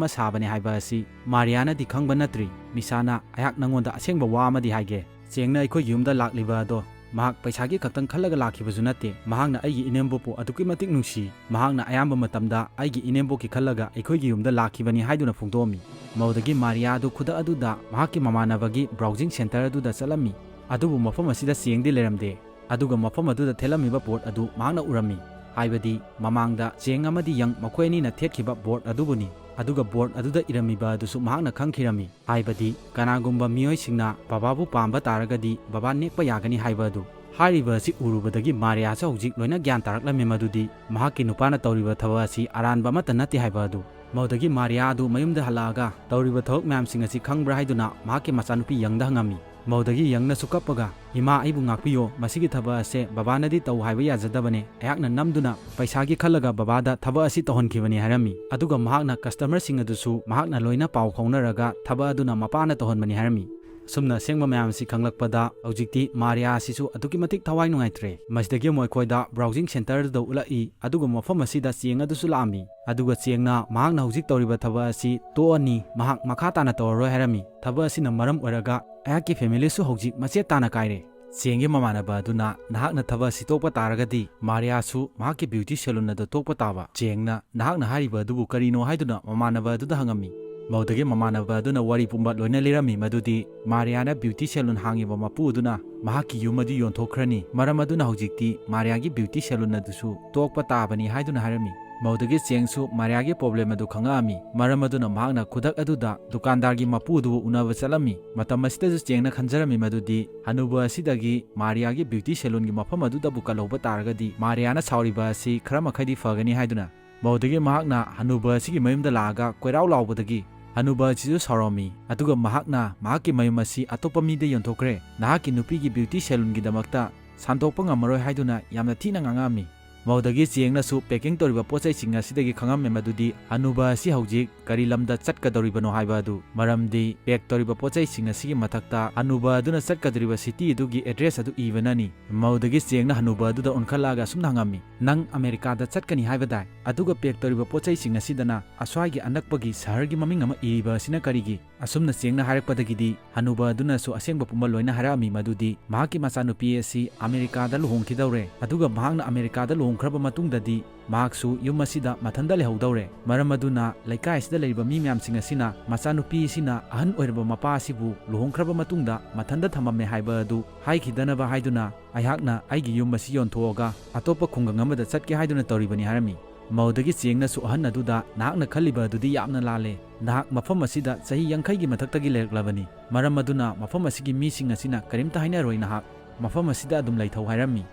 ꯑꯃ ꯁꯥꯕꯅꯤ ꯍꯥꯏꯕ ꯑꯁꯤ ꯃꯥꯔꯤꯌꯥꯅꯗꯤ ꯈꯪꯕ ꯅꯠꯇ꯭ꯔꯤ꯫ "ꯃꯤꯁꯥꯅ, ꯑꯩꯍꯥꯛ ꯅꯪꯉꯣꯟꯗ ꯑꯁꯦꯡꯕ ꯋꯥ ꯑꯃꯗꯤ ꯍꯥꯏꯒꯦ꯫ ꯆꯦꯡꯅ ꯑꯩꯈꯣꯏꯒꯤ ꯌꯨꯝꯗ ꯂꯥꯛꯂꯤꯕ ꯑꯗꯣ ꯃꯍꯥꯛ ꯄꯩꯁꯥꯒꯤ ꯈꯛꯇꯪ ꯈꯜꯂꯒ ꯂꯥꯛꯈꯤꯕꯁꯨ ꯅꯠꯇꯦ꯫ ꯃꯍꯥꯛꯅ ꯑꯩꯒꯤ ꯏꯅꯦꯝꯕꯣꯛꯄꯨ ꯑꯗꯨꯛꯀꯤ ꯃꯇꯤꯛ ꯅꯨꯡꯁꯤ꯫ ꯃꯍꯥꯛꯅ ꯑꯌꯥꯝꯕ ꯃꯇꯝꯗ ꯑꯩꯒꯤ ꯏꯅꯦꯝꯕꯣꯛꯀꯤ ꯈꯜꯂꯒ ꯑꯩꯈꯣꯏꯒꯤ ꯌꯨꯝꯗ ꯂꯥꯛꯈꯤꯕꯅꯤ" ꯍꯥꯏꯗꯨꯅ ꯐꯣꯡꯗꯣꯛꯑꯝꯃꯤ꯫ ꯃꯗꯨꯗꯒꯤ ꯃꯥꯔꯤꯌꯥ ꯑꯗꯨ ꯈꯨꯗꯛ ꯑꯗꯨꯗ ꯃꯍꯥꯛꯀꯤ ꯃꯃꯥꯟꯅꯕꯒꯤ ꯕ꯭ꯔꯥꯎꯖꯤꯡ ꯁꯦꯟꯇꯔ ꯑꯗꯨꯗ ꯆꯠꯂꯝꯃꯤ꯫ ꯑꯗꯨꯕꯨ ꯃꯐꯝ ꯑꯁꯤꯗ ꯆꯦꯡꯗꯤ ꯂꯩꯔꯝꯗꯦ꯫ ꯑꯗꯨꯒ ꯃꯐꯝ ꯑꯗꯨꯗ ꯊꯦꯠꯂꯝꯃꯤꯕ ꯕꯣꯔꯗ ꯑꯗꯨ ꯃꯍꯥꯛꯅ ꯎꯔꯝꯃꯤ꯫ ꯍꯥꯏꯕꯗꯤ ꯃꯃꯥꯡꯗ ꯆꯦꯡ ꯑꯃꯗꯤ ꯌꯪ ꯃꯈꯣꯏ ꯑꯅꯤꯅ ꯊꯦꯠꯈꯤꯕ ꯕꯣꯔꯗ ꯑꯗꯨꯕꯨꯅꯤ꯫ ꯑꯗꯨꯒ ꯕꯣꯔꯗ ꯑꯗꯨꯗ ꯏꯔꯝꯃꯤꯕ ꯑꯗꯨꯁꯨ ꯃꯍꯥꯛꯅ ꯈꯪꯈꯤꯔꯝꯃꯤ꯫ ꯍꯥꯏꯕꯗꯤ ꯀꯅꯥꯒꯨꯝꯕ ꯃꯤꯑꯣꯏꯁꯤꯡꯅ ꯕꯕꯥꯕꯨ ꯄꯥꯝꯕ ꯇꯥꯔꯒꯗꯤ ꯕꯕꯥ ꯅꯦꯛꯄ ꯌꯥꯒꯅꯤ ꯍꯥꯏꯕ ꯑꯗꯨ꯫ ꯍꯥꯏꯔꯤꯕ ꯑꯁꯤ ꯎꯔꯨꯕꯗꯒꯤ ꯃꯥꯔꯤꯌꯥꯁꯨ ꯍꯧꯖꯤꯛ ꯂꯣꯏꯅ ꯒ꯭ꯌꯥꯟ ꯇꯥꯔꯛꯂꯝꯃꯤ ꯃꯗꯨꯗꯤ ꯃꯍꯥꯛꯀꯤ ꯅꯨꯄꯥꯅ ꯇꯧꯔꯤꯕ ꯊꯕꯛ ꯑꯁꯤ ꯑꯔꯥꯟꯕ ꯑꯃꯠꯇ ꯅꯠꯇꯦ ꯍꯥꯏꯕ ꯑꯗꯨ꯫ ꯃꯗꯨꯗꯒꯤ ꯃꯥꯔꯤꯌꯥ ꯑꯗꯨ ꯃꯌꯨꯝꯗ ꯍꯜꯂꯛꯑꯒ ꯇꯧꯔꯤꯕ ꯊꯕꯛ ꯃꯌꯥꯝꯁꯤꯡ ꯑꯁꯤ ꯈꯪꯕ꯭ꯔꯥ ꯍꯥꯏꯗꯨꯅ ꯃꯍꯥꯛꯀꯤ ꯃꯆꯥꯅꯨꯄꯤ ꯌꯪꯗ ꯍꯪꯉꯝꯃꯤ꯫ ꯃꯗꯨꯗꯒꯤ ꯌꯪꯅꯁꯨ ꯀꯞꯄꯒ, "ꯏꯃꯥ, ꯑꯩꯕꯨ ꯉꯥꯛꯄꯤꯌꯣ, ꯃꯁꯤꯒꯤ ꯊꯕꯛ ꯑꯁꯦ ꯕꯕꯥꯅꯗꯤ ꯇꯧ ꯍꯥꯏꯕ ꯌꯥꯖꯗꯕꯅꯦ꯫ ꯑꯩꯍꯥꯛꯅ ꯅꯝꯗꯨꯅ ꯄꯩꯁꯥꯒꯤ ꯈꯜꯂꯒ ꯕꯕꯥꯗ ꯊꯕꯛ ꯑꯁꯤ ꯇꯧꯍꯟꯈꯤꯕꯅꯤ" ꯍꯥꯏꯔꯝꯃꯤ꯫ ꯑꯗꯨꯒ ꯃꯍꯥꯛꯅ ꯀꯁꯇꯃꯔꯁꯤꯡ ꯑꯗꯨꯁꯨ ꯃꯍꯥꯛꯅ ꯂꯣꯏꯅ ꯄꯥꯎ ꯐꯥꯎꯅꯔꯒ ꯊꯕꯛ ꯑꯗꯨꯅ ꯃꯄꯥꯅ ꯇꯧꯍꯟꯕꯅꯤ ꯍꯥꯏꯔꯝꯃꯤ꯫ ꯑꯁꯨꯝꯅ ꯑꯁꯦꯡꯕ ꯃꯌꯥꯝꯁꯤ ꯈꯪꯂꯛꯄꯗ ꯍꯧꯖꯤꯛꯇꯤ ꯃꯥꯔꯤꯌꯥ ꯑꯁꯤꯁꯨ ꯑꯗꯨꯛꯀꯤ ꯃꯇꯤꯛ ꯊꯋꯥꯏ ꯅꯨꯡꯉꯥꯏꯇ꯭ꯔꯦ꯫ ꯃꯁꯤꯗꯒꯤ ꯑꯃꯨꯛ ꯑꯩꯈꯣꯏꯗ ꯕ꯭ꯔꯥꯎꯖꯤꯡ ꯁꯦꯟꯇꯔ ꯑꯗꯨꯗ ꯎꯠꯂꯛꯏ꯫ ꯑꯗꯨꯒ ꯃꯐꯝ ꯑꯁꯤꯗ ꯆꯦꯡ ꯑꯗꯨꯁꯨ ꯂꯥꯛꯑꯝꯃꯤ꯫ ꯑꯗꯨꯒ ꯆꯦꯡꯅ ꯃꯍꯥꯛꯅ ꯍꯧꯖꯤꯛ ꯇꯧꯔꯤꯕ ꯊꯕꯛ ꯑꯁꯤ ꯇꯣꯛꯑꯅꯤ, ꯃꯍꯥꯛ ꯃꯈꯥ ꯇꯥꯅ ꯇꯧꯔꯔꯣꯏ ꯍꯥꯏꯔꯝꯃꯤ꯫ ꯊꯕꯛ ꯑꯁꯤꯅ ꯃꯔꯝ ꯑꯣꯏꯔꯒ ꯑꯩꯍꯥꯛꯀꯤ ꯐꯦꯃꯤꯂꯤꯁꯨ ꯍꯧꯖꯤꯛ ꯃꯆꯦꯠ ꯇꯥꯅ ꯀꯥꯏꯔꯦ꯫ ꯆꯦꯡꯒꯤ ꯃꯃꯥꯟꯅꯕ ꯑꯗꯨꯅ, "ꯅꯍꯥꯛꯅ ꯊꯕꯛ ꯑꯁꯤ ꯇꯣꯛꯄ ꯇꯥꯔꯒꯗꯤ ꯃꯥꯔꯤꯌꯥꯁꯨ ꯃꯍꯥꯛꯀꯤ ꯕ꯭ꯌꯨꯇꯤ ꯁꯦꯂꯨꯟ ꯑꯗꯨ ꯇꯣꯛꯄ ꯇꯥꯕ꯫ ꯆꯦꯡꯅ, ꯅꯍꯥꯛꯅ ꯍꯥꯏꯔꯤꯕ ꯑꯗꯨꯕꯨ ꯀꯔꯤꯅꯣ?" ꯍꯥꯏꯗꯨꯅ ꯃꯃꯥꯟꯅꯕ ꯑꯗꯨꯗ ꯍꯪꯉꯝꯃꯤ꯫ ꯃꯗꯨꯗꯒꯤ ꯃꯃꯥꯟꯅꯕ ꯑꯗꯨꯅ ꯋꯥꯔꯤ ꯄꯨꯝꯕ ꯂꯣꯏꯅ ꯂꯤꯔꯝꯃꯤ ꯃꯗꯨꯗꯤ ꯃꯥꯔꯤꯌꯥꯅ ꯕ꯭ꯌꯨꯇꯤ ꯁꯦꯂꯨꯟ ꯍꯥꯡꯉꯤꯕ ꯃꯄꯨ ꯑꯗꯨꯅ ꯃꯍꯥꯛꯀꯤ ꯌꯨꯝ ꯑꯗꯨ ꯌꯣꯟꯊꯣꯛꯈ꯭ꯔꯅꯤ꯫ ꯃꯔꯝ ꯑꯗꯨꯅ ꯍꯧꯖꯤꯛꯇꯤ ꯃꯥꯔꯤꯌꯥꯒꯤ ꯕ꯭ꯌꯨꯇꯤ ꯁꯦꯂꯨꯟ ꯑꯗꯨꯁꯨ ꯇꯣꯛꯄ ꯇꯥꯕꯅꯤ ꯍꯥꯏꯗꯨꯅ ꯍꯥꯏꯔꯝꯃꯤ꯫ ꯃꯧꯗꯒꯤ ꯆꯦꯡꯁꯨ ꯃꯥꯔꯤꯌꯥꯒꯤ problem ꯑꯗꯨ ꯈꯪꯉꯛꯑꯝꯃꯤ꯫ ꯃꯔꯝ ꯑꯗꯨꯅ ꯃꯍꯥꯛꯅ ꯈꯨꯗꯛ ꯑꯗꯨꯗ ꯗꯨꯀꯥꯟꯗꯥꯔꯒꯤ ꯃꯄꯨꯗꯨꯕꯨ ꯎꯅꯕ ꯆꯠꯂꯝꯃꯤ꯫ ꯃꯇꯝ ꯑꯁꯤꯗꯁꯨ ꯆꯦꯡꯅ ꯈꯟꯖꯔꯝꯃꯤ ꯃꯗꯨꯗꯤ ꯍꯅꯨꯕ ꯑꯁꯤꯗꯒꯤ ꯃꯥꯔꯤꯌꯥꯒꯤ beauty salonꯒꯤ ꯃꯐꯝ ꯑꯗꯨꯗꯕꯨ ꯀꯜꯍꯧꯕ ꯇꯥꯔꯒꯗꯤ ꯃꯥꯔꯤꯌꯥꯅ ꯁꯥꯎꯔꯤꯕ ꯑꯁꯤ ꯈꯔ ꯃꯈꯩꯗꯤ ꯐꯒꯅꯤ ꯍꯥꯏꯗꯨꯅ꯫ ꯃꯧꯗꯒꯤ ꯃꯍꯥꯛꯅ ꯍꯅꯨꯕ ꯑꯁꯤꯒꯤ ꯃꯌꯨꯝꯗ ꯂꯥꯛꯑꯒ ꯀꯣꯏꯔꯥꯎ ꯂꯥꯎꯕꯗꯒꯤ ꯍꯅꯨꯕ ꯑꯁꯤꯁꯨ ꯁꯥꯎꯔꯝꯃꯤ꯫ ꯑꯗꯨꯒ ꯃꯍꯥꯛꯅ ꯃꯍꯥꯛꯀꯤ ꯃꯌꯨꯝ ꯑꯁꯤ ꯑꯇꯣꯞꯄ ꯃꯤꯗ ꯌꯣꯟꯊꯣꯛꯈ꯭ꯔꯦ, ꯅꯍꯥꯛꯀꯤ ꯅꯨꯄꯤꯒꯤ beauty salonꯒꯤꯗꯃꯛꯇ ꯁꯟꯗꯣꯛꯄ ꯉꯝꯃꯔꯣꯏ ꯍꯥꯏꯗꯨꯅ ꯌꯥꯝꯅ ꯊꯤꯅ ꯉꯥꯡꯉꯛꯑꯝꯃꯤ꯫ ꯃꯧꯗꯒꯤ ꯆꯦꯡꯅꯁꯨ packing ꯇꯧꯔꯤꯕ ꯄꯣꯠ ꯆꯩꯁꯤꯡ ꯑꯁꯤꯗꯒꯤ ꯈꯪꯉꯝꯃꯦ ꯃꯗꯨꯗꯤ ꯍꯅꯨꯕ ꯑꯁꯤ ꯍꯧꯖꯤꯛ ꯀꯔꯤ ꯂꯝꯗ ꯆꯠꯀꯗꯧꯔꯤꯕꯅꯣ ꯍꯥꯏꯕ ꯑꯗꯨ, ꯃꯔꯝꯗꯤ pack ꯇꯧꯔꯤꯕ ꯄꯣꯠ ꯆꯩꯁꯤꯡ ꯑꯁꯤꯒꯤ ꯃꯊꯛꯇ ꯍꯅꯨꯕ ꯑꯗꯨꯅ ꯆꯠꯀꯗꯧꯔꯤꯕ city ꯑꯗꯨꯒꯤ address ꯑꯗꯨ ꯏꯕꯅꯅꯤ꯫ ꯃꯧꯗꯒꯤ ꯆꯦꯡꯅ ꯍꯅꯨꯕ ꯑꯗꯨꯗ ꯑꯣꯟꯈꯠꯂꯛꯑꯒ ꯑꯁꯨꯝꯅ ꯍꯪꯉꯝꯃꯤ, "ꯅꯪ ꯑꯃꯦꯔꯤꯀꯥꯗ ꯆꯠꯀꯅꯤ ꯍꯥꯏꯕꯗꯥꯏ? ꯑꯗꯨꯒ pack ꯇꯧꯔꯤꯕ ꯄꯣꯠ ꯆꯩꯁꯤꯡ ꯑꯁꯤꯗꯅ ꯑꯁ꯭ꯋꯥꯏꯒꯤ ꯑꯅꯛꯄꯒꯤ ꯁꯍꯔꯒꯤ ꯃꯃꯤꯡ ꯑꯃ ꯏꯔꯤꯕ ꯑꯁꯤꯅ ꯀꯔꯤꯒꯤ?" ꯑꯁꯨꯝꯅ ꯆꯦꯡꯅ ꯍꯥꯏꯔꯛꯄꯗꯒꯤꯗꯤ ꯍꯅꯨꯕ ꯑꯗꯨꯅꯁꯨ ꯑꯁꯦꯡꯕ ꯄꯨꯝꯕ ꯂꯣꯏꯅ ꯍꯥꯏꯔꯛꯑꯝꯃꯤ ꯃꯗꯨꯗꯤ ꯃꯍꯥꯛꯀꯤ ꯃꯆꯥꯅꯨꯄꯤ ꯑꯁꯤ ꯑꯃꯦꯔꯤꯀꯥꯗ ꯂꯨꯍꯣꯡꯈꯤꯗꯧꯔꯦ, ꯑꯗꯨꯒ ꯃꯍꯥꯛꯅ ꯑꯃꯦꯔꯤꯀꯥꯗ ꯂꯨꯍꯣꯡꯈ꯭ꯔꯕ ꯃꯇꯨꯡꯗꯗꯤ ꯃꯍꯥꯛꯁꯨ ꯌꯨꯝ ꯑꯁꯤꯗ ꯃꯊꯟꯇ ꯂꯩꯍꯧꯗꯧꯔꯦ꯫ ꯃꯔꯝ ꯑꯗꯨꯅ ꯂꯩꯀꯥꯏ ꯑꯁꯤꯗ ꯂꯩꯔꯤꯕ ꯃꯤ ꯃꯌꯥꯝꯁꯤꯡ ꯑꯁꯤꯅ ꯃꯆꯥꯅꯨꯄꯤ ꯑꯁꯤꯅ ꯑꯍꯟ ꯑꯣꯏꯔꯕ ꯃꯄꯥ ꯑꯁꯤꯕꯨ ꯂꯨꯍꯣꯡꯈ꯭ꯔꯕ ꯃꯇꯨꯡꯗ ꯃꯊꯟꯇ ꯊꯝꯃꯝꯃꯦ ꯍꯥꯏꯕ ꯑꯗꯨ ꯍꯥꯏꯈꯤꯗꯅꯕ ꯍꯥꯏꯗꯨꯅ ꯑꯩꯍꯥꯛꯅ ꯑꯩꯒꯤ ꯌꯨꯝ ꯑꯁꯤ ꯌꯣꯟꯊꯣꯛꯑꯒ ꯑꯇꯣꯞꯄ ꯈꯨꯡꯒꯪ ꯑꯃꯗ ꯆꯠꯀꯦ ꯍꯥꯏꯗꯨꯅ ꯇꯧꯔꯤꯕꯅꯤ ꯍꯥꯏꯔꯝꯃꯤ꯫ ꯃꯧꯗꯒꯤ ꯆꯦꯡꯅꯁꯨ ꯑꯍꯟ ꯑꯗꯨꯗ, "ꯅꯍꯥꯛꯅ ꯈꯜꯂꯤꯕ ꯑꯗꯨꯗꯤ ꯌꯥꯝꯅ ꯂꯥꯜꯂꯦ꯫ ꯅꯍꯥꯛ ꯃꯐꯝ ꯑꯁꯤꯗ ꯆꯍꯤ ꯌꯥꯡꯈꯩꯒꯤ ꯃꯊꯛꯇꯒꯤ ꯂꯩꯔꯛꯂꯕꯅꯤ꯫ ꯃꯔꯝ ꯑꯗꯨꯅ ꯃꯐꯝ ꯑꯁꯤꯒꯤ ꯃꯤꯁꯤꯡ ꯑꯁꯤꯅ ꯀꯔꯤꯝꯇ ꯍꯥꯏꯅꯔꯣꯏ ꯅꯍꯥꯛ꯫ ꯃꯐꯝ ꯑꯁꯤꯗ ꯑꯗꯨꯝ ꯂꯩꯊꯧ" ꯍꯥꯏꯔꯝꯃꯤ꯫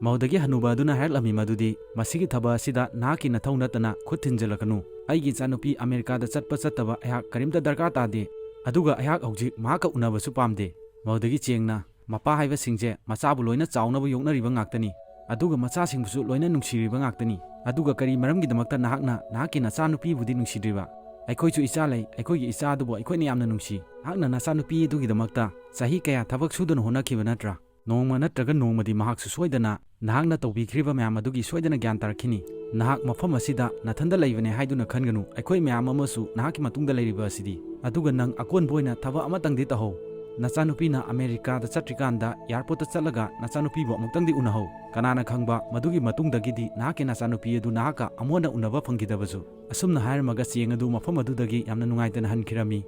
ꯃꯧꯗꯒꯤ ꯍꯅꯨꯕ ꯑꯗꯨꯅ ꯍꯥꯏꯔꯛꯂꯝꯃꯤ ꯃꯗꯨꯗꯤ, "ꯃꯁꯤꯒꯤ ꯊꯕꯛ ꯑꯁꯤꯗ ꯅꯍꯥꯛꯀꯤ ꯅꯊꯧ ꯅꯠꯇꯅ ꯈꯨꯠ ꯊꯤꯟꯖꯤꯜꯂꯛꯀꯅꯨ꯫ ꯑꯩꯒꯤ ꯏꯆꯥꯅꯨꯄꯤ ꯑꯃꯦꯔꯤꯀꯥꯗ ꯆꯠꯄ ꯆꯠꯇꯕ ꯑꯩꯍꯥꯛ ꯀꯔꯤꯝꯇ ꯗꯔꯀꯥꯔ ꯇꯥꯗꯦ꯫ ꯑꯗꯨꯒ ꯑꯩꯍꯥꯛ ꯍꯧꯖꯤꯛ ꯃꯍꯥꯛꯀ ꯎꯅꯕꯁꯨ ꯄꯥꯝꯗꯦ"꯫ ꯃꯧꯗꯒꯤ ꯆꯦꯡꯅ, "ꯃꯄꯥ ꯍꯥꯏꯕꯁꯤꯡꯁꯦ ꯃꯆꯥꯕꯨ ꯂꯣꯏꯅ ꯆꯥꯎꯅꯕ ꯌꯣꯛꯅꯔꯤꯕ ꯉꯥꯛꯇꯅꯤ, ꯑꯗꯨꯒ ꯃꯆꯥꯁꯤꯡꯕꯨꯁꯨ ꯂꯣꯏꯅ ꯅꯨꯡꯁꯤꯔꯤꯕ ꯉꯥꯛꯇꯅꯤ꯫ ꯑꯗꯨꯒ ꯀꯔꯤ ꯃꯔꯝꯒꯤꯗꯃꯛꯇ ꯅꯍꯥꯛꯅ ꯅꯍꯥꯛꯀꯤ ꯅꯆꯥꯅꯨꯄꯤꯕꯨꯗꯤ ꯅꯨꯡꯁꯤꯗ꯭ꯔꯤꯕ? ꯑꯩꯈꯣꯏꯁꯨ ꯏꯆꯥ ꯂꯩ, ꯑꯩꯈꯣꯏꯒꯤ ꯏꯆꯥ ꯑꯗꯨꯕꯨ ꯑꯩꯈꯣꯏꯅ ꯌꯥꯝꯅ ꯅꯨꯡꯁꯤ꯫ ꯅꯍꯥꯛꯅ ꯅꯆꯥꯅꯨꯄꯤ ꯑꯗꯨꯒꯤꯗꯃꯛꯇ ꯆꯍꯤ ꯀꯌꯥ ꯊꯕꯛ ꯁꯨꯗꯅ ꯍꯣꯠꯅꯈꯤꯕ ꯅꯠꯇ꯭ꯔꯥ? ꯅꯣꯡꯃ ꯅꯠꯇ꯭ꯔꯒ ꯅꯣꯡꯃꯗꯤ ꯃꯍꯥꯛꯁꯨ ꯁꯣꯏꯗꯅ ꯅꯍꯥꯛꯅ ꯇꯧꯕꯤꯈ꯭ꯔꯤꯕ ꯃꯌꯥꯝ ꯑꯗꯨꯒꯤ ꯁꯣꯏꯗꯅ ꯒ꯭ꯌꯥꯟ ꯇꯥꯔꯛꯈꯤꯅꯤ꯫ ꯅꯍꯥꯛ ꯃꯐꯝ ꯑꯁꯤꯗ ꯅꯊꯟꯗ ꯂꯩꯕꯅꯦ ꯍꯥꯏꯗꯨꯅ ꯈꯟꯒꯅꯨ, ꯑꯩꯈꯣꯏ ꯃꯌꯥꯝ ꯑꯃꯁꯨ ꯅꯍꯥꯛꯀꯤ ꯃꯇꯨꯡꯗ ꯂꯩꯔꯤꯕ ꯑꯁꯤꯗꯤ꯫ ꯑꯗꯨꯒ ꯅꯪ ꯑꯀꯣꯟꯕ ꯑꯣꯏꯅ ꯊꯕꯛ ꯑꯃꯇꯪꯗꯤ ꯇꯧꯍꯧ꯫ ꯅꯆꯥꯅꯨꯄꯤꯅ ꯑꯃꯦꯔꯤꯀꯥꯗ ꯆꯠꯇ꯭ꯔꯤꯀꯥꯟꯗ airportꯇ ꯆꯠꯂꯒ ꯅꯆꯥꯅꯨꯄꯤꯕꯨ ꯑꯃꯨꯛꯇꯪꯗꯤ ꯎꯅꯍꯧ꯫ ꯀꯅꯥꯅ ꯈꯪꯕ, ꯃꯗꯨꯒꯤ ꯃꯇꯨꯡꯗꯒꯤꯗꯤ ꯅꯍꯥꯛꯀꯤ ꯅꯆꯥꯅꯨꯄꯤ ꯑꯗꯨ ꯅꯍꯥꯛꯀ ꯑꯃꯨꯛ ꯍꯟꯅ ꯎꯅꯕ ꯐꯪꯈꯤꯗꯕꯁꯨ"꯫ ꯑꯁꯨꯝꯅ ꯍꯥꯏꯔꯝꯃꯒ ꯆꯦꯡ ꯑꯗꯨ ꯃꯐꯝ ꯑꯗꯨꯗꯒꯤ ꯌꯥꯝꯅ ꯅꯨꯡꯉꯥꯏꯇꯅ ꯍꯟꯈꯤꯔꯝꯃꯤ꯫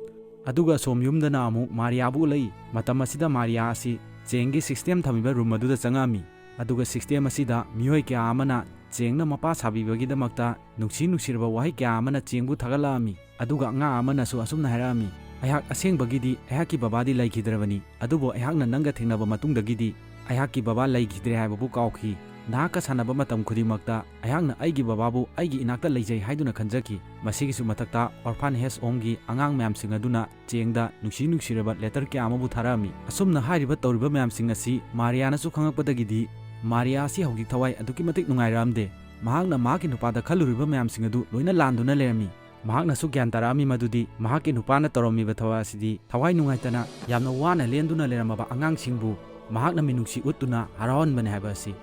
ꯑꯗꯨꯒ ꯑꯁꯣꯝ ꯌꯨꯝꯗꯅ ꯑꯃꯨꯛ ꯃꯥꯔꯤꯌꯥꯕꯨ ꯎꯠꯂꯛꯏ꯫ ꯃꯇꯝ ꯑꯁꯤꯗ ꯃꯥꯔꯤꯌꯥ ꯑꯁꯤ ꯆꯦꯡꯒꯤ system ꯊꯝꯃꯤꯕ room ꯑꯗꯨꯗ ꯆꯪꯉꯛꯑꯝꯃꯤ꯫ ꯑꯗꯨꯒ system ꯑꯁꯤꯗ ꯃꯤꯑꯣꯏ ꯀꯌꯥ ꯑꯃꯅ ꯆꯦꯡꯅ ꯃꯄꯥ ꯁꯥꯕꯤꯕꯒꯤꯗꯃꯛꯇ ꯅꯨꯡꯁꯤ ꯅꯨꯡꯁꯤꯔꯕ ꯋꯥꯍꯩ ꯀꯌꯥ ꯑꯃꯅ ꯆꯦꯡꯕꯨ ꯊꯥꯒꯠꯂꯛꯑꯝꯃꯤ꯫ ꯑꯗꯨꯒ ꯑꯉꯥꯡ ꯑꯃꯅꯁꯨ ꯑꯁꯨꯝꯅ ꯍꯥꯏꯔꯛꯑꯝꯃꯤ, "ꯑꯩꯍꯥꯛ ꯑꯁꯦꯡꯕꯒꯤꯗꯤ ꯑꯩꯍꯥꯛꯀꯤ ꯕꯕꯥꯗꯤ ꯂꯩꯈꯤꯗ꯭ꯔꯕꯅꯤ, ꯑꯗꯨꯕꯨ ꯑꯩꯍꯥꯛꯅ ꯅꯪꯒ ꯊꯦꯡꯅꯕ ꯃꯇꯨꯡꯗꯒꯤꯗꯤ ꯑꯩꯍꯥꯛꯀꯤ ꯕꯕꯥ ꯂꯩꯈꯤꯗ꯭ꯔꯦ ꯍꯥꯏꯕꯕꯨ ꯀꯥꯎꯈꯤ꯫ ꯅꯍꯥꯛꯀ ꯁꯥꯟꯅꯕ ꯃꯇꯝ ꯈꯨꯗꯤꯡꯃꯛꯇ ꯑꯩꯍꯥꯛꯅ ꯑꯩꯒꯤ ꯕꯕꯥꯕꯨ ꯑꯩꯒꯤ ꯏꯅꯥꯛꯇ ꯂꯩꯖꯩ ꯍꯥꯏꯗꯨꯅ ꯈꯟꯖꯈꯤ꯫ ꯃꯁꯤꯒꯤꯁꯨ ꯃꯊꯛꯇ ꯑꯣꯔꯐꯥꯟ ꯍꯦꯁ ꯍꯣꯝꯒꯤ ꯑꯉꯥꯡ ꯃꯌꯥꯝꯁꯤꯡ ꯑꯗꯨꯅ ꯆꯦꯡꯗ ꯅꯨꯡꯁꯤ ꯅꯨꯡꯁꯤꯔꯕ ꯂꯦꯇꯔ ꯀꯌꯥ ꯑꯃꯕꯨ ꯊꯥꯔꯛꯑꯝꯃꯤ꯫ ꯑꯁꯨꯝꯅ ꯍꯥꯏꯔꯤꯕ ꯇꯧꯔꯤꯕ ꯃꯌꯥꯝꯁꯤꯡ ꯑꯁꯤ ꯃꯥꯔꯤꯌꯥꯅꯁꯨ ꯈꯪꯂꯛꯄꯗꯒꯤꯗꯤ ꯃꯥꯔꯤꯌꯥ ꯑꯁꯤ ꯍꯧꯖꯤꯛ ꯊꯋꯥꯏ ꯑꯗꯨꯛꯀꯤ ꯃꯇꯤꯛ ꯅꯨꯡꯉꯥꯏꯔꯛꯑꯝꯗꯦ꯫ ꯃꯍꯥꯛꯅ ꯃꯍꯥꯛꯀꯤ ꯅꯨꯄꯥꯗ ꯈꯜꯂꯨꯔꯤꯕ ꯃꯌꯥꯝꯁꯤꯡ ꯑꯗꯨ ꯂꯣꯏꯅ ꯂꯥꯟꯗꯨꯅ ꯂꯩꯔꯝꯃꯤ꯫ ꯃꯍꯥꯛꯅꯁꯨ ꯒ꯭ꯌꯥꯟ ꯇꯥꯔꯛꯑꯝꯃꯤ ꯃꯗꯨꯗꯤ ꯃꯍꯥꯛꯀꯤ ꯅꯨꯄꯥꯅ ꯇꯧꯔꯝꯃꯤꯕ ꯊꯕꯛ ꯑꯁꯤꯗꯤ ꯊꯋꯥꯏ ꯅꯨꯡꯉꯥꯏꯇꯅ ꯌꯥꯝꯅ ꯋꯥꯅ ꯂꯦꯟꯗꯨꯅ ꯂꯩꯔꯝꯃꯕ ꯑꯉꯥꯡꯁꯤꯡꯕꯨ ꯃꯍꯥꯛꯅ ꯃꯤꯅꯨꯡꯁꯤ ꯎꯠꯇꯨꯅ ꯍꯔꯥꯎꯍꯟꯕꯅꯤ ꯍꯥꯏꯕ ꯑꯁꯤ꯫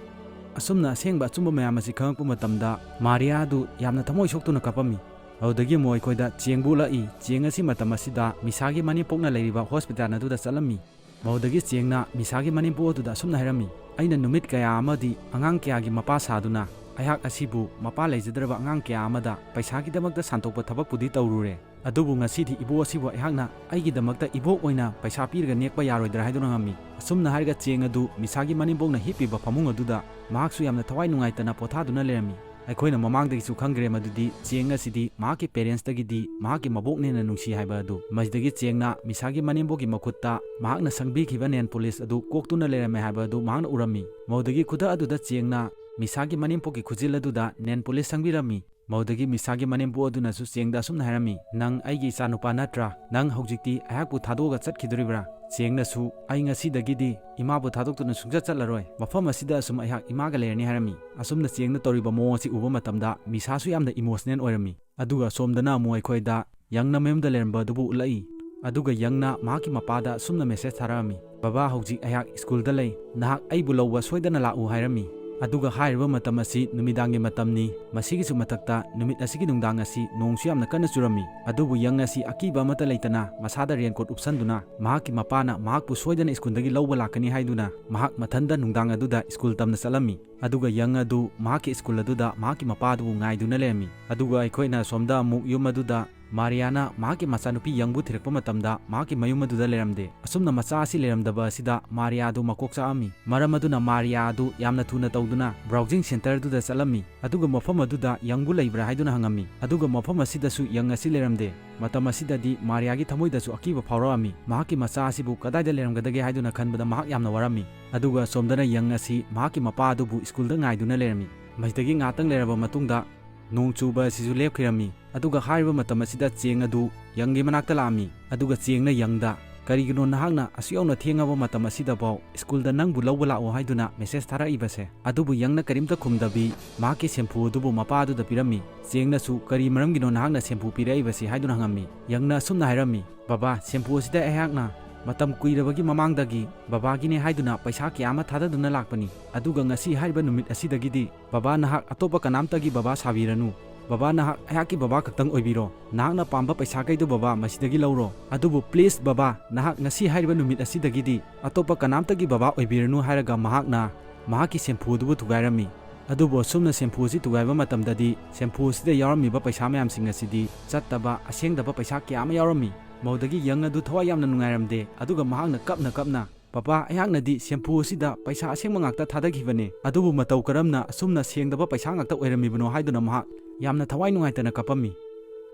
ꯑꯁꯨꯝꯅ ꯑꯁꯦꯡꯕ ꯑꯆꯨꯝꯕ ꯃꯌꯥꯝ ꯑꯁꯤ ꯈꯪꯂꯛꯄ ꯃꯇꯝꯗ ꯃꯥꯔꯤꯌꯥ ꯑꯗꯨ ꯌꯥꯝꯅ ꯊꯃꯣꯏ ꯁꯣꯛꯇꯨꯅ ꯀꯞꯄꯝꯃꯤ꯫ ꯑꯗꯨꯗꯒꯤ ꯑꯃꯨꯛ ꯑꯩꯈꯣꯏꯗ ꯆꯦꯡꯕꯨ ꯎꯠꯂꯛꯏ꯫ ꯆꯦꯡ ꯑꯁꯤ ꯃꯇꯝ ꯑꯁꯤꯗ ꯃꯤꯁꯥꯒꯤ ꯃꯅꯦꯝꯄꯣꯛꯅ ꯂꯩꯔꯤꯕ ꯍꯣꯁꯄꯤꯇꯥꯜ ꯑꯗꯨꯗ ꯆꯠꯂꯝꯃꯤ꯫ ꯃꯗꯨꯗꯒꯤ ꯆꯦꯡꯅ ꯃꯤꯁꯥꯒꯤ ꯃꯅꯦꯝꯄꯣꯛ ꯑꯗꯨꯗ ꯑꯁꯨꯝꯅ ꯍꯥꯏꯔꯝꯃꯤ, "ꯑꯩꯅ ꯅꯨꯃꯤꯠ ꯀꯌꯥ ꯑꯃꯗꯤ ꯑꯉꯥꯡ ꯀꯌꯥꯒꯤ ꯃꯄꯥ ꯁꯥꯗꯨꯅ ꯑꯩꯍꯥꯛ ꯑꯁꯤꯕꯨ ꯃꯄꯥ ꯂꯩꯖꯗ꯭ꯔꯕ ꯑꯉꯥꯡ ꯀꯌꯥ ꯑꯃꯗ ꯄꯩꯁꯥꯒꯤꯗꯃꯛꯇ ꯁꯥꯟꯗꯣꯛꯄ ꯊꯕꯛꯄꯨꯗꯤ ꯇꯧꯔꯨꯔꯦ꯫ ꯑꯗꯨꯕꯨ ꯉꯁꯤꯗꯤ ꯏꯕꯣꯛ ꯑꯁꯤꯕꯨ ꯑꯩꯍꯥꯛꯅ ꯑꯩꯒꯤꯗꯃꯛꯇ ꯏꯕꯣꯛ ꯑꯣꯏꯅ ꯄꯩꯁꯥ ꯄꯤꯔꯒ ꯅꯦꯛꯄ ꯌꯥꯔꯣꯏꯗ꯭ꯔꯥ ꯍꯥꯏꯗꯨꯅ ꯍꯪꯉꯝꯃꯤ꯫" ꯑꯁꯨꯝꯅ ꯍꯥꯏꯔꯒ ꯆꯦꯡ ꯑꯗꯨ ꯃꯤꯁꯥꯒꯤ ꯃꯅꯦꯝꯄꯣꯛꯅ ꯍꯤꯞꯄꯤꯕ ꯐꯃꯨꯡ ꯑꯗꯨꯗ ꯃꯍꯥꯛꯁꯨ ꯌꯥꯝꯅ ꯊꯋꯥꯏ ꯅꯨꯡꯉꯥꯏꯇꯅ ꯄꯣꯊꯥꯗꯨꯅ ꯂꯩꯔꯝꯃꯤ꯫ ꯑꯩꯈꯣꯏꯅ ꯃꯃꯥꯡꯗꯒꯤꯁꯨ ꯈꯪꯈ꯭ꯔꯦ ꯃꯗꯨꯗꯤ ꯆꯦꯡ ꯑꯁꯤꯗꯤ ꯃꯍꯥꯛꯀꯤ ꯄꯦꯔꯦꯟꯁꯇꯒꯤꯗꯤ ꯃꯍꯥꯛꯀꯤ ꯃꯕꯣꯛꯅ ꯍꯦꯟꯅ ꯅꯨꯡꯁꯤ ꯍꯥꯏꯕ ꯑꯗꯨ꯫ ꯃꯁꯤꯗꯒꯤ ꯆꯦꯡꯅ ꯃꯤꯁꯥꯒꯤ ꯃꯅꯦꯝꯄꯣꯛꯀꯤ ꯃꯈꯨꯠꯇ ꯃꯍꯥꯛꯅ ꯁꯪꯕꯤꯈꯤꯕ ꯅꯦꯟ ꯄꯣꯂꯤꯁ ꯑꯗꯨ ꯀꯣꯛꯇꯨꯅ ꯂꯩꯔꯝꯃꯦ ꯍꯥꯏꯕ ꯑꯗꯨ ꯃꯍꯥꯛꯅ ꯎꯔꯝꯃꯤ꯫ ꯃꯗꯨꯗꯒꯤ ꯈꯨꯗꯛ ꯑꯗꯨꯗ ꯆꯦꯡꯅ ꯃꯤꯁꯥꯒꯤ ꯃꯅꯦꯝꯄꯣꯛꯀꯤ ꯈꯨꯖꯤꯜ ꯑꯗꯨꯗ ꯅꯦꯟ ꯄꯣꯂꯤꯁ ꯁꯪꯕꯤꯔꯝꯃꯤ꯫ ꯃꯗꯨꯗꯒꯤ ꯃꯤꯁꯥꯒꯤ ꯃꯅꯦꯝꯄꯣꯛ ꯑꯗꯨꯅꯁꯨ ꯆꯦꯡꯗ ꯑꯁꯨꯝꯅ ꯍꯥꯏꯔꯝꯃꯤ, "ꯅꯪ ꯑꯩꯒꯤ ꯏꯆꯥꯅꯨꯄꯥ ꯅꯠꯇ꯭ꯔꯥ? ꯅꯪ ꯍꯧꯖꯤꯛꯇꯤ ꯑꯩꯍꯥꯛꯄꯨ ꯊꯥꯗꯣꯛꯑꯒ ꯆꯠꯈꯤꯗꯣꯔꯤꯕ꯭ꯔꯥ?" ꯆꯦꯡꯅꯁꯨ, "ꯑꯩ ꯉꯁꯤꯗꯒꯤꯗꯤ ꯏꯃꯥꯕꯨ ꯊꯥꯗꯣꯛꯇꯨꯅ ꯁꯨꯡꯆꯠ ꯆꯠꯂꯔꯣꯏ꯫ ꯃꯐꯝ ꯑꯁꯤꯗ ꯑꯁꯨꯝ ꯑꯩꯍꯥꯛ ꯏꯃꯥꯒ ꯂꯩꯔꯅꯤ," ꯍꯥꯏꯔꯝꯃꯤ꯫ ꯑꯁꯨꯝꯅ ꯆꯦꯡꯅ ꯇꯧꯔꯤꯕ ꯃꯑꯣꯡ ꯑꯁꯤ ꯎꯕ ꯃꯇꯝꯗ ꯃꯤꯁꯥꯁꯨ ꯌꯥꯝꯅ ꯏꯃꯣꯁꯅꯦꯜ ꯑꯣꯏꯔꯝꯃꯤ꯫ ꯑꯗꯨꯒ ꯑꯁꯣꯝꯗꯅ ꯑꯃꯨꯛ ꯑꯩꯈꯣꯏꯗ ꯌꯪꯅ ꯃꯌꯨꯝꯗ ꯂꯩꯔꯝꯕ ꯑꯗꯨꯕꯨ ꯎꯠꯂꯛꯏ꯫ ꯑꯗꯨꯒ ꯌꯪꯅ ꯃꯍꯥꯛꯀꯤ ꯃꯄꯥꯗ ꯑꯁꯨꯝꯅ ꯃꯦꯁꯦꯖ ꯊꯥꯔꯛꯑꯝꯃꯤ, "ꯕꯕꯥ, ꯍꯧꯖꯤꯛ ꯑꯩꯍꯥꯛ ꯁ꯭ꯀꯨꯜꯗ ꯂꯩ, ꯅꯍꯥꯛ ꯑꯩꯕꯨ ꯂꯧꯕ ꯁꯣꯏꯗꯅ ꯂꯥꯛꯎ," ꯍꯥꯏꯔꯝꯃꯤ꯫ ꯑꯗꯨꯒ ꯍꯥꯏꯔꯤꯕ ꯃꯇꯝ ꯑꯁꯤ ꯅꯨꯃꯤꯗꯥꯡꯒꯤ ꯃꯇꯝꯅꯤ꯫ ꯃꯁꯤꯒꯤꯁꯨ ꯃꯊꯛꯇ ꯅꯨꯃꯤꯠ ꯑꯁꯤꯒꯤ ꯅꯨꯡꯗꯥꯡ ꯑꯁꯤ ꯅꯣꯡꯁꯨ ꯌꯥꯝꯅ ꯀꯟꯅ ꯆꯨꯔꯝꯃꯤ꯫ ꯑꯗꯨꯕꯨ ꯌꯪ ꯑꯁꯤ ꯑꯀꯤꯕ ꯑꯃꯠꯇ ꯂꯩꯇꯅ ꯃꯁꯥꯗ ꯔꯦꯟꯀꯣꯠ ꯎꯞꯁꯟꯗꯨꯅ ꯃꯍꯥꯛꯀꯤ ꯃꯄꯥꯅ ꯃꯍꯥꯛꯄꯨ ꯁꯣꯏꯗꯅ ꯁ꯭ꯀꯨꯜꯗꯒꯤ ꯂꯧꯕ ꯂꯥꯛꯀꯅꯤ ꯍꯥꯏꯗꯨꯅ ꯃꯍꯥꯛ ꯃꯊꯟꯗ ꯅꯨꯡꯗꯥꯡ ꯑꯗꯨꯗ ꯁ꯭ꯀꯨꯜ ꯇꯝꯅ ꯆꯠꯂꯝꯃꯤ꯫ ꯑꯗꯨꯒ ꯌꯪ ꯑꯗꯨ ꯃꯍꯥꯛꯀꯤ ꯁ꯭ꯀꯨꯜ ꯑꯗꯨꯗ ꯃꯍꯥꯛꯀꯤ ꯃꯄꯥ ꯑꯗꯨꯕꯨ ꯉꯥꯏꯗꯨꯅ ꯂꯩꯔꯝꯃꯤ꯫ ꯑꯗꯨꯒ ꯑꯩꯈꯣꯏꯅ ꯑꯁꯣꯝꯗ ꯑꯃꯨꯛ ꯌꯨꯝ ꯑꯗꯨꯗ ꯃꯥꯔꯤꯌꯥꯅ ꯃꯍꯥꯛꯀꯤ ꯃꯆꯥꯅꯨꯄꯤ ꯌꯪꯕꯨ ꯊꯤꯔꯛꯄ ꯃꯇꯝꯗ ꯃꯍꯥꯛꯀꯤ ꯃꯌꯨꯝ ꯑꯗꯨꯗ ꯂꯩꯔꯝꯗꯦ꯫ ꯑꯁꯨꯝꯅ ꯃꯆꯥ ꯑꯁꯤ ꯂꯩꯔꯝꯗꯕ ꯑꯁꯤꯗ ꯃꯥꯔꯤꯌꯥ ꯑꯗꯨ ꯃꯀꯣꯛ ꯆꯥꯛꯑꯝꯃꯤ꯫ ꯃꯔꯝ ꯑꯗꯨꯅ ꯃꯥꯔꯤꯌꯥ ꯑꯗꯨ ꯌꯥꯝꯅ ꯊꯨꯅ ꯇꯧꯗꯨꯅ browsing centre ꯑꯗꯨꯗ ꯆꯠꯂꯝꯃꯤ꯫ ꯑꯗꯨꯒ ꯃꯐꯝ ꯑꯗꯨꯗ ꯌꯪꯕꯨ ꯂꯩꯕ꯭ꯔꯥ ꯍꯥꯏꯗꯨꯅ ꯍꯪꯉꯝꯃꯤ꯫ ꯑꯗꯨꯒ ꯃꯐꯝ ꯑꯁꯤꯗꯁꯨ ꯌꯪ ꯑꯁꯤ ꯂꯩꯔꯝꯗꯦ꯫ ꯃꯇꯝ ꯑꯁꯤꯗꯗꯤ ꯃꯥꯔꯤꯌꯥꯒꯤ ꯊꯃꯣꯏꯗꯁꯨ ꯑꯀꯤꯕ ꯐꯥꯎꯔꯛꯑꯝꯃꯤ꯫ ꯃꯍꯥꯛꯀꯤ ꯃꯆꯥ ꯑꯁꯤꯕꯨ ꯀꯗꯥꯏꯗ ꯂꯩꯔꯝꯒꯗꯒꯦ ꯍꯥꯏꯗꯨꯅ ꯈꯟꯕꯗ ꯃꯍꯥꯛ ꯌꯥꯝꯅ ꯋꯥꯔꯝꯃꯤ꯫ ꯑꯗꯨꯒ ꯑꯁꯣꯝꯗꯅ ꯌꯪ ꯑꯁꯤ ꯃꯍꯥꯛꯀꯤ ꯃꯄꯥ ꯑꯗꯨꯕꯨ ꯁ꯭ꯀꯨꯜꯗ ꯉꯥꯏꯗꯨꯅ ꯂꯩꯔꯝꯃꯤ꯫ ꯃꯁꯤꯗꯒꯤ ꯉꯥꯏꯍꯥꯛꯇꯪ ꯂꯩꯔꯕ ꯃꯇꯨꯡꯗ ꯅꯣꯡ ꯆꯨꯕ ꯑꯁꯤꯁꯨ ꯂꯦꯞꯈꯤꯔꯝꯃꯤ꯫ ꯑꯗꯨꯒ ꯍꯥꯏꯔꯤꯕ ꯃꯇꯝ ꯑꯁꯤꯗ ꯆꯦꯡ ꯑꯗꯨ ꯌꯪꯒꯤ ꯃꯅꯥꯛꯇ ꯂꯥꯛꯑꯝꯃꯤ꯫ ꯑꯗꯨꯒ ꯆꯦꯡꯅ ꯌꯪꯗ, "ꯀꯔꯤꯒꯤꯅꯣ ꯅꯍꯥꯛꯅ ꯑꯁꯨꯛ ꯌꯧꯅ ꯊꯦꯡꯉꯕ ꯃꯇꯝ ꯑꯁꯤꯗꯐꯥꯎ ꯁ꯭ꯀꯨꯜꯗ ꯅꯪꯕꯨ ꯂꯧꯕ ꯂꯥꯛꯑꯣ ꯍꯥꯏꯗꯨꯅ ꯃꯦꯁꯦꯖ ꯊꯥꯔꯛꯏꯕꯁꯦ?" ꯑꯗꯨꯕꯨ ꯌꯪꯅ ꯀꯔꯤꯝꯇ ꯈꯨꯝꯗꯕꯤ ꯃꯍꯥꯛꯀꯤ ꯁꯦꯝꯐꯨ ꯑꯗꯨꯕꯨ ꯃꯄꯥ ꯑꯗꯨꯗ ꯄꯤꯔꯝꯃꯤ꯫ ꯆꯦꯡꯅꯁꯨ, "ꯀꯔꯤ ꯃꯔꯝꯒꯤꯅꯣ ꯅꯍꯥꯛꯅ ꯁꯦꯝꯐꯨ ꯄꯤꯔꯛꯏꯕꯁꯤ?" ꯍꯥꯏꯗꯨꯅ ꯍꯪꯉꯝꯃꯤ꯫ ꯌꯪꯅ ꯑꯁꯨꯝꯅ ꯍꯥꯏꯔꯝꯃꯤ, "ꯕꯕꯥ, ꯁꯦꯝꯐꯨ ꯑꯁꯤꯗ ꯑꯩꯍꯥꯛꯅ ꯃꯇꯝ ꯀꯨꯏꯔꯕꯒꯤ ꯃꯃꯥꯡꯗꯒꯤ ꯕꯕꯥꯒꯤꯅꯦ ꯍꯥꯏꯗꯨꯅ ꯄꯩꯁꯥ ꯀꯌꯥ ꯑꯃ ꯊꯥꯗꯗꯨꯅ ꯂꯥꯛꯄꯅꯤ꯫ ꯑꯗꯨꯒ ꯉꯁꯤ ꯍꯥꯏꯔꯤꯕ ꯅꯨꯃꯤꯠ ꯑꯁꯤꯗꯒꯤꯗꯤ ꯕꯕꯥ ꯅꯍꯥꯛ ꯑꯇꯣꯞꯄ ꯀꯅꯥꯝꯇꯒꯤ ꯕꯕꯥ ꯁꯥꯕꯤꯔꯅꯨ꯫ ꯕꯕꯥ ꯅꯍꯥꯛ ꯑꯩꯍꯥꯛꯀꯤ ꯕꯕꯥ ꯈꯛꯇꯪ ꯑꯣꯏꯕꯤꯔꯣ꯫ ꯅꯍꯥꯛꯅ ꯄꯥꯝꯕ ꯄꯩꯁꯥꯈꯩꯗꯨ ꯕꯕꯥ ꯃꯁꯤꯗꯒꯤ ꯂꯧꯔꯣ꯫ ꯑꯗꯨꯕꯨ please ꯕꯕꯥ, ꯅꯍꯥꯛ ꯉꯁꯤ ꯍꯥꯏꯔꯤꯕ ꯅꯨꯃꯤꯠ ꯑꯁꯤꯗꯒꯤꯗꯤ ꯑꯇꯣꯞꯄ ꯀꯅꯥꯝꯇꯒꯤ ꯕꯕꯥ ꯑꯣꯏꯕꯤꯔꯅꯨ" ꯍꯥꯏꯔꯒ ꯃꯍꯥꯛꯅ ꯃꯍꯥꯛꯀꯤ ꯁꯦꯝꯐꯨ ꯑꯗꯨꯕꯨ ꯊꯨꯒꯥꯏꯔꯝꯃꯤ꯫ ꯑꯗꯨꯕꯨ ꯑꯁꯨꯝꯅ ꯁꯦꯝꯐꯨ ꯑꯁꯤ ꯊꯨꯒꯥꯏꯕ ꯃꯇꯝꯗꯗꯤ ꯁꯦꯝꯐꯨ ꯑꯁꯤꯗ ꯌꯥꯎꯔꯝꯃꯤꯕ ꯄꯩꯁꯥ ꯃꯌꯥꯝꯁꯤꯡ ꯑꯁꯤꯗꯤ ꯆꯠꯇꯕ, ꯑꯁꯦꯡꯗꯕ ꯄꯩꯁꯥ ꯀꯌꯥ ꯑꯃ ꯌꯥꯎꯔꯝꯃꯤ꯫ ꯃꯧꯗꯒꯤ ꯌꯪ ꯑꯗꯨ ꯊꯋꯥꯏ ꯌꯥꯝꯅ ꯅꯨꯡꯉꯥꯏꯔꯝꯗꯦ꯫ ꯑꯗꯨꯒ ꯃꯍꯥꯛꯅ ꯀꯞꯅ ꯀꯞꯅ, "ꯕꯕꯥ, ꯑꯩꯍꯥꯛꯅꯗꯤ ꯁꯦꯝꯐꯨ ꯑꯁꯤꯗ ꯄꯩꯁꯥ ꯑꯁꯦꯡꯕ ꯉꯥꯛꯇ ꯊꯥꯗꯈꯤꯕꯅꯦ, ꯑꯗꯨꯕꯨ ꯃꯇꯧ ꯀꯔꯝꯅ ꯑꯁꯨꯝꯅ ꯁꯦꯡꯗꯕ ꯄꯩꯁꯥ ꯉꯥꯛꯇ ꯑꯣꯏꯔꯝꯃꯤꯕꯅꯣ?" ꯍꯥꯏꯗꯨꯅ ꯃꯍꯥꯛ ꯌꯥꯝꯅ ꯊꯋꯥꯏ ꯅꯨꯡꯉꯥꯏꯇꯅ ꯀꯞꯄꯝꯃꯤ꯫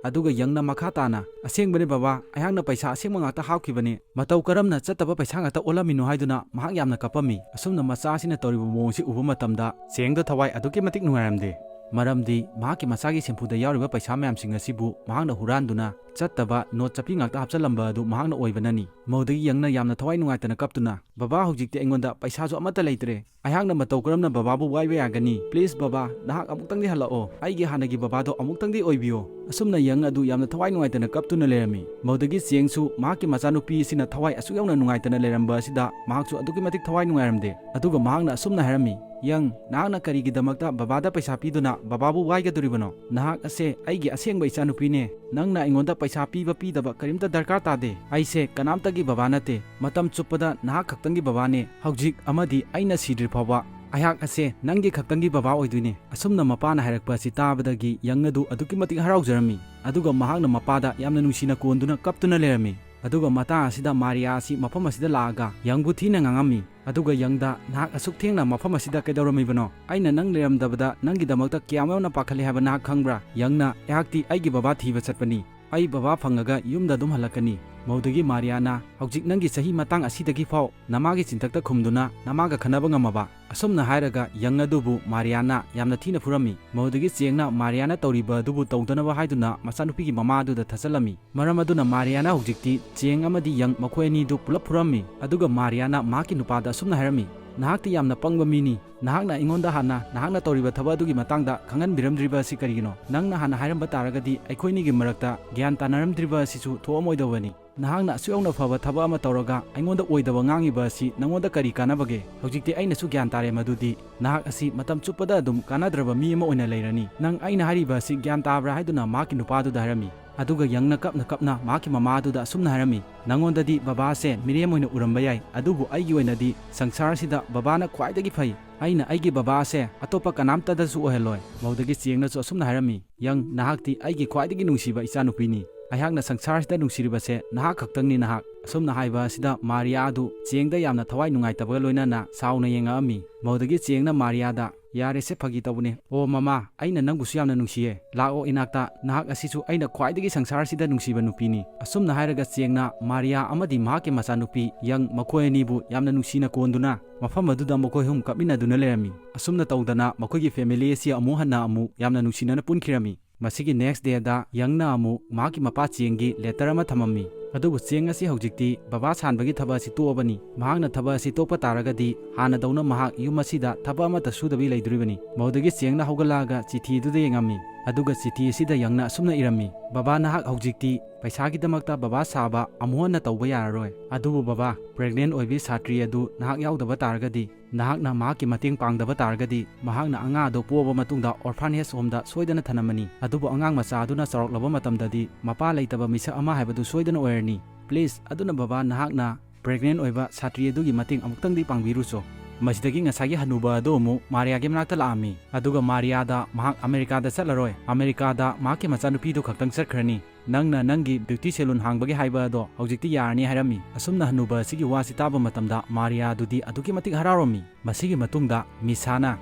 ꯑꯗꯨꯒ ꯌꯪꯅ ꯃꯈꯥ ꯇꯥꯅ, "ꯑꯁꯦꯡꯕꯅꯦ ꯕꯕꯥ, ꯑꯩꯍꯥꯛꯅ ꯄꯩꯁꯥ ꯑꯁꯦꯡꯕ ꯉꯥꯛꯇ ꯍꯥꯞꯈꯤꯕꯅꯦ, ꯃꯇꯧ ꯀꯔꯝꯅ ꯆꯠꯇꯕ ꯄꯩꯁꯥ ꯉꯥꯛꯇ ꯑꯣꯜꯂꯝꯃꯤꯅꯣ?" ꯍꯥꯏꯗꯨꯅ ꯃꯍꯥꯛ ꯌꯥꯝꯅ ꯀꯞꯄꯝꯃꯤ꯫ ꯑꯁꯨꯝꯅ ꯃꯆꯥ ꯑꯁꯤꯅ ꯇꯧꯔꯤꯕ ꯃꯑꯣꯡꯁꯤ ꯎꯕ ꯃꯇꯝꯗ ꯆꯦꯡꯗ ꯊꯋꯥꯏ ꯑꯗꯨꯛꯀꯤ ꯃꯇꯤꯛ ꯅꯨꯡꯉꯥꯏꯔꯝꯗꯦ꯫ ꯃꯔꯝꯗꯤ ꯃꯍꯥꯛꯀꯤ ꯃꯆꯥꯒꯤ ꯁꯦꯝꯐꯨꯗ ꯌꯥꯎꯔꯤꯕ ꯄꯩꯁꯥ ꯃꯌꯥꯝꯁꯤꯡ ꯑꯁꯤꯕꯨ ꯃꯍꯥꯛꯅ ꯍꯨꯔꯥꯟꯗꯨꯅ ꯆꯠꯇꯕ ꯅꯣꯠ ꯆꯠꯄꯤ ꯉꯥꯛꯇ ꯍꯥꯞꯆꯜꯂꯝꯕ ꯑꯗꯨ ꯃꯍꯥꯛꯅ ꯑꯣꯏꯕꯅꯅꯤ꯫ ꯃꯧꯗꯒꯤ ꯌꯪꯅ ꯌꯥꯝꯅ ꯊꯋꯥꯏ ꯅꯨꯡꯉꯥꯏꯇꯅ ꯀꯞꯇꯨꯅ, "ꯕꯕꯥ, ꯍꯧꯖꯤꯛꯇꯤ ꯑꯩꯉꯣꯟꯗ ꯄꯩꯁꯥꯁꯨ ꯑꯃꯠꯇ ꯂꯩꯇ꯭ꯔꯦ꯫ ꯑꯩꯍꯥꯛꯅ ꯃꯇꯧ ꯀꯔꯝꯅ ꯕꯕꯥꯕꯨ ꯋꯥꯏꯕ ꯌꯥꯒꯅꯤ? Please ꯕꯕꯥ, ꯅꯍꯥꯛ ꯑꯃꯨꯛꯇꯪꯗꯤ ꯍꯜꯂꯛꯑꯣ꯫ ꯑꯩꯒꯤ ꯍꯥꯟꯅꯒꯤ ꯕꯕꯥꯗꯣ ꯑꯃꯨꯛꯇꯪꯗꯤ ꯑꯣꯏꯕꯤꯌꯣ꯫" ꯑꯁꯨꯝꯅ ꯌꯪ ꯑꯗꯨ ꯌꯥꯝꯅ ꯊꯋꯥꯏ ꯅꯨꯡꯉꯥꯏꯇꯅ ꯀꯞꯇꯨꯅ ꯂꯩꯔꯝꯃꯤ꯫ ꯃꯧꯗꯒꯤ ꯆꯦꯡꯁꯨ ꯃꯍꯥꯛꯀꯤ ꯃꯆꯥꯅꯨꯄꯤ ꯑꯁꯤꯅ ꯊꯋꯥꯏ ꯑꯁꯨꯛ ꯌꯧꯅ ꯅꯨꯡꯉꯥꯏꯇꯅ ꯂꯩꯔꯝꯕ ꯑꯁꯤꯗ ꯃꯍꯥꯛꯁꯨ ꯑꯗꯨꯛꯀꯤ ꯃꯇꯤꯛ ꯊꯋꯥꯏ ꯅꯨꯡꯉꯥꯏꯔꯝꯗꯦ꯫ ꯑꯗꯨꯒ ꯃꯍꯥꯛꯅ ꯑꯁꯨꯝꯅ ꯍꯥꯏꯔꯝꯃꯤ, "ꯌꯪ, ꯅꯍꯥꯛꯅ ꯀꯔꯤꯒꯤꯗꯃꯛꯇ ꯕꯕꯥꯗ ꯄꯩꯁꯥ ꯄꯤꯗꯨꯅ ꯕꯕꯥꯕꯨ ꯋꯥꯏꯒꯗꯣꯔꯤꯕꯅꯣ? ꯅꯍꯥꯛ ꯑꯁꯦ ꯑꯩꯒꯤ ꯑꯁꯦꯡꯕ ꯏꯆꯥꯅꯨꯄꯤꯅꯦ꯫ ꯅꯪꯅ ꯑꯩꯉꯣꯟꯗ ꯄꯩꯁꯥ ꯄꯤꯕ ꯄꯤꯗꯕ ꯀꯔꯤꯝꯇ ꯗꯔꯀꯥꯔ ꯇꯥꯗꯦ꯫ ꯑꯩꯁꯦ ꯀꯅꯥꯝꯇꯒꯤ ꯕꯕꯥ ꯅꯠꯇꯦ꯫ ꯃꯇꯝ ꯆꯨꯞꯄꯗ ꯅꯍꯥꯛ ꯈꯛꯇꯪꯒꯤ ꯕꯕꯥꯅꯦ꯫ ꯍꯧꯖꯤꯛ ꯑꯃꯗꯤ ꯑꯩꯅ ꯁꯤꯗ꯭ꯔꯤ ꯐꯥꯎꯕ "ꯑꯩꯍꯥꯛ ꯑꯁꯦ ꯅꯪꯒꯤ ꯈꯛꯇꯪꯒꯤ ꯕꯕꯥ ꯑꯣꯏꯗꯣꯏꯅꯦ"꯫ ꯑꯁꯨꯝꯅ ꯃꯄꯥꯅ ꯍꯥꯏꯔꯛꯄ ꯑꯁꯤ ꯇꯥꯕꯗꯒꯤ ꯌꯪ ꯑꯗꯨ ꯑꯗꯨꯛꯀꯤ ꯃꯇꯤꯛ ꯍꯔꯥꯎꯖꯔꯝꯃꯤ꯫ ꯑꯗꯨꯒ ꯃꯍꯥꯛꯅ ꯃꯄꯥꯗ ꯌꯥꯝꯅ ꯅꯨꯡꯁꯤꯅ ꯀꯣꯟꯗꯨꯅ ꯀꯞꯇꯨꯅ ꯂꯩꯔꯝꯃꯤ꯫ ꯑꯗꯨꯒ ꯃꯇꯥꯡ ꯑꯁꯤꯗ ꯃꯥꯔꯤꯌꯥ ꯑꯁꯤ ꯃꯐꯝ ꯑꯁꯤꯗ ꯂꯥꯛꯑꯒ ꯌꯪꯕꯨ ꯊꯤꯅ ꯉꯥꯡꯉꯝꯃꯤ꯫ ꯑꯗꯨꯒ ꯌꯪꯗ, "ꯅꯍꯥꯛ ꯑꯁꯨꯛ ꯊꯦꯡꯅ ꯃꯐꯝ ꯑꯁꯤꯗ ꯀꯩꯗꯧꯔꯝꯃꯤꯕꯅꯣ? ꯑꯩꯅ ꯅꯪ ꯂꯩꯔꯝꯗꯕꯗ ꯅꯪꯒꯤꯗꯃꯛꯇ ꯀꯌꯥꯝ ꯌꯥꯝꯅ ꯄꯥꯈꯠꯂꯤ ꯍꯥꯏꯕ ꯅꯍꯥꯛ ꯈꯪꯕ꯭ꯔꯥ?" ꯌꯪꯅ, "ꯑꯩꯍꯥꯛꯇꯤ ꯑꯩꯒꯤ ꯕꯕꯥ ꯊꯤꯕ ꯆꯠꯄꯅꯤ꯫ ꯑꯩ ꯕꯕꯥ ꯐꯪꯉꯒ ꯌꯨꯝꯗ ꯑꯗꯨꯝ ꯍꯜꯂꯛꯀꯅꯤ"꯫ ꯃꯧꯗꯒꯤ ꯃꯥꯔꯤꯌꯥꯅ, "ꯍꯧꯖꯤꯛ ꯅꯪꯒꯤ ꯆꯍꯤ ꯃꯇꯥꯡ ꯑꯁꯤꯗꯒꯤ ꯐꯥꯎ ꯅꯃꯥꯒꯤ ꯆꯤꯟꯊꯛꯇ ꯈꯨꯝꯗꯨꯅ ꯅꯃꯥꯒ ꯈꯟꯅꯕ ꯉꯝꯃꯕ?" ꯑꯁꯨꯝꯅ ꯍꯥꯏꯔꯒ ꯌꯪ ꯑꯗꯨꯕꯨ ꯃꯥꯔꯤꯌꯥꯅ ꯌꯥꯝꯅ ꯊꯤꯅ ꯐꯨꯔꯝꯃꯤ꯫ ꯃꯧꯗꯒꯤ ꯆꯦꯡꯅ ꯃꯥꯔꯤꯌꯥꯅ ꯇꯧꯔꯤꯕ ꯑꯗꯨꯕꯨ ꯇꯧꯗꯅꯕ ꯍꯥꯏꯗꯨꯅ ꯃꯆꯥꯅꯨꯄꯤꯒꯤ ꯃꯃꯥ ꯑꯗꯨꯗ ꯊꯠꯆꯜꯂꯝꯃꯤ꯫ ꯃꯔꯝ ꯑꯗꯨꯅ ꯃꯥꯔꯤꯌꯥꯅ ꯍꯧꯖꯤꯛꯇꯤ ꯆꯦꯡ ꯑꯃꯗꯤ ꯌꯪ ꯃꯈꯣꯏ ꯑꯅꯤꯗꯨ ꯄꯨꯂꯞ ꯐꯨꯔꯝꯃꯤ꯫ ꯑꯗꯨꯒ ꯃꯥꯔꯤꯌꯥꯅ ꯃꯍꯥꯛꯀꯤ ꯅꯨꯄꯥꯗ ꯑꯁꯨꯝꯅ ꯍꯥꯏꯔꯝꯃꯤ, "ꯅꯍꯥꯛꯇꯤ ꯌꯥꯝꯅ ꯄꯪꯕ ꯃꯤꯅꯤ꯫ ꯅꯍꯥꯛꯅ ꯑꯩꯉꯣꯟꯗ ꯍꯥꯟꯅ ꯅꯍꯥꯛꯅ ꯇꯧꯔꯤꯕ ꯊꯕꯛ ꯑꯗꯨꯒꯤ ꯃꯇꯥꯡꯗ ꯈꯪꯍꯟꯕꯤꯔꯝꯗ꯭ꯔꯤꯕ ꯑꯁꯤ ꯀꯔꯤꯒꯤꯅꯣ? ꯅꯪꯅ ꯍꯥꯟꯅ ꯍꯥꯏꯔꯝꯕ ꯇꯥꯔꯒꯗꯤ ꯑꯩꯈꯣꯏꯅꯤꯒꯤ ꯃꯔꯛꯇ ꯒ꯭ꯌꯥꯟ ꯇꯥꯅꯔꯝꯗ꯭ꯔꯤꯕ ꯑꯁꯤꯁꯨ ꯊꯣꯛꯑꯝꯃꯣꯏꯗꯧꯕꯅꯤ꯫ ꯅꯍꯥꯛꯅ ꯑꯁꯨꯛ ꯌꯥꯝꯅ ꯐꯕ ꯊꯕꯛ ꯑꯃ ꯇꯧꯔꯒ ꯑꯩꯉꯣꯟꯗ ꯑꯣꯏꯗꯕ ꯉꯥꯡꯉꯤꯕ ꯑꯁꯤ ꯅꯪꯉꯣꯟꯗ ꯀꯔꯤ ꯀꯥꯟꯅꯕꯒꯦ? ꯍꯧꯖꯤꯛꯇꯤ ꯑꯩꯅꯁꯨ ꯒ꯭ꯌꯥꯟ ꯇꯥꯔꯦ ꯃꯗꯨꯗꯤ ꯅꯍꯥꯛ ꯑꯁꯤ ꯃꯇꯝ ꯆꯨꯞꯄꯗ ꯑꯗꯨꯝ ꯀꯥꯟꯅꯗ꯭ꯔꯕ ꯃꯤ ꯑꯃ ꯑꯣꯏꯅ ꯂꯩꯔꯅꯤ꯫ ꯅꯪ ꯑꯩꯅ ꯍꯥꯏꯔꯤꯕ ꯑꯁꯤ ꯒ꯭ꯌꯥꯟ ꯇꯥꯕ꯭ꯔꯥ?" ꯍꯥꯏꯗꯨꯅ ꯃꯍꯥꯛꯀꯤ ꯅꯨꯄꯥꯗꯨꯗ ꯍꯥꯏꯔꯝꯃꯤ꯫ ꯑꯗꯨꯒ ꯌꯪꯅ ꯀꯞꯅ ꯀꯞꯅ ꯃꯍꯥꯛꯀꯤ ꯃꯃꯥ ꯑꯗꯨꯗ ꯑꯁꯨꯝꯅ ꯍꯥꯏꯔꯝꯃꯤ, "ꯅꯪꯉꯣꯟꯗꯗꯤ ꯕꯕꯥꯁꯦ ꯃꯤꯔꯦꯝ ꯑꯣꯏꯅ ꯎꯔꯝꯕ ꯌꯥꯏ, ꯑꯗꯨꯕꯨ ꯑꯩꯒꯤ ꯑꯣꯏꯅꯗꯤ ꯁꯪꯁꯥꯔꯁꯤꯗ ꯕꯕꯥꯅ ꯈ꯭ꯋꯥꯏꯗꯒꯤ ꯐꯩ꯫ ꯑꯩꯅ ꯑꯩꯒꯤ ꯕꯕꯥ ꯑꯁꯦ ꯑꯇꯣꯞꯄ ꯀꯅꯥꯝꯇꯗꯁꯨ ꯑꯣꯏꯍꯜꯂꯣꯏ"꯫ ꯃꯧꯗꯒꯤ ꯆꯦꯡꯅꯁꯨ ꯑꯁꯨꯝꯅ ꯍꯥꯏꯔꯝꯃꯤ, "ꯌꯪ, ꯅꯍꯥꯛꯇꯤ ꯑꯩꯒꯤ ꯈ꯭ꯋꯥꯏꯗꯒꯤ ꯅꯨꯡꯁꯤꯕ ꯏꯆꯥꯅꯨꯄꯤꯅꯤ꯫ ꯑꯩꯍꯥꯛꯅ ꯁꯪꯁꯥꯔꯁꯤꯗ ꯅꯨꯡꯁꯤꯔꯤꯕꯁꯦ ꯅꯍꯥꯛ ꯈꯛꯇꯪꯅꯤ, ꯅꯍꯥꯛ"꯫ ꯑꯁꯨꯝꯅ ꯍꯥꯏꯕ ꯑꯁꯤꯗ ꯃꯥꯔꯤꯌꯥ ꯑꯗꯨ ꯆꯦꯡꯗ ꯌꯥꯝꯅ ꯊꯋꯥꯏ ꯅꯨꯡꯉꯥꯏꯇꯕꯒ ꯂꯣꯏꯅꯅ ꯁꯥꯎꯅ ꯌꯦꯡꯉꯛꯑꯝꯃꯤ꯫ ꯃꯧꯗꯒꯤ ꯆꯦꯡꯅ ꯃꯥꯔꯤꯌꯥꯗ, "ꯌꯥꯔꯦꯁꯦ, ꯐꯥꯒꯤ ꯇꯧꯕꯅꯦ꯫ ꯑꯣ ꯃꯃꯥ, ꯑꯩꯅ ꯅꯪꯕꯨꯁꯨ ꯌꯥꯝꯅ ꯅꯨꯡꯁꯤꯌꯦ꯫ ꯂꯥꯛꯑꯣ ꯏꯅꯥꯛꯇ, ꯅꯍꯥꯛ ꯑꯁꯤꯁꯨ ꯑꯩꯅ ꯈ꯭ꯋꯥꯏꯗꯒꯤ ꯁꯪꯁꯥꯔꯁꯤꯗ ꯅꯨꯡꯁꯤꯕ ꯅꯨꯄꯤꯅꯤ"꯫ ꯑꯁꯨꯝꯅ ꯍꯥꯏꯔꯒ ꯆꯦꯡꯅ ꯃꯥꯔꯤꯌꯥ ꯑꯃꯗꯤ ꯃꯍꯥꯛꯀꯤ ꯃꯆꯥꯅꯨꯄꯤ ꯌꯪ ꯃꯈꯣꯏ ꯑꯅꯤꯕꯨ ꯌꯥꯝꯅ ꯅꯨꯡꯁꯤꯅ ꯀꯣꯟꯗꯨꯅ ꯃꯐꯝ ꯑꯗꯨꯗ ꯃꯈꯣꯏ ꯑꯍꯨꯝ ꯀꯞꯃꯤꯟꯅꯗꯨꯅ ꯂꯩꯔꯝꯃꯤ꯫ ꯑꯁꯨꯝꯅ ꯇꯧꯗꯅ ꯃꯈꯣꯏꯒꯤ ꯐꯦꯃꯤꯂꯤ ꯑꯁꯤ ꯑꯃꯨꯛ ꯍꯟꯅ ꯑꯃꯨꯛ ꯌꯥꯝꯅ ꯅꯨꯡꯁꯤꯅꯅ ꯄꯨꯟꯈꯤꯔꯝꯃꯤ꯫ ꯃꯁꯤꯒꯤ ꯅꯦꯛꯁ ꯗꯦꯗ ꯌꯪꯅ ꯑꯃꯨꯛ ꯃꯍꯥꯛꯀꯤ ꯃꯄꯥ ꯆꯦꯡꯒꯤ ꯂꯦꯇꯔ ꯑꯃ ꯊꯝꯃꯝꯃꯤ꯫ ꯑꯗꯨꯕꯨ ꯆꯦꯡ ꯑꯁꯤ ꯍꯧꯖꯤꯛꯇꯤ ꯕꯕꯥ ꯁꯥꯟꯕꯒꯤ ꯊꯕꯛ ꯑꯁꯤ ꯇꯣꯛꯑꯕꯅꯤ꯫ ꯃꯍꯥꯛꯅ ꯊꯕꯛ ꯑꯁꯤ ꯇꯣꯛꯄ ꯇꯥꯔꯒꯗꯤ ꯍꯥꯟꯅꯗꯧꯅ ꯃꯍꯥꯛ ꯌꯨꯝ ꯑꯁꯤꯗ ꯊꯕꯛ ꯑꯃꯠꯇ ꯁꯨꯗꯕꯤ ꯂꯩꯗꯣꯔꯤꯕꯅꯤ꯫ ꯃꯗꯨꯗꯒꯤ ꯆꯦꯡꯅ ꯍꯧꯒꯠꯂꯛꯑꯒ ꯆꯤꯊꯤ ꯑꯗꯨꯗ ꯌꯦꯡꯉꯝꯃꯤ꯫ ꯑꯗꯨꯒ ꯆꯤꯊꯤ ꯑꯁꯤꯗ ꯌꯪꯅ ꯑꯁꯨꯝꯅ ꯏꯔꯝꯃꯤ, "ꯕꯕꯥ, ꯅꯍꯥꯛ ꯍꯧꯖꯤꯛꯇꯤ ꯄꯩꯁꯥꯒꯤꯗꯃꯛꯇ ꯕꯕꯥ ꯁꯥꯕ ꯑꯃꯨꯛ ꯍꯟꯅ ꯇꯧꯕ ꯌꯥꯔꯔꯣꯏ꯫ ꯑꯗꯨꯕꯨ ꯕꯕꯥ, ꯄ꯭ꯔꯦꯒꯅꯦꯟ ꯑꯣꯏꯕꯤ ꯁꯥꯇ꯭ꯔꯤ ꯑꯗꯨ ꯅꯍꯥꯛ ꯌꯥꯎꯗꯕ ꯇꯥꯔꯒꯗꯤ, ꯅꯍꯥꯛꯅ ꯃꯍꯥꯛꯀꯤ ꯃꯇꯦꯡ ꯄꯥꯡꯗꯕ ꯇꯥꯔꯒꯗꯤ, ꯃꯍꯥꯛꯅ ꯑꯉꯥꯡ ꯑꯗꯨ ꯄꯣꯛꯑꯕ ꯃꯇꯨꯡꯗ ꯑꯣꯔꯐꯥꯟꯍꯦꯖ ꯍꯣꯝꯗ ꯁꯣꯏꯗꯅ ꯊꯅꯝꯃꯅꯤ꯫ ꯑꯗꯨꯕꯨ ꯑꯉꯥꯡ ꯃꯆꯥ ꯑꯗꯨꯅ ꯆꯥꯎꯔꯛꯂꯕ ꯃꯇꯝꯗꯗꯤ ꯃꯄꯥ ꯂꯩꯇꯕ ꯃꯤꯁꯛ ꯑꯃ ꯍꯥꯏꯕꯗꯨ ꯁꯣꯏꯗꯅ ꯑꯣꯏꯔꯅꯤ꯫ ꯄ꯭ꯂꯤꯖ, ꯑꯗꯨꯅ ꯕꯕꯥ, ꯅꯍꯥꯛꯅ ꯄ꯭ꯔꯦꯒꯅꯦꯟ ꯑꯣꯏꯕ ꯁꯥꯇ꯭ꯔꯤ ꯑꯗꯨꯒꯤ ꯃꯇꯦꯡ ꯑꯃꯨꯛꯇꯪꯗꯤ ꯄꯥꯡꯕꯤꯔꯨꯆꯣ"꯫ ꯃꯁꯤꯗꯒꯤ ꯉꯁꯥꯏꯒꯤ ꯍꯅꯨꯕ ꯑꯗꯨ ꯑꯃꯨꯛ ꯃꯥꯔꯤꯌꯥꯒꯤ ꯃꯅꯥꯛꯇ ꯂꯥꯛꯑꯝꯃꯤ꯫ ꯑꯗꯨꯒ ꯃꯥꯔꯤꯌꯥꯗ ꯃꯍꯥꯛ ꯑꯃꯦꯔꯤꯀꯥꯗ ꯆꯠꯂꯔꯣꯏ, ꯑꯃꯦꯔꯤꯀꯥꯗ ꯃꯍꯥꯛꯀꯤ ꯃꯆꯥꯅꯨꯄꯤꯗꯨ ꯈꯛꯇꯪ ꯆꯠꯈ꯭ꯔꯅꯤ, ꯅꯪꯅ ꯅꯪꯒꯤ ꯕ꯭ꯌꯨꯇꯤ ꯁꯦꯂꯨꯟ ꯍꯥꯡꯕꯒꯤ ꯍꯥꯏꯕ ꯑꯗꯣ ꯍꯧꯖꯤꯛꯇꯤ ꯌꯥꯔꯅꯤ ꯍꯥꯏꯔꯝꯃꯤ꯫ ꯑꯁꯨꯝꯅ ꯍꯅꯨꯕ ꯑꯁꯤꯒꯤ ꯋꯥꯁꯤ ꯇꯥꯕ ꯃꯇꯝꯗ ꯃꯥꯔꯤꯌꯥ ꯑꯗꯨꯗꯤ ꯑꯗꯨꯛꯀꯤ ꯃꯇꯤꯛ ꯍꯔꯥꯎꯔꯝꯃꯤ꯫ ꯃꯁꯤꯒꯤ ꯃꯇꯨꯡꯗ ꯃꯤꯁꯥꯅ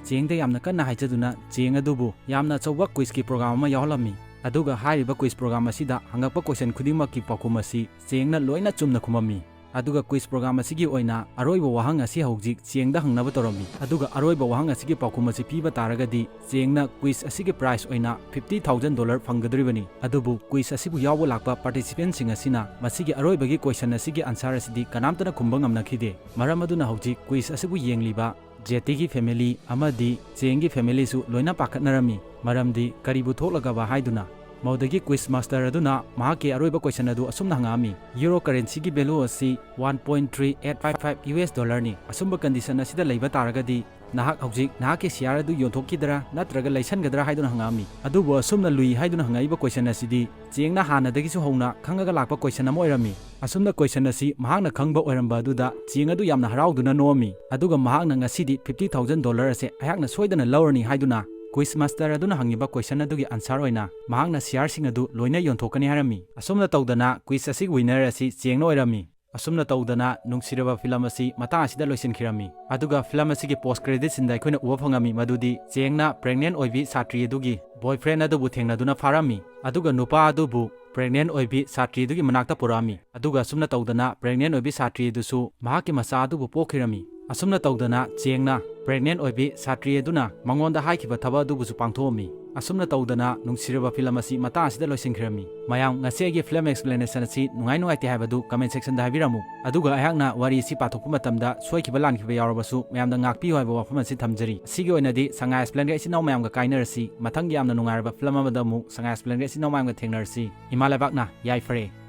ꯆꯦꯡꯗ ꯌꯥꯝꯅ ꯀꯟꯅ ꯍꯥꯏꯖꯗꯨꯅ ꯆꯦꯡ ꯑꯗꯨꯕꯨ ꯌꯥꯝꯅ ꯑꯆꯧꯕ ꯀ꯭ꯋꯤꯖꯀꯤ ꯄ꯭ꯔꯣꯒ꯭ꯔꯥꯝ ꯑꯃ ꯌꯥꯎꯍꯜꯂꯝꯃꯤ꯫ ꯑꯗꯨꯒ ꯍꯥꯏꯔꯤꯕ ꯀ꯭ꯋꯤꯖ ꯄ꯭ꯔꯣꯒ꯭ꯔꯥꯝ ꯑꯁꯤꯗ ꯍꯪꯉꯛꯄ ꯀꯣꯏꯁꯟ ꯈꯨꯗꯤꯡꯃꯛꯀꯤ ꯄꯥꯎꯈꯨꯝ ꯑꯁꯤ ꯆꯦꯡꯅ ꯂꯣꯏꯅ ꯆꯨꯝꯅ ꯈꯨꯝꯃꯝꯃꯤ꯫ ꯑꯗꯨꯒ ꯀ꯭ꯋꯤꯖ ꯄ꯭ꯔꯣꯒ꯭ꯔꯥꯝ ꯑꯁꯤꯒꯤ ꯑꯣꯏꯅ ꯑꯔꯣꯏꯕ ꯋꯥꯍꯪ ꯑꯁꯤ ꯍꯧꯖꯤꯛ ꯆꯦꯡꯗ ꯍꯪꯅꯕ ꯇꯧꯔꯝꯃꯤ꯫ ꯑꯗꯨꯒ ꯑꯔꯣꯏꯕ ꯋꯥꯍꯪ ꯑꯁꯤꯒꯤ ꯄꯥꯎꯈꯨꯝ ꯑꯁꯤ ꯄꯤꯕ ꯇꯥꯔꯒꯗꯤ ꯆꯦꯡꯅ ꯀ꯭ꯋꯤꯖ ꯑꯁꯤꯒꯤ ꯄ꯭ꯔꯥꯏꯖ ꯑꯣꯏꯅ ꯐꯤꯐꯇꯤ ꯊꯥꯎꯖꯟ ꯗꯣꯂꯔ ꯐꯪꯒꯗꯧꯔꯤꯕꯅꯤ꯫ ꯑꯗꯨꯕꯨ ꯀ꯭ꯋꯤꯖ ꯑꯁꯤꯕꯨ ꯌꯥꯎꯕ ꯂꯥꯛꯄ ꯄꯥꯔꯇꯤꯁꯤꯄꯦꯟꯁꯤꯡ ꯑꯁꯤꯅ ꯃꯁꯤꯒꯤ ꯑꯔꯣꯏꯕꯒꯤ ꯀꯣꯏꯁꯟ ꯑꯁꯤꯒꯤ ꯑꯟꯁꯔ ꯑꯁꯤꯗꯤ ꯀꯅꯥꯝꯇꯅ ꯈꯨꯝꯕ ꯉꯝꯅꯈꯤꯗꯦ꯫ ꯃꯔꯝ ꯑꯗꯨꯅ ꯍꯧꯖꯤꯛ ꯀ꯭ꯋꯤꯖ ꯑꯁꯤꯕꯨ ꯌꯦꯡꯂꯤꯕ ꯖꯦꯇꯤꯒꯤ ꯐꯦꯃꯤꯂꯤ ꯑꯃꯗꯤ ꯆꯦꯡꯒꯤ ꯐꯦꯃꯤꯂꯤꯁꯨ ꯂꯣꯏꯅ ꯄꯥꯈꯠꯅꯔꯝꯃꯤ꯫ ꯃꯔꯝꯗꯤ ꯀꯔꯤꯕꯨ ꯊꯣꯛꯂꯒꯕ ꯍꯥꯏꯗꯨꯅ꯫ ꯃꯗꯨꯗꯒꯤ ꯀ꯭ꯋꯤꯖ ꯃꯥꯁꯇꯔ ꯑꯗꯨꯅ ꯃꯍꯥꯛꯀꯤ ꯑꯔꯣꯏꯕ ꯀꯣꯏꯁꯟ ꯑꯗꯨ ꯑꯁꯨꯝꯅ ꯍꯪꯉꯛꯑꯝꯃꯤ, "ꯌꯨꯔꯣ ꯀꯔꯦꯟꯁꯤꯒꯤ ꯚꯦꯂꯨ ꯑꯁꯤ one point three eight five five U S ꯗꯣꯂꯔꯅꯤ꯫ ꯑꯁꯨꯝꯕ ꯀꯟꯗꯤꯁꯟ ꯑꯁꯤꯗ ꯂꯩꯕ ꯇꯥꯔꯒꯗꯤ ꯅꯍꯥꯛ ꯍꯧꯖꯤꯛ ꯅꯍꯥꯛꯀꯤ ꯁꯤꯌꯥꯔ ꯑꯗꯨ ꯌꯣꯟꯊꯣꯛꯈꯤꯗ꯭ꯔꯥ ꯅꯠꯇ꯭ꯔꯒ ꯂꯩꯁꯟꯒꯗ꯭ꯔꯥ?" ꯍꯥꯏꯗꯨꯅ ꯍꯪꯉꯛꯑꯝꯃꯤ꯫ ꯑꯗꯨꯕꯨ ꯑꯁꯨꯝꯅ ꯂꯨꯏ ꯍꯥꯏꯗꯨꯅ ꯍꯪꯉꯛꯏꯕ ꯀꯣꯏꯁꯟ ꯑꯁꯤꯗꯤ ꯆꯦꯡꯅ ꯍꯥꯟꯅꯗꯒꯤꯁꯨ ꯍꯧꯅ ꯈꯪꯉꯒ ꯂꯥꯛꯄ ꯀꯣꯏꯁꯟ ꯑꯃ ꯑꯣꯏꯔꯝꯃꯤ꯫ ꯑꯁꯨꯝꯅ ꯀꯣꯏꯁꯟ ꯑꯁꯤ ꯃꯍꯥꯛꯅ ꯈꯪꯕ ꯑꯣꯏꯔꯝꯕ ꯑꯗꯨꯗ ꯆꯦꯡ ꯑꯗꯨ ꯌꯥꯝꯅ ꯍꯔꯥꯎꯗꯨꯅ ꯅꯣꯛꯑꯝꯃꯤ꯫ ꯑꯗꯨꯒ ꯃꯍꯥꯛꯅ ꯉꯁꯤꯗꯤ ꯐꯤꯐꯇꯤ ꯊꯥꯎꯖꯟ ꯗꯣꯂꯔ ꯑꯁꯦ ꯑꯩꯍꯥꯛꯅ ꯁꯣꯏꯗꯅ ꯂꯧꯔꯅꯤ ꯍꯥꯏꯗꯨꯅ ꯀ꯭ꯋꯤꯖ ꯃꯥꯁꯇꯔ ꯑꯗꯨꯅ ꯍꯪꯉꯤꯕ ꯀꯣꯏꯁꯟ ꯑꯗꯨꯒꯤ ꯑꯟꯁꯔ ꯑꯣꯏꯅ ꯃꯍꯥꯛꯅ ꯁꯤꯌꯥꯔꯁꯤꯡ ꯑꯗꯨ ꯂꯣꯏꯅ ꯌꯣꯟꯊꯣꯛꯀꯅꯤ ꯍꯥꯏꯔꯝꯃꯤ꯫ ꯑꯁꯨꯝꯅ ꯇꯧꯗꯅ ꯀ꯭ꯋꯤꯖ ꯑꯁꯤꯒꯤ ꯋꯤꯟꯅꯔ ꯑꯁꯤ ꯆꯦꯡꯅ ꯑꯣꯏꯔꯝꯃꯤ꯫ ꯑꯁꯨꯝꯅ ꯇꯧꯗꯅ ꯅꯨꯡꯁꯤꯔꯕ ꯐꯤꯂꯝ ꯑꯁꯤ ꯃꯇꯥꯡ ꯑꯁꯤꯗ ꯂꯣꯏꯁꯤꯟꯈꯤꯔꯝꯃꯤ꯫ ꯑꯗꯨꯒ ꯐꯤꯂꯝ ꯑꯁꯤꯒꯤ ꯄꯣꯁ ꯀ꯭ꯔꯦꯗꯤꯠꯁꯤꯡꯗ ꯑꯩꯈꯣꯏꯅ ꯎꯕ ꯐꯪꯉꯝꯃꯤ ꯃꯗꯨꯗꯤ ꯆꯦꯡꯅ ꯄ꯭ꯔꯦꯒꯅꯦꯟ ꯑꯣꯏꯕꯤ ꯁꯥꯇ꯭ꯔꯤ ꯑꯗꯨꯒꯤ ꯕꯣꯏꯐ꯭ꯔꯦꯟ ꯑꯗꯨꯕꯨ ꯊꯦꯡꯅꯗꯨꯅ ꯐꯥꯔꯝꯃꯤ꯫ ꯑꯗꯨꯒ ꯅꯨꯄꯥ ꯑꯗꯨꯕꯨ ꯄ꯭ꯔꯦꯒꯅꯦꯟ ꯑꯣꯏꯕꯤ ꯁꯥꯇ꯭ꯔꯤ ꯑꯗꯨꯒꯤ ꯃꯅꯥꯛꯇ ꯄꯨꯔꯛꯑꯝꯃꯤ꯫ ꯑꯗꯨꯒ ꯑꯁꯨꯝꯅ ꯇꯧꯗꯅ ꯄ꯭ꯔꯦꯒꯅꯦꯟ ꯑꯣꯏꯕꯤ ꯁꯥꯇ꯭ꯔꯤ ꯑꯗꯨꯁꯨ ꯃꯍꯥꯛꯀꯤ ꯃꯆꯥ ꯑꯗꯨꯕꯨ ꯄꯣꯛꯈꯤꯔꯝꯃꯤ꯫ ꯑꯁꯨꯝꯅ ꯇꯧꯗꯅ ꯆꯦꯡꯅ ꯄ꯭ꯔꯦꯒꯅꯦꯟ ꯑꯣꯏꯕꯤ ꯁꯥꯇ꯭ꯔꯤ ꯑꯗꯨꯅ ꯃꯉꯣꯟꯗ ꯍꯥꯏꯈꯤꯕ ꯊꯕꯛ ꯑꯗꯨꯕꯨꯁꯨ ꯄꯥꯡꯊꯣꯛꯑꯝꯃꯤ꯫ ꯑꯁꯨꯝꯅ ꯇꯧꯗꯅ ꯅꯨꯡꯁꯤꯔꯕ ꯐꯤꯂꯝ ꯑꯁꯤ ꯃꯇꯥꯡ ꯑꯁꯤꯗ ꯂꯣꯏꯁꯤꯟꯈꯤꯔꯝꯃꯤ꯫ ꯃꯌꯥꯝ, ꯉꯁꯤ ꯑꯩꯒꯤ ꯐꯤꯂꯝ ꯑꯦꯛꯁꯄ꯭ꯂꯦꯅꯦꯁꯟ ꯑꯁꯤ ꯅꯨꯡꯉꯥꯏ ꯅꯨꯡꯉꯥꯏꯇꯦ ꯍꯥꯏꯕꯗꯨ ꯀꯃꯦꯟ ꯁꯦꯛꯁꯟꯗ ꯍꯥꯏꯕꯤꯔꯝꯃꯨ꯫ ꯑꯗꯨꯒ ꯑꯩꯍꯥꯛꯅ ꯋꯥꯔꯤ ꯑꯁꯤ ꯄꯥꯊꯣꯛꯄ ꯃꯇꯝꯗ ꯁꯣꯏꯈꯤꯕ ꯂꯥꯟꯈꯤꯕ ꯌꯥꯎꯔꯕꯁꯨ ꯃꯌꯥꯝꯗ ꯉꯥꯛꯄꯤꯌꯨ ꯍꯥꯏꯕ ꯋꯥꯐꯝ ꯑꯁꯤ ꯊꯝꯖꯔꯤ꯫ ꯑꯁꯤꯒꯤ ꯑꯣꯏꯅꯗꯤ ꯁꯉꯥꯏ ꯑꯦꯛꯁꯄ꯭ꯂꯦꯟꯒꯤ ꯏꯆꯤꯟ ꯏꯅꯥꯎ ꯃꯌꯥꯝꯒ ꯀꯥꯏꯅꯔꯁꯤ꯫ ꯃꯊꯪꯒꯤ ꯌꯥꯝꯅ ꯅꯨꯡꯉꯥꯏꯔꯕ ꯐꯤꯂꯝ ꯑꯃꯗ ꯑꯃꯨꯛ ꯁꯉꯥꯏ ꯑꯦꯛꯁꯄ꯭ꯂꯦꯟꯒꯤ ꯏꯆꯤꯟ ꯏꯅꯥꯎ ꯃꯌꯥꯝꯒ ꯊꯦꯡꯅꯔꯁꯤ꯫ ꯏꯃꯥ ꯂꯩꯕꯥꯛꯅ ꯌꯥꯏꯐꯔꯦ꯫